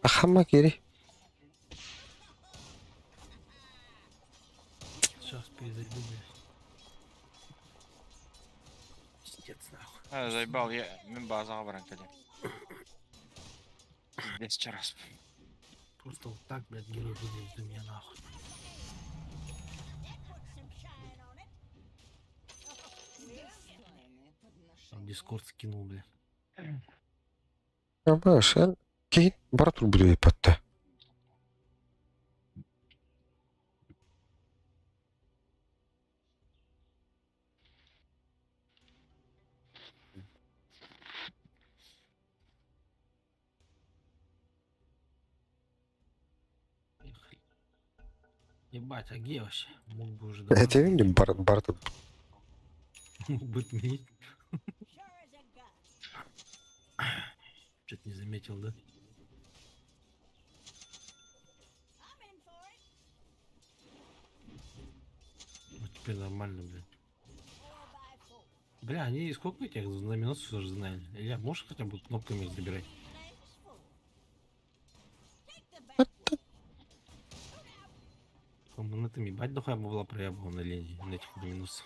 Хаммагири. Сейчас перезайду, блядь. Пиздец нахуй. А, заебал, я мин базаҕа баран кэлиэм. Пиздец чараас. Просто вот так, блядь, герой выглядит у меня нахуй. Там Дискорд скинул, блядь. Абаш, кейн баратур буду ипатта. Поехали. Ебать, а где вообще? Мог бы уже давно. Это не бар бартур. Мог бы отменить. Что-то не заметил, да? Вот теперь нормально, блядь. Бля, они сколько этих знаменосцев уже знали? Илья, можешь хотя бы кнопками их забирать? По-моему, на этом ебать дохуя бабла проебал на линии, на этих знаменосцах.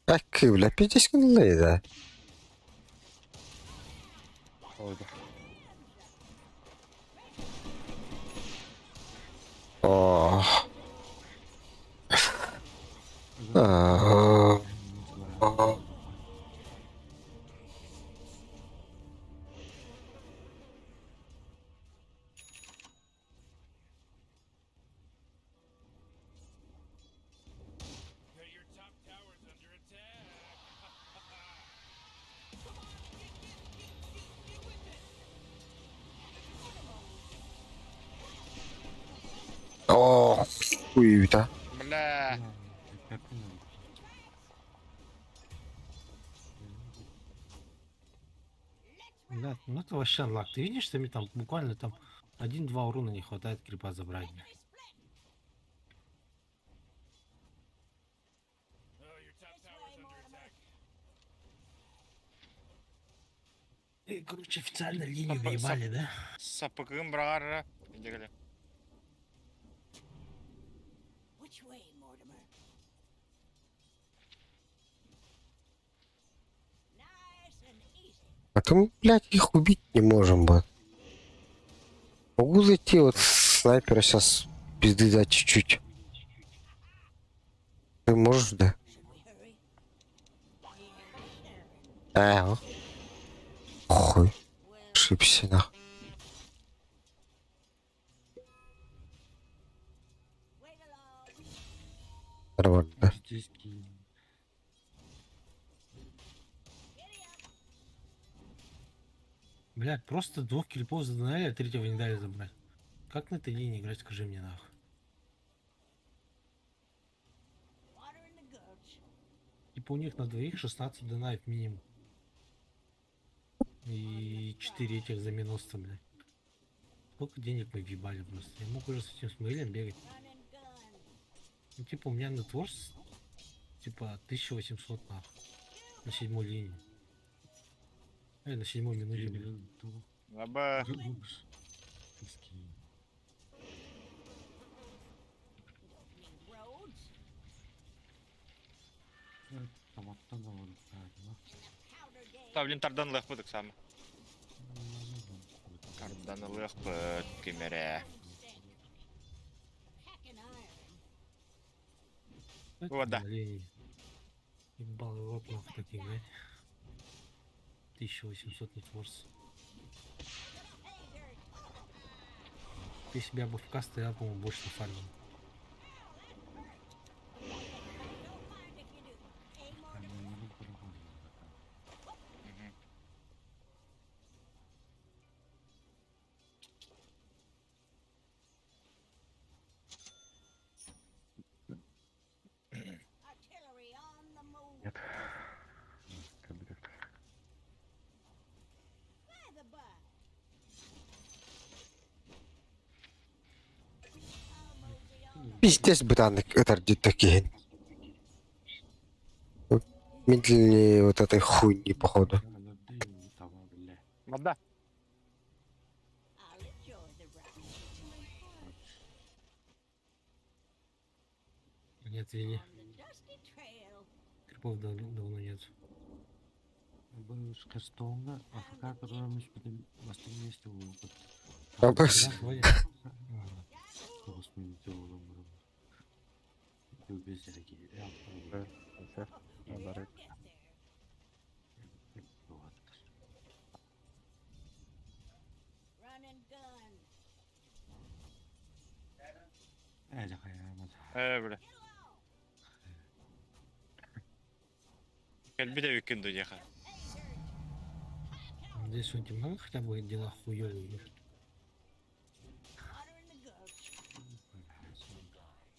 Акы, бля, пиздец, да. О. А. А. Your top tower's under attack. О, хуй, да. Бля. Да, ну это вообще лак. Ты видишь, что мне там буквально там один-два урона не хватает крипа забрать. бля. Oh, your top tower's under attack. И, короче, официально линию въебали, да? Сапыгым браҕар Иди Which way, Mortimer? Nice and easy. А то мы, блядь, их убить не можем, бы. Могу зайти вот снайпера сейчас пизды дать чуть-чуть. Ты можешь, да? А, хуй. Ошибся, нахуй. Нормально, да? Здесь кинь. Блядь, просто двух крипов задонали, а третьего не дали забрать. Как на этой линии играть, скажи мне нахуй. Типа у них на двоих 16 денаев минимум. И 4 этих знаменосца, блядь. Сколько денег мы въебали просто. Я мог уже с этим Смейлем бегать. Ну, типа, у меня нетворс, типа, 1800 нахуй. На седьмой линии. На седьмой минуте, блядь. Аба. Та, блин, тардан легко так само. Тардан легко кемере. Вот, да. Ебал в рот нахуй таких, блядь. 1800 нетворс. Если бы я бы в касте, я, по-моему, больше нафармил. Нет. Как бы как-то. Пиздец бытаннык ытар такие. Медленнее вот этой хуйни, походу. Вода. Не отвели. Крипов давно нет. А, бас. Да, вроде. А, Бля. Кэлбит эбиккин дуеха. Здесь у немного хотя бы дела хуёвые.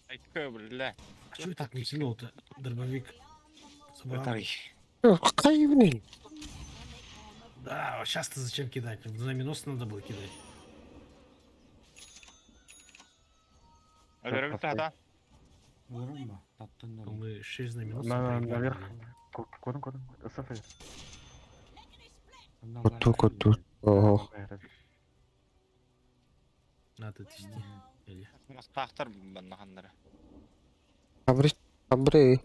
Ай, бля. А чё я так не кинул-то? Дробовик. Собрал. Кайвнин. Да, сейчас-то зачем кидать? В знаменосцы надо было кидать. Да. Мы 6 знаменосцев На, проебали, наверх. блядь. Кодом, кодом. София. Вот тут, вот тут. Ого. Надо отвести. Или... Тахтар баннаханнара. Абри. Абри.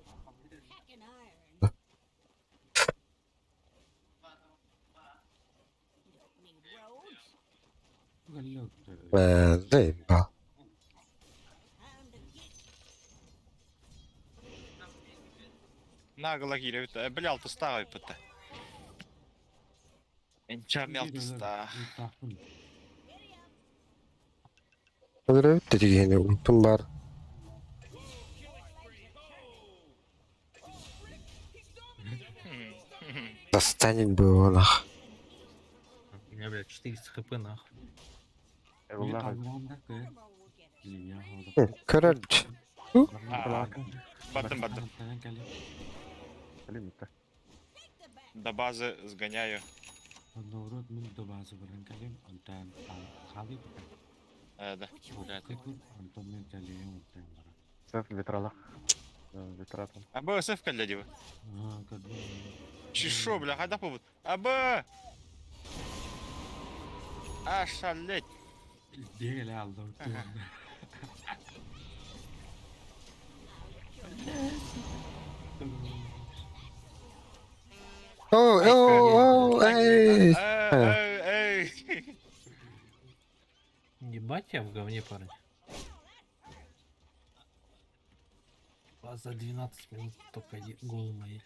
Заебал. Нагло кииребит. Бля, алтыстаах ыппыта. Энчам алтыстаах. Өлөрөбүт дигени унтум бар. Достанет бы его нах. У меня, блядь, 400 хп нахуй. Короче. Баттым, баттым. До базы сгоняю. Да. Блядь. Сеф ветралах. Ветра там. Аба сеф кэллэ диба. Чешо, бля, хайда побут. Аба! Ошалеть. О, о, о, эй. Эй, эй. Ебать я в говне, парень. А за 12 минут только один гол мои.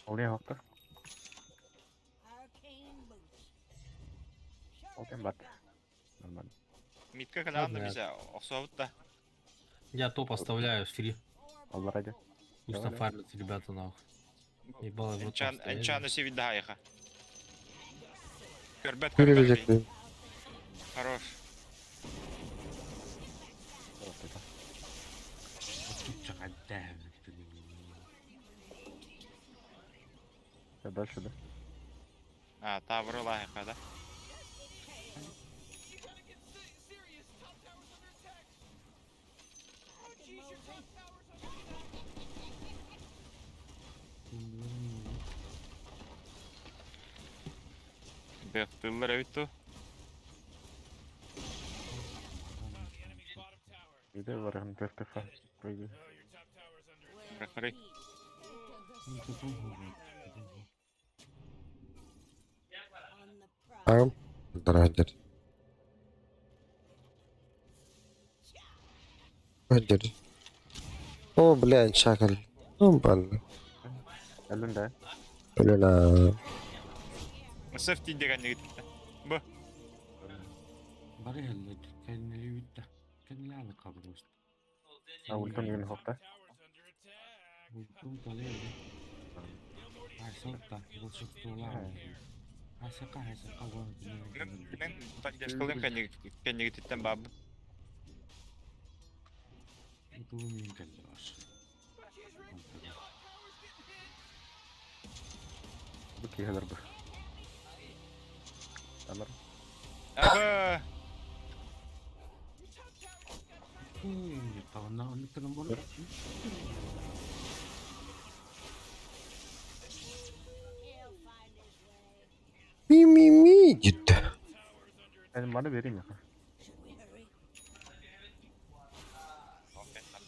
Вполне готов. Окей, бат. Нормально. Митка калаан Ладно, бизе охсообут да. Я топ оставляю фри. Алла ради. Пусть там Давай. фармятся ребята нахуй. Ебало, вот там Энчан стояли. энчан сивиддаайха. Көрбөт Көрбөт. көрбөт. Хорош. Дальше, да? А, тавры лайка, да? Бэхтыллар эбит ту. Где варан ТФ? Пойди. Рахары. Ам. Драгер. Драгер. О, блядь, шакал. Ну, бан. Алын да. Блин, Сөф тиндеген жигит. Бу. Бары хеллет, кэннили бүтта. Кэннили аны кабырбыст. А ультан юн хопта. Ультун тале. Айсалта, волшебстволар. Айсака, айсака, вон. Мен поддержкалым кэннигититтен баб. Тулун кэллаш. Бу кихелер бу. Алар. Аба. Тавна оны кырым болот. Ми-ми-ми, деді. Ben bana vereyim ya.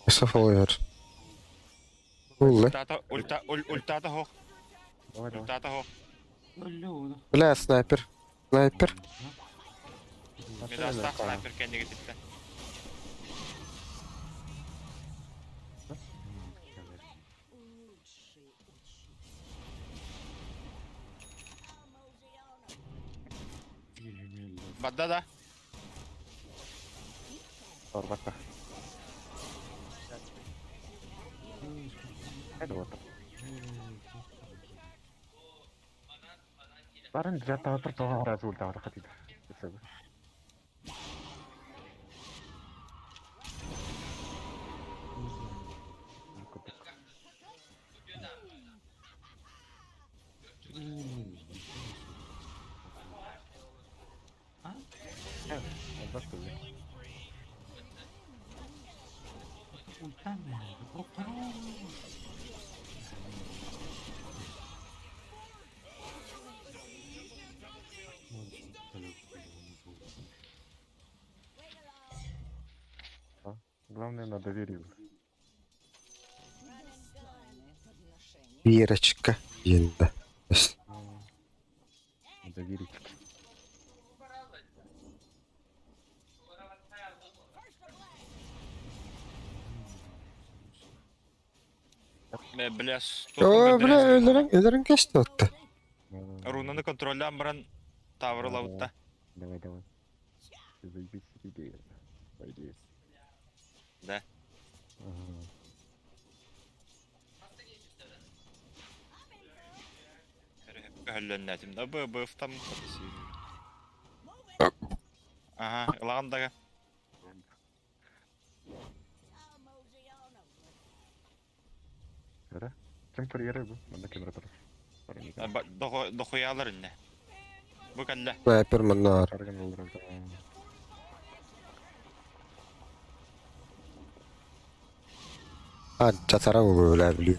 Сафалар. Улы. Ультата, ульта, ультата хох. Давай, давай. Ультата хох. Бля, снайпер. Снайпер. Медастах снайпер кэннигититтен. Бадда да. Орбатта. Hadi bakalım. Барын жата отыр тоға раз ульта отыр хотите. Главное на доверие. Верочка. Енді. На доверие. Бля, О, бля, өлерің, өлерің кешті отты. Рунаны контрольдан баран тавр лаутта. Давай, давай. Ты заебись идея. Пойди. Да. Ага. Хөллөннәтим да бу бу там Ага, лаган дага. Öyle. Kim курьеры bu? Bende kamera taraf. Дохуялар инне. Бу калла. Снайпер манар. Арган olur. А, жатара болу өлә білу.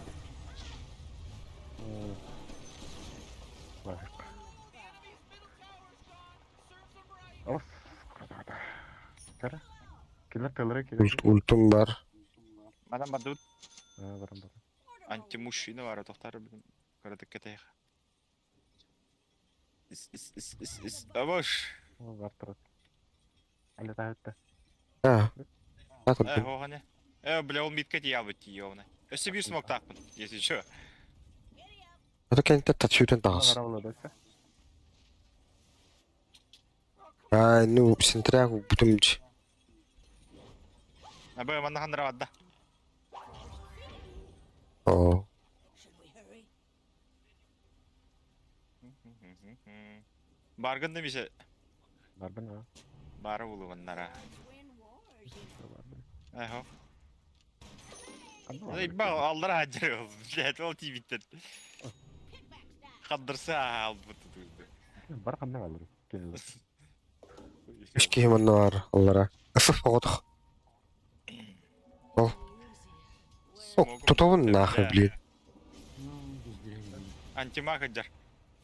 Of. Kara. Kimler kalır ki? Ультум бар. Мадам бадут Ha, varım varım. антимужчина бар тохтар билим. Каратык кетех. Ис ис ис ис ис. Абаш. Var taraf. Ali daha ötte. А. Э, хогане. Э, бля, ол митка тиябыт тиёвна. Өсө бир смок тақпын, если чё. Это кенте татшүтен тағыз. Var avla dese. Ай, ну, сентряг бүтүмч. Аба, манна хандра бадда. О. Баргын да мише. Barbın ha. Бары улу маннара. Эхо. Ба, аллар хаджыр ол. Блядь, ол тибиттен. Хаддырса аалбыт тутуйду. Бар ханна алыр. Келді. Үс киһи манна баар аллара. Ыф оҕотох. Ол. О, тутабын нахуй, блин. Антимаг ыдьар.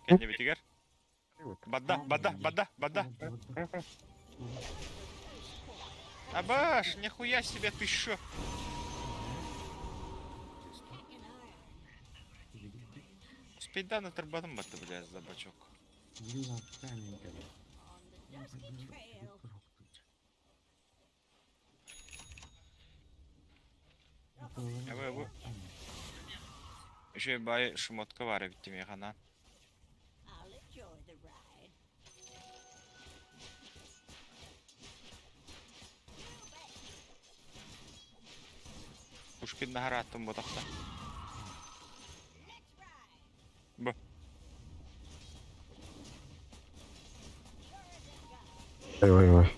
Кэннибитигэр. Бадда, бадда, бадда, бадда. Абаш, нихуя себе ты шо? Спейда на тарбаном бата, бля, за бачок. Абы, Еще бай шмотка вара битти механа. I'll enjoy the ride. Пушкин нагараттым ботақта. Б. Ой, ой, ой.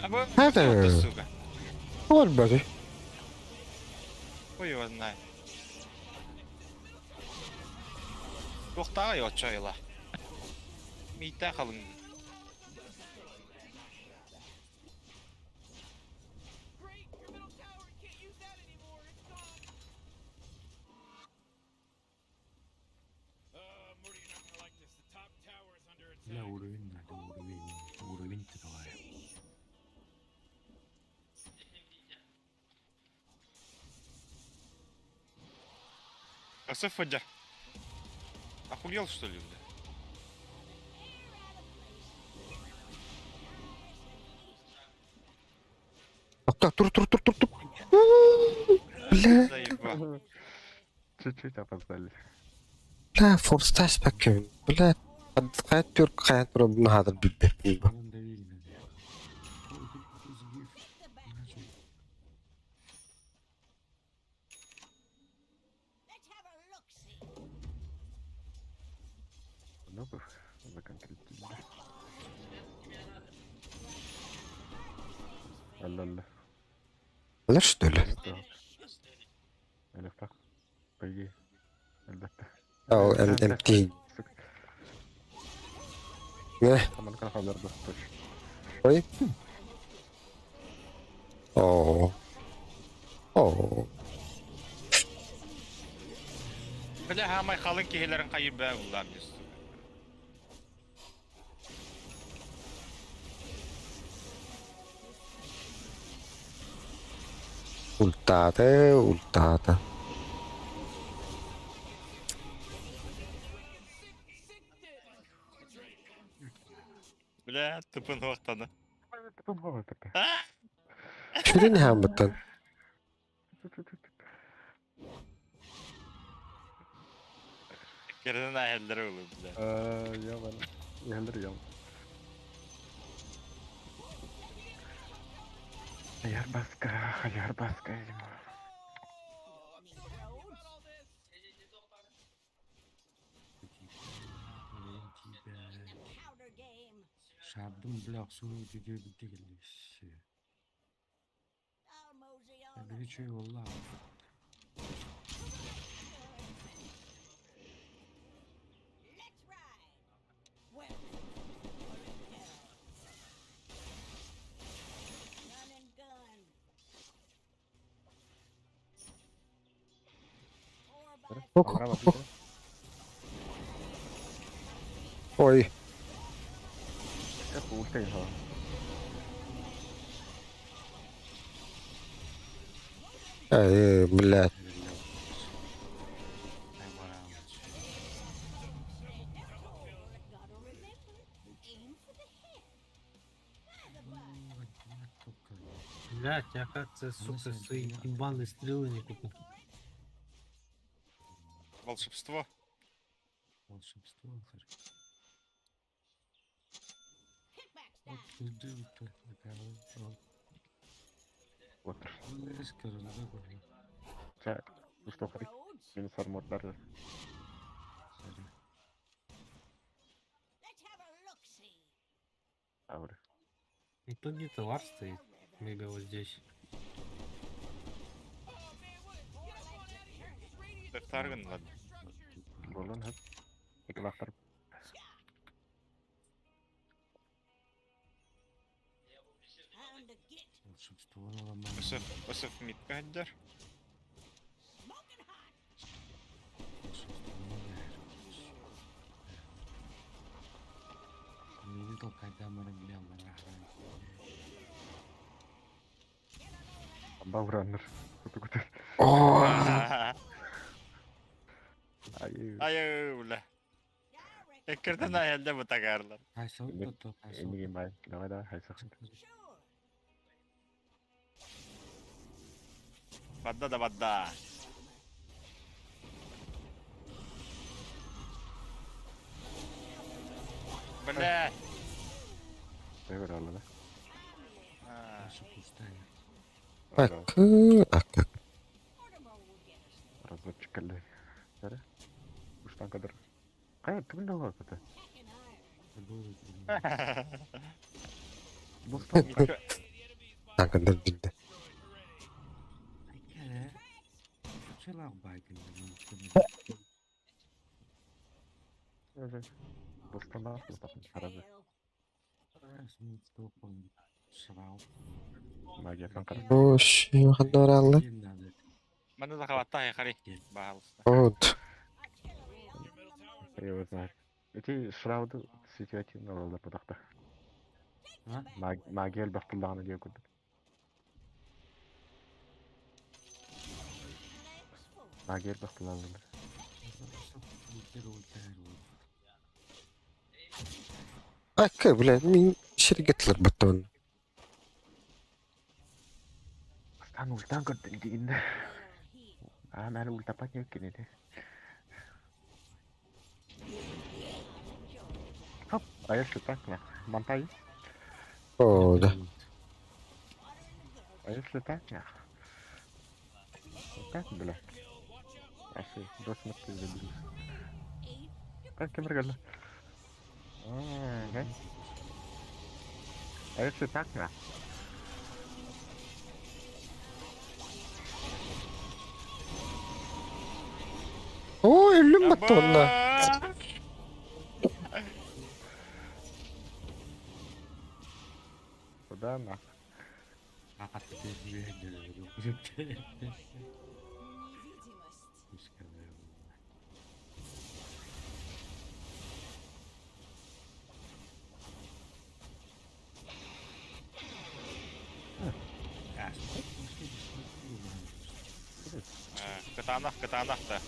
Абы, Это- сука. Вот, бати. Хуй его знает. Туохтааҕай оччо айла. Миитээ халыҥ. Great, your middle tower can't use that anymore. It's gone. Morty, you're not gonna like this. The top tower is under Бля, attack. уровень надо, уровень. Уровень ты давай. Осы фадя. Охуел что ли, бля? Так, тур, тур, тур, тур, тур. Бля, Заебал. Чуть-чуть опоздали. бля, форстас паккин. Бля, хайат түрк хайат тур хадыр биббе. Let's have a look-see. Ну бы законкретили. Алла-алла. Алар что ли? Или так. По идее. Әлбәттә. Ау, ММТ. Сука. Не, Там халдарды точно. ой. О. О. Бля, хамай халын киһилэрин хайы бää буллар дии, сука. Ультата, ультата. Бля, тупын уақтаны. Шүрін хамбыттан. Керден әйелдері олы, бля. Я бар. Яндыр ям. Аярбаска, аярбаска, видимо. Powder game. Шардым, бля, суу деген I'll mosey on Бери чөй болла. Let's ride. Well, we're in hell. Run and gun. Four by Ох, Браво, ох, Ой, Я ультай ха. ай, блядь. Gotta remember, aim for the head. By the butt. Блять, я как-то, сука, свои ебаные стрелы не купил. Волшебство. Волшебство, Вот иди ты, Вот. Так, ну что, ходи. Минус армор даже. Let's have a look-see. Аури. Ну тут где-то вар стоит. Смыга вот здесь. Тахтаргын ладно. Болон хөп. Экелахтар. Time to get Волшебство ломаное. Өсөв өсөв митка хаддар. smoking hot. Волшебство ломаное. Мини толкайда мара бля мара. Баураннар. Куту-куту. Оо. Ай. Ай бля. Эккерден аялда бу тагарлар. Хайса то хайса. Эниги бай. Давай давай хайсах. Sure. Бадда да бадда. Бля. Давай алла. Наша пустая. Акы, акы. Mortimer will get us there. Разочек эле. Бері. Уштан кадр. Кая ким дала это? Packing iron. Бустан. Митка Такындар билде. Бустан да, бустан. Харазы. Магия канкар. Ош, ханнар алла. Маны да хаватта хари. Баалыста. Вот. Я его знаю. Эти шрауды ситуативно алалар будакта. Магия элбэх тыллаҕына диэн курдук. Магия элбэх тыллааллар. Акы, бля, мин ширгетлер баттон. Астан ультан көрдүн дигинде. Аа, мэн ультапат ньүккин ити. Хоп, а если так, на. Монтай. О, да. А если так, на. Вот так, бля. Аши, до смерти забили. Как кем ргали? А, А если так, на. О, өлүм баттонна. Куда на? Невидимость. Катанах, катанах да.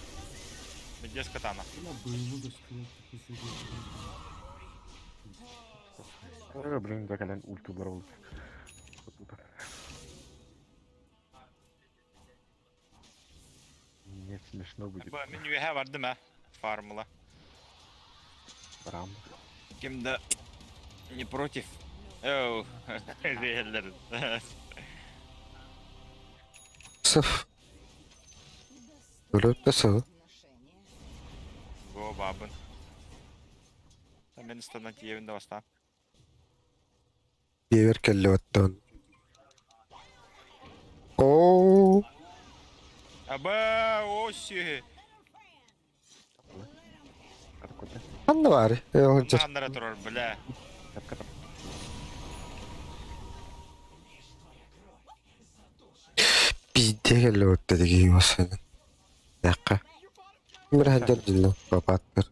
Медес катанах. Ой, блин, закален ульту барол. Не смешно будет. Бу мин үһә бардым ә. Фармыла. Рам. Ким да не против. Оу, Рейлер. Сыф. Өлөт сы. Го бабын. Мен станан тиебин да баста. Евер келле баттон. О, Аба, оси. ханна бар. Э, Ханнара турар, бля. Пизде келле батта деги басын. Якка. Бир хаджар дилlo бабаттыр.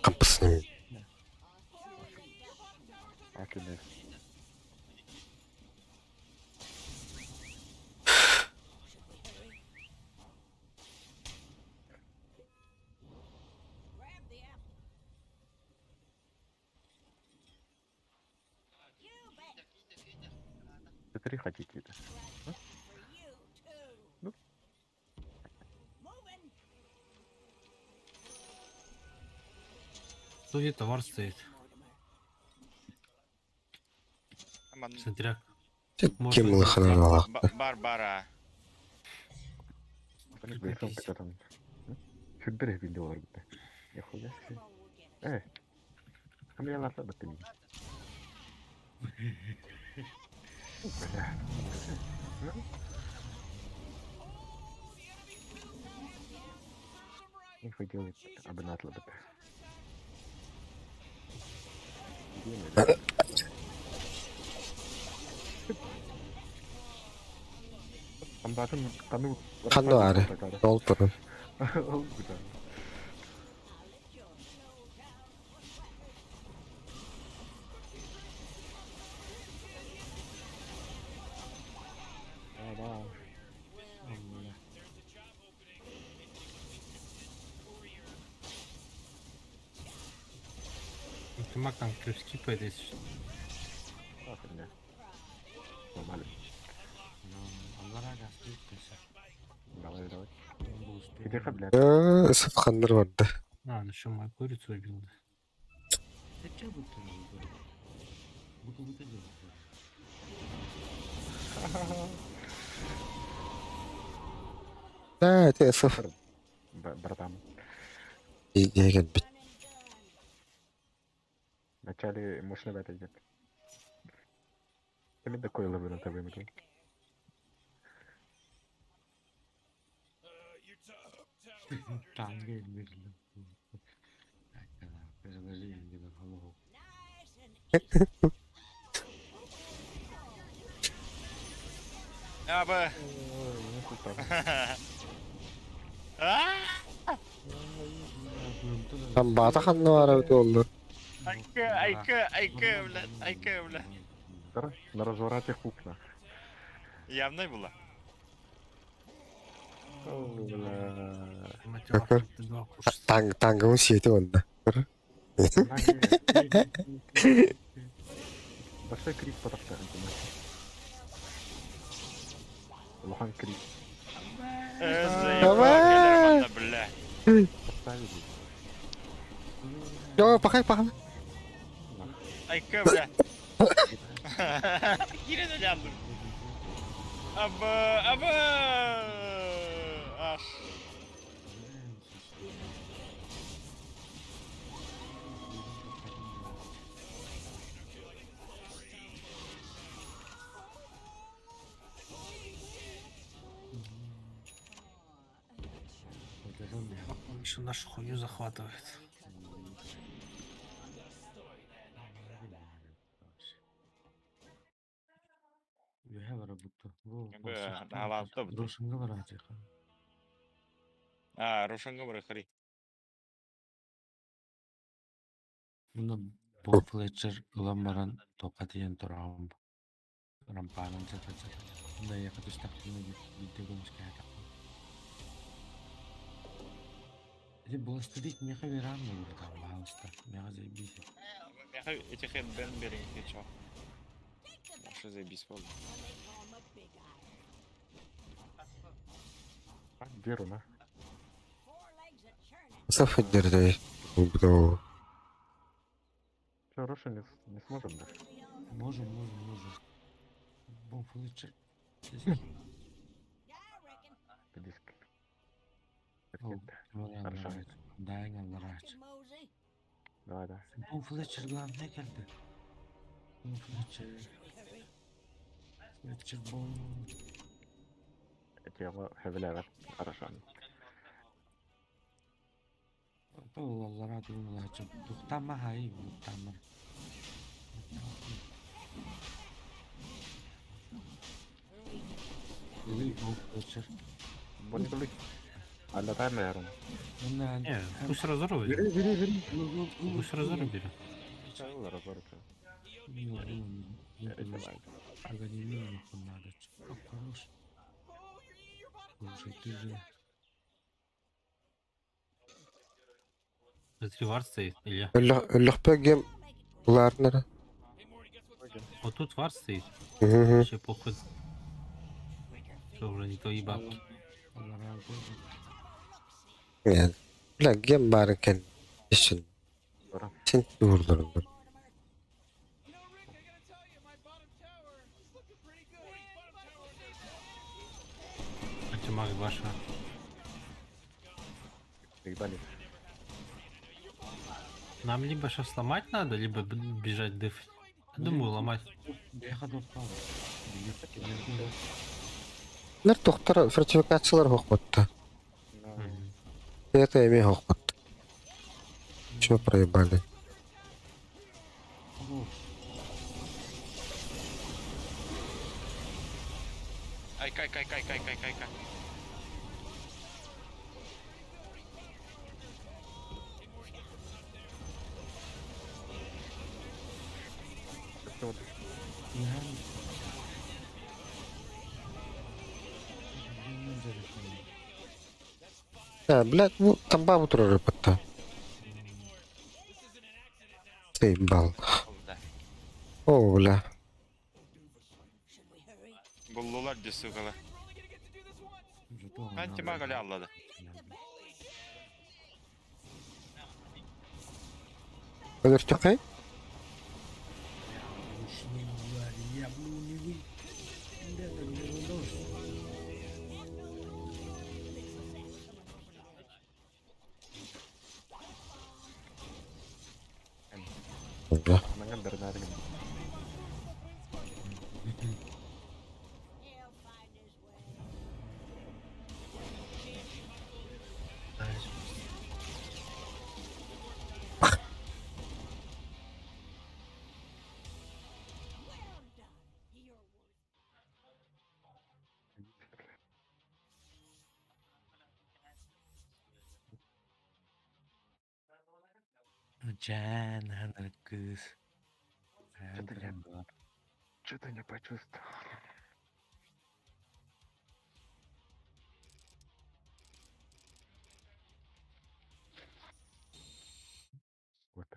Кампысны. Окей. Grab the apple. You bet. Три хотите это? For you too. Ну. Moving. Тут где товар стоит. Аман Смотря. Ким лыхынан ала. Барбара. Сүрдер бинде бар бит. Нихуя себе. А меня надо ты. Бля. Нихуй делает, абонат лабы. Ханна аре. Ол турар. Ол буда. Да. Антимаг там крипскипает, если что. Охренеть. Нормально. Давай, давай. Где блядь? Э, Ханнар барда. А, он еще мою курицу убил, да. Да, это СФ. Братан. Идея бит. Вначале мощно в это идет. Ты мне такой ловы на ТВ метал. Аба. Там бата ханна бара бит олду. Айка, айка, айка, блядь, айка, блядь. На развороте хукна. Явно было. Какой? Танг тангын сети онда. Большой крик потахта. Лохан крик. Заебал, бля. Поставили. Йо, пахай, пахай. Айка, бля. Кирин алянdım. Аба, аба. Ах. Он еще нашу хуйню захватывает. А, Рушанга бар, хари. Бу Флетчер ылан баран тока тиен турам. Рампанан чата чата. Да я катыштактыны видео көмүскә. Эти бластырик меха веран там, пожалуйста. Меха заебись. Меха этих хедбен бери, ты чё? Что заебись болды. Веру, на. СФ дерде. Бро. Че, Роша не, не сможем, да? Можем, можем, можем. Бо Флетчер. Диск. Хорошо. Да, Давай, давай. Бо Флетчер главное келди. Бо Флетчер. Флетчер бо. Тело хевелевер. Хорошо. Аллара думалачы. Туктама хай, туктама. Бо Флетчер. Поняли? А дай, наверное. Не, пусть разорву Бери, бери, бери. Пусть разорву берет. Разорву. Смотри, вард стоит, Илья. Лөхпе Ларнера. Вот тут вард стоит. Угу. Вообще похуй. Что уже не твои бабки. Нет. Бля, гем барыкен. Ишин. Син дурдурдур. Антимаг ваша. Ебали. Нам либо сейчас ломать надо, либо бежать дефать. Я думаю, ломать. Нэр тохтор фортификациялар хохпотта. Это эми хохпот. Чё проебали? Ай, кай, кай, кай, кай, кай, кай, кай. Да, блядь, ну там бабу турар патта. Заебал. О, бля. Буллулар дии сукалар. Антимаг аллады. Өлөртөхэй? Бля. Жан, кыз. Что-то не почувствовал. Вот.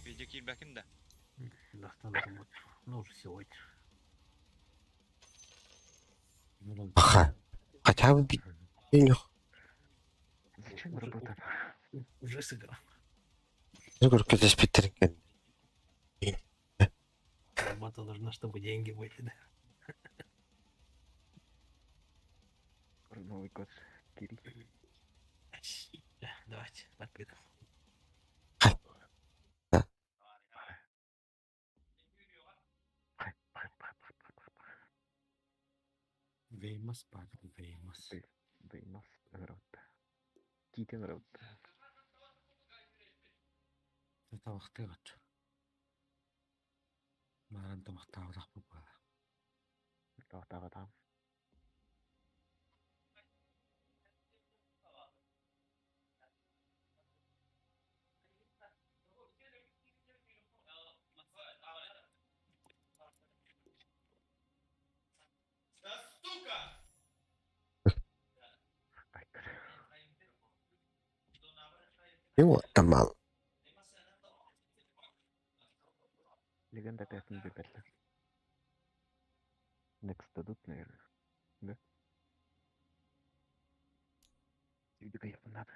Видео киирбэкин да. Ну, уже сегодня. Аха. Хотя бы денег. Зачем работа? Уже сыграл. Говорю, здесь питеринг. Работа нужна, чтобы деньги были, да. Новый год. Кирилл. Давайте, открыто. Веймас, Павел, Веймас. Веймас, работа. Китин работа. Это вахтыгат. Маран тамахтаавлах бу. Тавтава И вот там мало. Легенда опять не выбрали. Next дадут, наверное. Да? Иди-ка надо.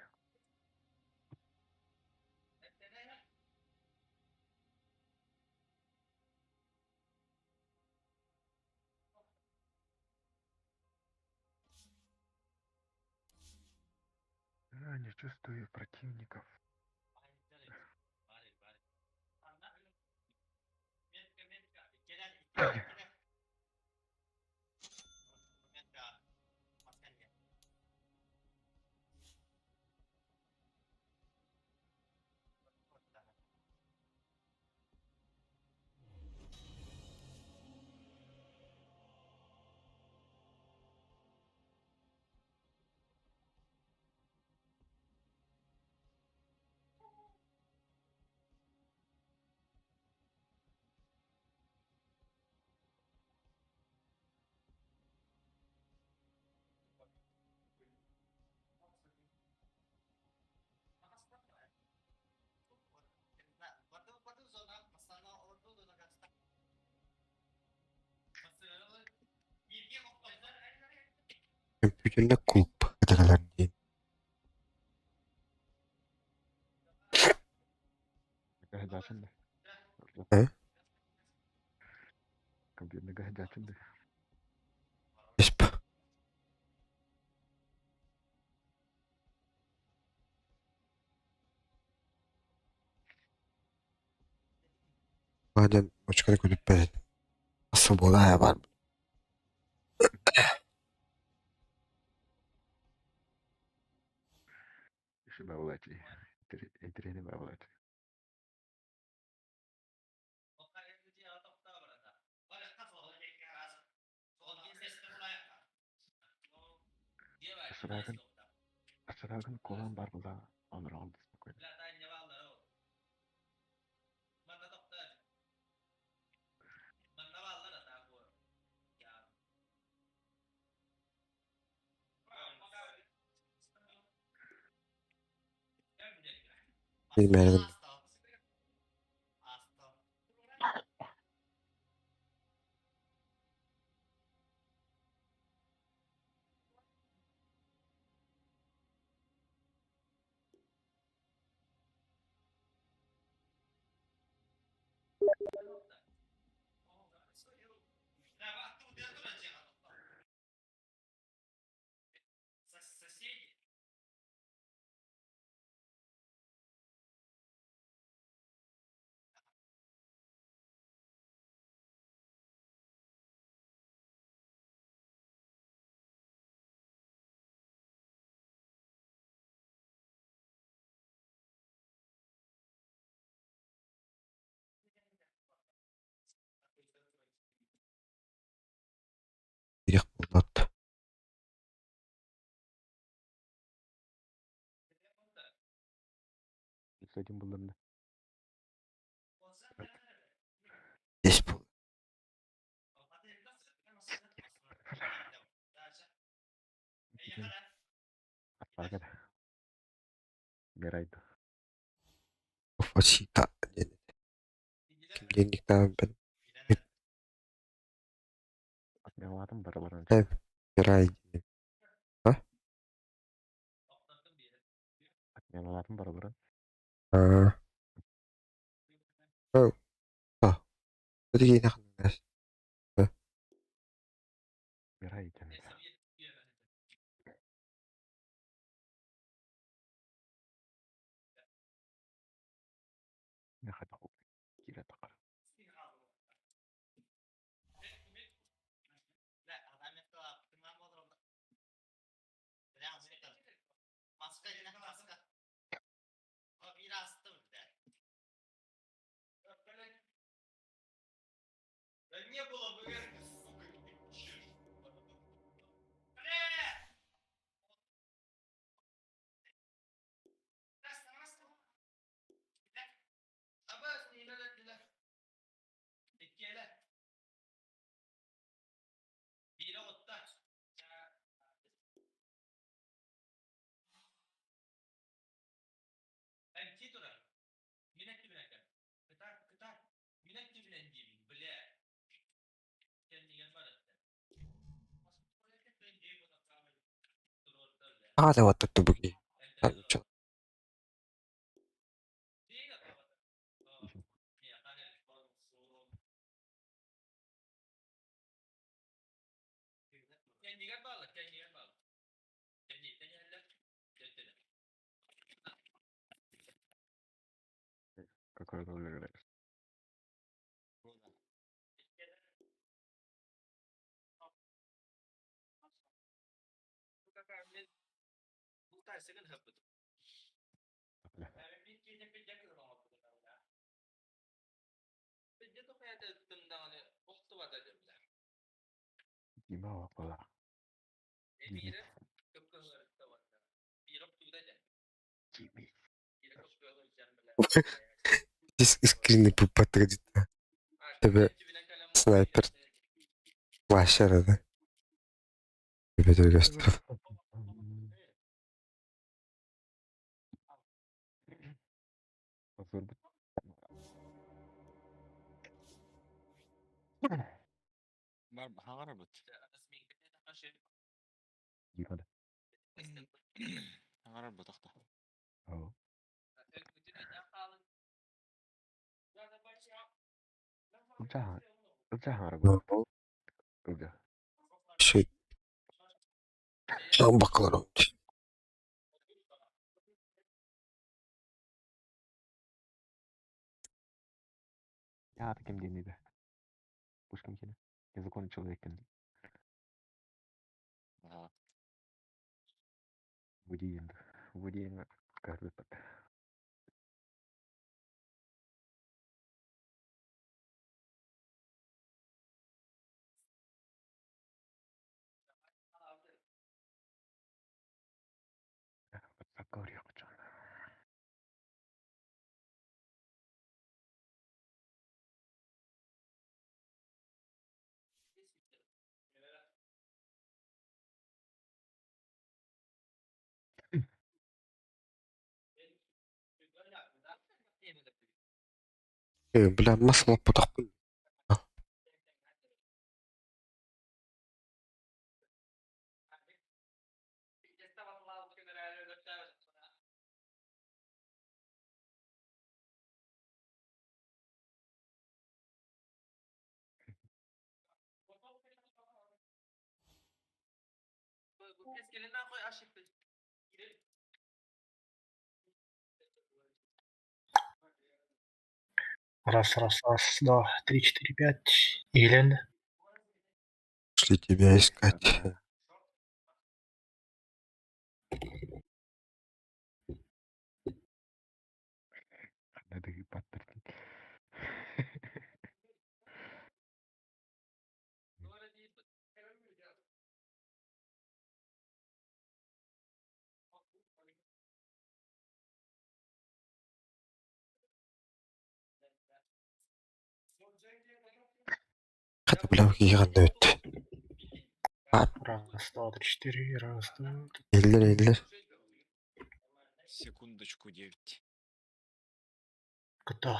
А, не чувствую противников. Компьютерный клуб. Это когда день. Гаджин, А? Компьютерный гаджин, Исп. Диэн очканы көтүппэт свобода баар. Шибавлати. Интриги бавлати. Асырагын асырагын колан бар була онрон спокойно. Bilmiyorum. Ирэх буолбат. С этим было. Здесь был. Атпагар. Мирайду. Фасита диэн. Ким диэн ben Отмелатым барыларын. Мирай диэн. А? Отмелатым барыларын. А. Oh. А. Өтө кейин Мирай диэн. Нахатаху. Кира тақар. А, да вот тут буги. Ничего. Какой роль играешь? Бля. Дима Вакула. Димис. Димис. Здесь скрины подтвердит. Тебе снайпер плащ да? Тебе другой Позор бы. Бар хаҥарабыт. Дима да. Хаҥарабыт ахта. Ау. Ылдьаа. Ылдьаа хаҥарабыт. Ылдьаа. Şey, бакалар Я таким диэн да. Пушкин кини. Незаконный человек кин. Ага. Вудиин. Вудиин көрбүппүт. Бакка Бля, мас лоппутахпын. Раз, раз, раз, два, три, четыре, пять. Елена. Шли тебя искать. Надо паттар. Хата бля киһиҕин өт. Раз, два, три, четыре. Раз, два, три. Эллер эллер. Секундочку, 9. Кто?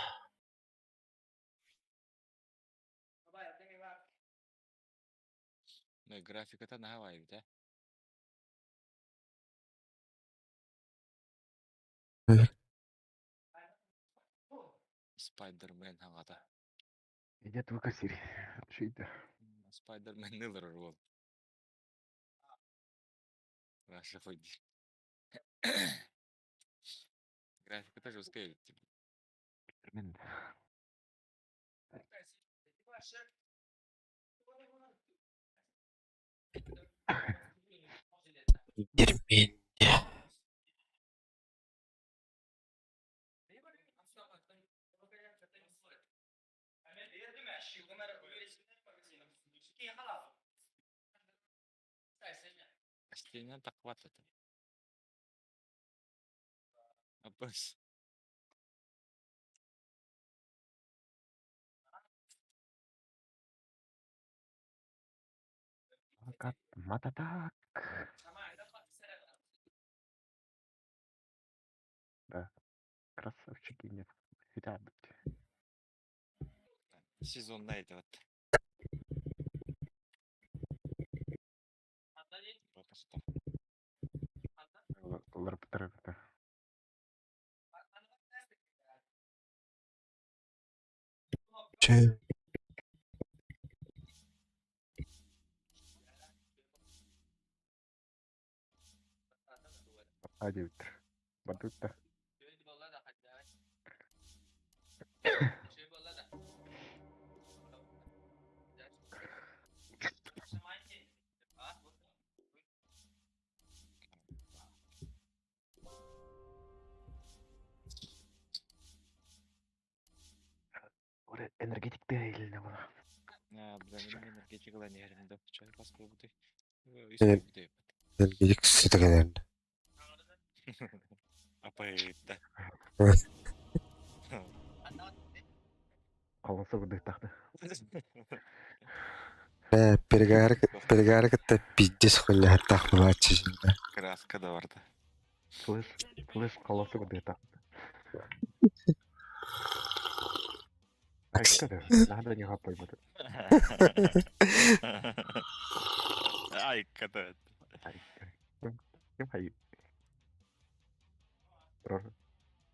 Ну, графиката на Гавайи, да? Спайдермен хаңата. Идет выкосили. Что это? Спайдермен нылар ол. Раша фойди. Графиката жесткая, типа. Спайдермен. Дермень. Стена так хватит. Апас. Мататак. Да. Красавчики нет. Хотя быть. Сезон на это вот. Ларптер. Че? А9. Батутта. Энергетик или было. А, бля, мен энергетик не да, чай бас болду. Энергетик ситегенен. Апай, да. Колосок дыктахты. Э, перегар перегар кытта пиздец хуйня хаттах булаачы. Краска да барда. Слышь, слышь, колосок дыктахты. Айка, надо не гапай будет. Айка, да. Кем хай?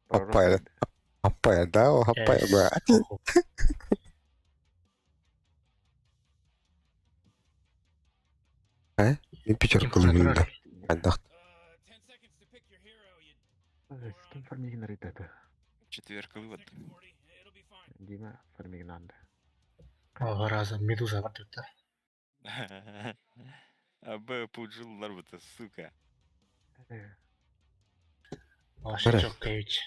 Апай. Апай, да, апай, брат. Э? Мен пятерку ловил, да. Андах. С кем фармигин это? Четверка вывод. Дима Фармигнанда. О, раза медуза бардыта. Абы пуджилар быта, сука. Вообще Бре. Джоккович.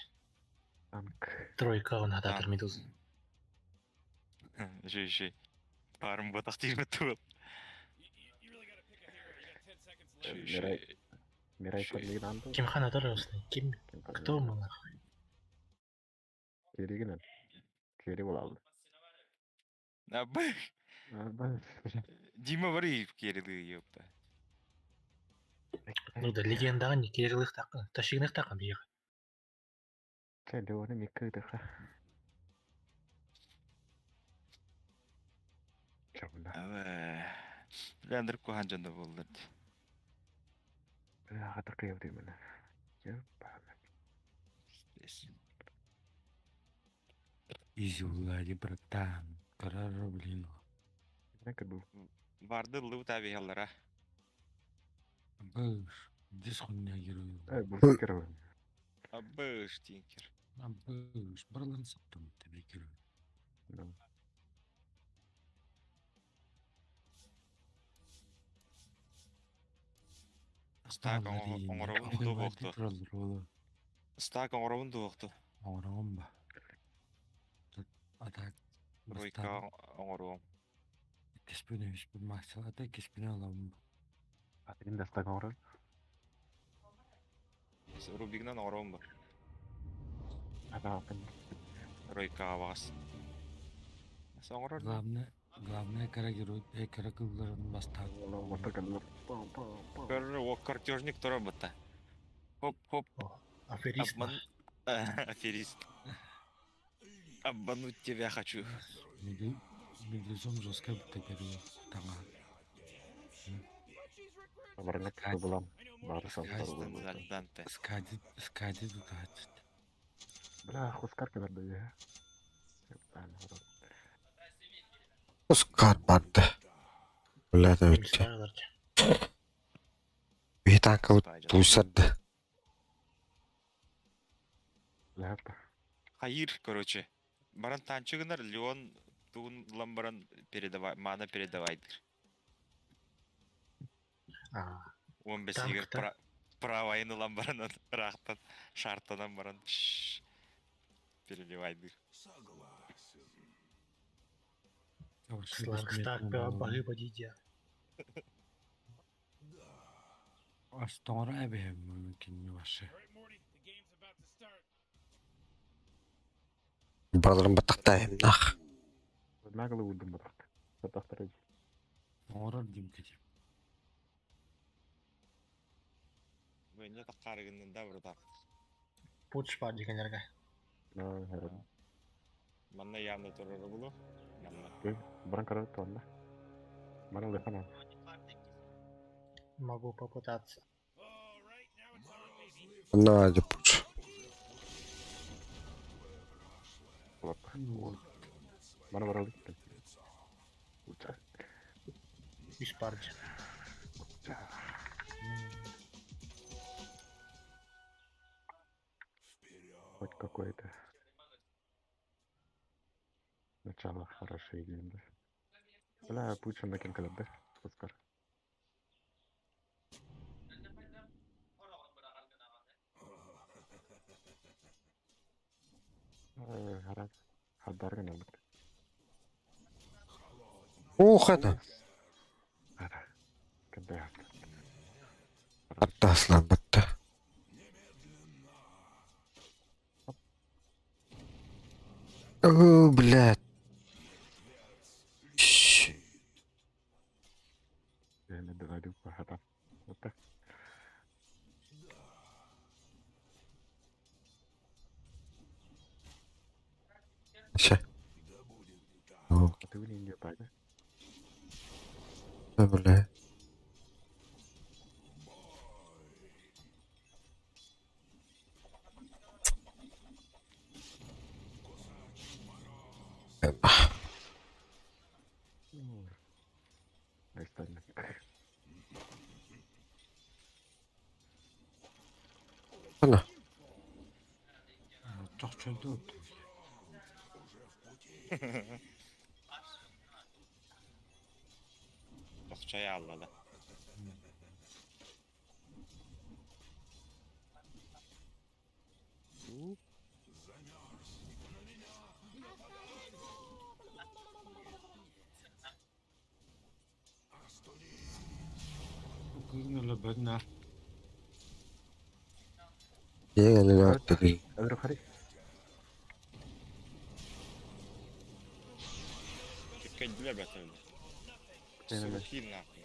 Танк. Тройка он ататыр Танк. медуза. Еще, еще. Парым батах тиме туыл. Мирай. Мирай Фармигнанда. Ким хан атар осны? Ким? Кто мы нахуй? Кери генен. Кери болалды. Абы. Абы. Дима барыев керилы, ёпта. Ну да, легендаға не керілік тақын. Ташигнық тақын бейі. Леона Микыдыха. Чабына. Абы. Лендер кухан жонда болдыр. Ағаты қиып деймін. Ёпа. Изи улади, братан. Карара, блин. Нәкі бұл. Барды лыв таби яллара. Абыш. Здесь хуйня герой. Ә, бұл герой. Абы, штинкер. Абыш. Барларын саттым тебе герой. Ну. Стак оңоробун дуохту. Стак оңоробун дуохту. Оңоробун ба. Атак. Тройка оңоробун. Кеспине үспүн максал ата кеспине аламын. Атыгын да стак оңорон. Рубигнан оңоробун ба. Ата апын. Тройка абагас. Оңорор. Главное, главное кара герой, кара кылларын бастан. Көр, о картежник тура бытта. Хоп, хоп. Аферист. Обман... Аферист. Обмануть тебя хочу. Медвежом жестко бітті герой. Таңа. Барына кісі булам. Бары салдар булам. Данте. Скади, скади дутачит. Бля, Хускар кадарда я. Ускар барды. Бля, да өтті. Bir танка туйсарды. Хайыр, короче. Баран танчыгынар Леон тугун ламбаран передавай, мана передавайдыр. Он бес егер Танкта. правайны ламбаран рахтан шартанан баран переливайдыр. Сланг стак бағы дидя. Астора әбе мүмкін вашы. Бараларын батақтайым нах. Наглы удым батақ. Батақтар Оңорор дим кетіп. Мен та қарыгыннан да бір тақ. Пудж бар дегендерге. Манна явно турары булу. Манна. Баран кара туанна. Баран лехана. Могу попытаться. На, пуч. Баран баран Уча. Үш барды. Хоть какое-то начало хорошей игры, да? Бля, пуча на кем да? Хускар. Хадарган албыт. Ух, это. Ара. Кандай Атта аслан батта. О, блядь. Я доводил по Вот так. Ща. А ты в Индию да? Да, бля. Ана. Чоқ чөлді өтті. Тохчай алла да. Кыын өлө бэрнэ. Дьиэ өлөртө. Өлөр хари. Кэлдилер бэтэлде. Сука, нахуй.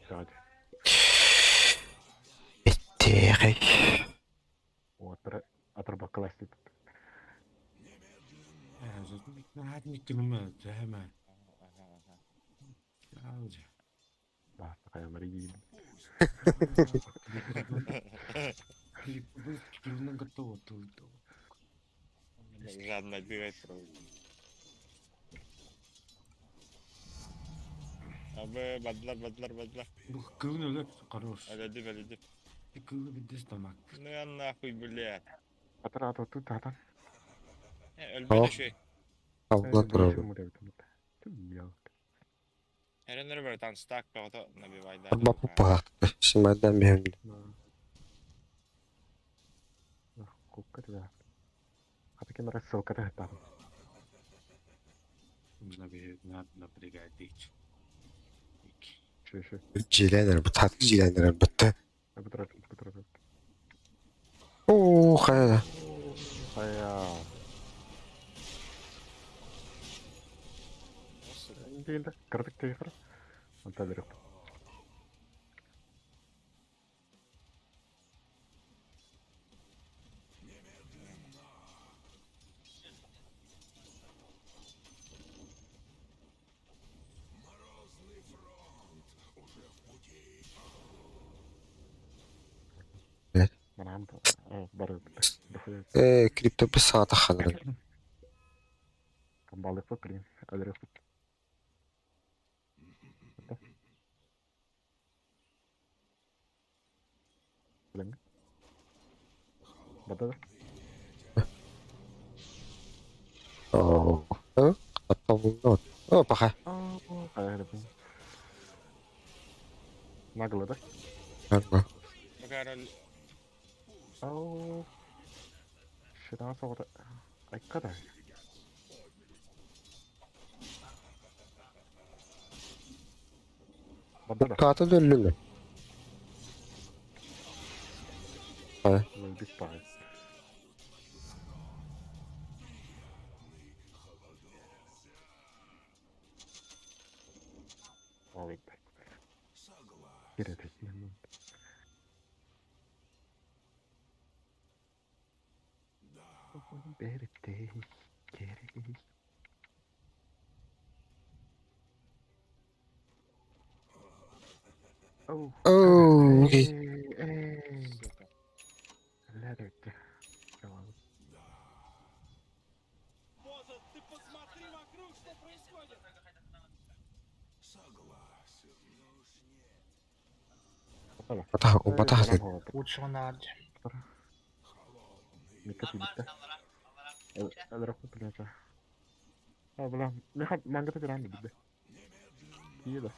Саад. Биттерик. Отыр атыр бакаласты. Наадник кынма жама. Да, такая Мария. Готово. Жадно бегать просто. Абы, бадлар, бадлар, бадлар. Кыын өлө хорош. Өлөдүп, өлөдүп. Кыын бидес тамак. Ну я нахуй, блядь. Атыр аты тут атан. Өлбөтө шөй. Алла турар. Эренер братан стак пағыта набивай да. Арба папа. Симадан бэм. Кукка тебя. А таким рассылка там. Напрягать. Ши-ши. Дьиэлэнэр бу татык дьиэлэнэр бытты. Бутыр бутыр. Оо хайа. Хая. Дейді, кырдык тегер. Онта берек. Манам бар. Э крипто бу саата ханар. Балык блин. Өлөрөк. Блин. Бада. Оо. Аттабын. О паха. Нагло, да? Нагло. Ау. Шитан соғды. Айқада. Бада да. Ката дөллүмө. Ай. Бит бай. Ой. Керек. Берете. Керек. Оу. Оу, окей. Лерете. Боза, ты посмотри вокруг, что происходит! Батах, батах. Лучшего на арде. А, бля, мангата тиран бидде. Кида.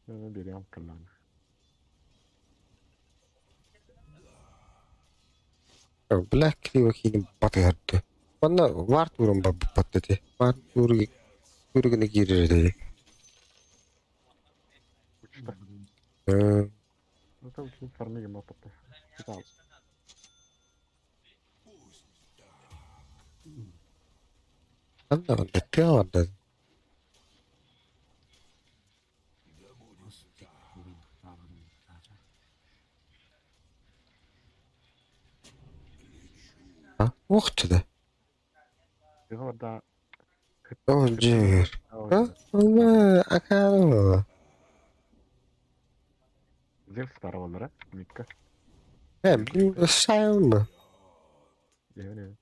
Берем калан. Black кини батыгарды. Манна вар турун бар баттыты. Вар туруги туругуна киирер. Э, Ну там очень фармиги маппа. Анна ванда тыа ванда. А, ух ты да. Да. О, жер. А, Ома, акарова. Зевс паралара, Микка. Э, сайылма. Не.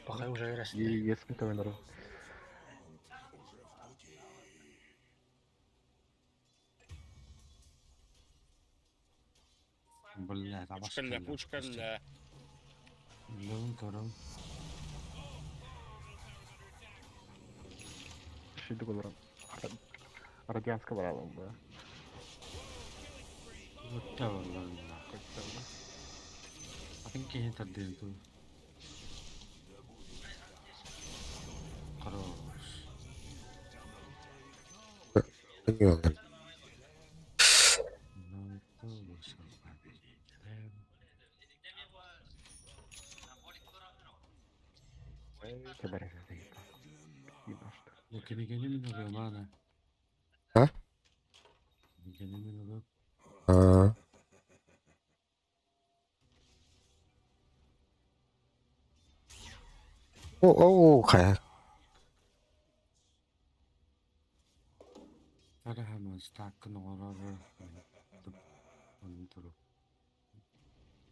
Пока уже И если то народ. Блядь, Пуч абас кэллэ, кэллэ. пуч кэллэ. Левын көрөм. Шиді олорон. Радианска баралым бу. Өттө бар. Атын киһи тардыын ту. Хорош. Bilmiyorum. Ну, это вышел победителем. Кебере заебал. Ебашта. Я кинигени мин ылыамаана. А? Кинигени мин ылыам. Аа. О, о, хайа. Тараһаман стаккын оҥорор оннун туру.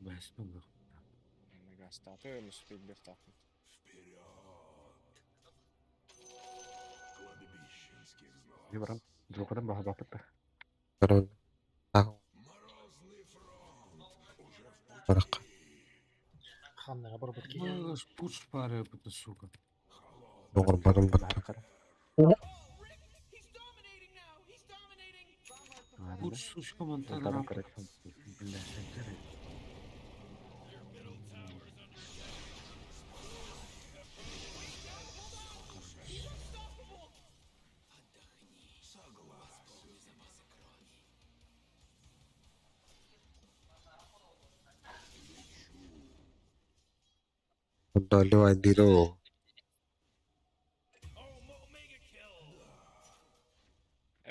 Бэспин лых. Статы өлүспүт бир тахын. Баран жолкодан баха бапытта. Баран. Аа. Барак. Ханнара барбыт киһи. Мыш пуч пары это сука. Доҕор барым батта. Пуч сучка мантан Баран рап. короче. Бля, это Доливай диро.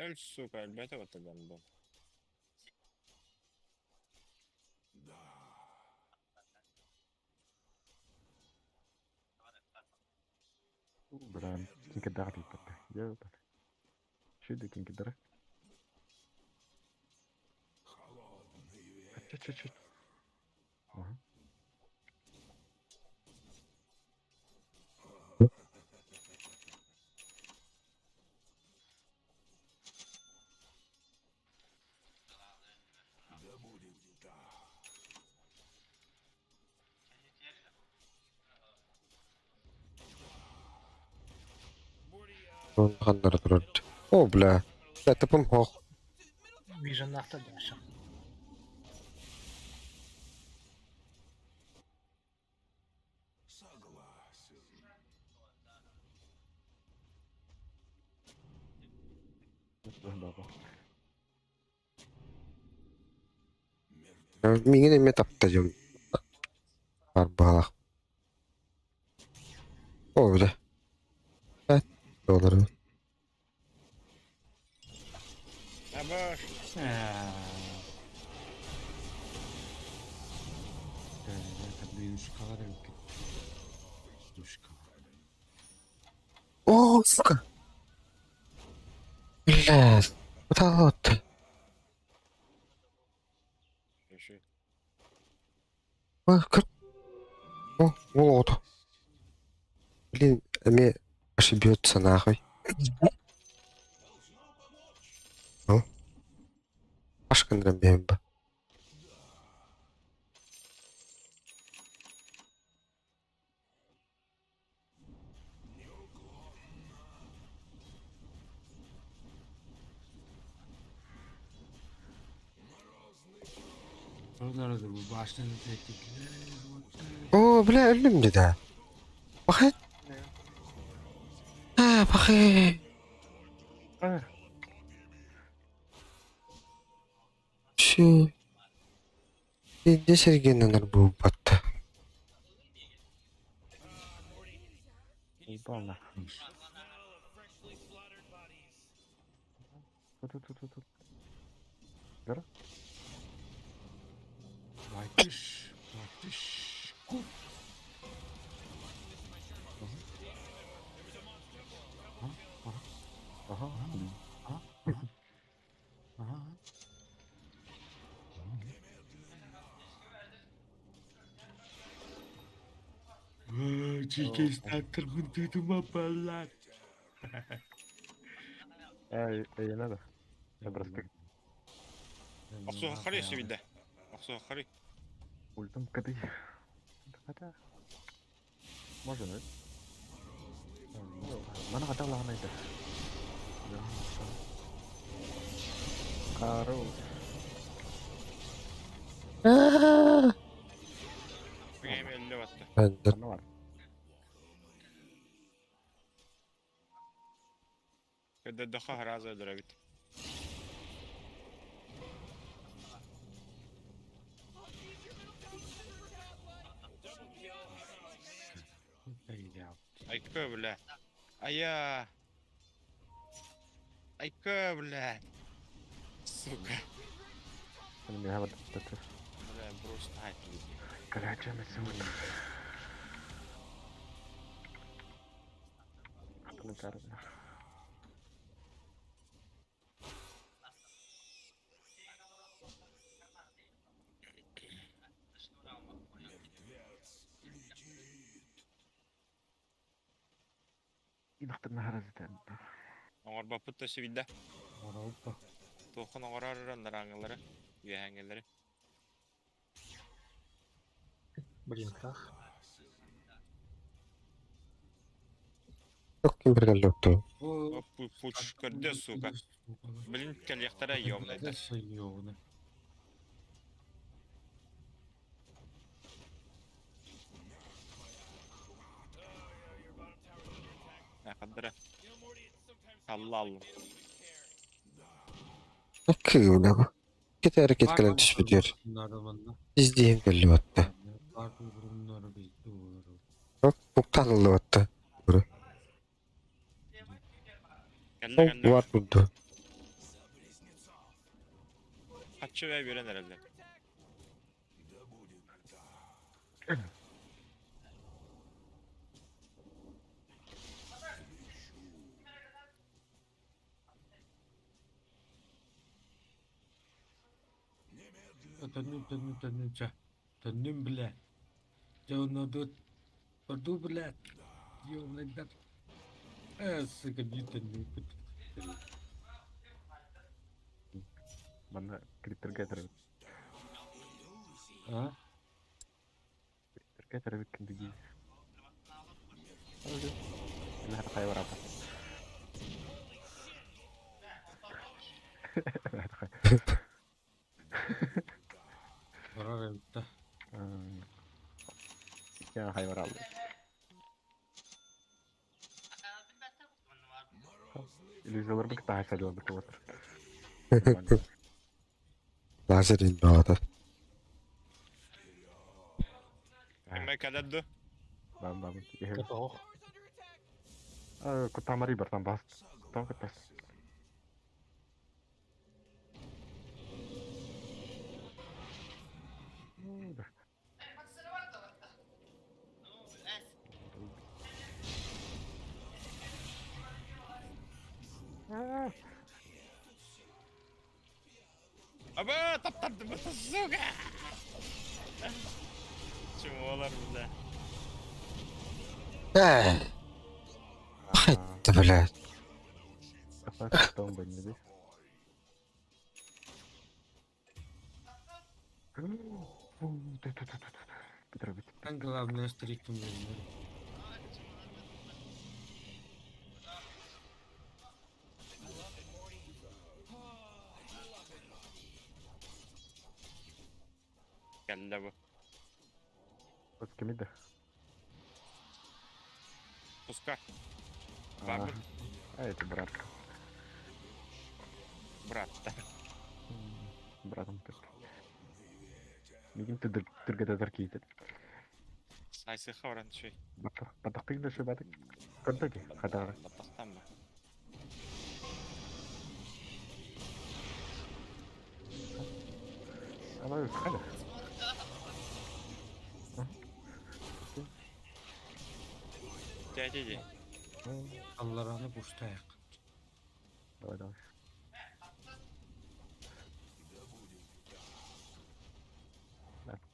Өл, сука, өлбөтө баттадан бу. Баран кинкедар биппет. Ебать. Шиді кинкедар. Чуть-чуть. Ага. Ханнара турар. О, бля. Бля, тапым хох. Вижен нахта даша. Баба. Миңин эме тапта жом. Бар балах. О, бля. Бля, доллары. Абаш. Душка Душка. О, сука. Бля. Вот. Еще. А, кыр. О, вот. Блин, эме ошибется нахуй. Ну? Ашкандрам бемба. Народу бу башняны третий. О, бля, өлүм деди. Бахы. А, бахы. Şu. Ne serginin bu battı. Ебал нахуй. Тут, тут, тут, тут. Гора? Байтыш, байтыш, куп. Ага. Ага. Ага. Чикестактыр бунтытыма балат. Эй, эй, надо. Я просто Охсу харес виде. Охсуоххарый. Ультом кыдый. Хотя... Можно, да? Мана хата лаҕанайда. Карл. Бэйэм өллө батта. Эндер. Ана бар. Көрдөрдөххө хараза өлөрөбүт. Айка, бля. Ая. Айка, бля. Сука. Мин хабар таттыр. Бля, брось тайт. Короче, мы сегодня. Комментарий. Инахтырна харазытан. Оҥорбоппут да сибидда. Оропа. Туохун оҥорор нараңылары, үөһээҥҥилэри. Блин, как? Yok kim bir geldi yoktu. Оп, пуч көрдө, сука. Блин, кэлиэхтэрэ ёбнайда. Ёбны. Хаддара. Алла аллым. Кыына бу. Кete hareket кэлэн түспүтүөр. Издиһим кэлли батта. Буктан ылла батта. Бuru. Кэллэ кэллэ. Var buldu. Хаччы бээ биэрэн эрэллэр. Төннүм, төннүм, төннүм, ча. Төннүм, бля. Дьоннодут. Орду, бля. Ёбнайдар. Э, сука, не төннүм. Манна криптерге тарабыт. А? Криптерге тарабыт киндиги. Ила хата кай барапа. Барар эбитта. Я хай баралды. Иллюзиялар бик таа сәлі бит отыр. Лазер инбаата. Эмэ кэлэр Бам бам. Готов. Кутамари бартан бас. Там катас. Аба, таптардым, сука! Чумолар, бля. Эй. Хайда, блядь. Там бы не Там главное, что рекомендую. Кэллэ бу. Вот кемиде. Пуска. Барбыт. А это брат. Брат. Братом так. Мигин ты түргәдә кейтет. Сайсы хавран чүй. Батақтың да шөбәдік. Көрдік, қадағы. Батақтан ба? Ана өз қайда? Дядя, дядя. Аллараны буштайық. Давай, давай.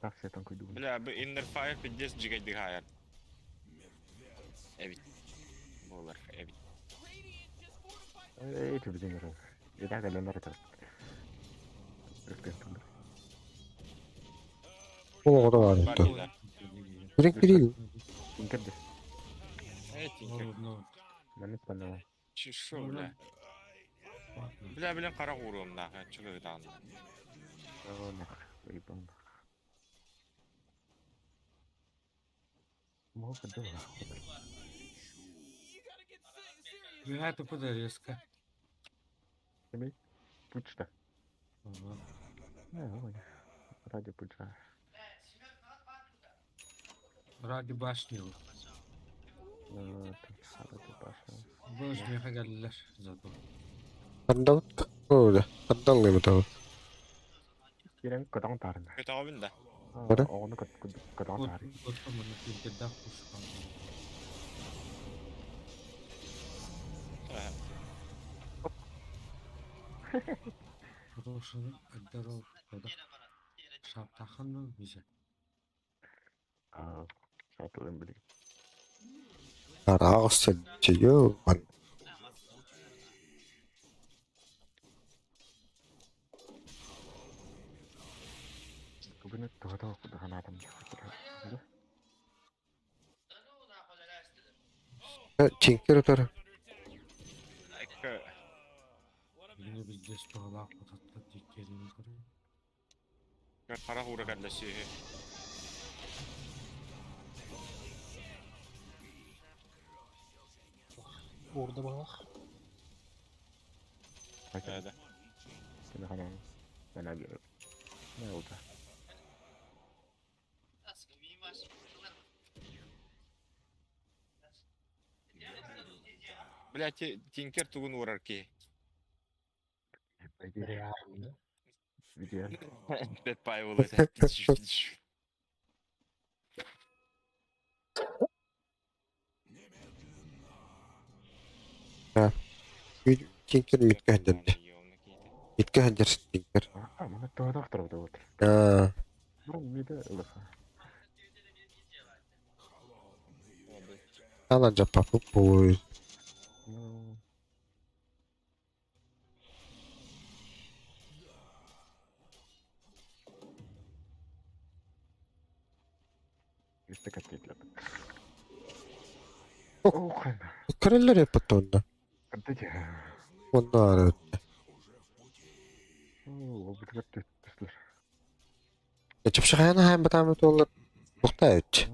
Так, все там куйду. Бля, бу Inner Fire пиздец жигайдык хайар. Эбит. Болар, эбит. Эй, ты блин, И так, Леонард. Ол оҕото баар Бар этэ. дии да. Бирик бирин. Тинкер да. Э, Тинкер. Маннык панова. Чешо, бля. Бля, блин, қара уруом нахуй, чего это О, нах, выебал. Мог да. Бля, это куда резко? Эмей, пучта. Ага. Не, ой. Ради пуча. Ради башни. Ради башни. Бұны меха келділер зато. Хандабыт. Ода. Хандаллы бутабыт. Кирен кадан тарына. Көтөҕөбүн да. Бара. Оҕону кадан тары. Отто мына тинкердах кушкан. Рошаны аддарол кода. Шаптаханны бизе. Аа, шатылын билиг. Араас чё ман. Бүгүн тоҕото ханаатым. Тинкер утар. Эк, Бүгүнү бизде стоолаах потатта тиккерин көрү. қара ура кәллә сүйе. Orada bak. Да. Сен ханан. Мен аби. Не oldu? Бля, Тинкер тугун урар ки. Реально. Видео. Дед Павел это. Тинкер митке хандер. Митке хандер тинкер. А, мана тоҕото охторбут вот. Аа. Бу миде ылыха. Ана жаппапы бой. Ну. Үстэ каттетлеп. Ох, Көрөллөр яппат онда. каттете. Онда ары. Оо, бутгар төттүслөр. Чапшыгайна хайм батамы толлар. Бухта өт.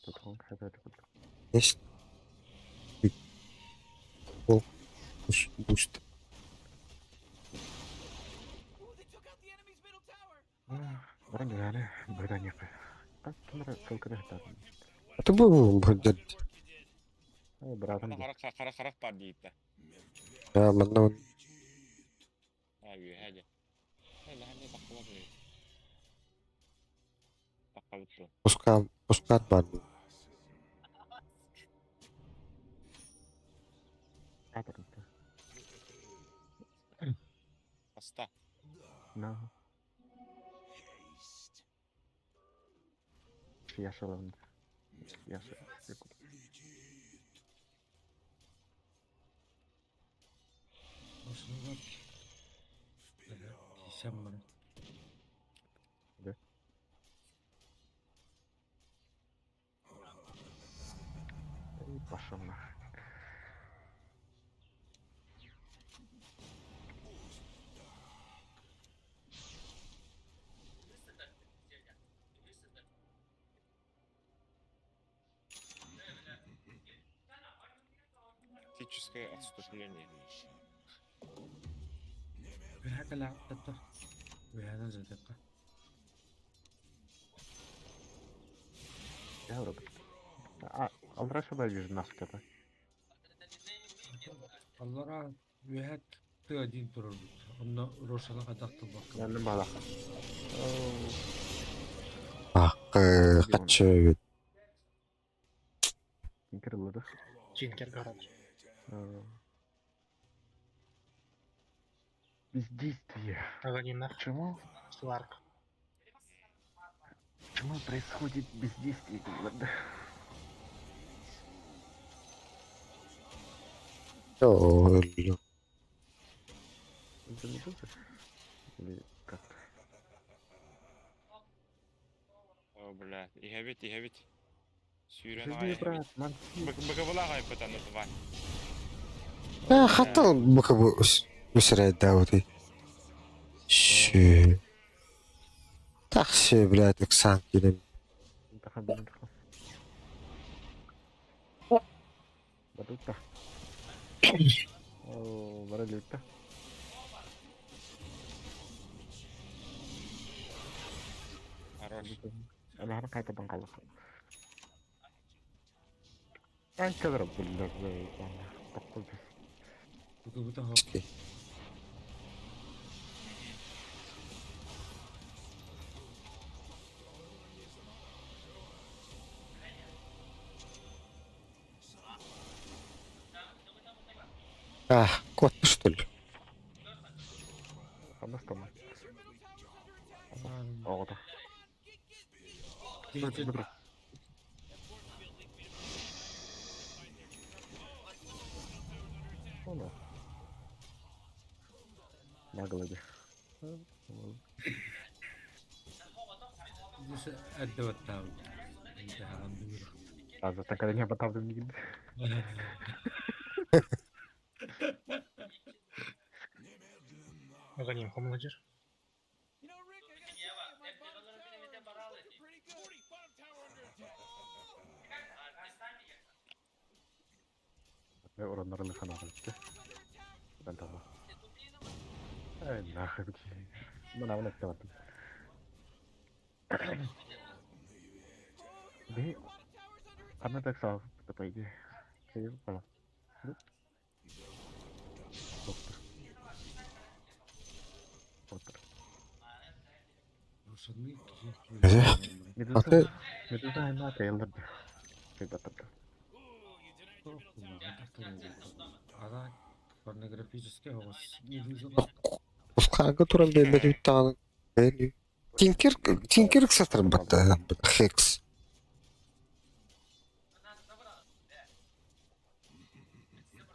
Тотхон хабар. Эс. Ол. Буст. Баран гана, баран яка. Каттар кылкына хатар. Аты бу бу. Ай, братан. Қара қара қара бар дейді. Аа, манна А, үйе, хәде. Хәде, хәде, таққылар үйе. Таққа бітті. пускал пускат бар. Аста. No. Яшалан. Яша. Ошону бар. Кисем бар. Да. Пошел нахуй. Тактическое отступление. Бирхака лаптатта. Бирхана затакка. Я робот. А, алраша бәлжі наската. Аллара бирхат ты один турар бут. Онно рошана кадакты бакка. Яным бала. Ах, качы. Тинкер лыды. Тинкер гараж. Бездействие. Аганина. Почему? Сларк. Почему происходит бездействие? Ладно. Оо. Это не тоже? Или как? О, бля, иһэбит, иһэбит. Сүүрэн аҕай Живи, иһэбит. брат, манси. Быгабылаах айбыт аны давай. Э, хаттал быкыбы үсэрээдээбитий. Шүү. Тахсы, блядь, ыксаан киирэн. Батутта. О, бара лютта. Хорош. Ана қайтадан қалдық. Ай, кадр, блядь, тоқталды. А, кот, что ли? Қандастан. Оғыда. Оно. Наглый. Азаттан когда не батавдым деген. Аганим хомнадер. Ораннарын ханаған. Мен таба. Ай, нахуй. Мына мына кітап. Би Ана так сау, по идее. Понял. Доктор. Доктор. Аты Медуза айна тейлор. Ребята. Ара порнографический голос. Ускарга туран бэбэт үттааны. Тинкер Тинкер сатар батта Хекс.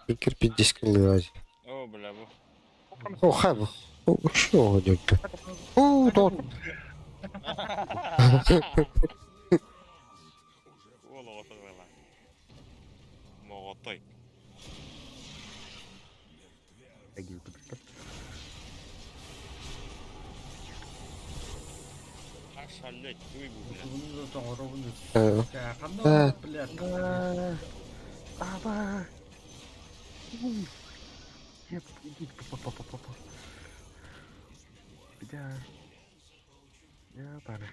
Тинкер 50 кило. О, бля, бу. О, хайбу. О, что идет? О, тот. Ол оҕото Моҕотой. Ошалеть, туй бу, бля. Аба. Еп, иди, па-па-па-па-па. Бля. Я пара.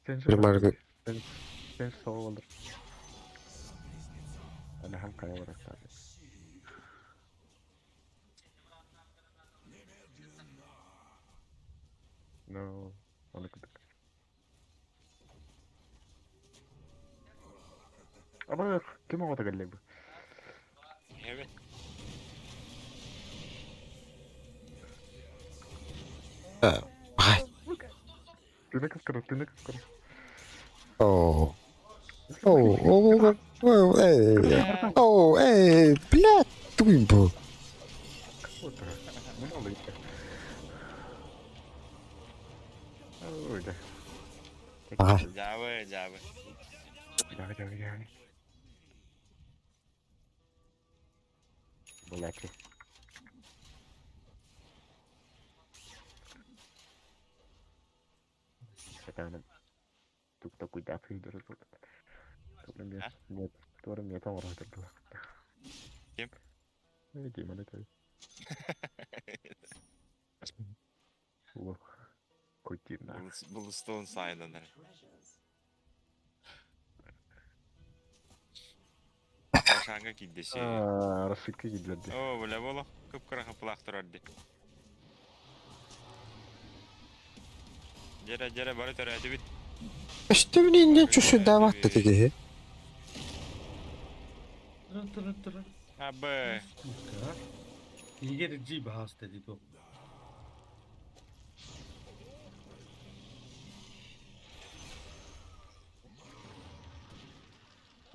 Примерно. Сен сол olur. Ана хам кая барак No, оны күдік. Аба, ким оғата келлек бу? Evet. Ай. Түнек кыскыры, түнек кыскыры. О. О, о, о, эй. О, эй, блядь, туй бу. Ага. Дьабы, дьабы. Дьабы, дьабы, дьабы. Блядь. Это тут такой да, Тура мне там было. Ким? Дима, это. Ох, Кутина. Булустон сайданар. Башаңга киддеси. Рассыпка киддерди. О, бля, боло. Кып-кыра хапылах турар ди. Жere, жere, бары төрөтү бит. Өстүбүн чүсү даватты теге. Абы. Егер джип хаста диду.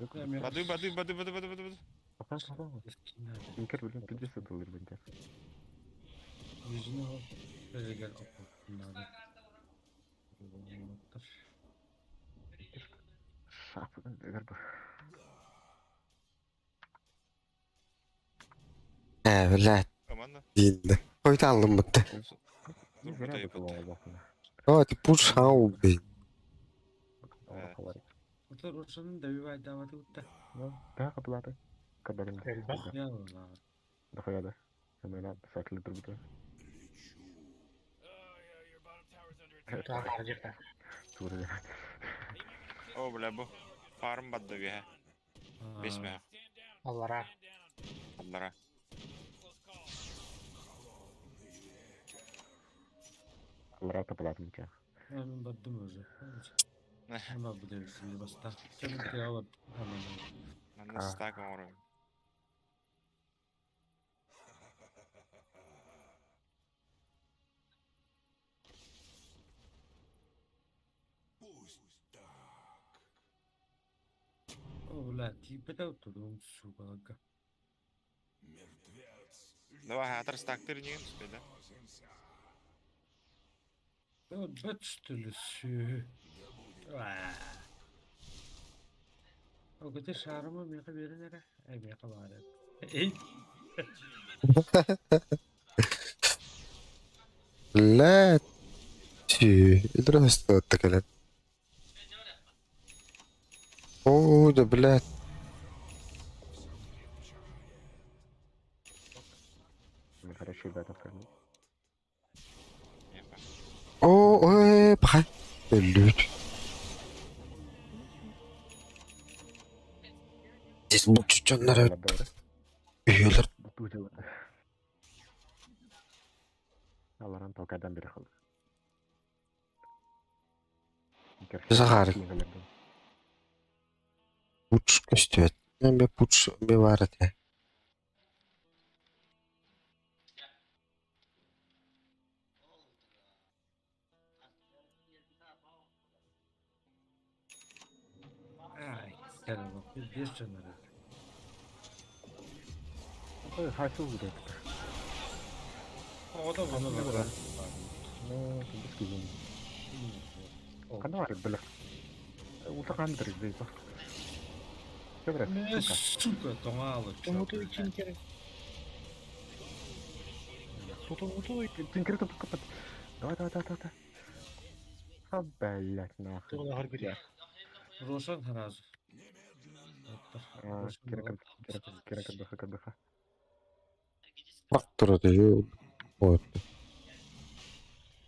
Баду, баду, баду, баду, баду, баду. Апа, апа. Инкер билен 50 доллар бенде. Yüzüne bak. Böyle gel bunları. Шапын дэгэр бу. Ээ, блядь. Команда. Диинде. Хойта алыммытты. Не зря бы было. О, ты пуш хау, блин. Otur Рошан'ın da bir davati utta. Да, каплаты. Кабарин. Ya Allah. Дохуя да. Мен саклы турбута. Тура. О, бля, бу. Фарм бадды бе. Бесме. Аллара. Аллара. Аллара таплатын ка. Ben battım уже. Ama bu da şimdi basta. Çabuk ya var. Tamam. Манна стак оҥорор. О, бля, типа oturdum сука. Давай, хатыр стактыр нигин үстеді. Я бэт что ли сü. О, где шармы меха берин эре? Эй, меха бар. Эй. Блядь. Здравствуй, кэлэн. О, да, блядь. Ну, хорошо, ребята, фармить. О, ой, пахай. Блядь. Здесь лучше, чем надо. Үйелер. Аларан толкадан бери қалды. Захар. Пуч көстүөт. Мен бе пуч бе бар эте. Ай, короче, пиздец, что надо. Ой, хочу будет. О, да, вон он. Ну, без кизин. Канар, бля. Утакан дыры, бля. Не, сука, тоңалы. Тумутуй Тинкер. Тутумутуй. Тинкер тут копать. Давай, давай, давай, давай. А, блядь, нахуй. Рошан сразу. Кира, кбх, кбх. Бак турады, ё. Вот.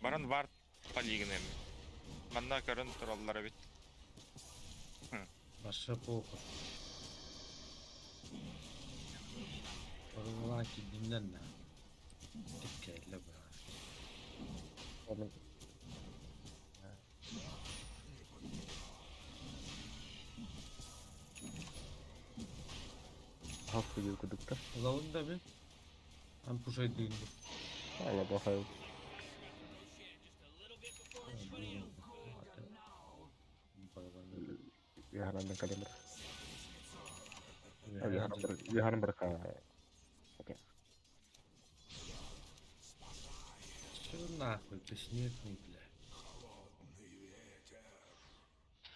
Баран вард полигнем. Манна көрөн тураллара бит. Баша похуй. Орулан ki dinlen на. Тиккеле бра. Хавку кудукта. Лавын да би. Ам пушай дыйынды. Ала бахай. Яханан календр. Яханан барка. Окей. Чё нахуй, бессмертный, бля.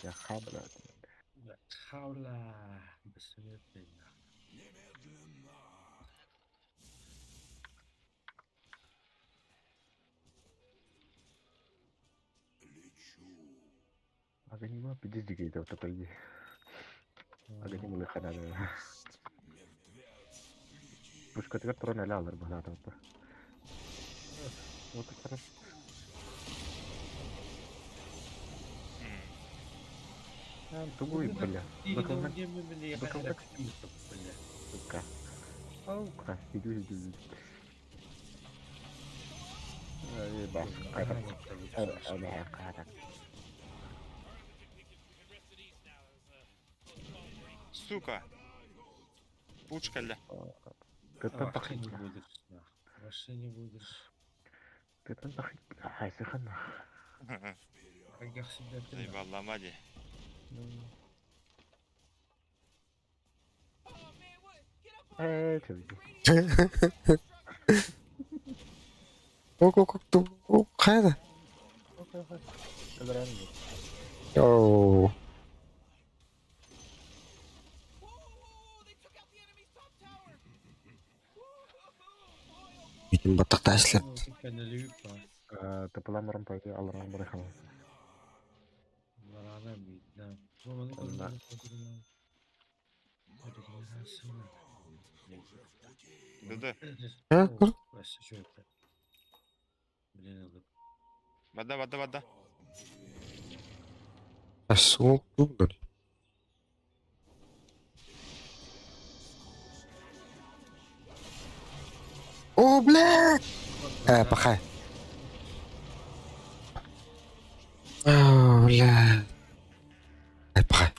Я хабла. Бля, хаула. Бессмертный, нахуй. Аганима пиздец вот такой. Аганима лыхана. Пушка ты трона лялар бахата. Вот хорошо. А, тугой, бля. Сука. Сука, иду, иду, иду. Ебать, Сука. Пучка ля. Ты там Вообще не будешь, нахуй. Вообще не будешь. Ты там Ай, сыхана. Как я себя Заебал ламади. Эй, чё? О, хайа Оо. Бүтүн баттахтаашлар. Тапалам пойти аларам барахам. Да-да. Вода, вода, вода. Суох тугдар. О, блядь! Пахай. О, блядь. Пахай.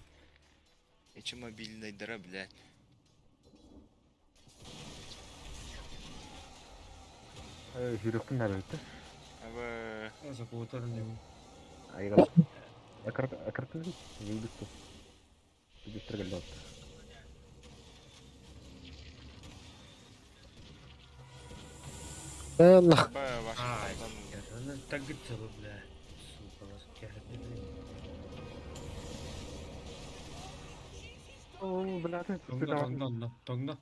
Эчи мобильный дыра, блядь. Жүрөктүн набыты. Абы... Айгал. Акарт акарты выйдет. Быстро галдот. Нах. О, блядь, Тоҥно,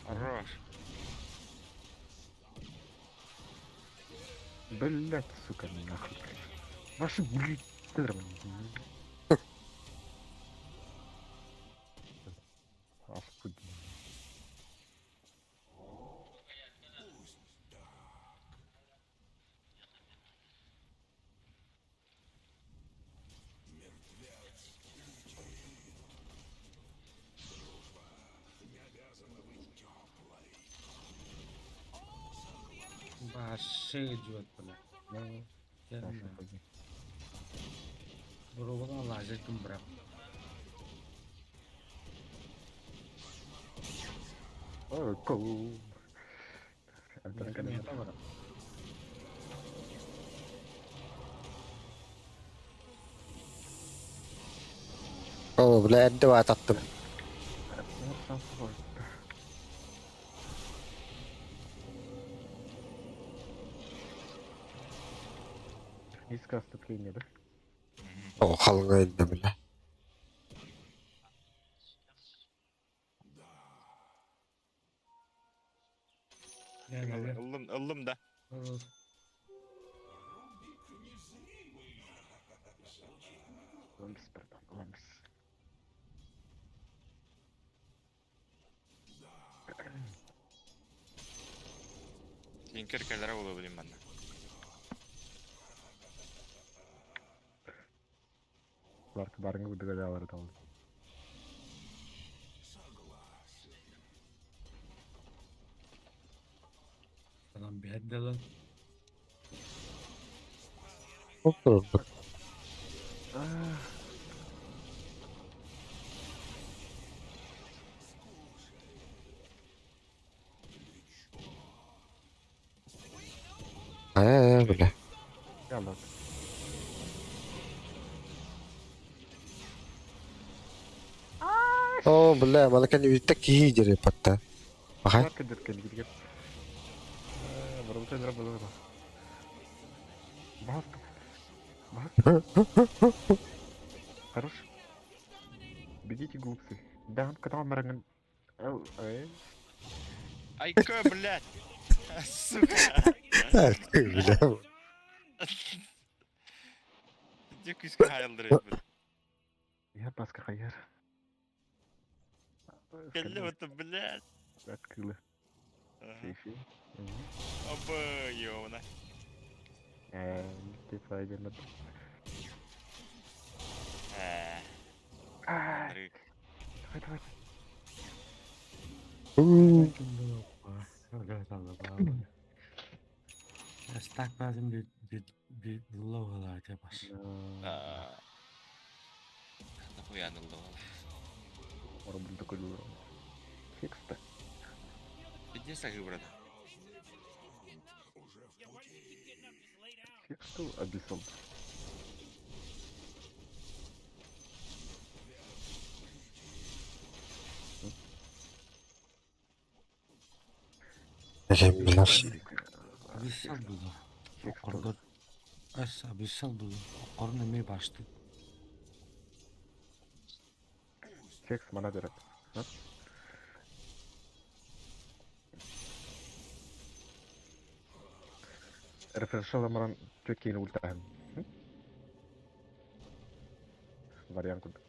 Хорош. Блядь, сука, нахуй. Ваши, блядь, Господи. Башы идет, бля. Буругуна лазит брат. О, кол. О, бля, эрдэ ататтым. Низкое отступление, да? О, халыңа инде, бля. Ыллым, ыллым да. Ламс, братан, ламс. Тинкер кэлэрэ буолуо билим манна. Ларк барыңы выдыгалялар дал. Анам биһэрдэлэн. Бля. Ялла. О, бля, мана кэн үтте киһи дери патта. Пахай. Ларк деркен гидгер. Барбыта дра было. Баста. Баста. Хорош. Бегите, глупцы. Да, когда маранган. Айка, блядь! Сука! Так, бля. Где күйске хайылдыр блядь? Я паска хайер. Кэлле это, блядь. Открыла. Сейфи. Оба, ёбана. Типа один. Э. Давай, давай. Стак базым би логалар баш. Нахуя наллогалар. Орбун такой Фикс-то. Иди сагы, брат. Фикс-то обесал. Ким билэр. Абиссал было. Окордор. Ас абиссал было. Окорун эмиэ баштык. Секс мана берет. Рефрешала маран төккейін ультаһын. Вариант курдук.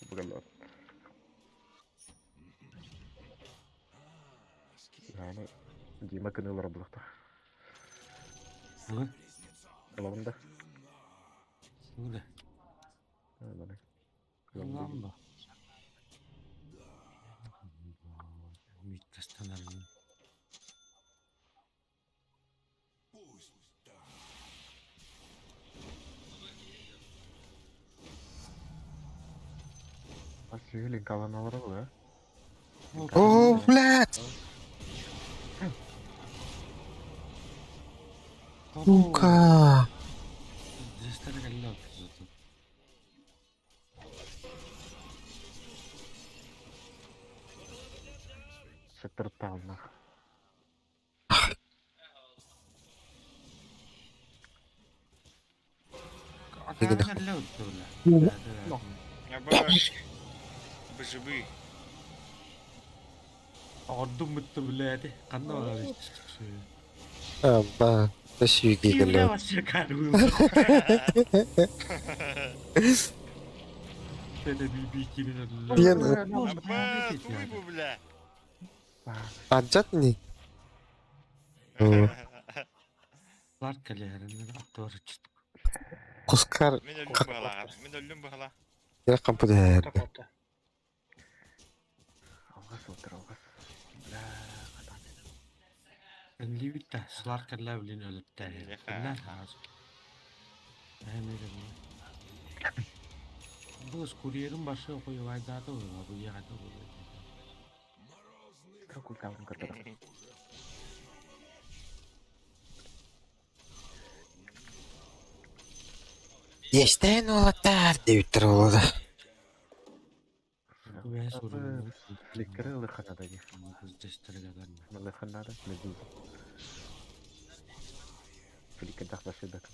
Бугаллар. Яны Дима кынылар булахта. Вы? Ылабында. Вы Маны. Ламба. Миттастанар. Сүйілін каланалары бұл, ә? О, блядь! Сука! Сектор таунах. Бжыбы. Ордум бутты блядь. Канна бар. Аба, сүйге Кимде келе. вообще кәдімгі. Это би кимин Диэн Аба, туйбу, бля. Аджат не? Лар кэлээрин аттыбар ычыт. Кускар Мен өлүм баһала. Мен өлүм баһала. я компьютер. Алғас отыр, алғас. Бля, қатан. Энливитта слар кэлээ билин өлөттээр. Леха. Билэр хаас. Эмире. Бұл курьерин башы қойып айдады ғой, бу яғады ғой. Как ультаун катара. Естен олаттар деп олады. Фликкері лыханада не. Лыханада, медуза. Фликкер дақбашы бәк.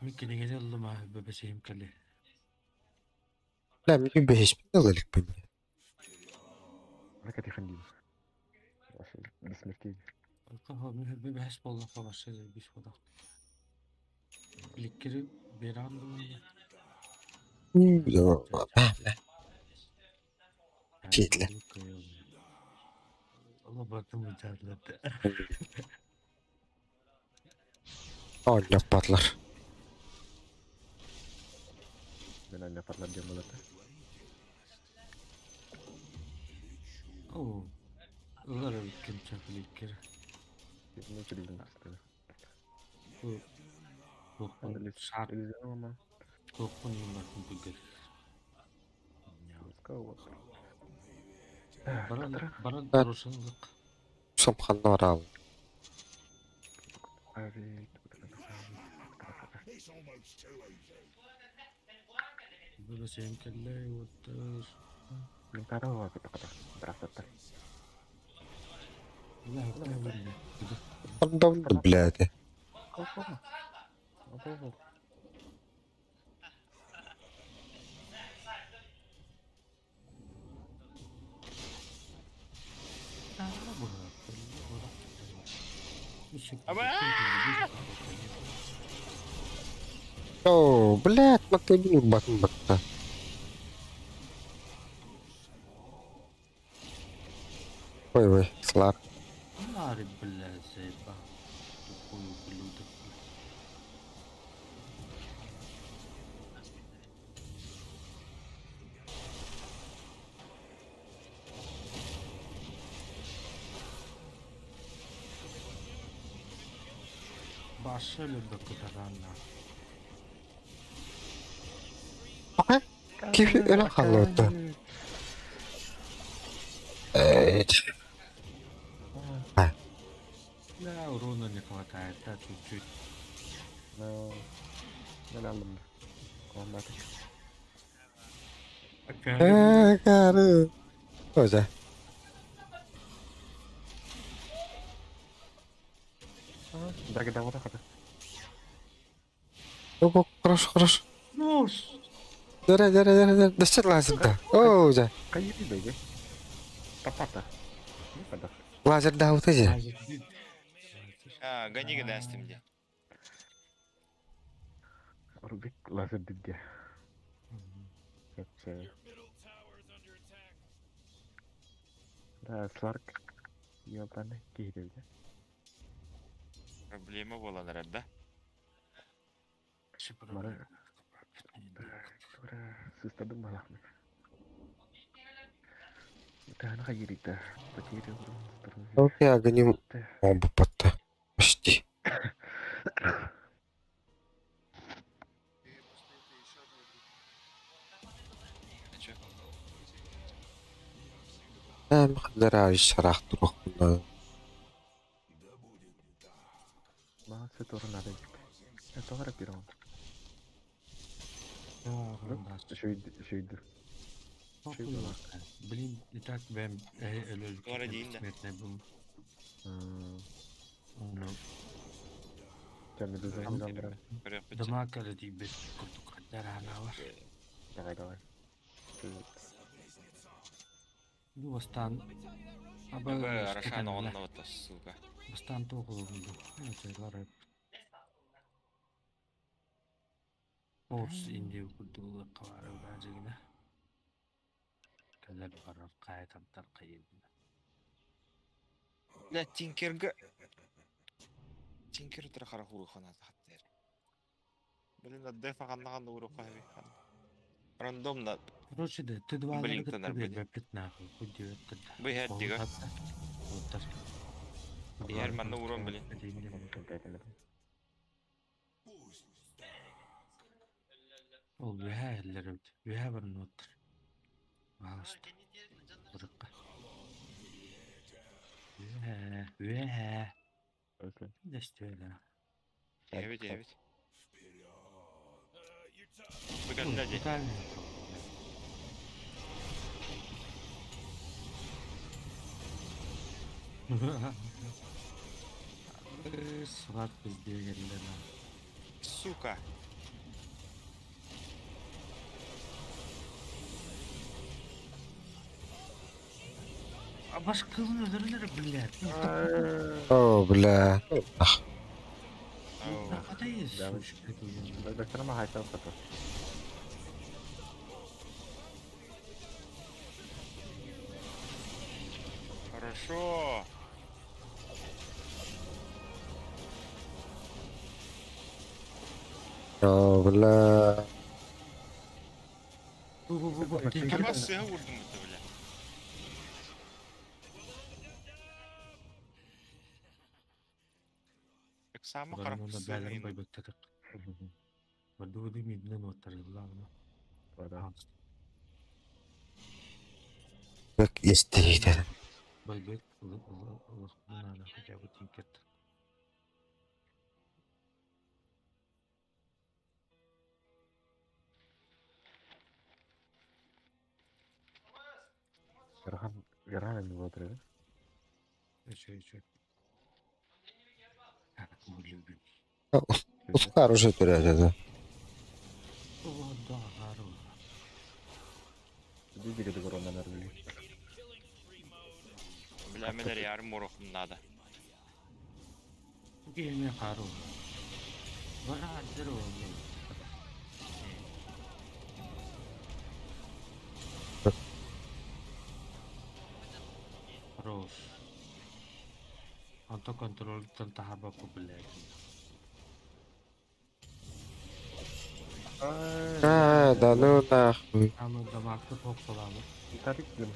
Микки неге оллума бөбесейим кэле. Бля, мен бешпин алалык бен. Она катихандин. До смерти. Бөбәс боллаққа башы бис бодақ. Фликкери беран Четле. Алла бартым mücadele. Ойнап батлар. Мен ойнап парлар дем болады. О, ылар өткенче фликкери. Не телевизор астына. Бу шар Телевизор ма? тоқпын ең бартым бүгір. Баран баран рошындық. Сомханна орал. Бөбесейим кэле оттыр. Мен карауға кетіп қата. Бірақ Блядь. О, блядь, мотыльник батын батта. Ой, ой, слар. Нари, блядь, заебал. Тупой ублюдок. Башы любэ кутаранна. Киһи өлөн хааллыбыт дуо? Эй, А, Да, урона не хватает, да, чуть-чуть. Ну, мен алдым. Комбатык. Акари, э, кары. Өзі. Драги да хата. О, Хорошо, хорошо. Ну, Дөрө, дөрө, дөрө, дөрө. Дөссөр лазерда. О, жа. Кайы беге. Тапата. Не падах. Лазерда ауты же. А, гони гнастым где. Рубик лазер дидде. Кепче. Да, Сларк. Ёбаны киһирилде. Проблема была, наверное, да? Мары. Сыстадым балахмын. Тахана хайырыйда. Потеря урон здоровья. Окей, агоним. Оба потта. Почти. А чё? Эм, шарах турух. Маған сүт орын надо. Это гара пирон. Шөйді, шөйді. Блин, и так бэм Скоро день, да. смертный был. Ну, Ча медуза Там- не брат. дома калети бит куртук дарана бар. Давай, давай. Ну, бастан. Б, Рошана он вот, сука. Бастан тоғыз болды. Орс инде курдула кавары бажыгына. Калар барар кайтантар кайын. Бля, Тинкерга... Тинкер утра хара хурухана хаттер. Блин, от дефа ханна уруха Рандомно. Короче, да, ты два Блин, ларга тонар, тебе блин. бэпит нахуй, хуй девять Бы хаттига. Бихер манна урон, блин. Ол үһә эллер өт. Үһә бар нотр. Пожалуйста. Урыкка. Үһә, үһә. Дәстүле. Девять, девять. Выгоняй. Сват пиздегенде. Сука. А баш кылын өлөрөлөр, блядь. О, бля. Ах, Катай сучка. Доктор Махайсал хата. Хорошо. О, бля. Кабасы урдум это, бля. Как сама Бармона бәлер характерный. байбаттадык. Бардуды миднен отарылла. Бек естейді. Байбет надо хотя бы тинкет. Грахан, Грахан не вот, Еще, еще. Как мы любим. Ускар уже түреді. О, да, хорош. Видели урона нарвали. Бля, мне арморохом надо. Гейме хорош. Бара, здорово, блин. Хорош. Анто контроль тантахаба блядь. А, да ну нахуй. Аны дамакты тоқсаламы. Тарик, блин.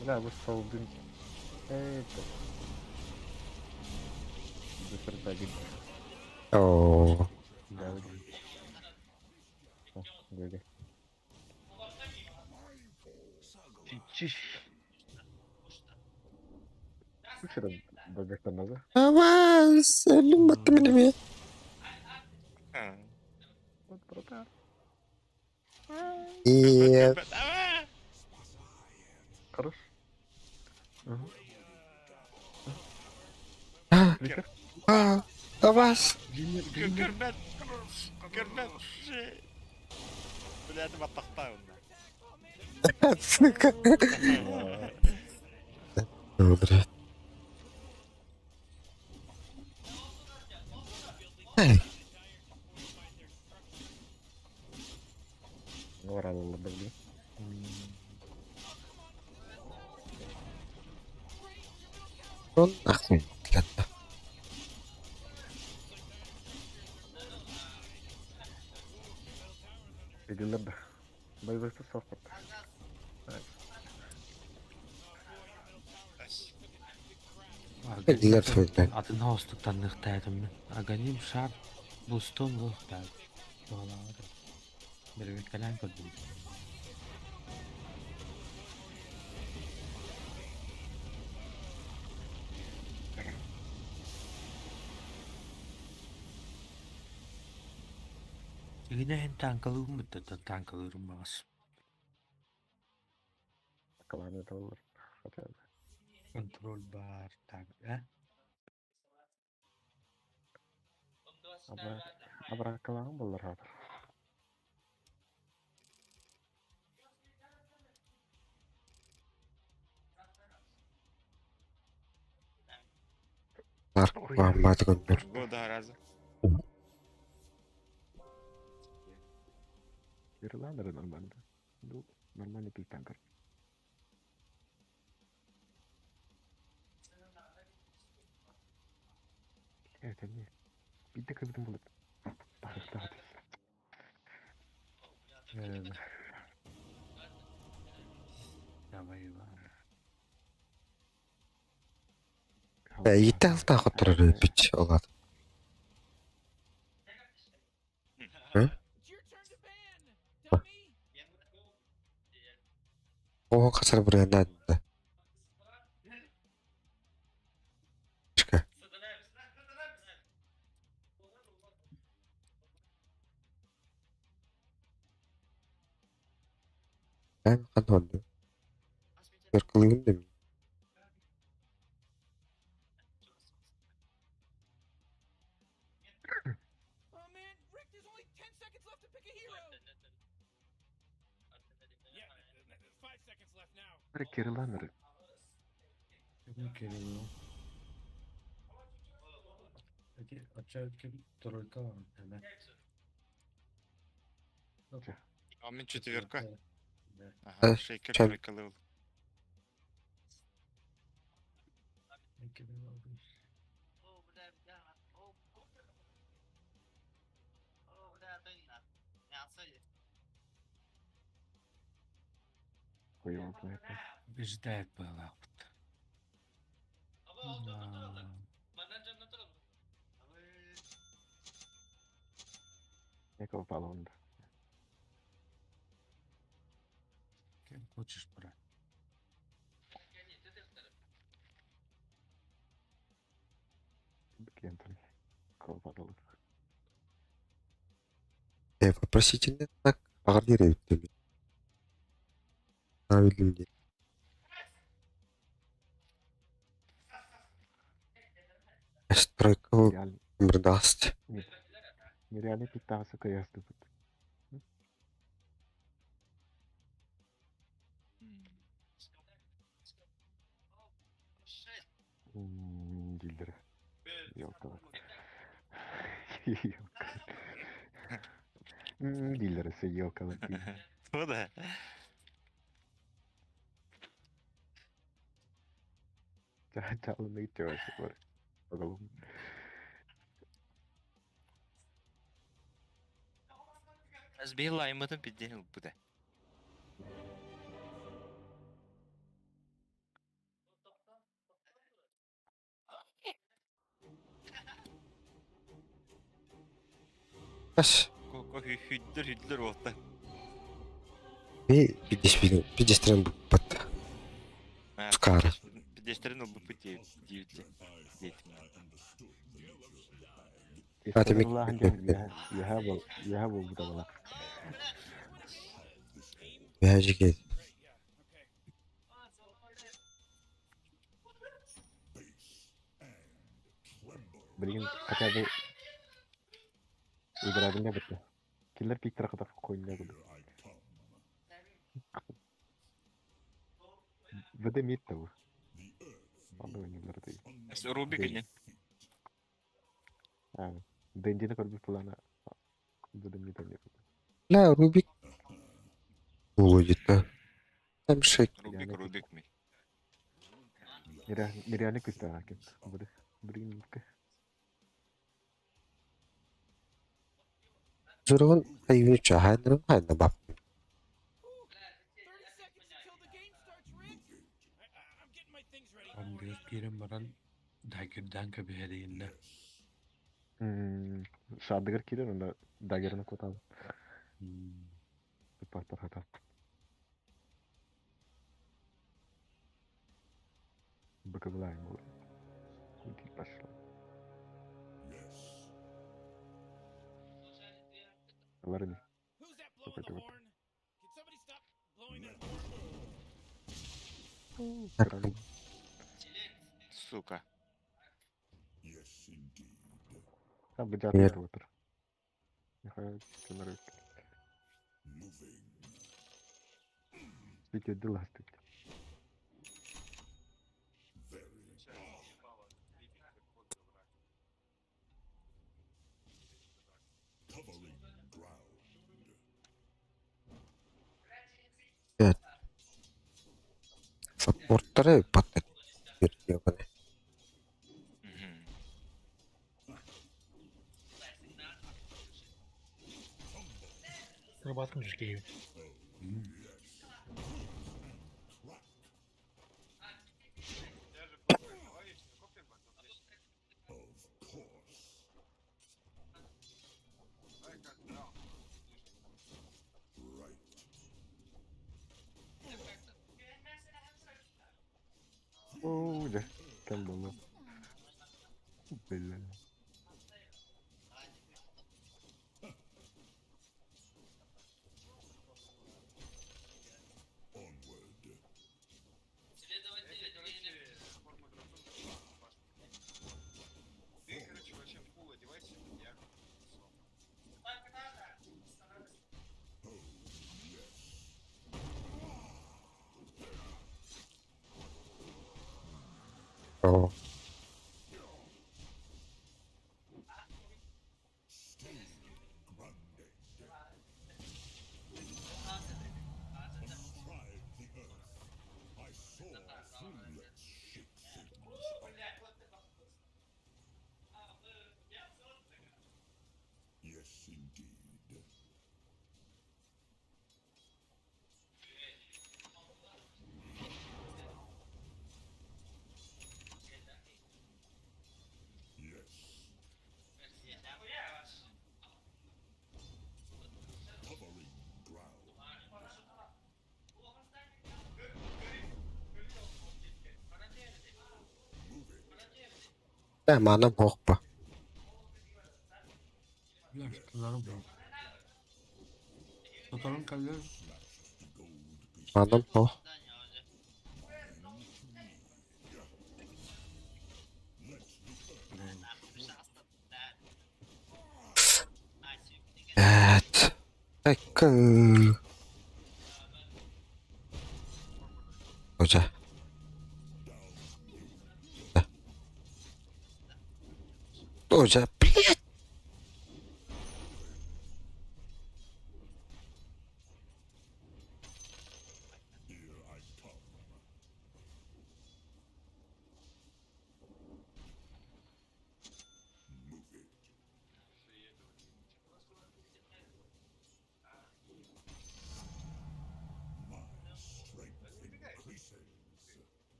Бля, вышел, блин. Эй, это. Десерт один. Оо. Да, GG. GG. Слушай, это назад. Аванс, өлүм баттым эмиэ. Вот, братан. Нет. Хорош. Ага. А, а, авас. Көрбөт. Көрбөт. Блядь, баттахтаан. Сука. О, блядь. Эй, Оралла, блин. он нахуй. Блядь. Иди да. Боевой сосок. Иди блядь. Атын хаостуктан ныхтаятым. Аганим шар бустон лохтаат. Туолаабат. Бербеккалаан көрдүм. Игинэһин танкалыым быттаттан танкалыырым баҕас. Каланы доллар. Хотя бы. Контроль бар танк, э? Абра, абра калан боллар хатыр. Бар, бааммааты көннөр. Года раза. Ирландеры нормально. Ну, нормальный пик танкер. Это не. Биtte кырдым булып. Тагы тагы. Давай, Иван. Иитэ алтаа хотторор бич олат. Э? Оһо хасар бурыяннаадда. Чка. Эн хан хонду. Кыркылыгын дем. Oh man, Rick, there's only 10 seconds left to pick a hero. Yeah, 5 seconds left now. Кирландеры. Кирилл. Эти отчаянки тройка вам, да? А мен четверка. Да. Ага, шейкер Чан. тройка левел. Хуёво, блядь. Побеждает была. Да. Некого баллон. Кем хочешь брать? Кентон. Кого баллон. Э, вопросительный знак. Ағыр дер эбит. Билдим дии. Стройка Реально. мырдаст. Нет. Нереальный пик тагы сука ясты бут. Дилдер. Ёлка. Ёлка. Дилдер, все ёлка. Ну да. Чалны тёш бар. Оголум. Сбил лаймытын пидден буда. Ас. Хүддэр хүддэр уоттан. Би бидестерин буппат. Скара. Бидестерин ылбыппыт диэбит диэтим. Аты мик. Үөһэ буолбута бала. Бэжиге. Билигин хотя бы играбын да бітті. Киллер пиктер кытар койна курдук. ВД мид того. Аны ойнуулар дей. Рубик или? А, Дендини көрбүт булана ВД мид ойнуур. Ла Рубик. Будет, да. Там шейк. Рубик, Рубик ми. Нереально күстә акен. Бу блин. Зургун айвни чахайнрын хайна бап. Андыгар киирэн баран дагердаан кэбиһэрийиннэ. Шадыгар кирер, онда дагерны кутал. Тупаттар хата. Быкыбылайм бу. Кути пошла. Ларни. Какой-то вот. Сука. Там бедят отыр. Нихуя нравится. Спите дела стыть. Саппорттары паттат. Ёбаный. Рыбатым жүзге. Оо, да. Там было. Бля. О. Да, манам хохпа. Бля, шталарым бар. Татарың каллер Манам хох. Evet. Dakika. Hoca. Hoca. Блядь.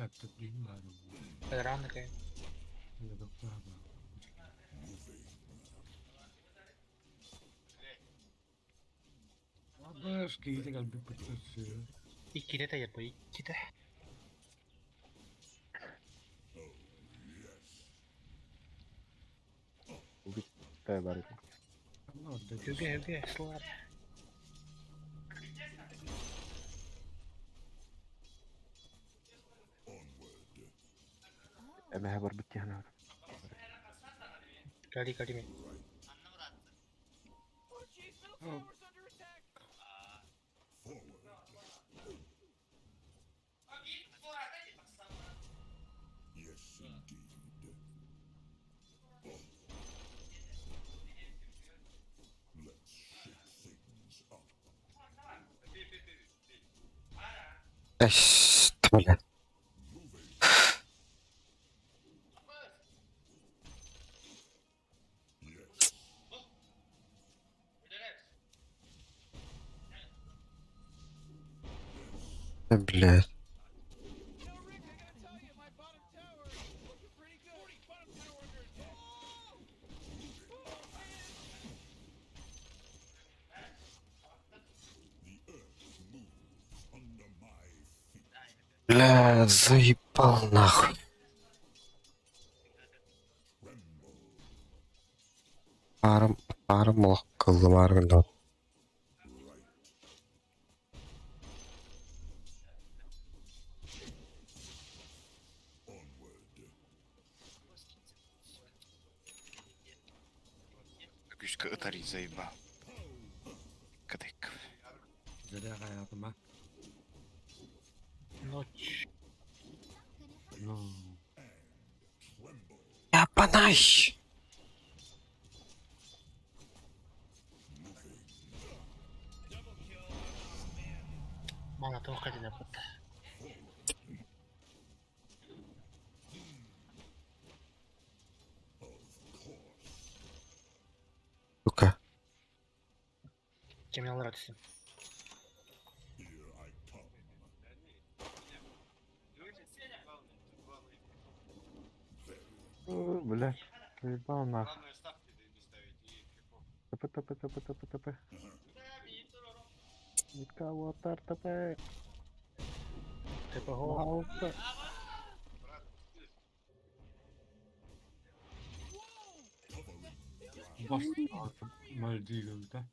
Аттык баар. Рано кай. Абаш киһитэ кэлбит быттарсы. Иккитэ тайар бу иккитэ. Тай бар. Үгэ үгэ слар. Эмэһэ бар бит тиһэн. Кали кали мен. Yes, indeed. Let's shake things up. Эс, бля. Блядь. Бля, заебал нахуй. Арым, арым олох кыллым аргын. Күскө ытари заебал. Кадык. Зря хаятыма. Ночь. Ну, Япанай! Мана тоққа деді бітті. Сука. Кемен алыра түсем. Блядь, заебал нахуй. ТП, ТП, ТП, ТП, ТП. Никого тар ТП. ТП го. Пожалуйста. бас Мальдивы, да?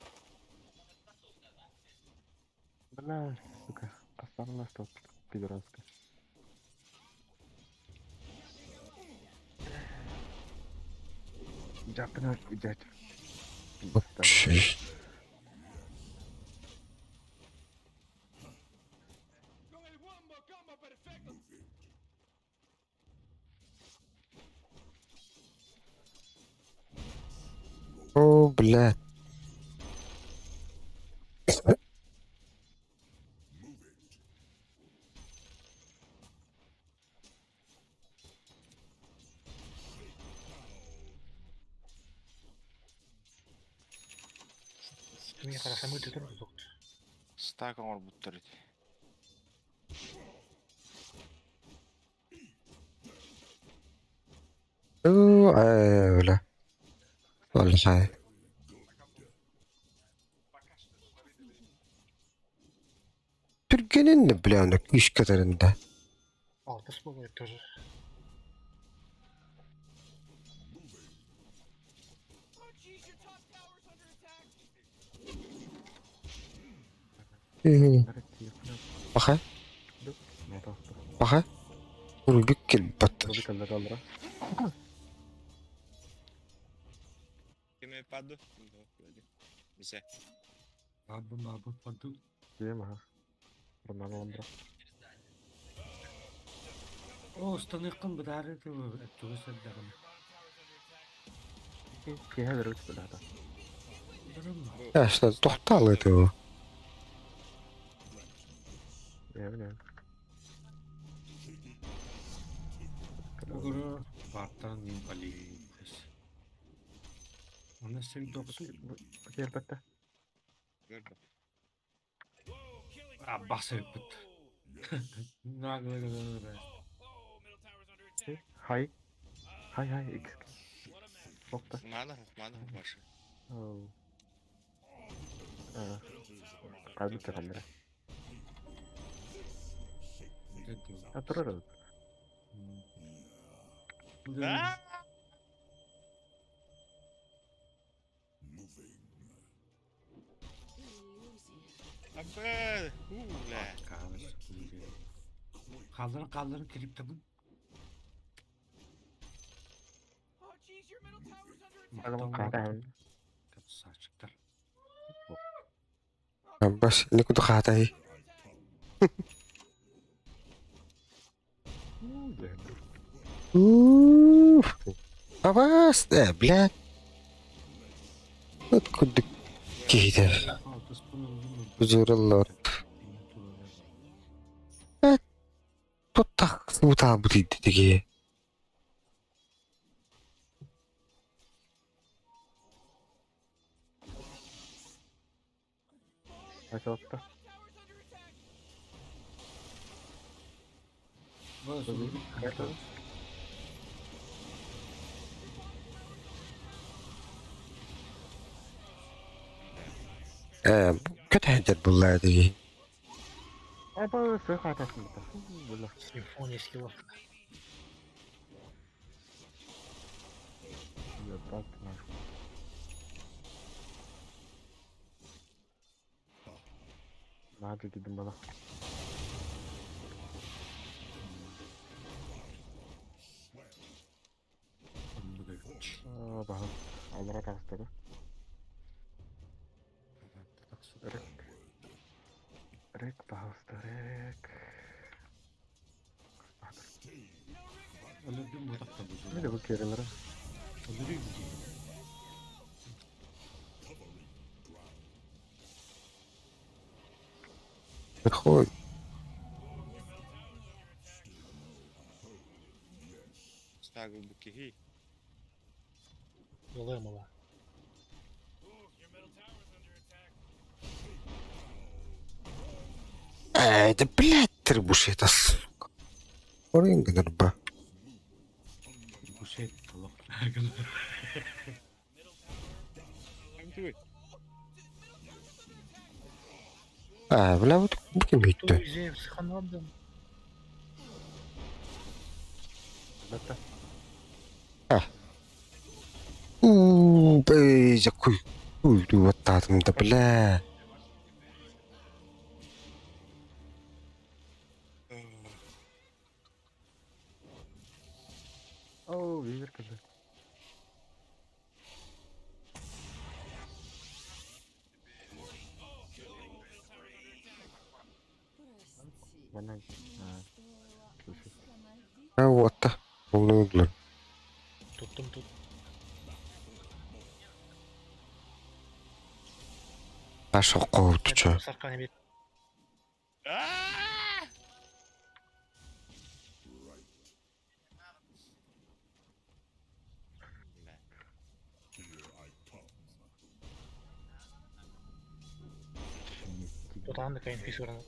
Бля, сука, осталось тут пидораска. Дяпнуть, дядь. Чей. О, блядь. Мен қарасам өте тұр тоқты. Стак оңор буттар ити. О, бля. Валхай. Түргенин, бля, оны күш кадарында. Алтыс болайды тоже. Баха, баха. Урбик келбат. Кеме паду? Бисе. Абы мабы паду. Ема. Роман Ландра. О, станыкын бідәрі тугы сәддәгін. Киһә берүт бля. Я что, тоқтал это. Я бля. Огуру бартан инвалид. Оны сен тоқсы. Келбетте. А, басы бит. Наглы. Хай. Хай хай икс. Охта. Мана, мана больше. Оу. Калбыт камера. А турар. Да? Абэ, бля. Kaldırın kaldırın kriptomu. Катаһын. Красавчиктар. Бас, не куду хатай. Уф. Абас, э, блядь. Вот куду киһитэ. Бузураллар. Э, туттах сутаа бутиддиги. Айталатта. Э, көтәһдер буллаа диги. Аба сыхатасын. Бля. Симфония скиллов. Ебать нахуй. Надо дедим бала. Баха. Аллара тағыстады. Рек. Рек, пожалуйста, рек. Ne bu kerelere? Хуй. Стагы букиги. Лемова. Э, да блядь, требушета, сука. Орын гынарба. Требушет, лох. А, бля, вот ким бүйтті. А. У, бэй, куй. Уй, вот да, бля. О, виверка же. Вона. Слушай. А вот та. Полный. Туттум тут. Аша қоутуча. Саркан бер. Тут анда кайын фисурны.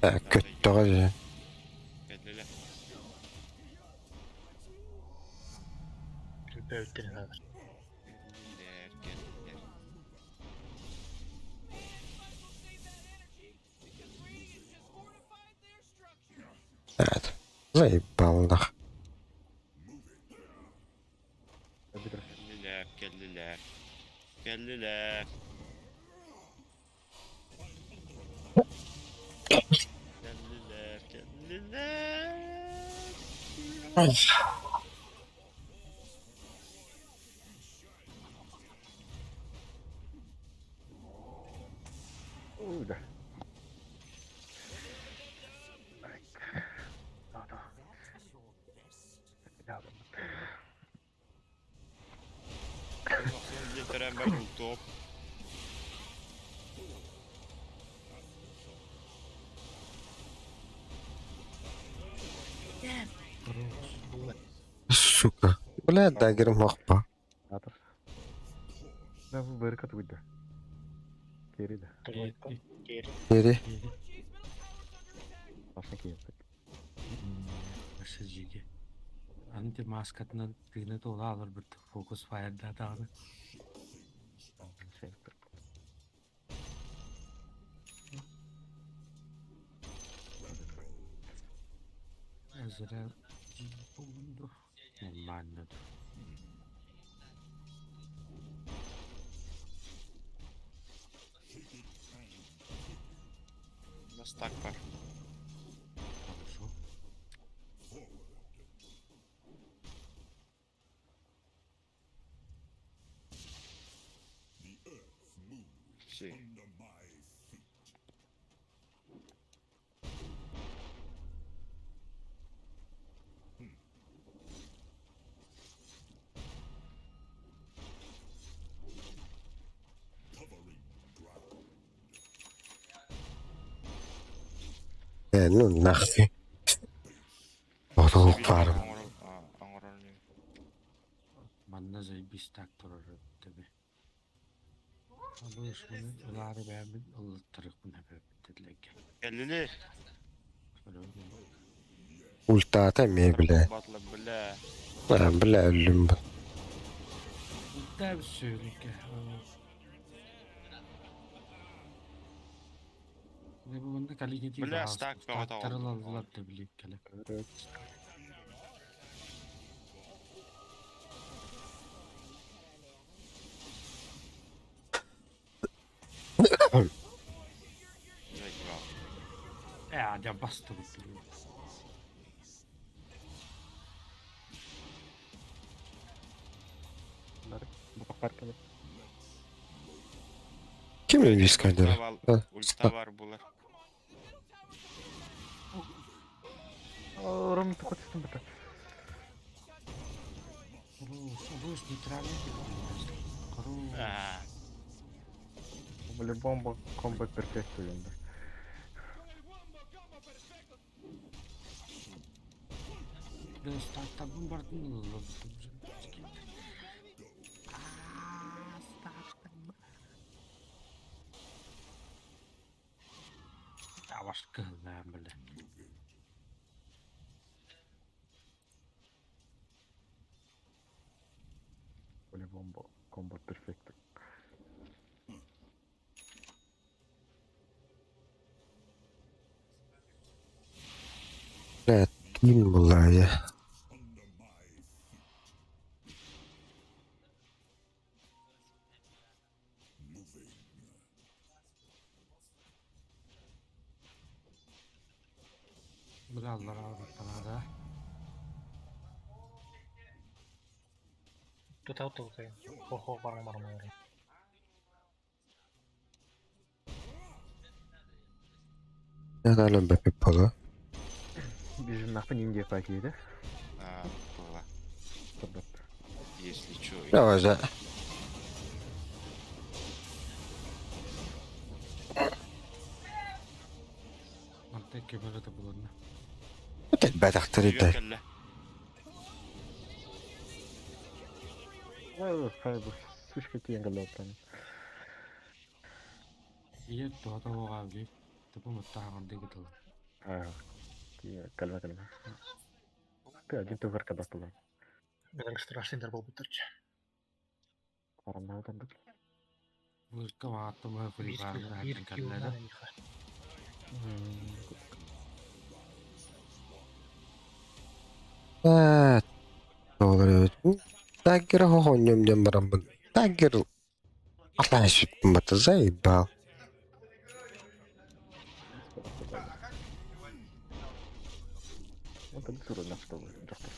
Көттөҕө. Кэллилэ. Бөүттерин хазыр. Кэллилэр, кэллилэр. Evet. Заебал нах. Кэллилэр, кэллилэр. Кэллилэр. Кэллилэр, кэллилэр. Ой, да. Да, да. Да, Диэн бар топ. Сука. Бля, дагерым хохпа. Атыр. Да, бу быркат уйда. Кери да. Кери. Кери. Башня киһи. Вообще жиги. Аны ти маскатынан тыына туола алар бит фокус фаердаатаҕына. Эзра булду. Нормально. На стак бар. Хорошо. Все. Ну нахуй. Отол бар. Манна заебись так турар тебе. Абыш маны ылаары бэбин ыллыттарыкпын хэпэппит Кэллили. Ультата ме, бля. Батла, бля. А, бля, өлүм. Да сөйлүккэ. Не бу манна калини Бля, стак бөҕө тоҕо. Тарылаллар да билик кэле. Заебал. Ээ, дя басты бу. Бары. Бу парканы. Ким Вискандер? Ульта бар булар. Ром, ты хочешь там это? Рус, рус нейтральный. Рус. А, Бля, бомба, комбо перфекту енді. Да, стак бардын. Баш кыһыллаан бля. Бля, бомба, комбо перфекту. Бля, ким была я? Бля, аллар албаттанада. Тут аут толкай. Хо-хо, барма барма. Я налом бепи пола. Бежим нахуй Индия пакиде. а, была. Если чё. Давай за. Манта кемерата буланна. Это бәтәхтер иде. Кэллэ. Сучка тиен галатан. Ие туата оҕаабли. Тапы маттааҕан дегитала. А, кальма кальма. Ты один тугар кадастала. Бедер страшный был бутырча. Парамнаутан бит. Вырка мааттыма фри фаер Бир хаттан килл каллада. надо миха. А, доллар. Даггер хохоньем дем барамбын. Даггер. Атласит бата заебал. Вот это сура на что вы, доктор.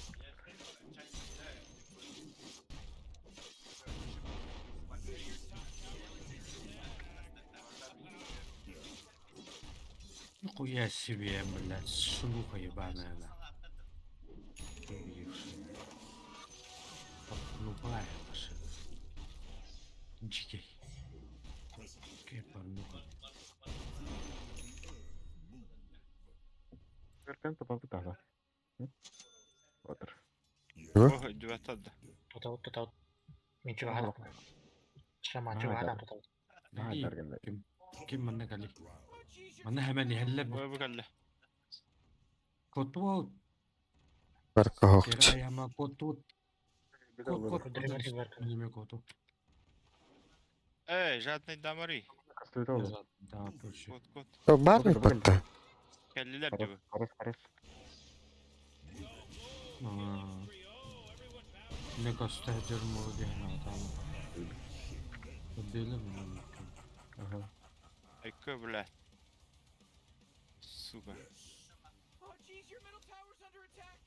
Нихуя себе, блядь, шлюха ебаная, да. Ебавшая. Порнухая машина. Дикий. Какая порнуха. Веркан попытала. Отр. Ох, девятад. Тут аут, тут аут. Мен чугахат. Шама чугахатан тут аут. А, Ким манна кали. Манна хэмэн ихэллэ. Ой, бу кэллэ. Коту Барка Era яма коту. Кот кот Неме коту. Эй, жадный дамари. Да, проще. Кот, кот. Бар ми батта? Келлилер диби. Хорош, хорош. Ne göstereceğim bu diye adam. Deli mi? Ага. Эко, бля. Сука. Oh jeez, your middle tower's under attack.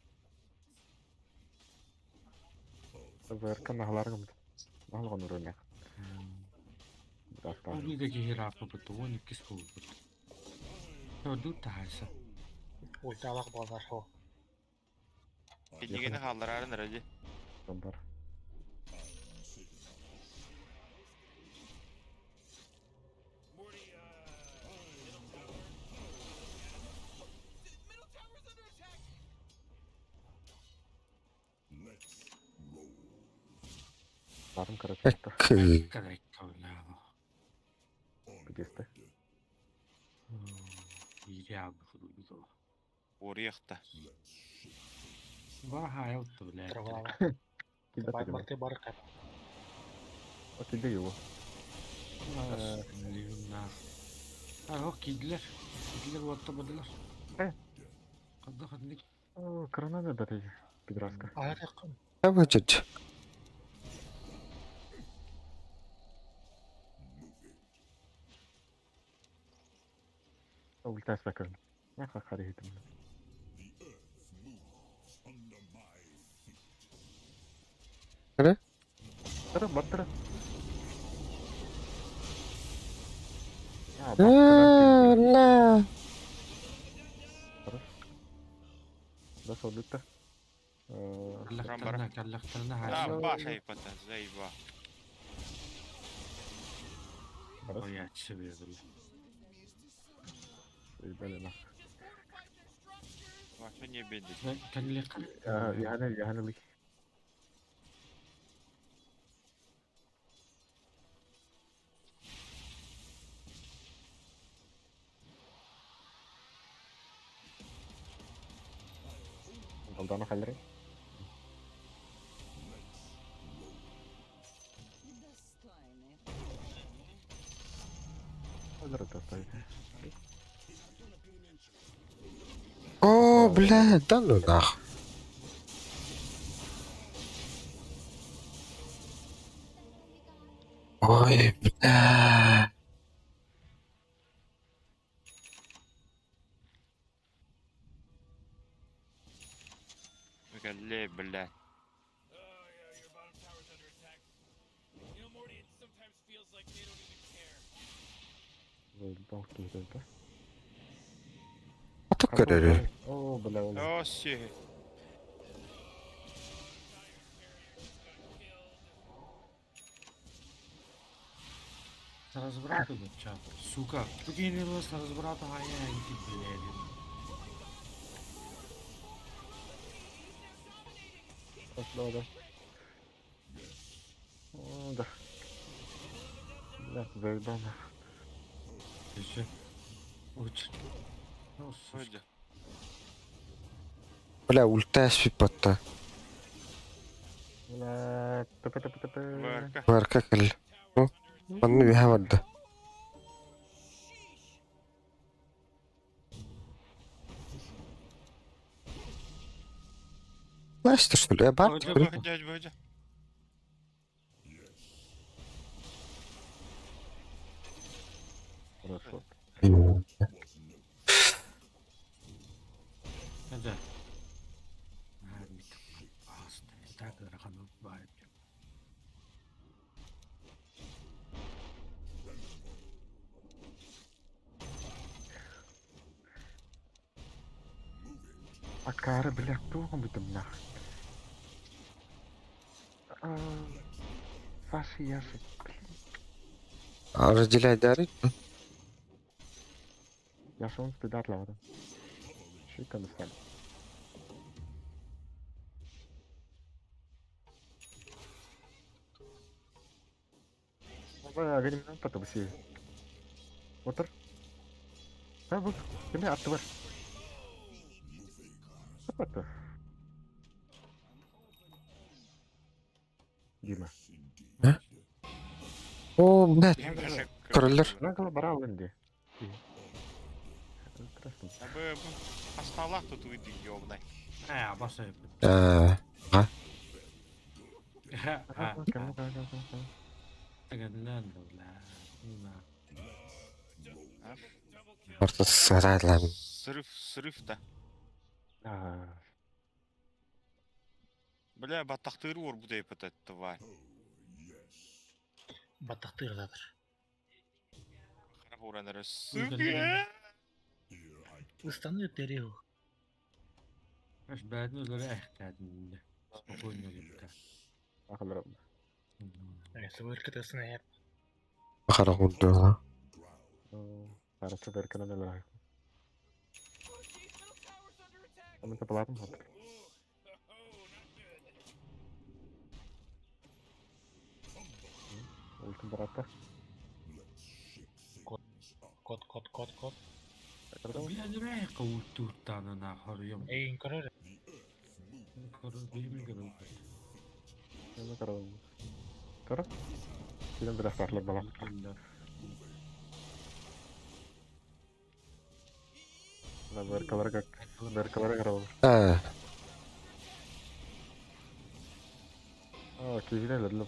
ВРК нагларгам. Наглон уровня. Ол киһи ырааппыт, 12 буолбут. Төрдү таһайса. Ульталах балдар хо. Кедигени халларарын ради. Бар. Morty, middle tower. Middle tower's under attack. Барым, короче, Эккэй. Где ты? Я бы Орехта. Ваха, блядь. Трава. Кида Бар ты барты барка. Вот иди его. А, ох, кидлер. Кидлер вот табадылар. Э. Када хадник. О, коронавирус да ты, пидораска. А это Табачыч. Ультас такой. Нахуй харит. Эре? Тара, баттара. На. Хорош. Да, солдата. Каллахтарна, каллахтарна А, хайса. баша ипата, заеба. Ой, я себе, блядь. Ебали нахуй. Вообще не беди. Каллахтарна. Я не, я не Алдана халлары. Халлары достай. О, бля, да ну нах. Ой, бля. Галле, блядь. Oh yeah, your bottom tower's under attack. You know, Morty, it sometimes feels like they don't even care. Заебал какие-то, да? А то көрөрү. О, бля, бля. О, си. С разврата, да, чат. Сука, покинула с разврата, а я иди, блядь. Да, да. О, да. Бля, заебал нахуй. Еще. Очень. Ну, сука. Бля, ультас пипатта. Бля, ТП, ТП, ТП. ВРК. Барка кэл. Ну, манны үһэ барда. Ластер, что ли? Я бар Выйди, выйди, выйди. Хорошо. Это. Так, рахану бывает. Акары, бля, кто он там нахуй? А, Саши, Яши, блин. Разделяй дары. Яша, он стыдат лавада. Шика на Бля, говорим, потом все. Отыр. А, вот, кеме аттыбар. Это. Дима. А? О, блядь, көрөллөр. Баралын ди. Абы асталах тут выйди, ёбнай. Э, баса. Э, а? Орто сарайлан. Срыв, срыв-то. Бля, баттахтыр уор будай пытать, тварь. Баттахтыр дадыр. Хараһуранары сука. Ыстаны терeo. Аш бәдін өзлері әхтәдін. Спокойно кетті. Ахалар. Сыбыр кытасына яп. Хара хурдула. Хорошо, беркенен эле. Мен табалатым хат. Ультим баратта. Кот кот кот кот. Бля, каутуттана на хорьем. Эй, көрөр. Эме карадым. Кара? Сенен бир ахтарлар бала. На беркалар беркалар карабы. Э, А, кийинелер.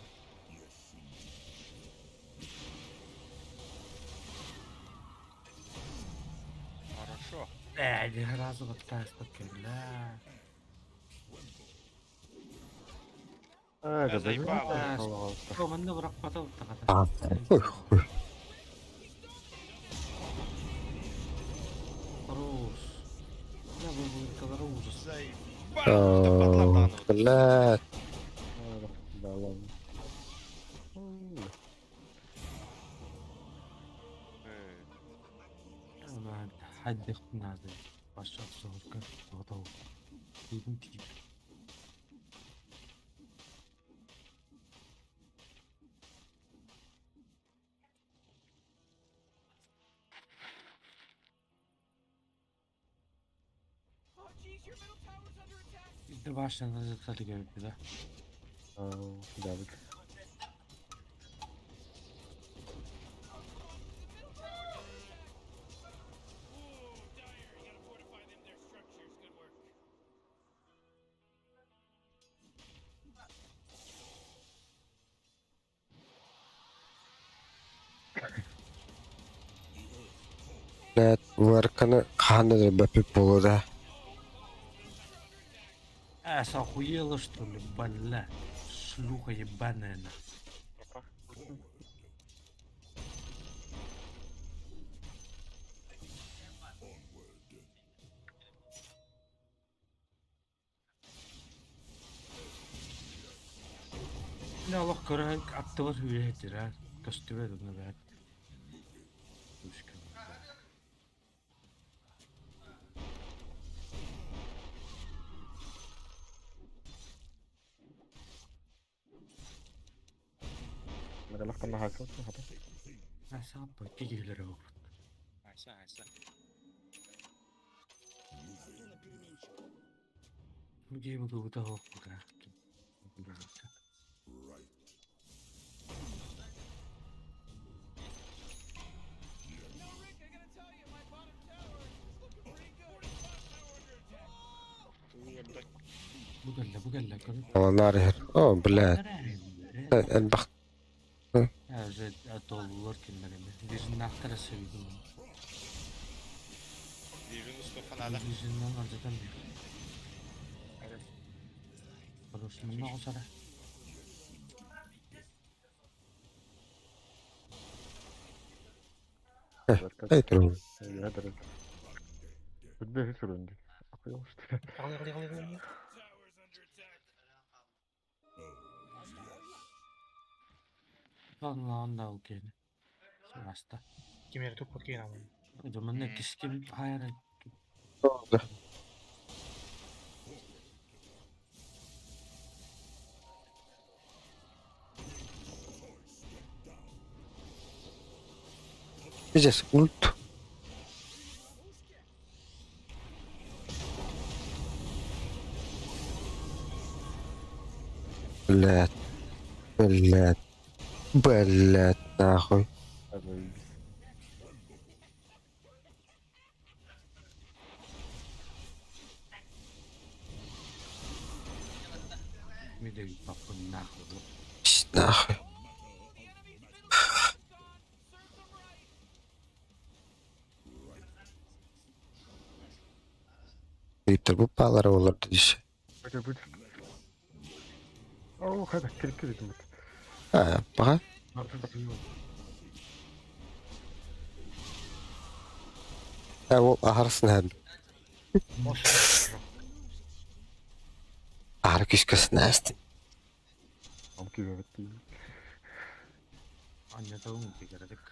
Хорошо. Э, не разу вот так бля. А, Я заебал. Команда бірақ потом а, ой, хуй. Хорош. Я был ужас. Заебал. О, Блядь. Да ладно. حد يخطنا هذا باش أبصر كنت تيجي Башня назад да? Да, вот. Блядь, варканы ханды бәпіп болу да. А, охуела что ли, бля? Шлюха ебаная на. Бля, Аллах көрө аттыбар хүрәтир, а. Көстүбөт оны бәт. Нагалахтан хакы хата. Саппа кигилер оп. Айса, айса. Гейм гута хоп бага. Бугалла бугалла көрө. Алар О, блядь. Элбах. Уже доллар киндер эме. Бирин нактара сөйдүм. Вижу, что фанада. Бириннен ардатан бир. Хорош, много сара. Эй, туру. Я дөрөт. Бүтбе сүрүндү. Акыл что. Алый алый алый алый. Lan lan да окей. Аста. Кемер туп кейин амын. Жоманна киским хайра. Пиздец, ульт. Блядь, блядь, блядь, нахуй. Мидей папа нахуй. Пиздец, Нахуй. Криптор bu pahalara olurdu dişi. Оо, хата киркир дэмэт. Ha, bak. Ha, ол аһарсын һәм. Аһар күскөс нэстин. Ам кибэбит дии. Анньатабын тигэрдик.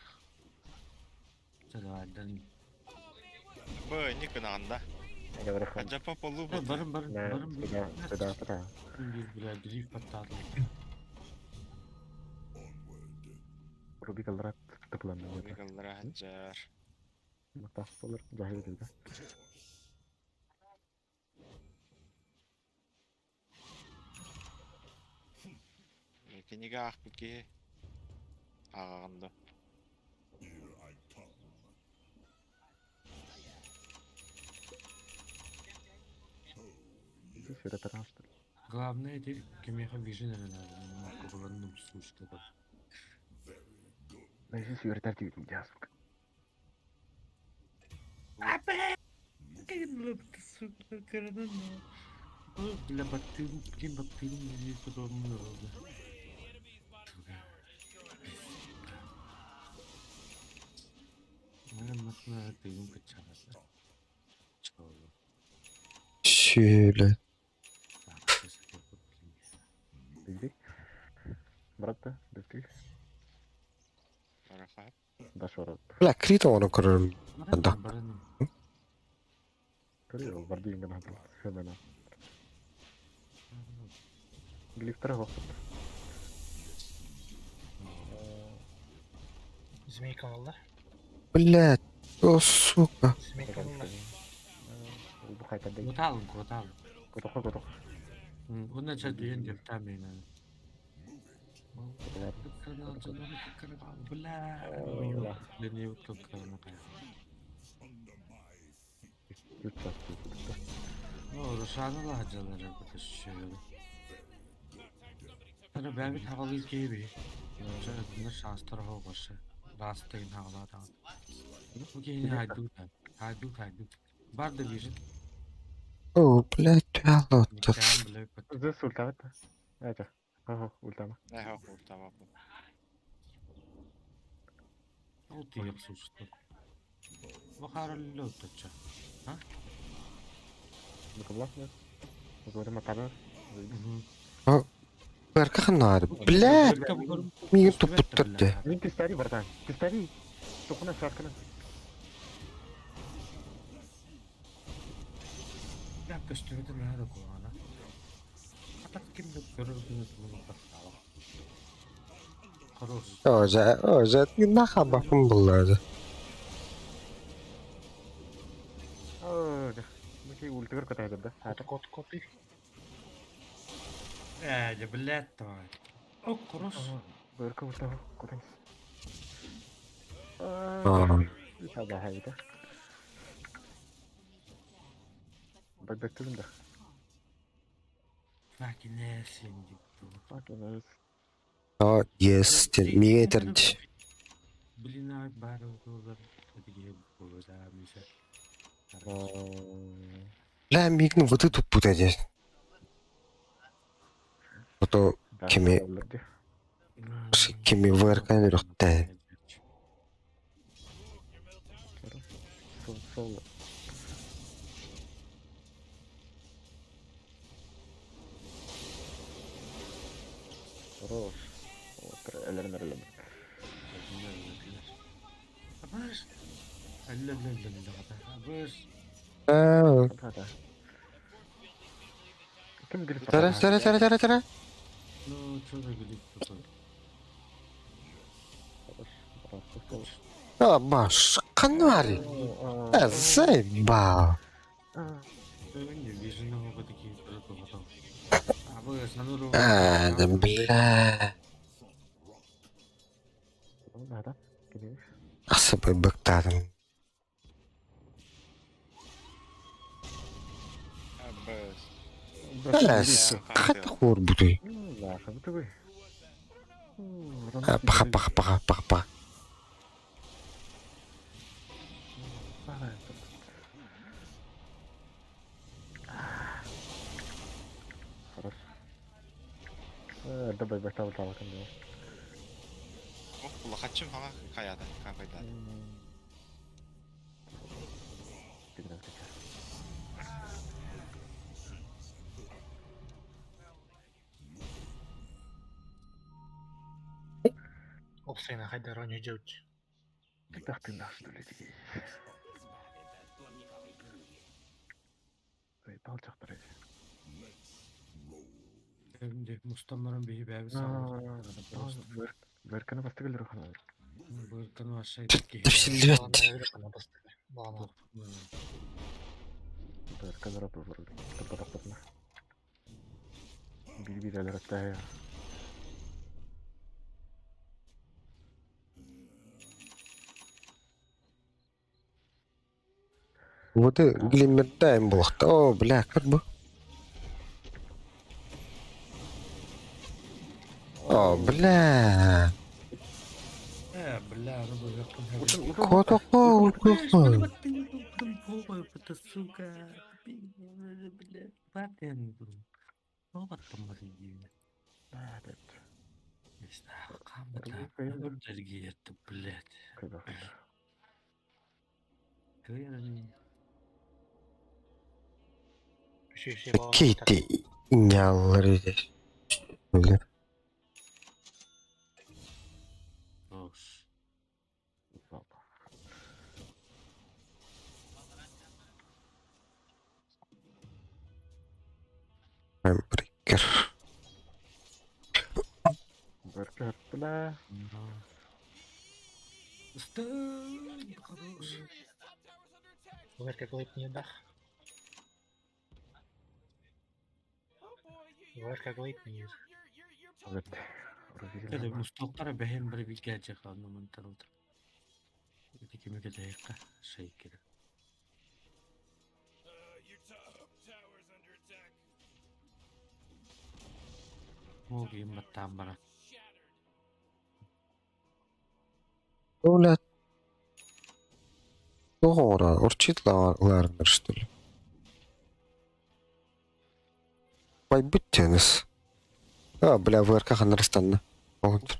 Чадаайдан. Б, не гынанда. Аджапа полу Э, Барым барым барым. Сюда, сюда, сюда. Бля, гриф подтадыл. Рубик алрат тыпланды. Рубик хаджар. Мата болар, жахил килде. Кинига ах бики. Ағағанды. Сюда тарашты. Главное, эти кемеха вижен надо. Курванным сушка. Найси сюртар дибит ясук. Бля, баттым, ким баттым, не подобно. Şöyle. Бигди. Брат, бигди. Рахат. Дашорот. Бля, крито оны көрөрүм. Да. Көрү, барды инген хатыл. Хэмена. Глифтер хопт. Змейка алла. Блядь, о, сука. Змейка алла. Бу хайта дей. Куталым, куталым. Кутох, кутох. Уна ча дүйен деп тамена. Бля, не Ну, Рошана ладжалары бутышчы. Тара бәбит хагалый кейби. Жа шастыр хогошы. Растыгын хагалар. Бу кейни хайду та. Хайду хайду. Бар да бижит. О, блядь, алло. Никам биле Здесь ультамет. Это. Ага, ультама. Ага, ультама. Ол тиеп сушты. Бахар лөтөчө. А? Ну-ка, Говорим атара. Барка ханар. Блядь, мигин тупуттарды. Мин пистари, братан. Пистари. Тухуна шаркана. Я көстүбүтүн надо куана. Атак кимди көрөрдүнү тулуп тастала. Хорош. Ожа, ожа, наха бакын булларды. Оо, Мики ультыгыр катайды да. Кот кот кот. Э, да блядь, тварь. О, хорош. Быркы ультама. Кутан. Аа. Хада хайда. Бак бак да. Fucking ass инди. Fucking ass. О, yes, миге терди. Блин, ай бар олар. Эдиге болса миша. Бля, мигин вот эту путать. Ото кими кими ВРК үрөхтэ. Сол сол. Хорош. Вот, элернер элернер. Абаш. Алла алла алла. Абаш. Аа. Ким гриф? Тара, тара, тара, тара, тара. Ну, что за глип такой? А, баш, канари. Э, заебал. Не вижу, но вот такие потом. А, да бля. Асыбы быктадым. Алас, хата хор бутуй. Паха паха паха паха паха. Улахаччым хаҥа хайаата, хаапайдаата. Опсайна хайдар оонньуу дьэбит. Мустаммаран биһи бэйэбит саҕалыыр. Бырканы вообще киһи Тепсиллибэт. Вот и глиммердайм булахта. О, бля, как бы. О, бля. Э, бля, ну бу Кото хо, Сука, бля, Не знаю, блядь. Кейти няллары здесь. Бля. Хорош. Брикер. Стой, хорош. Верка глип не дах. Верка глип не Кede мустоктара бэһин бір билгээче хаанны мантарылды. Ити кими кедейкка шейкер. Могим баттаан бара. Бля. Тоҕо урчит лаарнар, что ли? Байбыт теннис. А, бля, ВРК ханарстанна. Вот.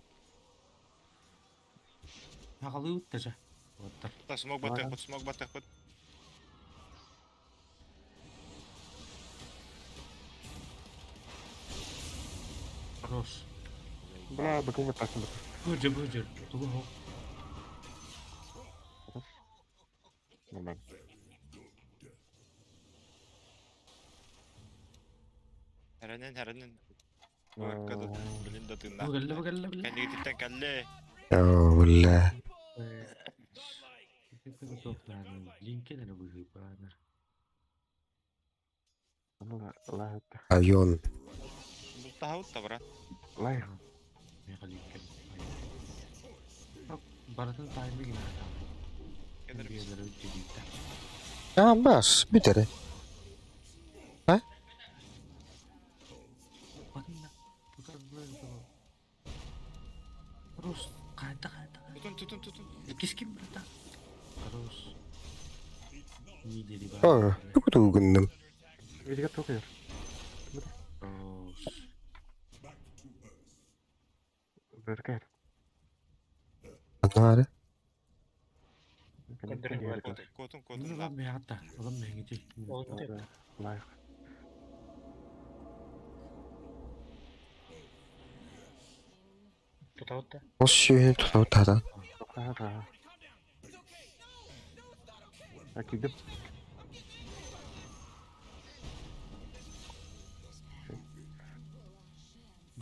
Хагалыы даже. Вот так. Та смог батых, смог батых. Хорош. Бля, Быжы, быжы. Тугу хо. Хэрэнэн хэрэнэн. Варка да блин да тынна. Бугалла, бугалла, бугалла. Кэннигититтэн кэллэ. О, бля. Линкен быһыы. Айон. Бултаһабыт та брат. Меха линкен. Барытын тайминг. Кедер А, бас, бүтере. А? Хорош. Кайта, кайта. Тутун тутун тутун. Киским брата. Хорош. Не дери О, тугу гынным. Хорош. Анары. Котун котун. Ну лам мята, лам меңити. Тутаутта. Ос сүйін тұтау тада.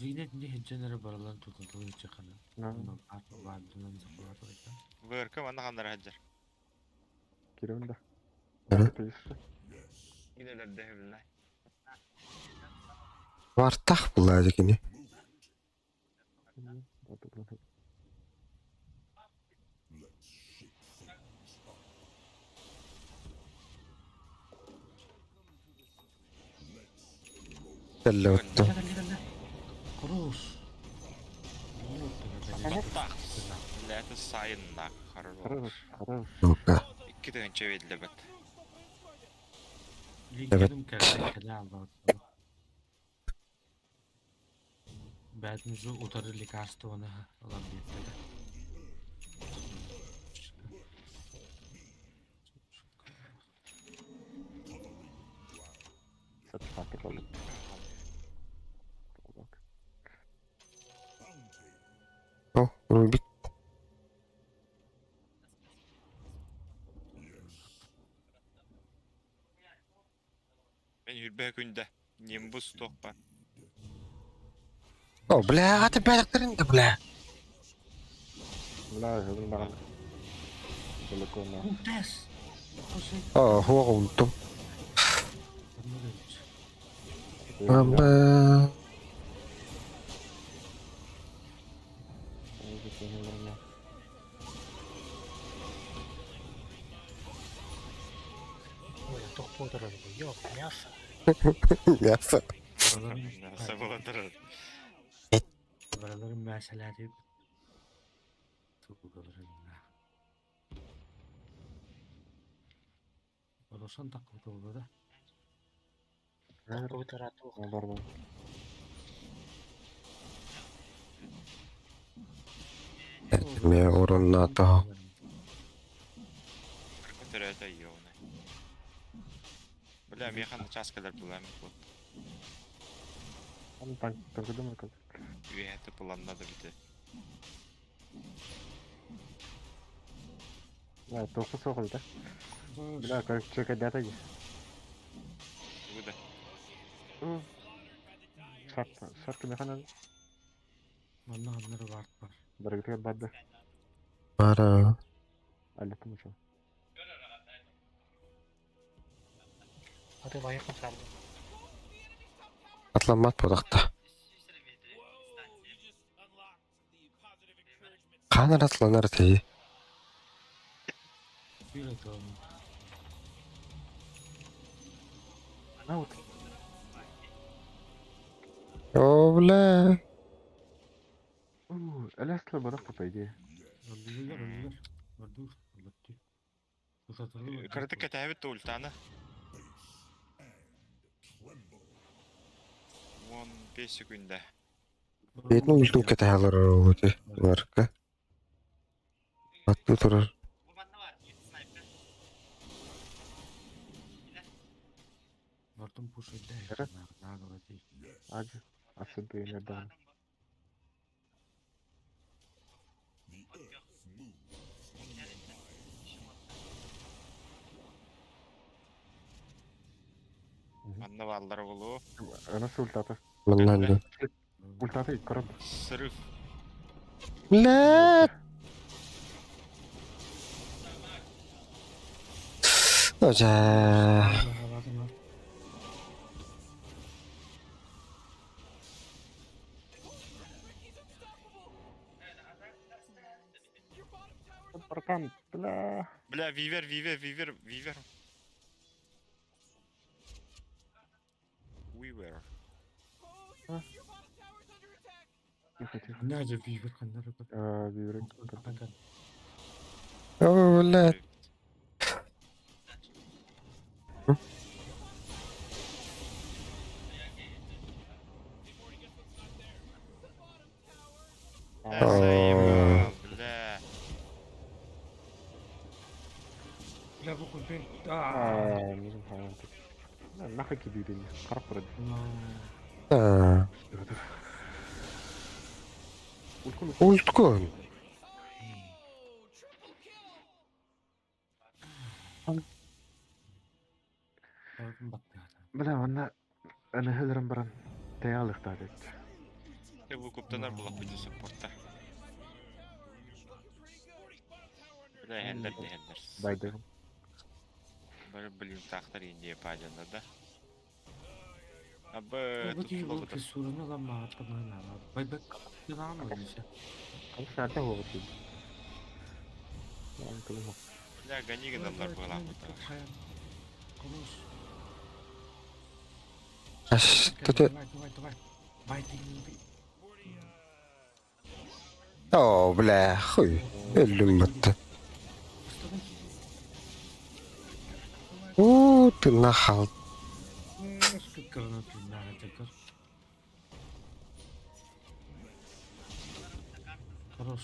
Жигнет не хедженере баралан тутан чахана. Бардынан закулат. ВРК манна ханнар хаджар. Гинелер дэхэбилнай. Бартах буолла дьэ кини. Кэллэ оттон. Кэллэ, кэллэ. Хорош. Бля, это сайынна. Хорош. Хорош, хорош. Ну-ка. Икки тыһыынча биллибэт. Линкерим кэллэ, кэлэ албабыт. Бээтин уже утары лекарствоны ылан биэрдилэр. Сатфакер oldu. О, Рубик. Мен үрбэ күндэ. Нимбус туох бар. О, бля, ты бэлэхтэрин да, бля. Бля, жадын маған. Далеко на. Тесс! О, хуоҕа унтум. Аба. Ой, туох буолар ёп, мясо. Мясо. Мясо буолар. Бараларын мәсәләре тугыларына. Рошан такылды булды да. Бар бар. Ме оруннаата. Көтөрөтө ёны. Бля, механ часкалар булам вот. Там танк только думаю как. Үһәте планнады бите. Бля, толку соғыл да. Бля, как чека дата е. Бугуда. Шарт, шарт механа. Манна аннары бар бар. Баргытыга барды. Бара. Әлі кім үшін? А ты лайықын сарды. Атламат бодақта. Қаныр атланар тей. Bir atalım. На вот. О, бля. Әлі асылы барақ по идее. Öldürdüler, öldüler. Öldür, öldürdü. Uzatıldı. Кырты кәтәбит ультаны. 15 секунда. Бетин үлтүн кэтаалар оҕути. Барка. Атты турар. Бартын пуш Эре? эдде. Нагы Аджы. Асыды недавно. Манна баллар болу. Анасы ультата. Маннан Ультата короб. Срыв. Бля. Ожа. Братан, бля. Бля, вивер, вивер, вивер, вивер. Вивер. Тихо, тихо. Nerede Weaver kanları bak. Вивер. О, бля. Заебал, бля. Бля бу кульпен. А, не знаю. Нахуй кибирили. Қарап тұрады. А, Ульткун. Ульткун. Бля, онна аны хөлөрөн баран таялык та дет. Ты выкуптанар була худи саппорта. Бля, хеллер де хеллер. Байды. Бір блин тақтар инде падена да. Абы Бу киһи тут бу фиссураны ылан маҕатта быһынаала. Байбак гынаан ойуса. Бля, гони гыналлар быһыламмыта. Хорош. Ас, тете. Давай, давай, давай. Бай ты. О, бля, хуй. Өллүм батта. Уу, ты нахал. Сколько ты Хорош.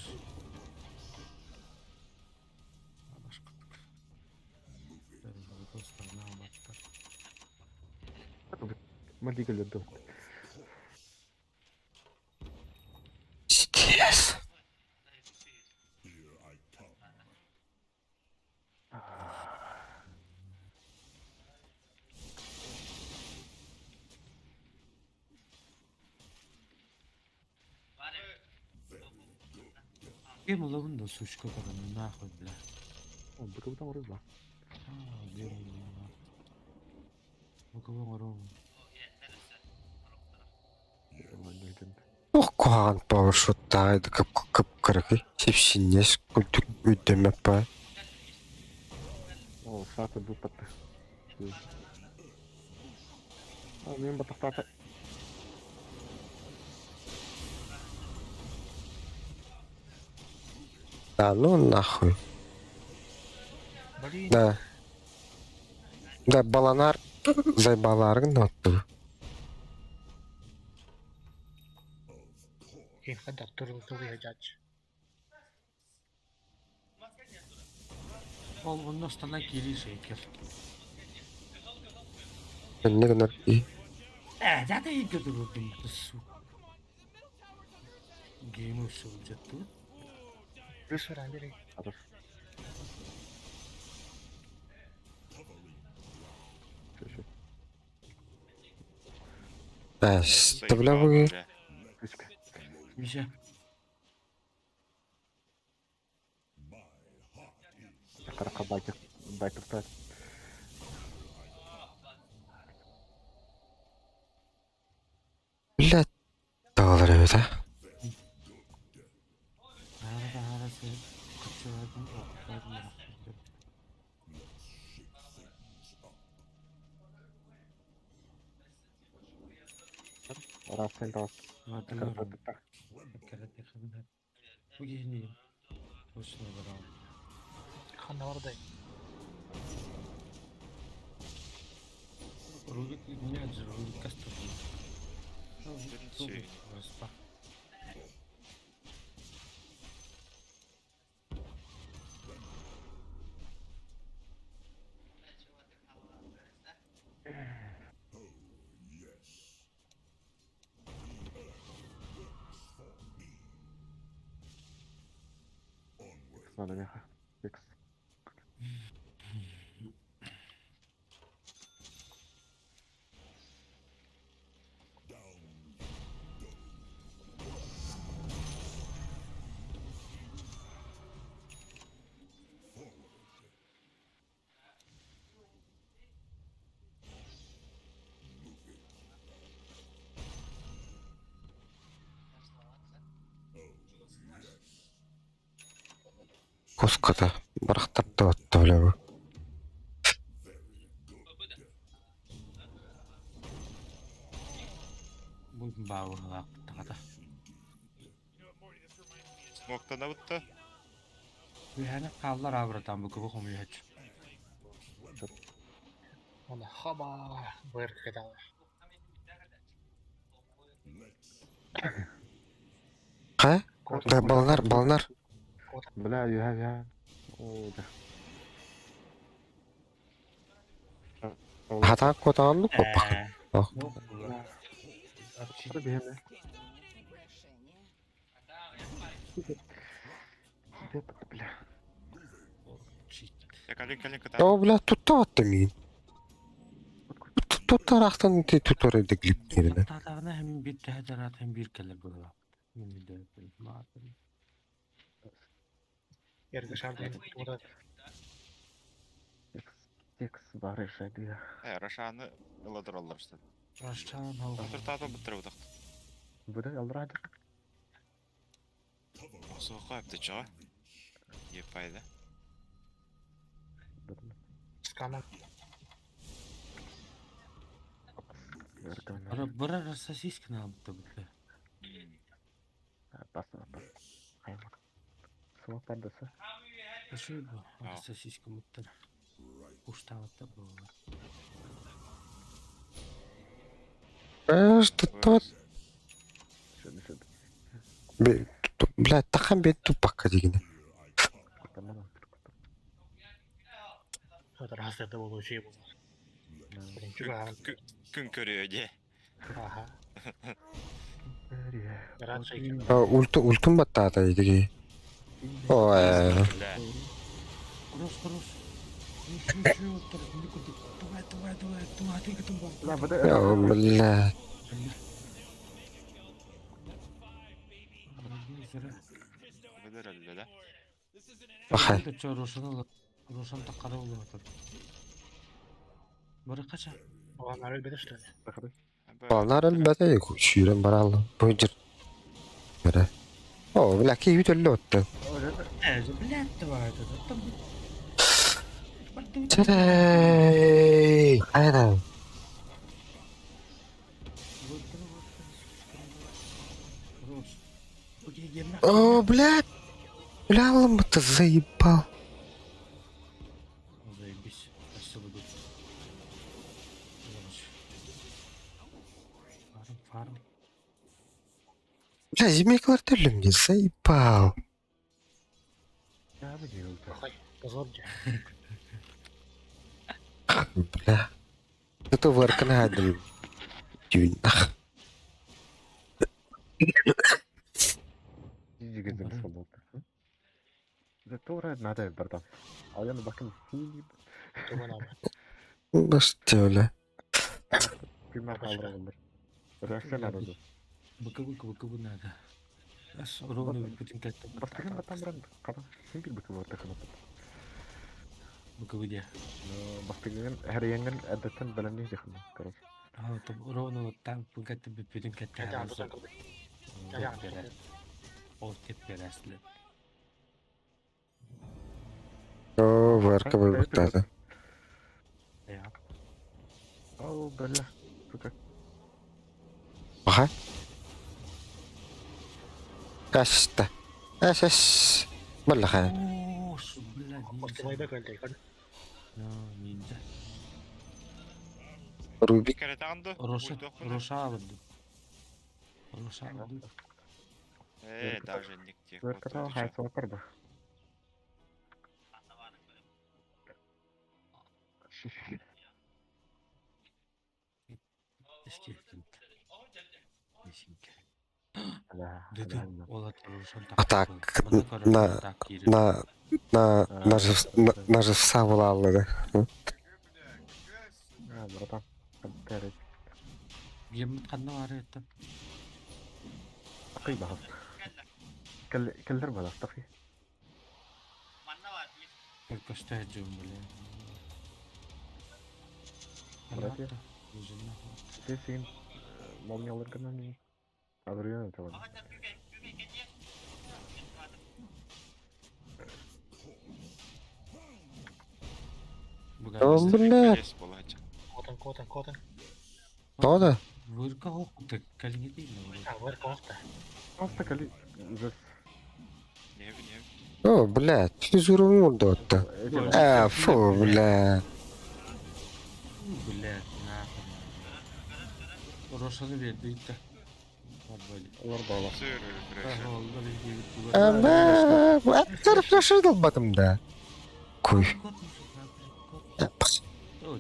Пиздец. Кем уловын да сучка когда нахуй, бля. А, где он? У кого ворон? Ох, куһаҕан пауэршоттааҕы да кып-кыракый, сипсинньэс курдук өйдөммөт баа. Да ну нахуй. Блин. Да. Да баланар зайбаларгын отту. Ким хадак турул тугуя дьач. Ол онно стана кири шейкер. Инне гынар и Э, да ты игры блин, сука. Геймер шоу тут. Эс, да бля буги. Миша. Бля, доллар эбит а. Хара хара се. Кычыладым, окпадым. Точно брал. Ханордай. Рубик меня же Рубик кастом. Куската барахтарда отто бля бу. Бу баалаах тагата. Смоктана бутта. Үһәне хааллар абратан бу кыбы хомуйач. Оны хаба быр кедал. Ха? Да баланар, баланар. Хата котаанны коппах. Ох. Я калин калин ката. О, бля, тутта атты мин. Туттарахтан ти тутар эди глип нерine. Татагына hem bir тэхэрат hem bir келер була. Мен де матын. Эрге шардын тура. Э, Рошаны ыладыраллар что. Рашан хоох. Атыртаатын бұттыры бұтақ. Буде алрады. Соққа әпті чыға. Епайды. Скаман. Бара бара сосиска на бутты. Бас бас. Хаймак. Смок бардасы. Пошли бу. Сосиска муттар. Уштаватта было. Что тот? Şöyle şöyle. Блядь, тахан бет тупакка дигини. Tamam. Раз это было учи было. Күн көрüyor де. Ага. Ульту ультун баттаата диги. Ой. Хорош, хорош. Еще, еще, Давай, давай, давай, давай, ты готов. О, блядь. Быдыр да? Бахай. Рошан Рошан таққара болып жатыр. Бары қаша? Оған ары беді что ли? Балнар элбете сүүрэн баралла. Бу жир. Бere. О, бля, ки үтөллө отты. Э, блядь, давай это. Там Чарей. Айда. О, блядь. Бля, ты заебал. Заебись. Спасибо, дух. Фарм, фарм. Бля, земекалар төлүм заебал. Я бы делал. Позор где. Бля. Это варкана адым. Тюн. Жигіздің солдаты. Зато надо братан. Ал енді бакын синий. Басты, бля. Пример алыр. Реакция надо. БКБ, БКБ надо. Ас ровно бүтін кәтті. Бастыгын батан бран. Қара. Сен бир БКБ тахын. БКБ де. Бастыгын хәрәянгын әдәттән белән ни дихын. Короче. А, там ровно вот там кәтті бүтін кәтті. О, теп берәсле. О, варка баттаата. Я. О, бля. Сука. Бахай. Кашта. Ас ас. Баллаха. О, бля, ниндзя. Ниндзя. Рубик. Роша, Роша алды. Роша алды. Э, даже никте. Варката хайсы бар ба. А так, на на на на на живца булаллы да. А, братан. Перед. Геммит қанна бар еді. Тақи бағас. Келдер балас, тақи. Только что я бля. Братья. Здесь сен молниялар гына не. Адырган это ладно. О, бля. Котан, котан, котан. Тода? Вырка хоқты, кәліңе деймін. А, вырка хоқты. Просто кали. Зас. О, бля, ты зуру урду отты. А, фу, бля. Бля, нахуй. Рошаны берді итті. Олар бала. Ама, аттар флешер батым да. Куй.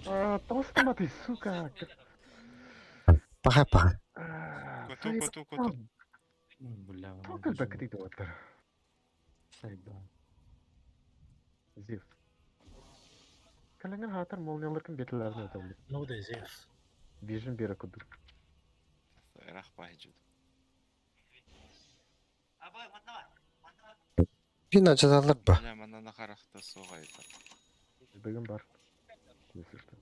А, толстый ты, сука. Паха, паха. Коту, коту, коту. Бля, Только закрыт вот. Сайба. Зевс. Калеңен хатыр молниялар кім бетелерін өтелді. Ну да, Зевс. Вижен бері күдір. Рахпай жуд. Бина жазалар ба. Бля, манана харахта соғайды. Бүгін бар. Если что.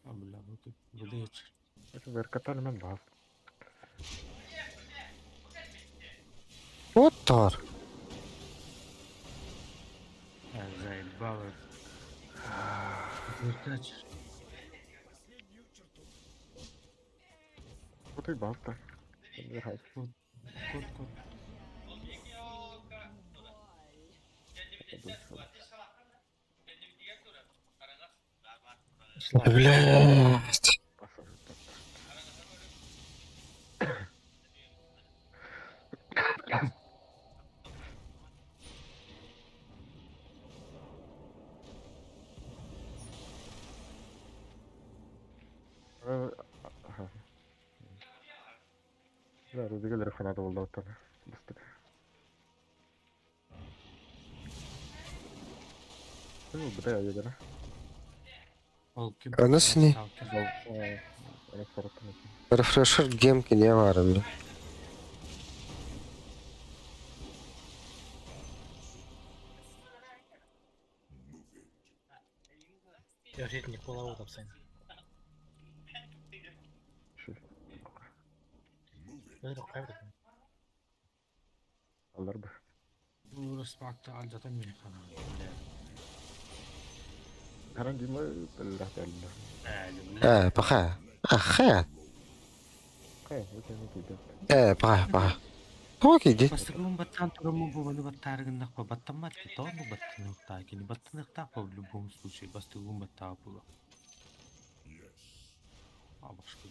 А, бля, вот. Блядь. Веркатан мен баар. Оттор. Заебало. Вертач. Вот и баста. Кот, кот. Блядь. Да, Рудигалер фанаты болды оттан. Басты. Ну, бля, я да. Анасы не? Рефрешер гемки не бар. Я вообще не голову там сын. Алар бы. Э, пока. Аха. Э, пока, пока. Токи ди. Бастыгын баттан турамы бу маны баттарыгыннах па баттаммат ки то бу баттаныхта кини баттаныхта па в любом случае бастыгын батта була. А башка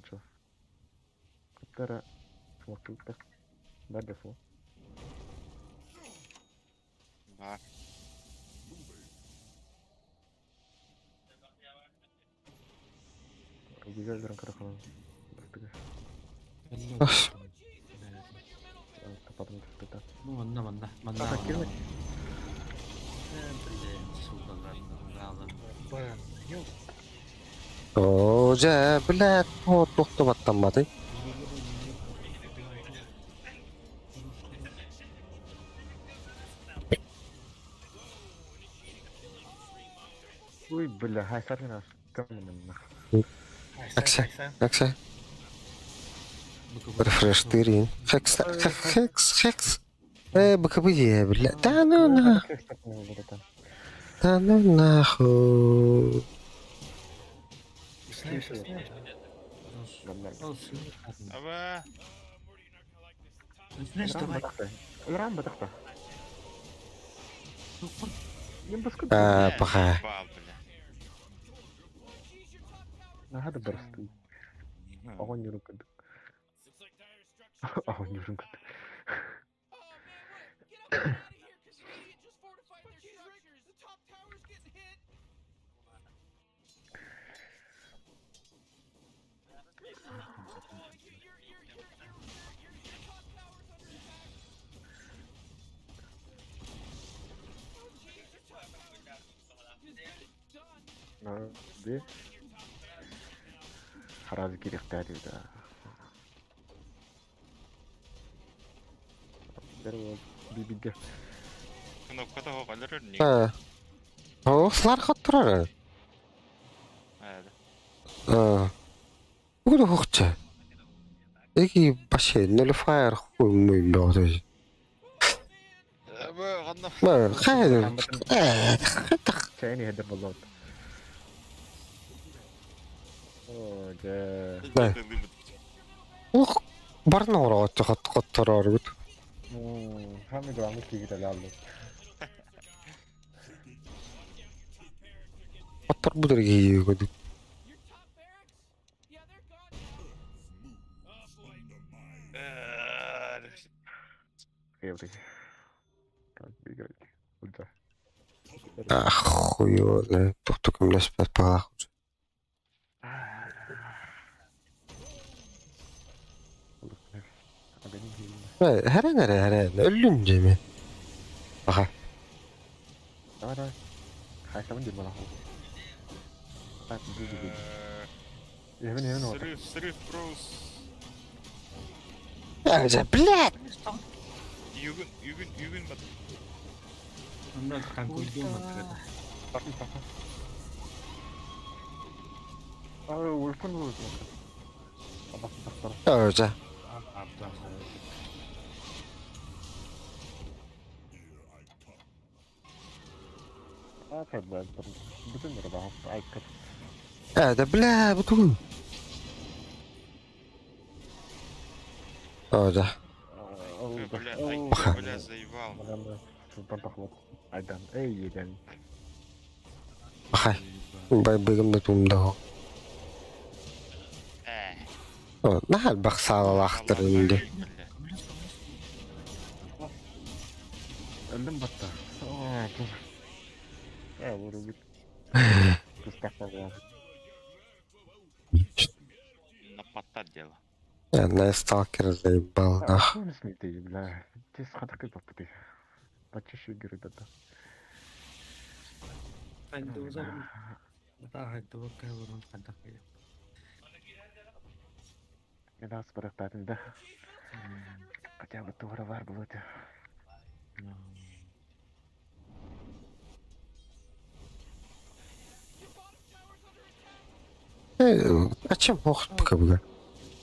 Чо. Каптара смокулта. Барды фу. Бар. Рудигалер карахан. Бастыгы. Потом это. Ну манна манна манна. А, кинуть? Блин, сука, ладно, ладно. О, же, блядь, вот тохто баттамматы. Ой, бля, хай саргина. Камен Акса, акса. Рефреш тырин. Хекс, хекс, хекс. Э, БКБ, бля. Да ну на. Да ну нахуй. Аба. Знаешь, давай. Иран батахта. А, пока. هذا برستي أغني ركض أغني ركض دي حراز كيري اختاري ده بي بي Кнопка того колерер не. А. О, слар хаттырар. А. Угу хохча. Эги баше nullifier хуй мой бёгдой. ما خير ثاني هدف بالضبط اوه جا Ух, барна ороо хот хоттороор бит. хамиг амиг хийгээд алаа. Хотор бүдэр хийгээд. Ах, хуё, тухтук юмлас палах. Хэрэн хэрэн хэрэн өллүн жеме. Аха. Давай давай. Хайсамын дим бала. Так, буду буду. Евен евен вот. Срыв, срыв, брос. Я же, блядь. Югун, югун, югун бат. Онда танкуйдум это. Ожа. Э, да бля, бутун. Ожа. Бля, ай, бля, заебал. Бахай. Бай быгым да тумда. Наһаа элбэх саалалаахтар инди. Өлдüm батта. На пота дело. На сталкер заебал, нах. А чем ох бкб?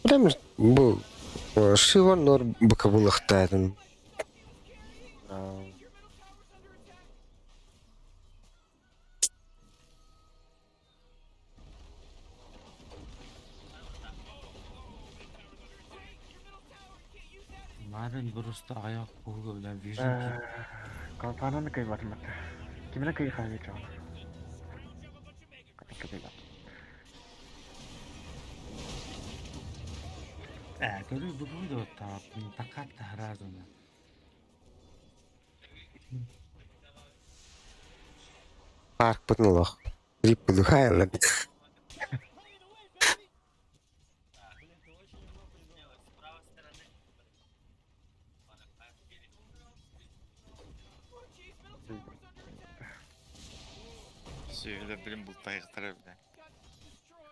Прям бу Шива нор бкбылыхтарын. Марын просто аяк кулга белән вижен Э, көрү бүгүн да тап, такат таразына. Парк бутын лох. Рип будухайлы. Все, это, блин, был тайхтары,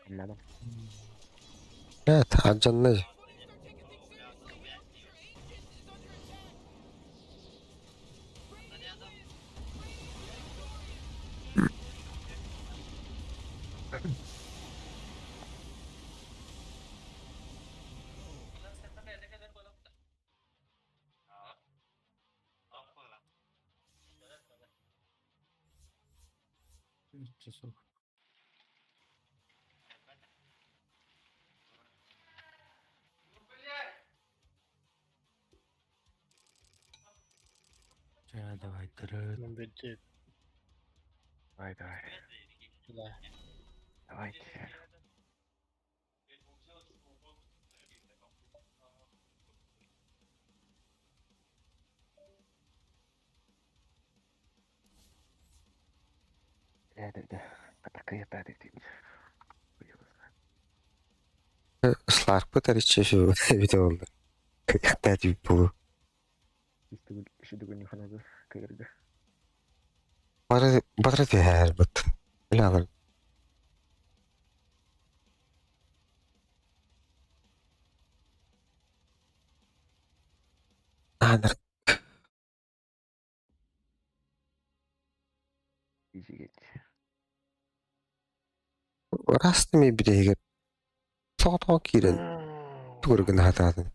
бля. Evet, acanlı. Часов. Ча, давай, тры. Ну, бит. Давай, давай. Да. Давайте. Сларпы тариче видео oldu. Кстати, бу. Бары бары дияр бит. Билалар. Анар. Растми бирегер. Соғытқа кирен. Түгіргін хатадын.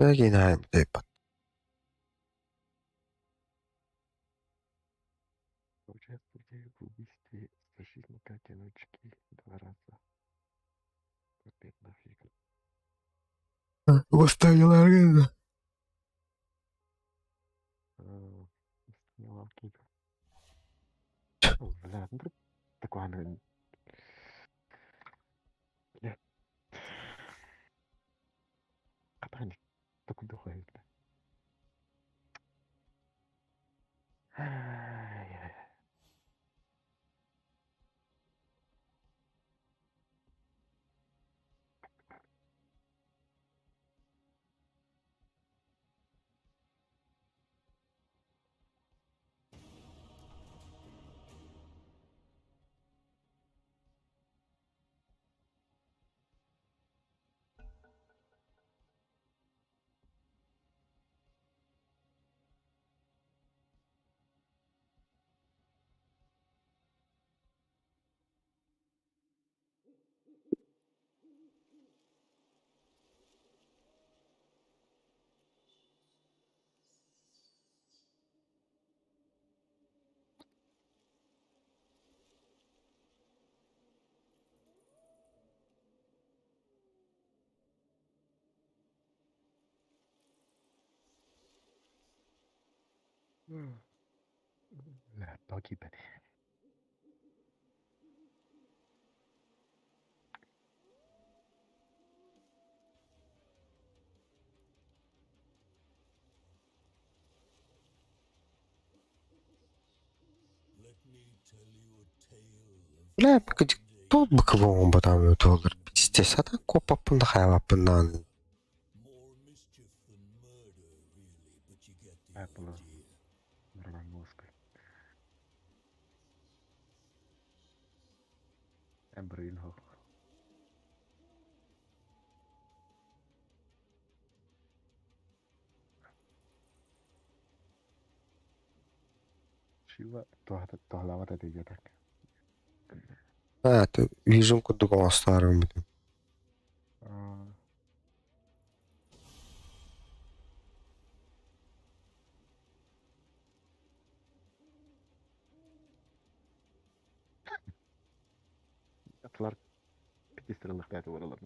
Гинайм деп. Восставила Аны. Катан. Такой духовит. Ай-яй. Бля, Doggy Betty. Бля, тут быковом батам өтөлөр. Пиздец, сатан копаппын да хайалаппын даҕаны. Apple. Нормально. Embryo hoch. Шива туһалаабат этэ диэтэх. А, ты вижу курдук оҥостаарым. Атлар пятистрелых пять баралар.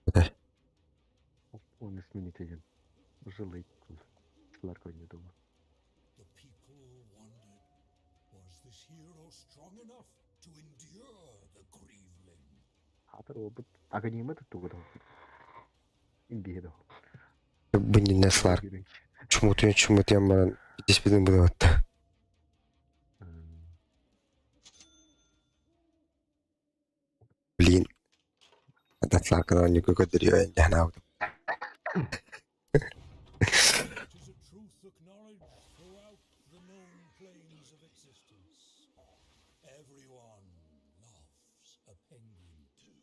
Да. Он изменить деген. Жилый. Слар не думаю. The people wondered, was this hero strong enough to endure the Grieveling? Хатыр опыт. Аганима тут тугу. Имбиhe Бу слар. Чумутуйан чумутуйан баран пиздец быдыбатта. Блин. Атларкадан нүкө көдөрүө жанаабыт. It is a truth acknowledged throughout the known planes of existence. Everyone loves a penguin too.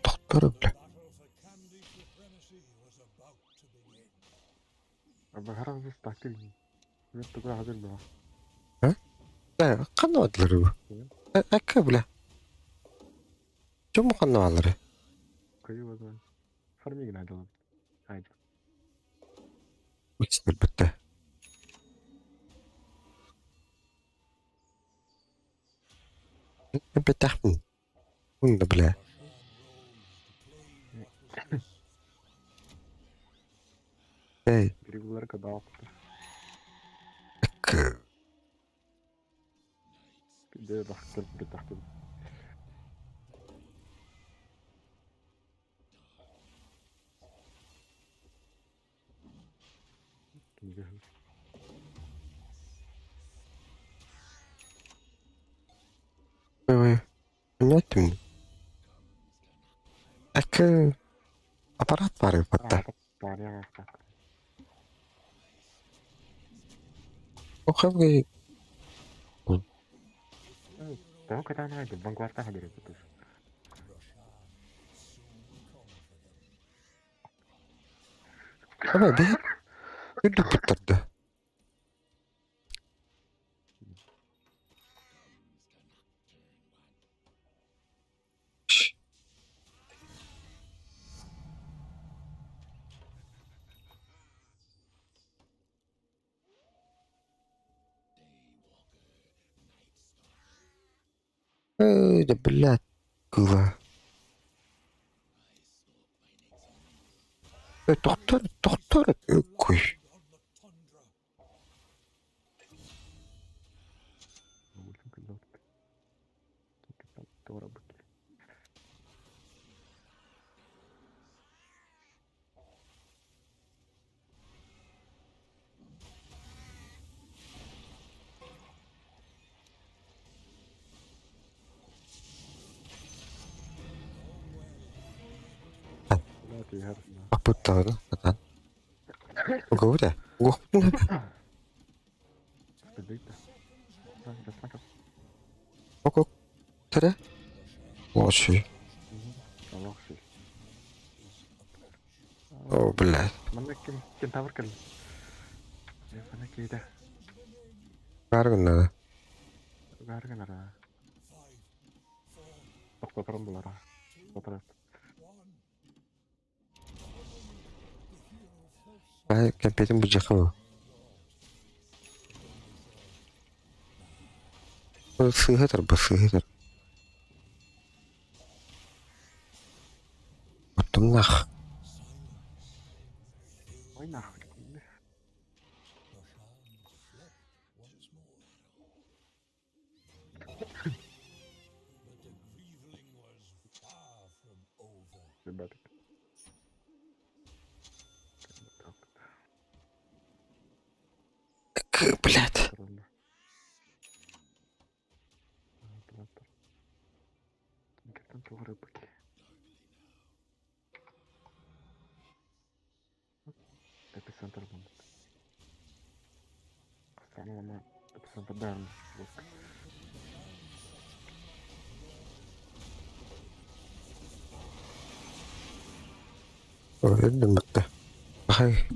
Тохтор бля. Battle for candy supremacy was about to begin. Бахарах стакил. Мен тугу хазыр ба. Да, ханна бадлар бу. Акка бля. Чому ханна балары? Кою базан. Фармиг надо. Айд. Үчтер битте. Битахмын. Унда бля. Эй, Регулярка дал. акка. Де бахтыр битахтыр. Ой, понятно. Акка. Аппарат бар батта. Охавгай. Того когда найду, банкварта хадыр тут. Ама би. Үрдүк буттарды. Эй, да блядь, кыла. Тохтор, тохтор, куй. Аппыттаҕына сатаан. Угабыт ээ, угуохпутун сөп. Ок тэрэ. Лоши. О, блядь. Кентавр кэллэ. Манна киһитэ. Баар гыннара. Баар гынара. Тохтоторон булара. Тохтоторон. Бай кэмпиэтин былдьыахха бу. Сыыһа тарба, сыыһа тар. Оттомнаах. Ой нахуй. Ребята. К, блядь. Эпицентр был. Самого эпицентр Берн. Өлдüm бітті. Ай.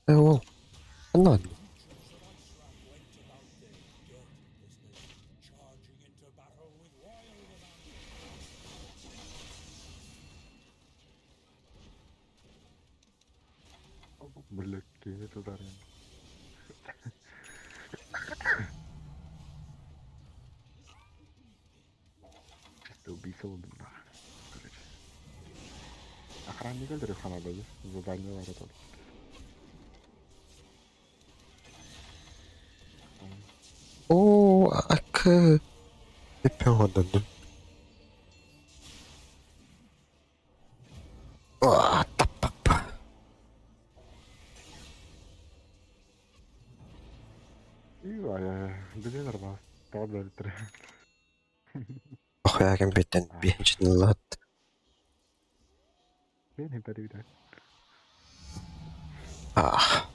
Ол. Онно. Бля, какие это удары. Чисто убийца лобина. Короче. Охранник өлдүрүөххэ наада дии. Задание бар это. Оо, акы. Эппе оҕордордум. Аа, таппаппа. Билен арба. Тоҕо бөлтүрэ. Охуя кэмпиэттэн биһинчин ыллаат. Мен хипэрибитэ. Аах.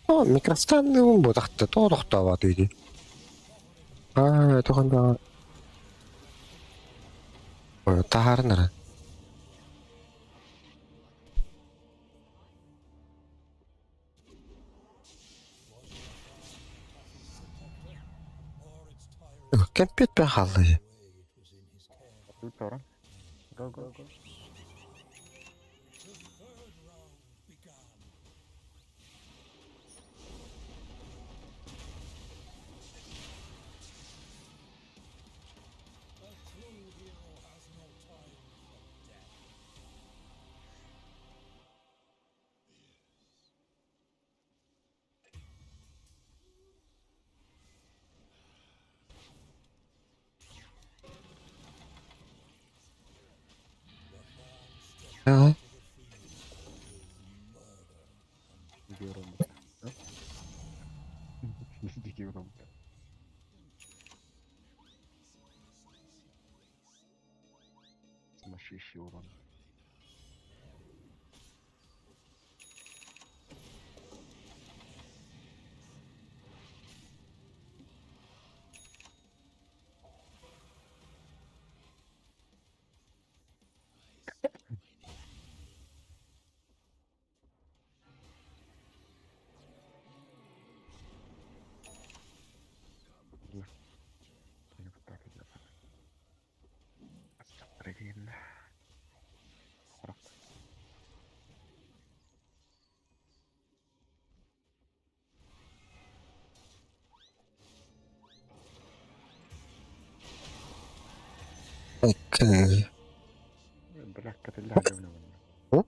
Оо, микростанныыбын буотахта, тоҕо тохтообот дии. Аа, тухан да таһаарынара. Кэмпиэт бэн хаалла. Go go go. Аа. Дикий урон. Да? Дикий урон. Еще урон. Окей. Бля, говно.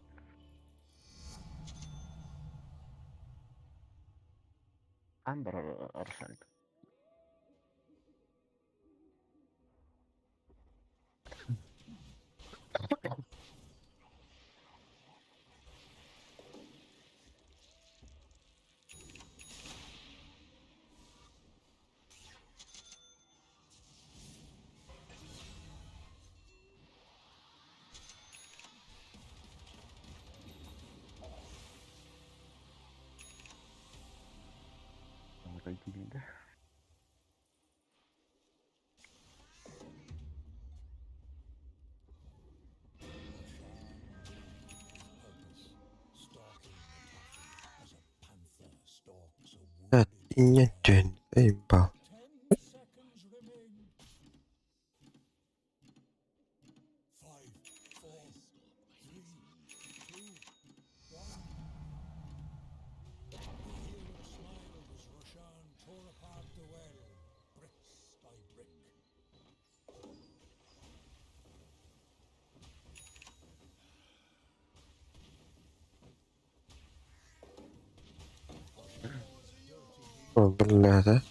Амбер Аршанг. Да? Нет, ебал. О, бля, да?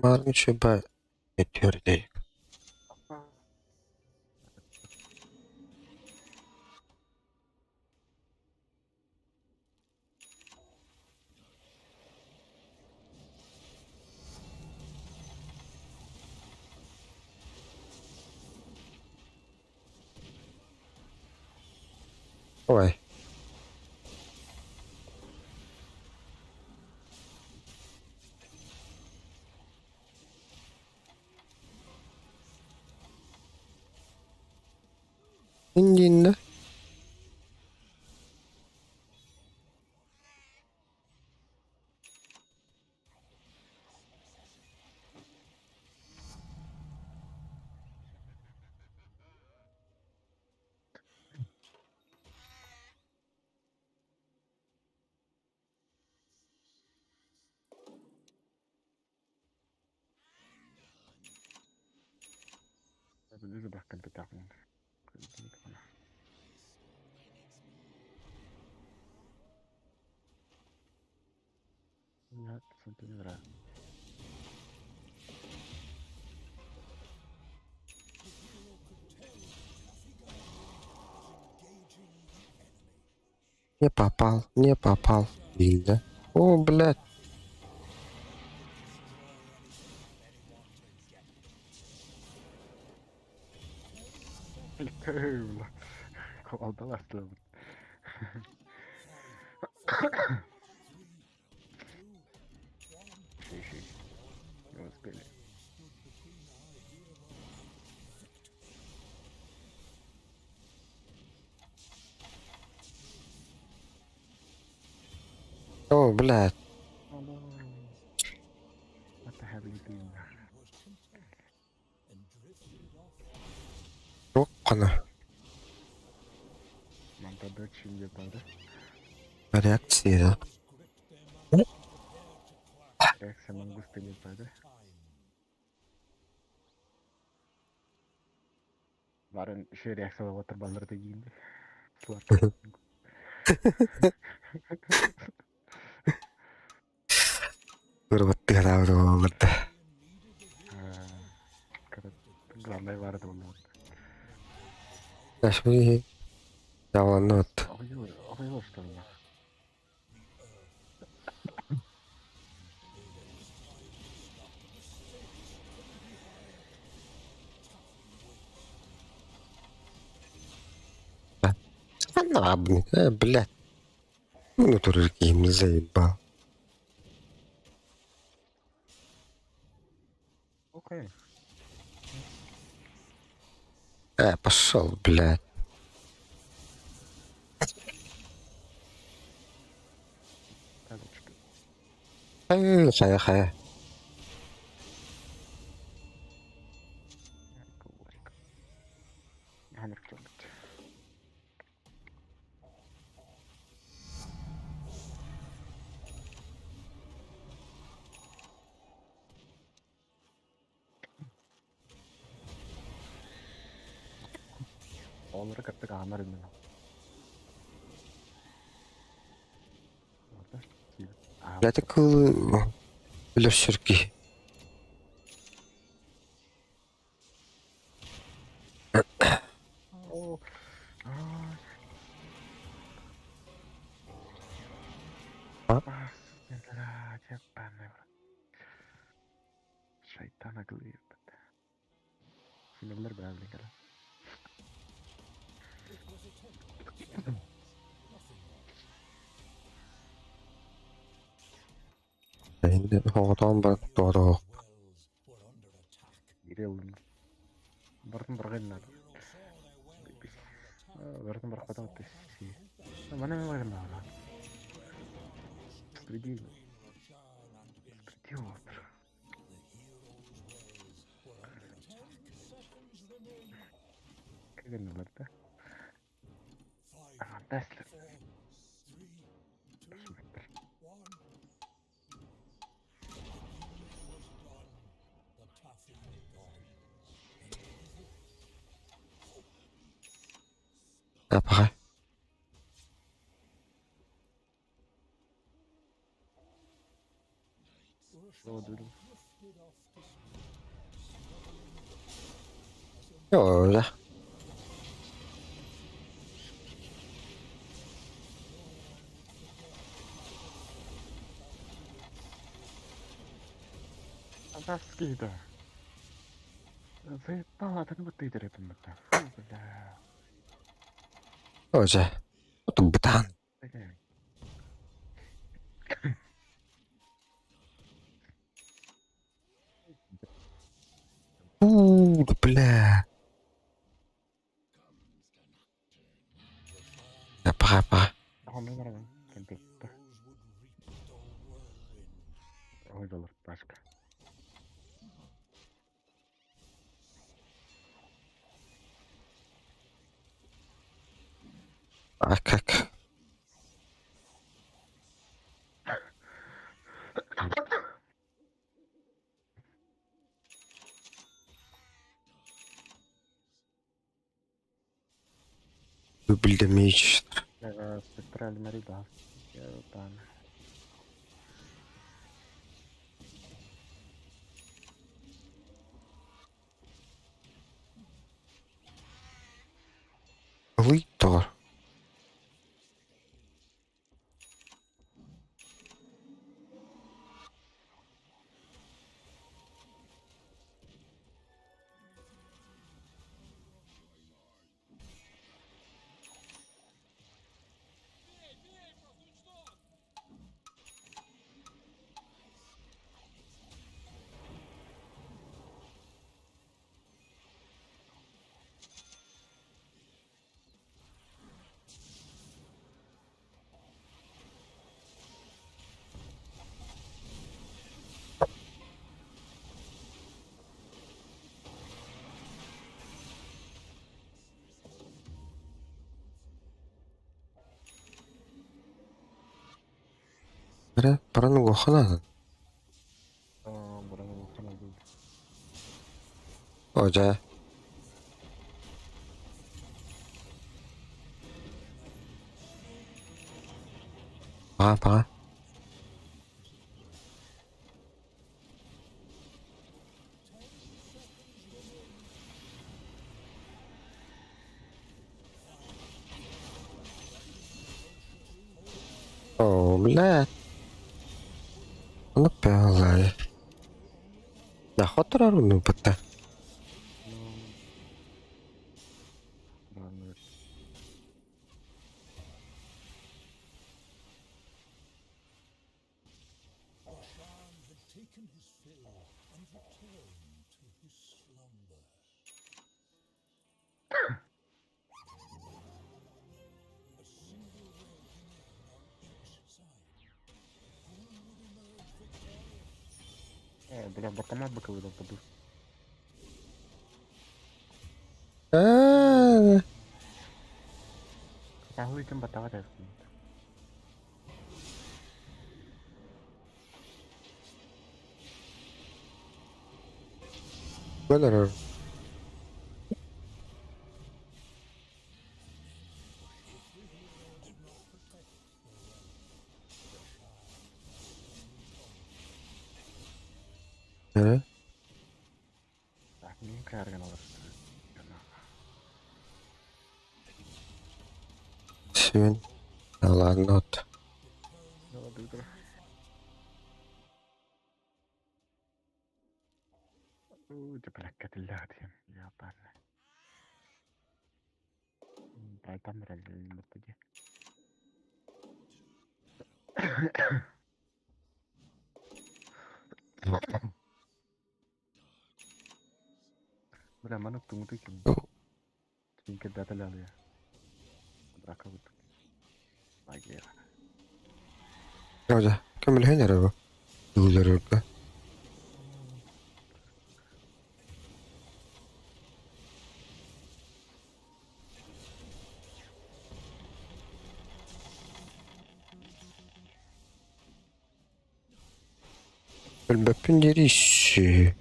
Марничеба этүөрдэй. Ой. Иннинне. Не попал, не попал. Бильда. О, блядь. Не успели. О, блядь. Oh no. What the hell are you doing? Туох хана. Манта дочь бары. Реакция. Реакция мангусты не бары. Барын еще реакция отыр балларды дейін. Слар. Ырбатты хараабыт. Главное бары да болды. Ашмы. Явланот. Ой, ой, что ли? Анабник, блядь. Ну, тоже им заебал. Окей. Пошел, блядь. Короче. Хая, хая. Олары каттык аанар үннен. Блядь, кылы... Өлөрсөрки. О, А? Блядь, ебаный в рот. Шайтан аглы, ебать. Синемлер бәрі кара. Енді оғытон бар, тоғытон. Ирел. Бартын барган надо. Бартын бар ката өттү. Мана мен барган надо. Беспредел. Беспредел отыр. Кеген бар да. Антаслер. Апаға. Йо, Фантастика. Заебала, так вот ты это. Фу, бля. Оже. Тубтан. Такая. У, бля. Апаға, апаға. Ага, мен барамын. Кемпетті. Ой, доллар, пашка. А как? Дубль меч. Спектральная рыба. Ебаный. Лытор. Эрэ баран угуохха наада. Баран угуохха наада. Оо дьэ. Паа паа. О, блядь. Ну, пялай. Да, хотор ну, бата. Рано. Э, бля, бакамат бы выдал табы. Аа, Агылытын батаға Валера. Эрэ? Так, мен кәрген алар. Сүүн. Ладно, вот. Бля, маны туңды ким. Кинке даталалы. Драка вот. Магия. Дьэ, көмөлөһөн эрэ бу. Дууларга. Өлбөппүн диэри issue.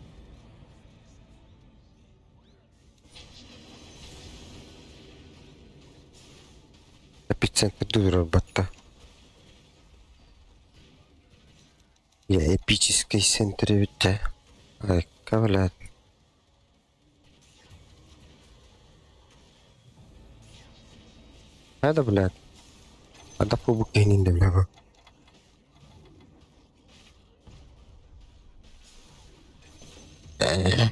Эпицентр дуура батта. Я эпический центр эбит Айка, блядь. Надо, блядь. Ада побу киһинин бля бу. Э,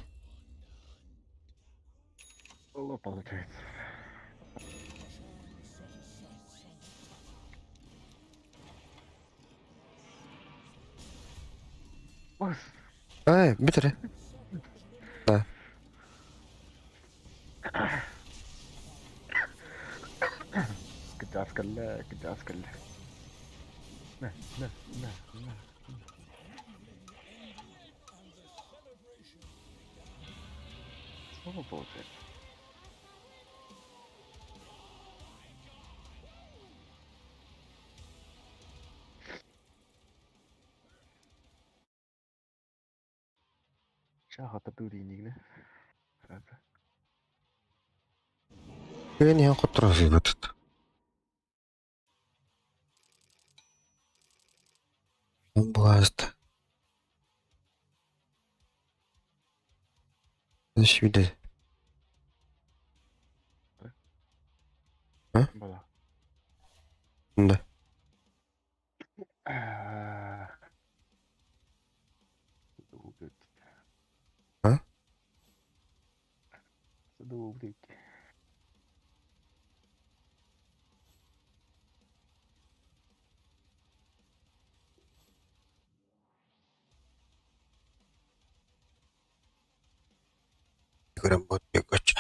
Алло, получается. Бас. Ай, бүт эрэ. Да. Кыдаас кэллэ, кыдаас кэллэ. На, на, на, на. Снова получается. Чаха тури нигне. Күн иһэн хотторо сыйбатыт. Былааста. Сюда. А? Бала. Да. Убить. А? Убить. Көрөн бот бөкөч.